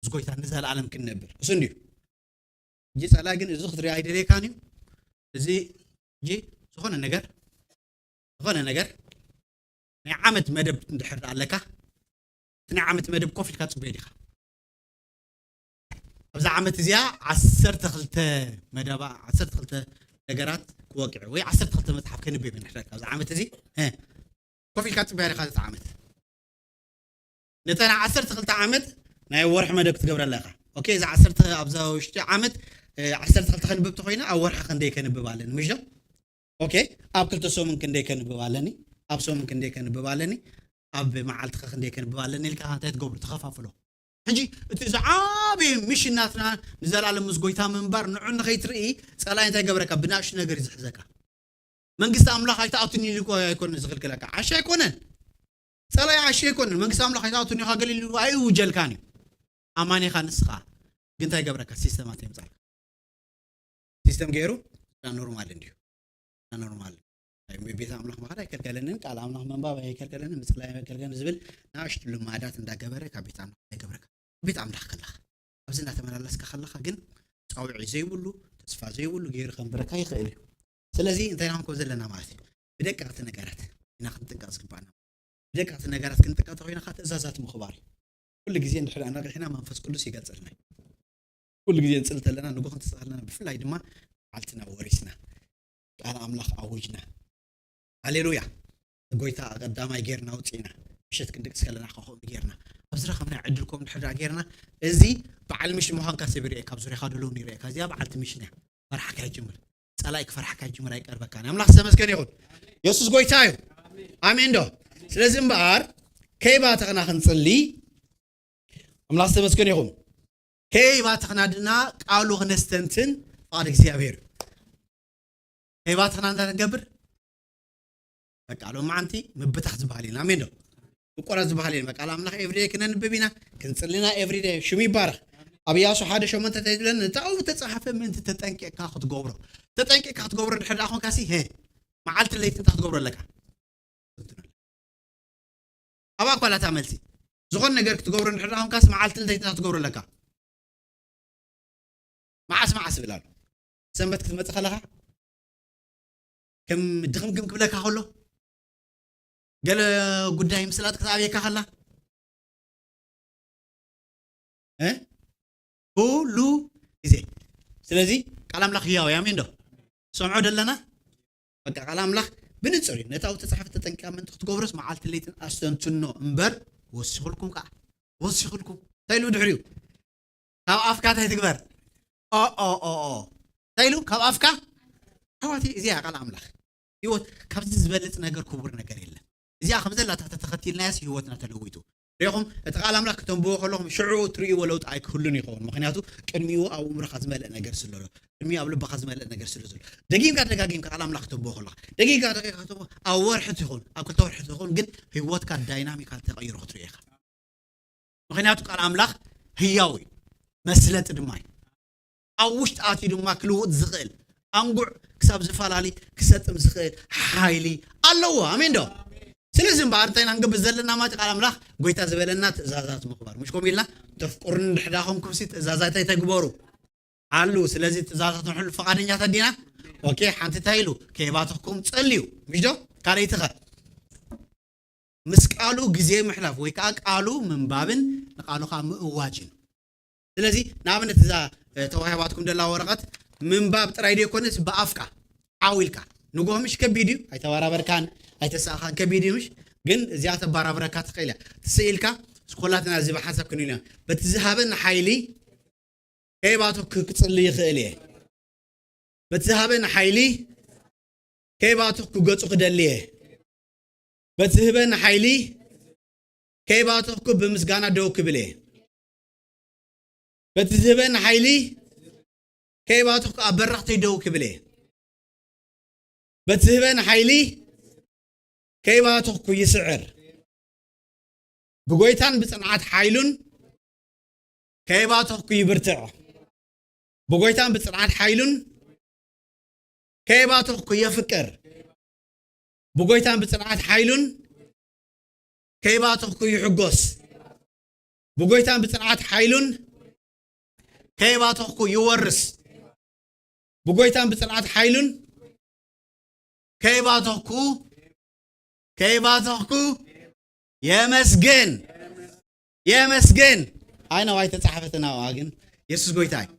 ምስ ጎይታ ንዘለኣለም ክንነብር። እሱ እንድዩ። ሕጂ ጸላኢ ግን እዚ ክትርኢ ኣይደልየካን እዩ። እዚ ሕጂ ዝኾነ ነገር፣ ዝኾነ ነገር ናይ ዓመት መደብ እንድሕር ኣለካ፣ እቲ ናይ ዓመት መደብ ኮፍ ኢልካ ጽበዮ ዲኻ? ኣብዛ ዓመት እዚኣ ዓሰርተ ክልተ መደባ፣ ዓሰርተ ክልተ ነገራት ክወቅዕ ወይ ዓሰርተ ክልተ መጽሓፍ ከንብብ እንድሕር ኣብዛ ዓመት እዚ፣ እ፣ ኮፍ ኢልካ ጽበያ ዲኻ ነታ ዓመት? ነታ ናይ ዓሰርተ ክልተ ዓመት ናይ ወርሒ መደብ ክትገብረላ ኢኻ። ኦኬ፣ እዛ ዓሰርተ ኣብዛ ውሽጢ ዓመት፣ እ፣ ዓሰርተ ክልተ ከንብብ ተኾይነ ኣብ ወርሒ ክንደይ ከንብብ ኣለኒ? ምሽ ዶ? ኦኬ፣ ኣብ ክልተ ሰሙን ክንደይ ከንብብ ኣለኒ? ኣብ ሰሙን ክንደይ ከንብብ ኣለኒ? ኣብ መዓልቲ ኸ ክንደይ ከንብብ ኣለኒ? ኢልካ እንታይ ትገብሩ? ትኸፋፍሎ። ሕጂ እቲ ዝዓበየ ሚሽን ናትና ንዘለኣለም ምስ ጎይታ ምንባር ንዑ ንኸይትርኢ ጸላኢ እንታይ ገብረካ? ብናእሽቱ ነገር እዩ ዝሕዘካ። መንግስቲ ኣምላኽ ኣይትኣቱን ኢሉ እኮ ኣይኮነን ዝኽልክለካ። ዓሻ ኣይኮነን። ጸላኢ ዓሻ ኣይኮነን። መንግስቲ ኣምላኽ ኣይትኣቱን ኢኻ ገለ ኢሉ ኣይእውጀልካን እዩ። ኣማኒ ኢኻ ንስኻ። ግን እንታይ ገብረካ? ሲስተማት የምጻልካ። ሲስተም ገይሩ፣ "እና ኖርማል እንድዩ። እና ኖርማል። ኣይ፣ ቤት ኣምላኽ ምኻድ ኣይከልከለንን፣ ቃል ኣምላኽ ምንባብ ኣይከልከለንን፣ ምጽላይ ኣይከልከለንን" ዝብል ንኣሽቱ ልማዳት እንዳገበረ ካብ ቤት ኣምላኽ ኣይገብረካ። ቤት ኣምላኽ ከለኻ፣ ኣብዚ እናተመላለስካ ከለኻ ግን ጻውዒት ዘይብሉ፣ ተስፋ ዘይብሉ ገይሩ ከንብረካ ይኽእል እዩ። ስለዚ እንታይ ኢና ክንከው ዘለና ማለት እዩ? ብደቀቕቲ ነገራት ኢና ክንጥንቀቕ ዝግባኣና። ብደቀቕቲ ነገራት ክንጥንቀቕ ተኾይና ከዓ ትእዛዛት ምኽባር እዩ። ኩሉ ግዜ እንድሕር ኣነቂሕና መንፈስ ቅዱስ ይገልጸልና እዩ። ኩሉ ግዜ ንጽሊ ተለና፣ ንግሆ ክንትስእ ከለና፣ ብፍላይ ድማ መዓልትና ወሪስና፣ ቃል ኣምላኽ ኣዊጅና፣ ሃሌሉያ፣ ጎይታ ቀዳማይ ጌርና ኣውጺእና፣ ምሸት ክንድቅስ ከለና ከኣ ከምኡ ጌርና፣ ኣብ ዝረኸብናዮ ዕድል ከምኡ እንድሕር ደኣ ጌርና፣ እዚ በዓል ሚሽን ምዃንካ ሰብ ይርእየካ፣ ኣብ ዙርያኻ ዘለዉ ይርእየካ። እዚኣ በዓልቲ ሚሽን እያ። ፈርሓካ ይጅምር። ጸላኢ ክፈርሓካ ይጅምር፣ ኣይቀርበካን። ኣምላኽ ዝተመስገነ ይኹን። የሱስ ጎይታ እዩ። ኣሜን ዶ? ስለዚ እምበኣር ከይባተኽና ክንጽሊ፣ ኣምላኽ ዝተመስገነ ይኹን። ከይባተኽና ድና ቃሉ ክነስተንትን ፍቓድ እግዚኣብሔር እዩ። ከይባተኽና እንታይ ክንገብር? በቃ ሎማዓንቲ ምብታኽ ዝበሃል የለን። ኣሜን ዶ? ምቁራጽ ዝበሃል የለን። በቃ ቃል ኣምላኽ ኤቭሪደይ ክነንብብ ኢና፣ ክንጽሊ ኢና ኤቭሪደይ። ሽሙ ይባረኽ። ኣብ ኢያሱ ሓደ ሸሞንተ እንታይ ዝብለና? ነቲ ኣብኡ ዝተጻሕፈ ምእንቲ ተጠንቂቕካ ክትገብሮ። ተጠንቂቕካ ክትገብሮ እንድሕር ደኣ ኾንካሲ፣ ሄ፣ መዓልቲ ለይቲ እንታይ ክትገብሮ ኣለካ? ኣብኣ እኳ ኣላ እታ መልሲ። ዝኾነ ነገር ክትገብሮ እንድሕር ደኣ ኾንካሲ፣ መዓልቲ ለይቲ እንታይ ክትገብሮ ኣለካ? መዓስ መዓስ እብል ኣሎ። ሰንበት ክትመጽእ ከለኻ ከም ድኽምክም ክብለካ ከሎ፣ ገለ ጉዳይ ምስላጥ ክትኣብየካ ከላ፣ እ? ኩሉ ግዜ። ስለዚ ቃል ኣምላኽ ህያው እዩ። ኣሜን ዶ? ሰምዖ ደለና? በቃ ቃል ኣምላኽ ብንጹር እዩ። ነታ ዝተጻሕፈት ተጠንቂቓ ምእንቲ ክትገብሮስ መዓልትን ለይትን ኣስተንትኖ እምበር፣ ወሲኹልኩም ከኣ፣ ወሲኹልኩም። እንታይ ኢሉ ድሕሪኡ? ካብ ኣፍካ እንታይ ትግበር? ኦ፣ ኦ፣ ኦ፣ ኦ። እንታይ ኢሉ? ካብ ኣፍካ? ኣሕዋተይ፣ እዚኣ ቃል ኣምላኽ። ህይወት ካብዚ ዝበልጽ ነገር ክቡር ነገር የለን። እዚኣ ከም ዘላ ተተኸቲልናያስ ህይወትና ተለዊጡ። ሪኹም፣ እቲ ቃል ኣምላኽ ክተንብቦ ከለኹም ሽዑ ትርእይዎ ለውጢ ኣይክህሉን ይኸውን። ምኽንያቱ ቅድሚኡ ኣብ እምሮኻ ዝመልእ ነገር ስለ ዘሎ፣ ቅድሚኡ ኣብ ልብኻ ዝመልእ ነገር ስለ ዘሎ። ደጊምካ ደጋጊምካ ቃል ኣምላኽ ክተንብቦ ከለኻ፣ ደጊምካ ደጋጊምካ ክተንብቦ፣ ኣብ ወርሒ ትኹን፣ ኣብ ክልተ ወርሒ ትኹን፣ ግን ህይወትካ ዳይናሚካል ተቐይሩ ክትርኢ ኢኻ። ምኽንያቱ ቃል ኣምላኽ ህያው እዩ፣ መስለጢ ድማ እዩ። ኣብ ውሽጢ ኣትዩ ድማ ክልውጥ ዝኽእል፣ ኣንጉዕ ክሳብ ዝፈላሊ ክሰጥም ዝኽእል ሓይሊ ኣለዎ። ኣሜን ዶ? ስለዚ እምበኣር እንታይ ኢና ክንገብር ዘለና ማለት ቃል ኣምላኽ ጎይታ ዝበለና ትእዛዛት ምኽባር። ምሽ ከምኡ ኢልና ተፍቅሩኒ እንድሕር ዳኹም ኩምሲ ትእዛዛተይ ተግበሩ ኣሉ። ስለዚ ትእዛዛት ንሕሉ ፈቓደኛታት ዲና? ኦኬ፣ ሓንቲ እንታይ ኢሉ? ከይባተኽኩም ጸልዩ። ምሽ ዶ? ካልኣይትኸ? ምስ ቃሉ ግዜ ምሕላፍ ወይ ከዓ ቃሉ ምንባብን ንቃሉ ከዓ ምእዋጅን። ስለዚ ንኣብነት እዛ፣ እ፣ ተዋሂባትኩም ደላ ወረቐት ምንባብ ጥራይ ደይኮነስ ብኣፍካ ዓው ኢልካ ንጎሆ ምሽ ከቢድ እዩ፣ ኣይተበራበርካን ኣይተሳእኻን ከቢድ እዩ ምሽ፣ ግን እዚኣ ተበራብረካ ትኽእል እያ። ትስኢልካ ስኮላትና እዚ ብሓንሳብ ክንብል ኢና። በቲ ዝሃበኒ ሓይሊ ከይባተኩ ክጽሊ ይኽእል እየ። በቲ ዝሃበኒ ሓይሊ ከይባተኩ ገጹ ክደሊ እየ። በቲ ዝህበኒ ሓይሊ ከይባተኩ ብምስጋና ደው ክብል እየ። በቲ ዝህበኒ ሓይሊ ከይባተኩ ኣብ በረኽተይ ደው ክብል እየ። በቲ ዝህበኒ ሓይሊ ከይባተኩ ይስዕር። ብጎይታን ብጽንዓት ሓይሉን ከይባተኩ ይብርትዕ። ብጎይታን ብጽንዓት ሓይሉን ከይባተኩ የፍቅር። ብጎይታን ብጽንዓት ሓይሉን ከይባተኩ ይሕጎስ። ብጎይታን ብጽንዓት ሓይሉን ከይባተኩ ይወርስ። ብጎይታን ብጽንዓት ሓይሉን ከይባተኩ፣ ከይባተኩ የመስግን፣ የመስግን። ኣይ ነው ኣይተጻሕፈትን ኣብኣ ግን የሱስ ጎይታ እዩ።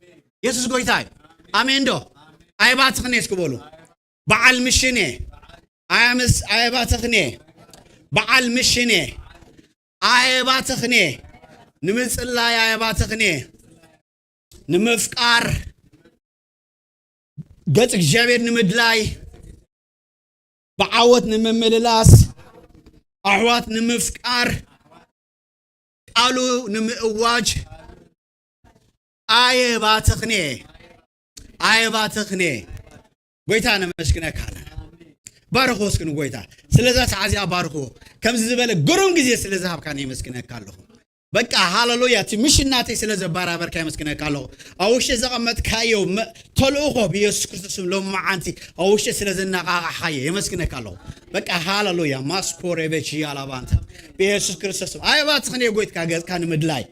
የሱስ ጎይታ እዩ። ኣሜን ዶ? ኣይባትኽን እስኪ በሉ። በዓል ምሽን እየ። ኣያምስ-፣ ኣየባትኽን እየ። በዓል ምሽን እየ። ኣየባትኽን እየ። ንምጽላይ ኣየባትኽን እየ። ንምፍቃር፣ ገጽ እግዚኣብሔር ንምድላይ፣ ብዓወት ንምምልላስ፣ ኣሕዋት ንምፍቃር፣ ቃሉ ንምእዋጅ፣ ኣየባትኽን እየ። ኣየባትኽን እየ። ጎይታ ነመስግነካ ኣለና። ባርኾ እስኪ ንጎይታ። ስለዛ ሰዓት እዚኣ ባርኽዎ። ከምዚ ዝበለ ግሩም ግዜ ስለ ዝሃብካኒ የመስግነካ ኣለኹ። በቃ ሃሌሉያ። እቲ ምሽን ናተይ ስለ ዘባራበርካ የመስግነካ ኣለኹ። ኣብ ውሽጢ ዘቐመጥካዮ መ-፣ ተልእኾ ብየሱስ ክርስቶስ ስም ሎም መዓንቲ ኣብ ውሽጢ ስለ ዘነቓቓሕካዮ የመስግነካ ኣለኹ። በቃ ሃሌሉያ። ማስኮ ሬቤቺ ኣላባንታ ብየሱስ ክርስቶስ ስም። ኣየባትኽን እየ ጎይትካ ገጽካ ንምድላይ።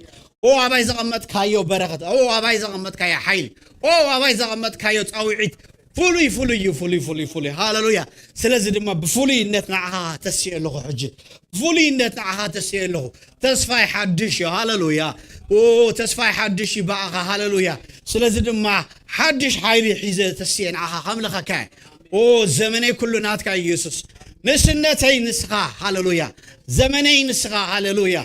ኦ ኣባይ ዘቐመጥካዮ በረኸት። ኦ ኣባይ ዘቐመጥካዮ ሓይሊ። ኦ ኣባይ ዘቐመጥካዮ ጻውዒት። ፍሉይ፣ ፍሉይ እዩ፣ ፍሉይ፣ ፍሉይ፣ ፍሉይ። ሃሌሉያ። ስለዚ ድማ ብፍሉይነት ንዓኻ ተስየ ኣለኹ ሕጂ። ብፍሉይነት ንዓኻ ተስየ ኣለኹ። ተስፋይ ሓድሽ እዩ። ሃሌሉያ። ኦ፣ ተስፋይ ሓድሽ እዩ ብኣኻ። ሃሌሉያ። ስለዚ ድማ ሓድሽ ሓይሊ ሒዘ ተስየ ንዓኻ ከምልኸካ እየ። ኦ፣ ዘመነይ ኩሉ ናትካ እዩ፣ የሱስ። ንእስነተይ ንስኻ። ሃሌሉያ። ዘመነይ ንስኻ። ሃሌሉያ።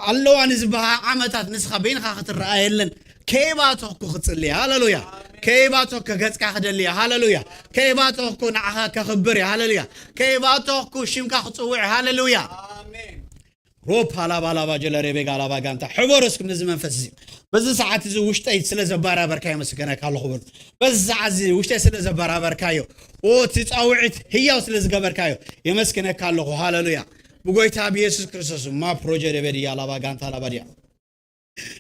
ኣለዋ ንዝበሃ ዓመታት ንስኻ በይንኻ ክትረኣ የለን። ከይባተኽኩ ክጽልየ። ሃሌሉያ። ከይባተኽኩ ገጽካ ክደልየ። ሃሌሉያ። ከይባተኽኩ ንዓኻ ከኽብር እየ። ሃሌሉያ። ከይባተኽኩ ሽምካ ክጽውዕ እየ። ሃሌሉያ። ሮፕ ሃላባ ላባ ጀለ ሬቤጋ ላባ ጋንታ። ሕበሩ እስኪ ነዚ መንፈስ እዚ። በዚ ሰዓት እዚ ውሽጠይ ስለ ዘባራበርካ የመስግነካ ኣለኹ በሉ። በዚ ሰዓት እዚ ውሽጠይ ስለ ዘባራበርካዮ፣ ኦ፣ እቲ ጻውዒት ህያው ስለ ዝገበርካዮ የመስግነካ ኣለኹ። ሃሌሉያ። ብጎይታ ብየሱስ ክርስቶስ ማ ፕሮጀ ደበድያ ላባ ጋንታ ላባ ድያ።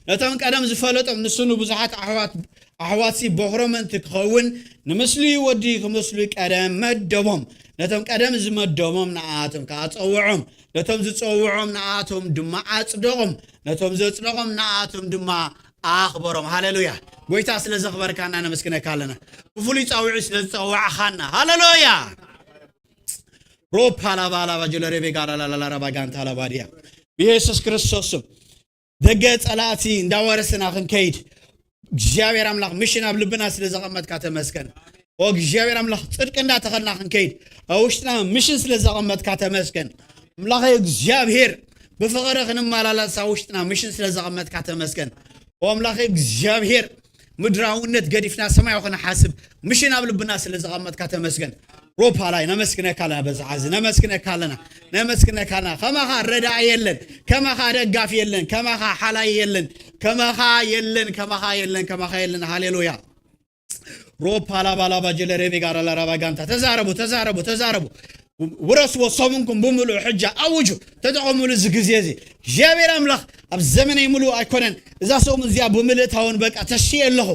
ነቶም ቀደም ዝፈለጦም ንሱ ንብዙሓት ኣሕዋት፣ ኣሕዋትሲ በኹሮም ምእንቲ ክኸውን ንምስሉ ወዲ ክመስሉ ቀደም መደቦም። ነቶም ቀደም ዝመደቦም ንኣቶም ከኣ ጸውዖም። ነቶም ዝጸውዖም ንኣቶም ድማ ኣጽደቖም። ነቶም ዘጽደቖም ንኣቶም ድማ ኣኽበሮም። ሃሌሉያ። ጎይታ ስለ ዘኽበርካና ነመስግነካ ኣለና። ብፍሉይ ጻውዒ ስለ ዝጸዋዕኻና። ሃሌሉያ። ሮፓ ላባ ላባ ጀለሬቤ ጋራ ላላ ላራ ባጋንታ ላባድያ። ብየሱስ ክርስቶስ ስም ደገ ጸላእቲ እንዳወረስና ክንከይድ እግዚኣብሔር ኣምላኽ ምሽን ኣብ ልብና ስለ ዘቐመጥካ ተመስገን። ኦ እግዚኣብሔር ኣምላኽ ጽድቂ እንዳተኸልና ክንከይድ ኣብ ውሽጥና ምሽን ስለ ዘቐመጥካ ተመስገን። ኣምላኸ እግዚኣብሔር ብፍቕሪ ክንመላለስ ኣብ ውሽጥና ምሽን ስለ ዘቐመጥካ ተመስገን። ኦ ኣምላኸ እግዚኣብሔር ምድራውነት ገዲፍና ሰማያዊ ክንሓስብ ምሽን ኣብ ልብና ስለ ዘቐመጥካ ተመስገን። ሮፓ ላይ ነመስግነካ ኣለና። በዛ ዓዚ ነመስግነካ ኣለና። ነመስግነካ ኣለና። ከማኻ ረዳኢ የለን፣ ከማኻ ደጋፊ የለን፣ ከማኻ ሓላይ የለን፣ ከማኻ የለን፣ ከማኻ የለን፣ ከማኻ የለን። ሃሌሉያ። ሮፓ ላባ ላባ ጀለሬቤ ጋራ ላራባ ጋንታ። ተዛረቡ፣ ተዛረቡ፣ ተዛረቡ። ውረስዎ ሰሙንኩም ብምሉእ ሕጃ ኣውጁ፣ ተጠቐሙሉ እዚ ግዜ እዚ። እግዚኣብሔር ኣምላኽ ኣብ ዘመነይ ምሉእ ኣይኮነን፣ እዛ ሰሙን እዚኣ ብምልእታ እውን በቃ ተስየ ኣለኹ።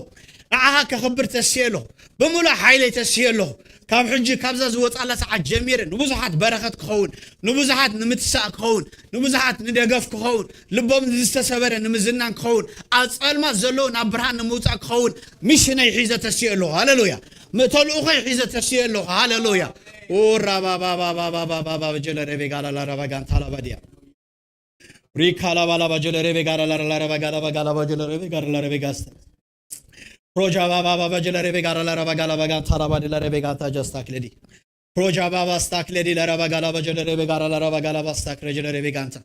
ንዓኻ ከኽብር ተስየ ኣለኹ። ብምሉእ ሓይለይ ተስየ ኣለኹ። ካብ ሕጂ ካብዛ ዝወጻላ ሰዓት ጀሚረ ንብዙሓት በረኸት ክኸውን፣ ንብዙሓት ንምትሳእ ክኸውን፣ ንብዙሓት ንደገፍ ክኸውን፣ ልቦም ዝተሰበረ ንምዝናን ክኸውን፣ ኣብ ጸልማት ዘለዉ ናብ ብርሃን ንምውጻእ ክኸውን ምሽነይ ሒዘ ተስየ ኣለኹ። ሃሌሉያ። ም-፣ ተልእኾይ ሒዘ ተስየ ኣለኹ። ሃሌሉያ። ኡራባባባባባባባ ጀለሬቤ ጋላላ ረባ ጋንታ ላባ ድያ። ሪካ ላባ ላባ ጀለሬቤ ጋላላ ላባ ጋላባ ጋላባ ጀለሬቤ ጋላላ ረቤ ጋስተ። ፕሮጃ ባባ ባባ ጀለሬቤ ጋላላ ረባ ጋላባ ጋንታ ላባ ድላ ረቤ ጋንታ ጀስታ ክለዲ። ፕሮጃ ባባ ስታክ ለዲ ለረባ ጋላባ ጀለሬቤ ጋራ ለረባ ጋላባ ስታክ ረጀለሬቤ ጋንታ።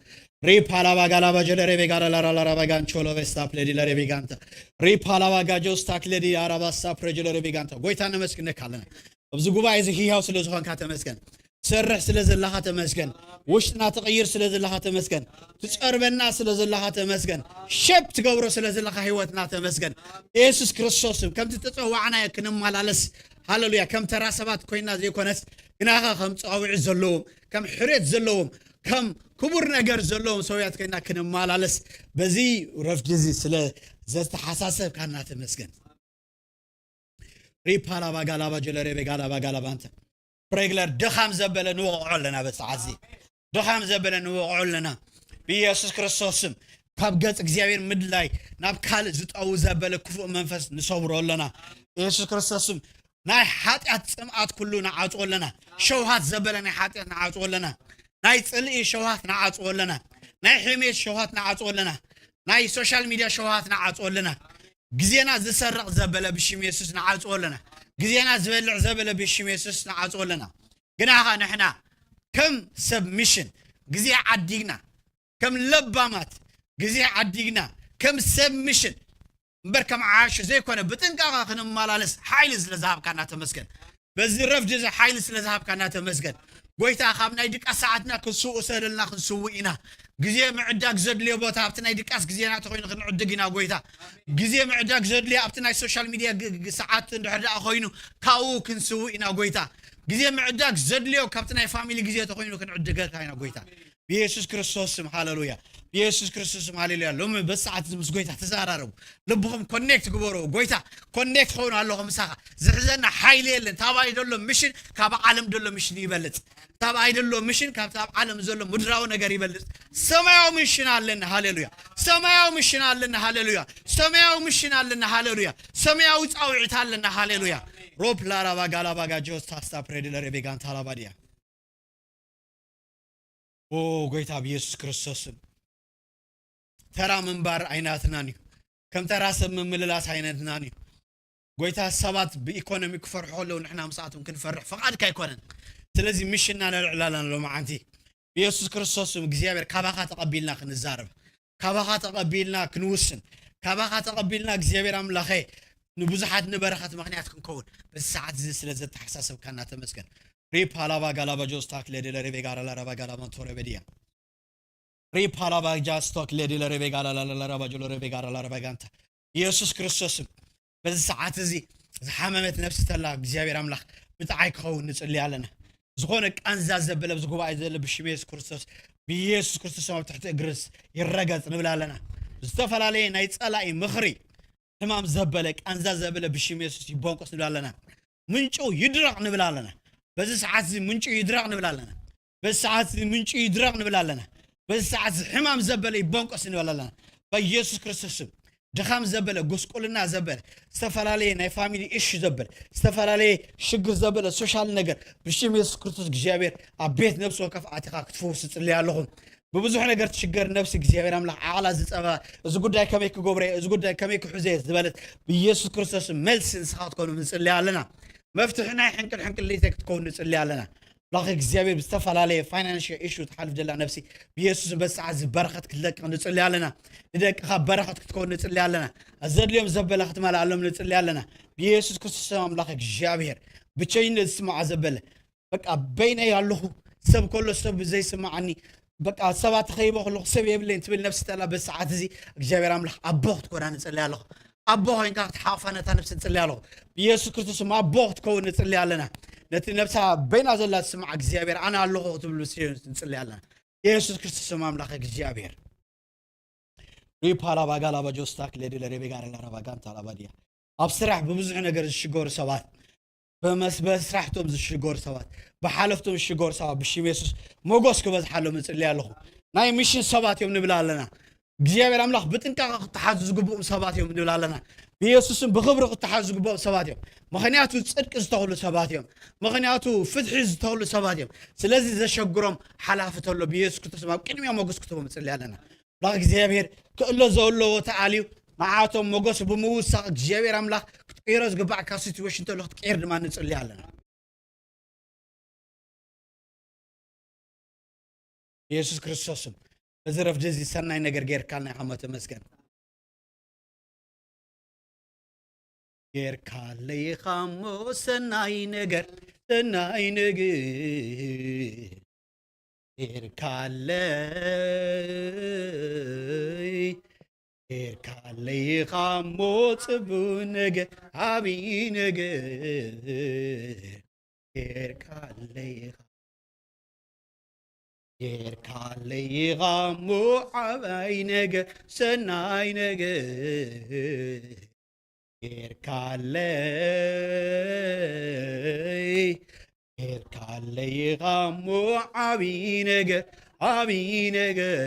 ሪፓ ላባ ጋላባ ጀለሬቤ ጋራ ለራ ለረባ ጋንቾ ሎቤ ስታፕ ለዲ ለሬቤ ጋንታ። ሪፓ ላባ ጋጆ ስታክ ለዲ አራባ ስታፕ ረጀለሬቤ ጋንታ። ጎይታ ነመስግነካ ኣለና። ኣብዚ ጉባኤ እዚ ህያው ስለ ዝኾንካ ተመስገን። ትሰርሕ ስለ ዘለኻ ተመስገን። ውሽጥና ትቕይር ስለ ዘለኻ ተመስገን። ትጸርበና ስለ ዘለኻ ተመስገን። ሸፕ ትገብሮ ስለ ዘለኻ ህይወትና ተመስገን። የሱስ ክርስቶስ ስም ከምቲ ተጸዋዕናዮ ክንመላለስ፣ ሃሌሉያ፣ ከም ተራ ሰባት ኮይና ዘይኮነስ ግናኻ ከም ጻውዒት ዘለዎም፣ ከም ሕርየት ዘለዎም፣ ከም ክቡር ነገር ዘለዎም ሰውያት ኮይና ክንመላለስ በዚ ረፍዲ እዚ ስለ ዘተሓሳሰብካና ተመስገን። ሪፓ ላባ ጋላባ ጀለሬቤ ጋላባ ጋላባ እንተ ሬግለር ድኻም ዘበለ ንወቕዖ ኣለና። በሰዓት እዚ ድኻም ዘበለ ንወቕዖ ኣለና። ብኢየሱስ ክርስቶስ ስም ካብ ገጽ እግዚኣብሔር ምድላይ ናብ ካልእ ዝጠው ዘበለ ክፉእ መንፈስ ንሰብሮ ኣለና። ኢየሱስ ክርስቶስ ስም ናይ ሓጢኣት ጽምኣት ኩሉ ንዓጽዎ ኣለና። ሸውሃት ዘበለ ናይ ሓጢኣት ንዓጽዎ ኣለና። ናይ ጽልኢ ሸውሃት ንዓጽዎ ኣለና። ናይ ሕሜት ሸውሃት ንዓጽዎ ኣለና። ናይ ሶሻል ሚድያ ሸውሃት ንዓጽዎ ኣለና። ግዜና ዝሰርቕ ዘበለ ብሽም የሱስ ንዓጽዎ ኣለና። ግዜና ዝበልዕ ዘበለ ብሽም የሱስ ንዓጽዎ ኣለና። ግናኻ ንሕና ከም ሰብ ሚሽን ግዜ ዓዲግና፣ ከም ለባማት ግዜ ዓዲግና፣ ከም ሰብ ሚሽን እምበር ከም ዓሽ ዘይኮነ ብጥንቃቐ ክንመላለስ ሓይሊ ስለ ዝሃብካና ተመስገን። በዚ ረፍዲ እዚ ሓይሊ ስለ ዝሃብካና ተመስገን። ጎይታ፣ ካብ ናይ ድቃስ ሰዓትና ክንስውእ ሰደልና ክንስውእ ኢና። ግዜ ምዕዳግ ዘድልዮ ቦታ ኣብቲ ናይ ድቃስ ግዜና ተኾይኑ ክንዕድግ ኢና ጎይታ። ግዜ ምዕዳግ ዘድልዮ ኣብቲ ናይ ሶሻል ሚድያ ግ-፣ ግ-፣ ሰዓት እንድሕር ደኣ ኮይኑ ካብኡ ክንስውእ ኢና ጎይታ። ግዜ ምዕዳግ ዘድልዮ ካብቲ ናይ ፋሚሊ ግዜ ተኾይኑ ክንዕድገካ ኢና ጎይታ። ብየሱስ ክርስቶስ ስም ሃሌሉያ። ብየሱስ ክርስቶስ ስም ሃሌሉያ። ሎሚ በዚ ሰዓት እዚ ምስ ጎይታ ተዘራረቡ። ልብኹም ኮኔክት ግበሩ። ጎይታ ኮኔክት ኸውን ኣለኹ ምሳኻ። ዝሕዘና ሓይሊ የለን። ታባይ ዘሎ ሚሽን ካብ ዓለም ዘሎ ሚሽን ይበልጽ። ታባይ ዘሎ ሚሽን ካብ፣ ካብ ዓለም ዘሎ ምድራዊ ነገር ይበልጽ። ሰማያዊ ሚሽን ኣለና። ሃሌሉያ። ሰማያዊ ሚሽን ኣለና። ሃሌሉያ። ሰማያዊ ሚሽን ኣለና። ሃሌሉያ። ሰማያዊ ጻውዒት ኣለና። ሃሌሉያ። ሮፕ ላራባ ጋላባ ጋጆስ ታስታ ፕሬዲ ለሬቤጋን ታላባድያ። ኦ ጎይታ ብየሱስ ክርስቶስ ስም። ተራ ምንባር ኣይናትናን እዩ። ከም ተራ ሰብ ምምልላስ ኣይነትናን እዩ። ጎይታ ሰባት ብኢኮኖሚ ክፈርሑ ከለዉ ንሕና ምስኣቶም ክንፈርሕ ፈቓድካ ኣይኮነን። ስለዚ ምሽና ነልዕል ኣለና ሎማዓንቲ። ብየሱስ ክርስቶስ ስም እግዚኣብሔር ካባኻ ተቐቢልና ክንዛረብ፣ ካባኻ ተቐቢልና ክንውስን፣ ካባኻ ተቐቢልና እግዚኣብሔር ኣምላኸ ንብዙሓት ንበረኸት ምኽንያት ክንከውን በዚ ሰዓት እዚ ስለ ዘተሓሳሰብካና ተመስገን። ሪፓ ላባ ጋላባ ጆስታ ክሌ ዴለ ሬቤ ጋራ ላራባ ጋላባ ቶሬ ቤዲያ። ሪፓ ላባ ጃስቶ ክሌ ዴለ ሬቤ ጋላ ላላ ላራባ ጆሎ ሬቤ ጋራ ላራባ ጋንታ። ኢየሱስ ክርስቶስም በዚ ሰዓት እዚ ዝሓመመት ነፍሲ ተላ እግዚኣብሔር ኣምላኽ ብጥዓይ ክኸውን ንጽሊ ኣለና። ዝኾነ ቃንዛ ዘበለ ኣብዚ ጉባኤ ዘሎ ብሽም የሱስ ክርስቶስ፣ ብኢየሱስ ክርስቶስ ኣብ ትሕቲ እግርስ ይረገጽ ንብል ኣለና። ዝተፈላለየ ናይ ጸላኢ ምኽሪ ሕማም ዘበለ ቃንዛ ዘበለ ብሽም የሱስ ይቦንቆስ ንብል ኣለና። ምንጩ ይድረቕ ንብል ኣለና። በዚ ሰዓት እዚ ምንጩ ይድረቕ ንብል ኣለና። በዚ ሰዓት እዚ ምንጩ ይድረቕ ንብል ኣለና። በዚ ሰዓት እዚ ሕማም ዘበለ ይቦንቆስ ንብል ኣለና። በኢየሱስ ክርስቶስ ስም ድኻም ዘበለ፣ ጉስቁልና ዘበለ፣ ዝተፈላለየ ናይ ፋሚሊ ኢሹ ዘበለ፣ ዝተፈላለየ ሽግር ዘበለ ሶሻል ነገር ብሽም የሱስ ክርስቶስ እግዚኣብሔር ኣብ ቤት ነፍሲ ወከፍ ኣቲኻ ክትፍውስ እጽልይ ኣለኹ። ብብዙሕ ነገር ትሽገር ነፍሲ እግዚኣብሔር ኣምላኽ ዓቕላ ዝጸበባ፣ እዚ ጉዳይ ከመይ ክገብሮ እየ፣ እዚ ጉዳይ ከመይ ክሕዞ እየ ዝበለት ብኢየሱስ ክርስቶስ መልሲ ንስኻ ክትኮኑ ንጽልይ ኣለና። መፍትሒ ናይ ሕንቅል ሕንቅል ለይተ ክትከውን ንጽልይ ኣለና። ኣምላኽ እግዚኣብሔር ብዝተፈላለየ ፋይናንሽል ኢሹ ትሓልፍ ዘላ ነፍሲ ብኢየሱስ በዚ ሰዓት እዚ በረኸት ክትለቅቕ ንጽሊ ኣለና። ንደቅኻ በረኸት ክትከውን ንጽሊ ኣለና። ዘድልዮም ዘበለ ክትመልኣሎም ንጽሊ ኣለና። ብኢየሱስ ክርስቶስ ስም ኣምላኽ እግዚኣብሔር ብቸይነት ዝስምዓ ዘበለ በቃ በይነይ ኣለኹ፣ ሰብ ከሎ ሰብ ዘይስምዓኒ፣ በቃ ሰባት ተኸይቦ ከለኹ ሰብ የብለይን ትብል ነፍሲ ተላ በዚ ሰዓት እዚ እግዚኣብሔር ኣምላኽ ኣቦ ክትኮና ንጽሊ ኣለኹ። ኣቦ ኮይንካ ክትሓቕፋ ነታ ነፍሲ ንጽሊ ኣለኹ። ብኢየሱስ ክርስቶስ ስም ኣቦ ክትከውን ንጽሊ ኣለና። ነቲ ነብሳ በይና ዘላ ትስምዓ እግዚኣብሔር ኣነ ኣለኹ ክትብል ንጽሊ ኣለና። ኢየሱስ ክርስቶስ ስም ኣምላኽ እግዚኣብሔር። ሪፓ ላባ ጋላባ ጆስታ ክሌዲ ለሬቤ ጋር ላራባ ጋንታ ላባ ድያ። ኣብ ስራሕ ብብዙሕ ነገር ዝሽገሩ ሰባት፣ በመስ-፣ በስራሕቶም ዝሽገሩ ሰባት፣ ብሓለፍቶም ዝሽገሩ ሰባት ብሽም የሱስ ሞገስ ክበዝሓሎም እጽሊ ኣለኹ። ናይ ሚሽን ሰባት እዮም ንብል ኣለና። እግዚኣብሔር ኣምላኽ ብጥንቃቐ ክተሓዙ ዝግብኦም ሰባት እዮም ንብል ኣለና። ብየሱስን ብኽብሪ ክተሓዙ ዝግብኦም ሰባት እዮም። ምኽንያቱ ጽድቂ ዝተኽሉ ሰባት እዮም። ምኽንያቱ ፍትሒ ዝተኽሉ ሰባት እዮም። ስለዚ ዘሸግሮም ሓላፊ ተሎ ብየሱስ ክርስቶስ ኣብ ቅድሚያ ሞገስ ክትቦም ንጽሊ ኣለና። ኣምላኽ እግዚኣብሔር ክእሎ ዘለዎ ተኣልዩ ንዓቶም ሞገስ ብምውሳኽ እግዚኣብሔር ኣምላኽ ክትቅይሮ ዝግባዕካ ሲትዌሽን ተሎ ክትቅይር ድማ ንጽሊ ኣለና። ኢየሱስ ክርስቶስ ስም። እዚ ረፍዲ እዚ ሰናይ ነገር ጌርካልና ኢኻ እሞ ተመስገን። ጌርካለይ ኢኻ እሞ ሰናይ ነገር፣ ሰናይ ነገር። ጌርካለይ፣ ጌርካለይ ኢኻ እሞ ጽቡቕ ነገር፣ ዓብዪ ነገር። ጌርካለይ ኢኻ፣ ጌርካለይ ኢኻ እሞ ዓባይ ነገር፣ ሰናይ ነገር። ጌርካለይ፣ ጌርካለይ ኢኻ እሞ ዓብዪ ነገር፣ ዓብዪ ነገር።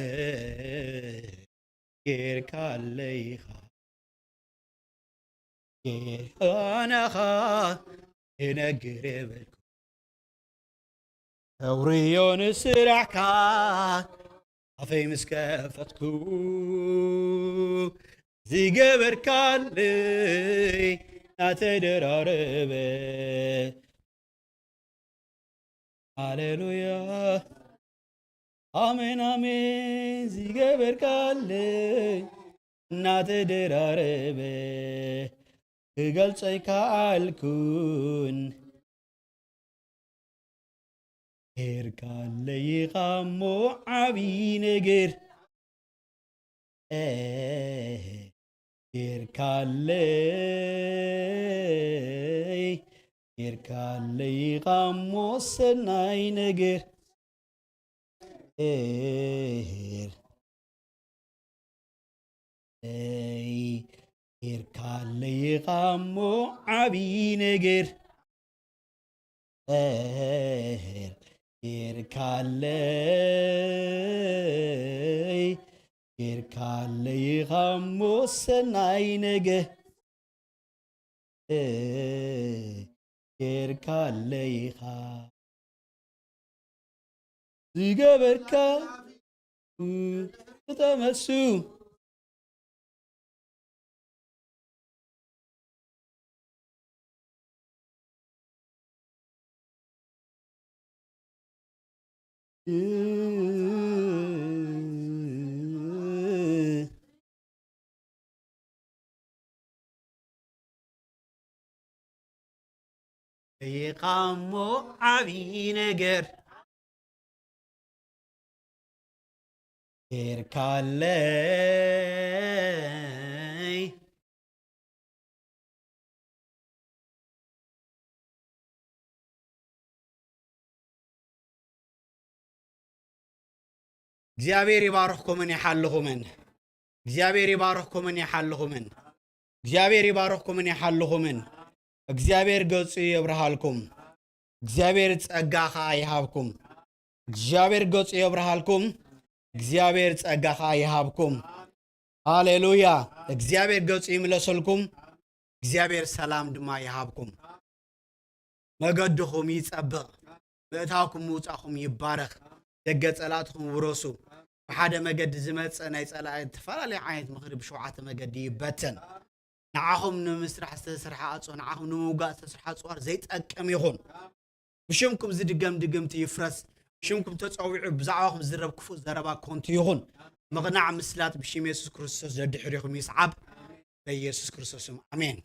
ጌርካለይ ኢኻ። ጌታናኻ ክነግር የብልኩ። ተውርዮ ንስራሕካ ኣፈይ ምስ ከፈትኩ፣ ዝገበርካለይ እናተደራረበ። ሃሌሉያ። ኣሜን፣ ኣሜን። ዝገበርካለይ እናተደራረበ ክገልጾ ኣይከኣልኩን። ጌርካለይ ኢኻ እሞ ዓብዪ ነገር። ኤህ፣ ጌርካለይ፣ ጌርካለይ ኢኻ እሞ ሰናይ ነገር። ኤህ፣ ኤይ፣ ጌርካለይ ኢኻ እሞ ዓብዪ ነገር። ኤህ፣ ጌርካለይ፣ ጌርካለይ ኢኻ እሞ ሰናይ ነገር። ኤህ፣ ጌርካለይ ኢኻ ዝገበርካ፣ እ፣ ክተመሱ። ኢኻ እሞ ዓብዪ ነገር ጌርካለይ። እግዚኣብሔር ይባርኽኩምን ይሓልኹምን። እግዚኣብሔር ይባርኽኩምን ይሓልኹምን። እግዚኣብሔር ይባርኽኩምን ይሓልኹምን። እግዚኣብሔር ገጹ የብርሃልኩም። እግዚኣብሔር ጸጋ ኸኣ ይሃብኩም። እግዚኣብሔር ገጹ የብርሃልኩም። እግዚኣብሔር ጸጋ ኸኣ ይሃብኩም። ሃሌሉያ። እግዚኣብሔር ገጹ ይምለሰልኩም። እግዚኣብሔር ሰላም ድማ ይሃብኩም። መገድኹም ይጸብቕ። ምእታውኩም ምውጻእኹም ይባረኽ። ደገ ጸላእትኹም ውረሱ። ብሓደ መገዲ ዝመጸ ናይ ጸላኢ ዝተፈላለዩ ዓይነት ምኽሪ ብሸውዓተ መገዲ ይበተን። ንዓኹም ንምስራሕ ዝተሰርሐ ኣጽዋር፣ ንዓኹም ንምውጋእ ዝተሰርሐ ኣጽዋር ዘይጠቅም ይኹን። ብሽምኩም ዝድገም ድግምቲ ይፍረስ። ብሽምኩም ተጸዊዑ ብዛዕባኹም ዝረብ ክፉእ ዘረባ ኮንቱ ይኹን። ምቕናዕ ምስላጥ ብሽም የሱስ ክርስቶስ ደድሕሪኹም ይስዓብ። በኢየሱስ ክርስቶስ ስም ኣሜን።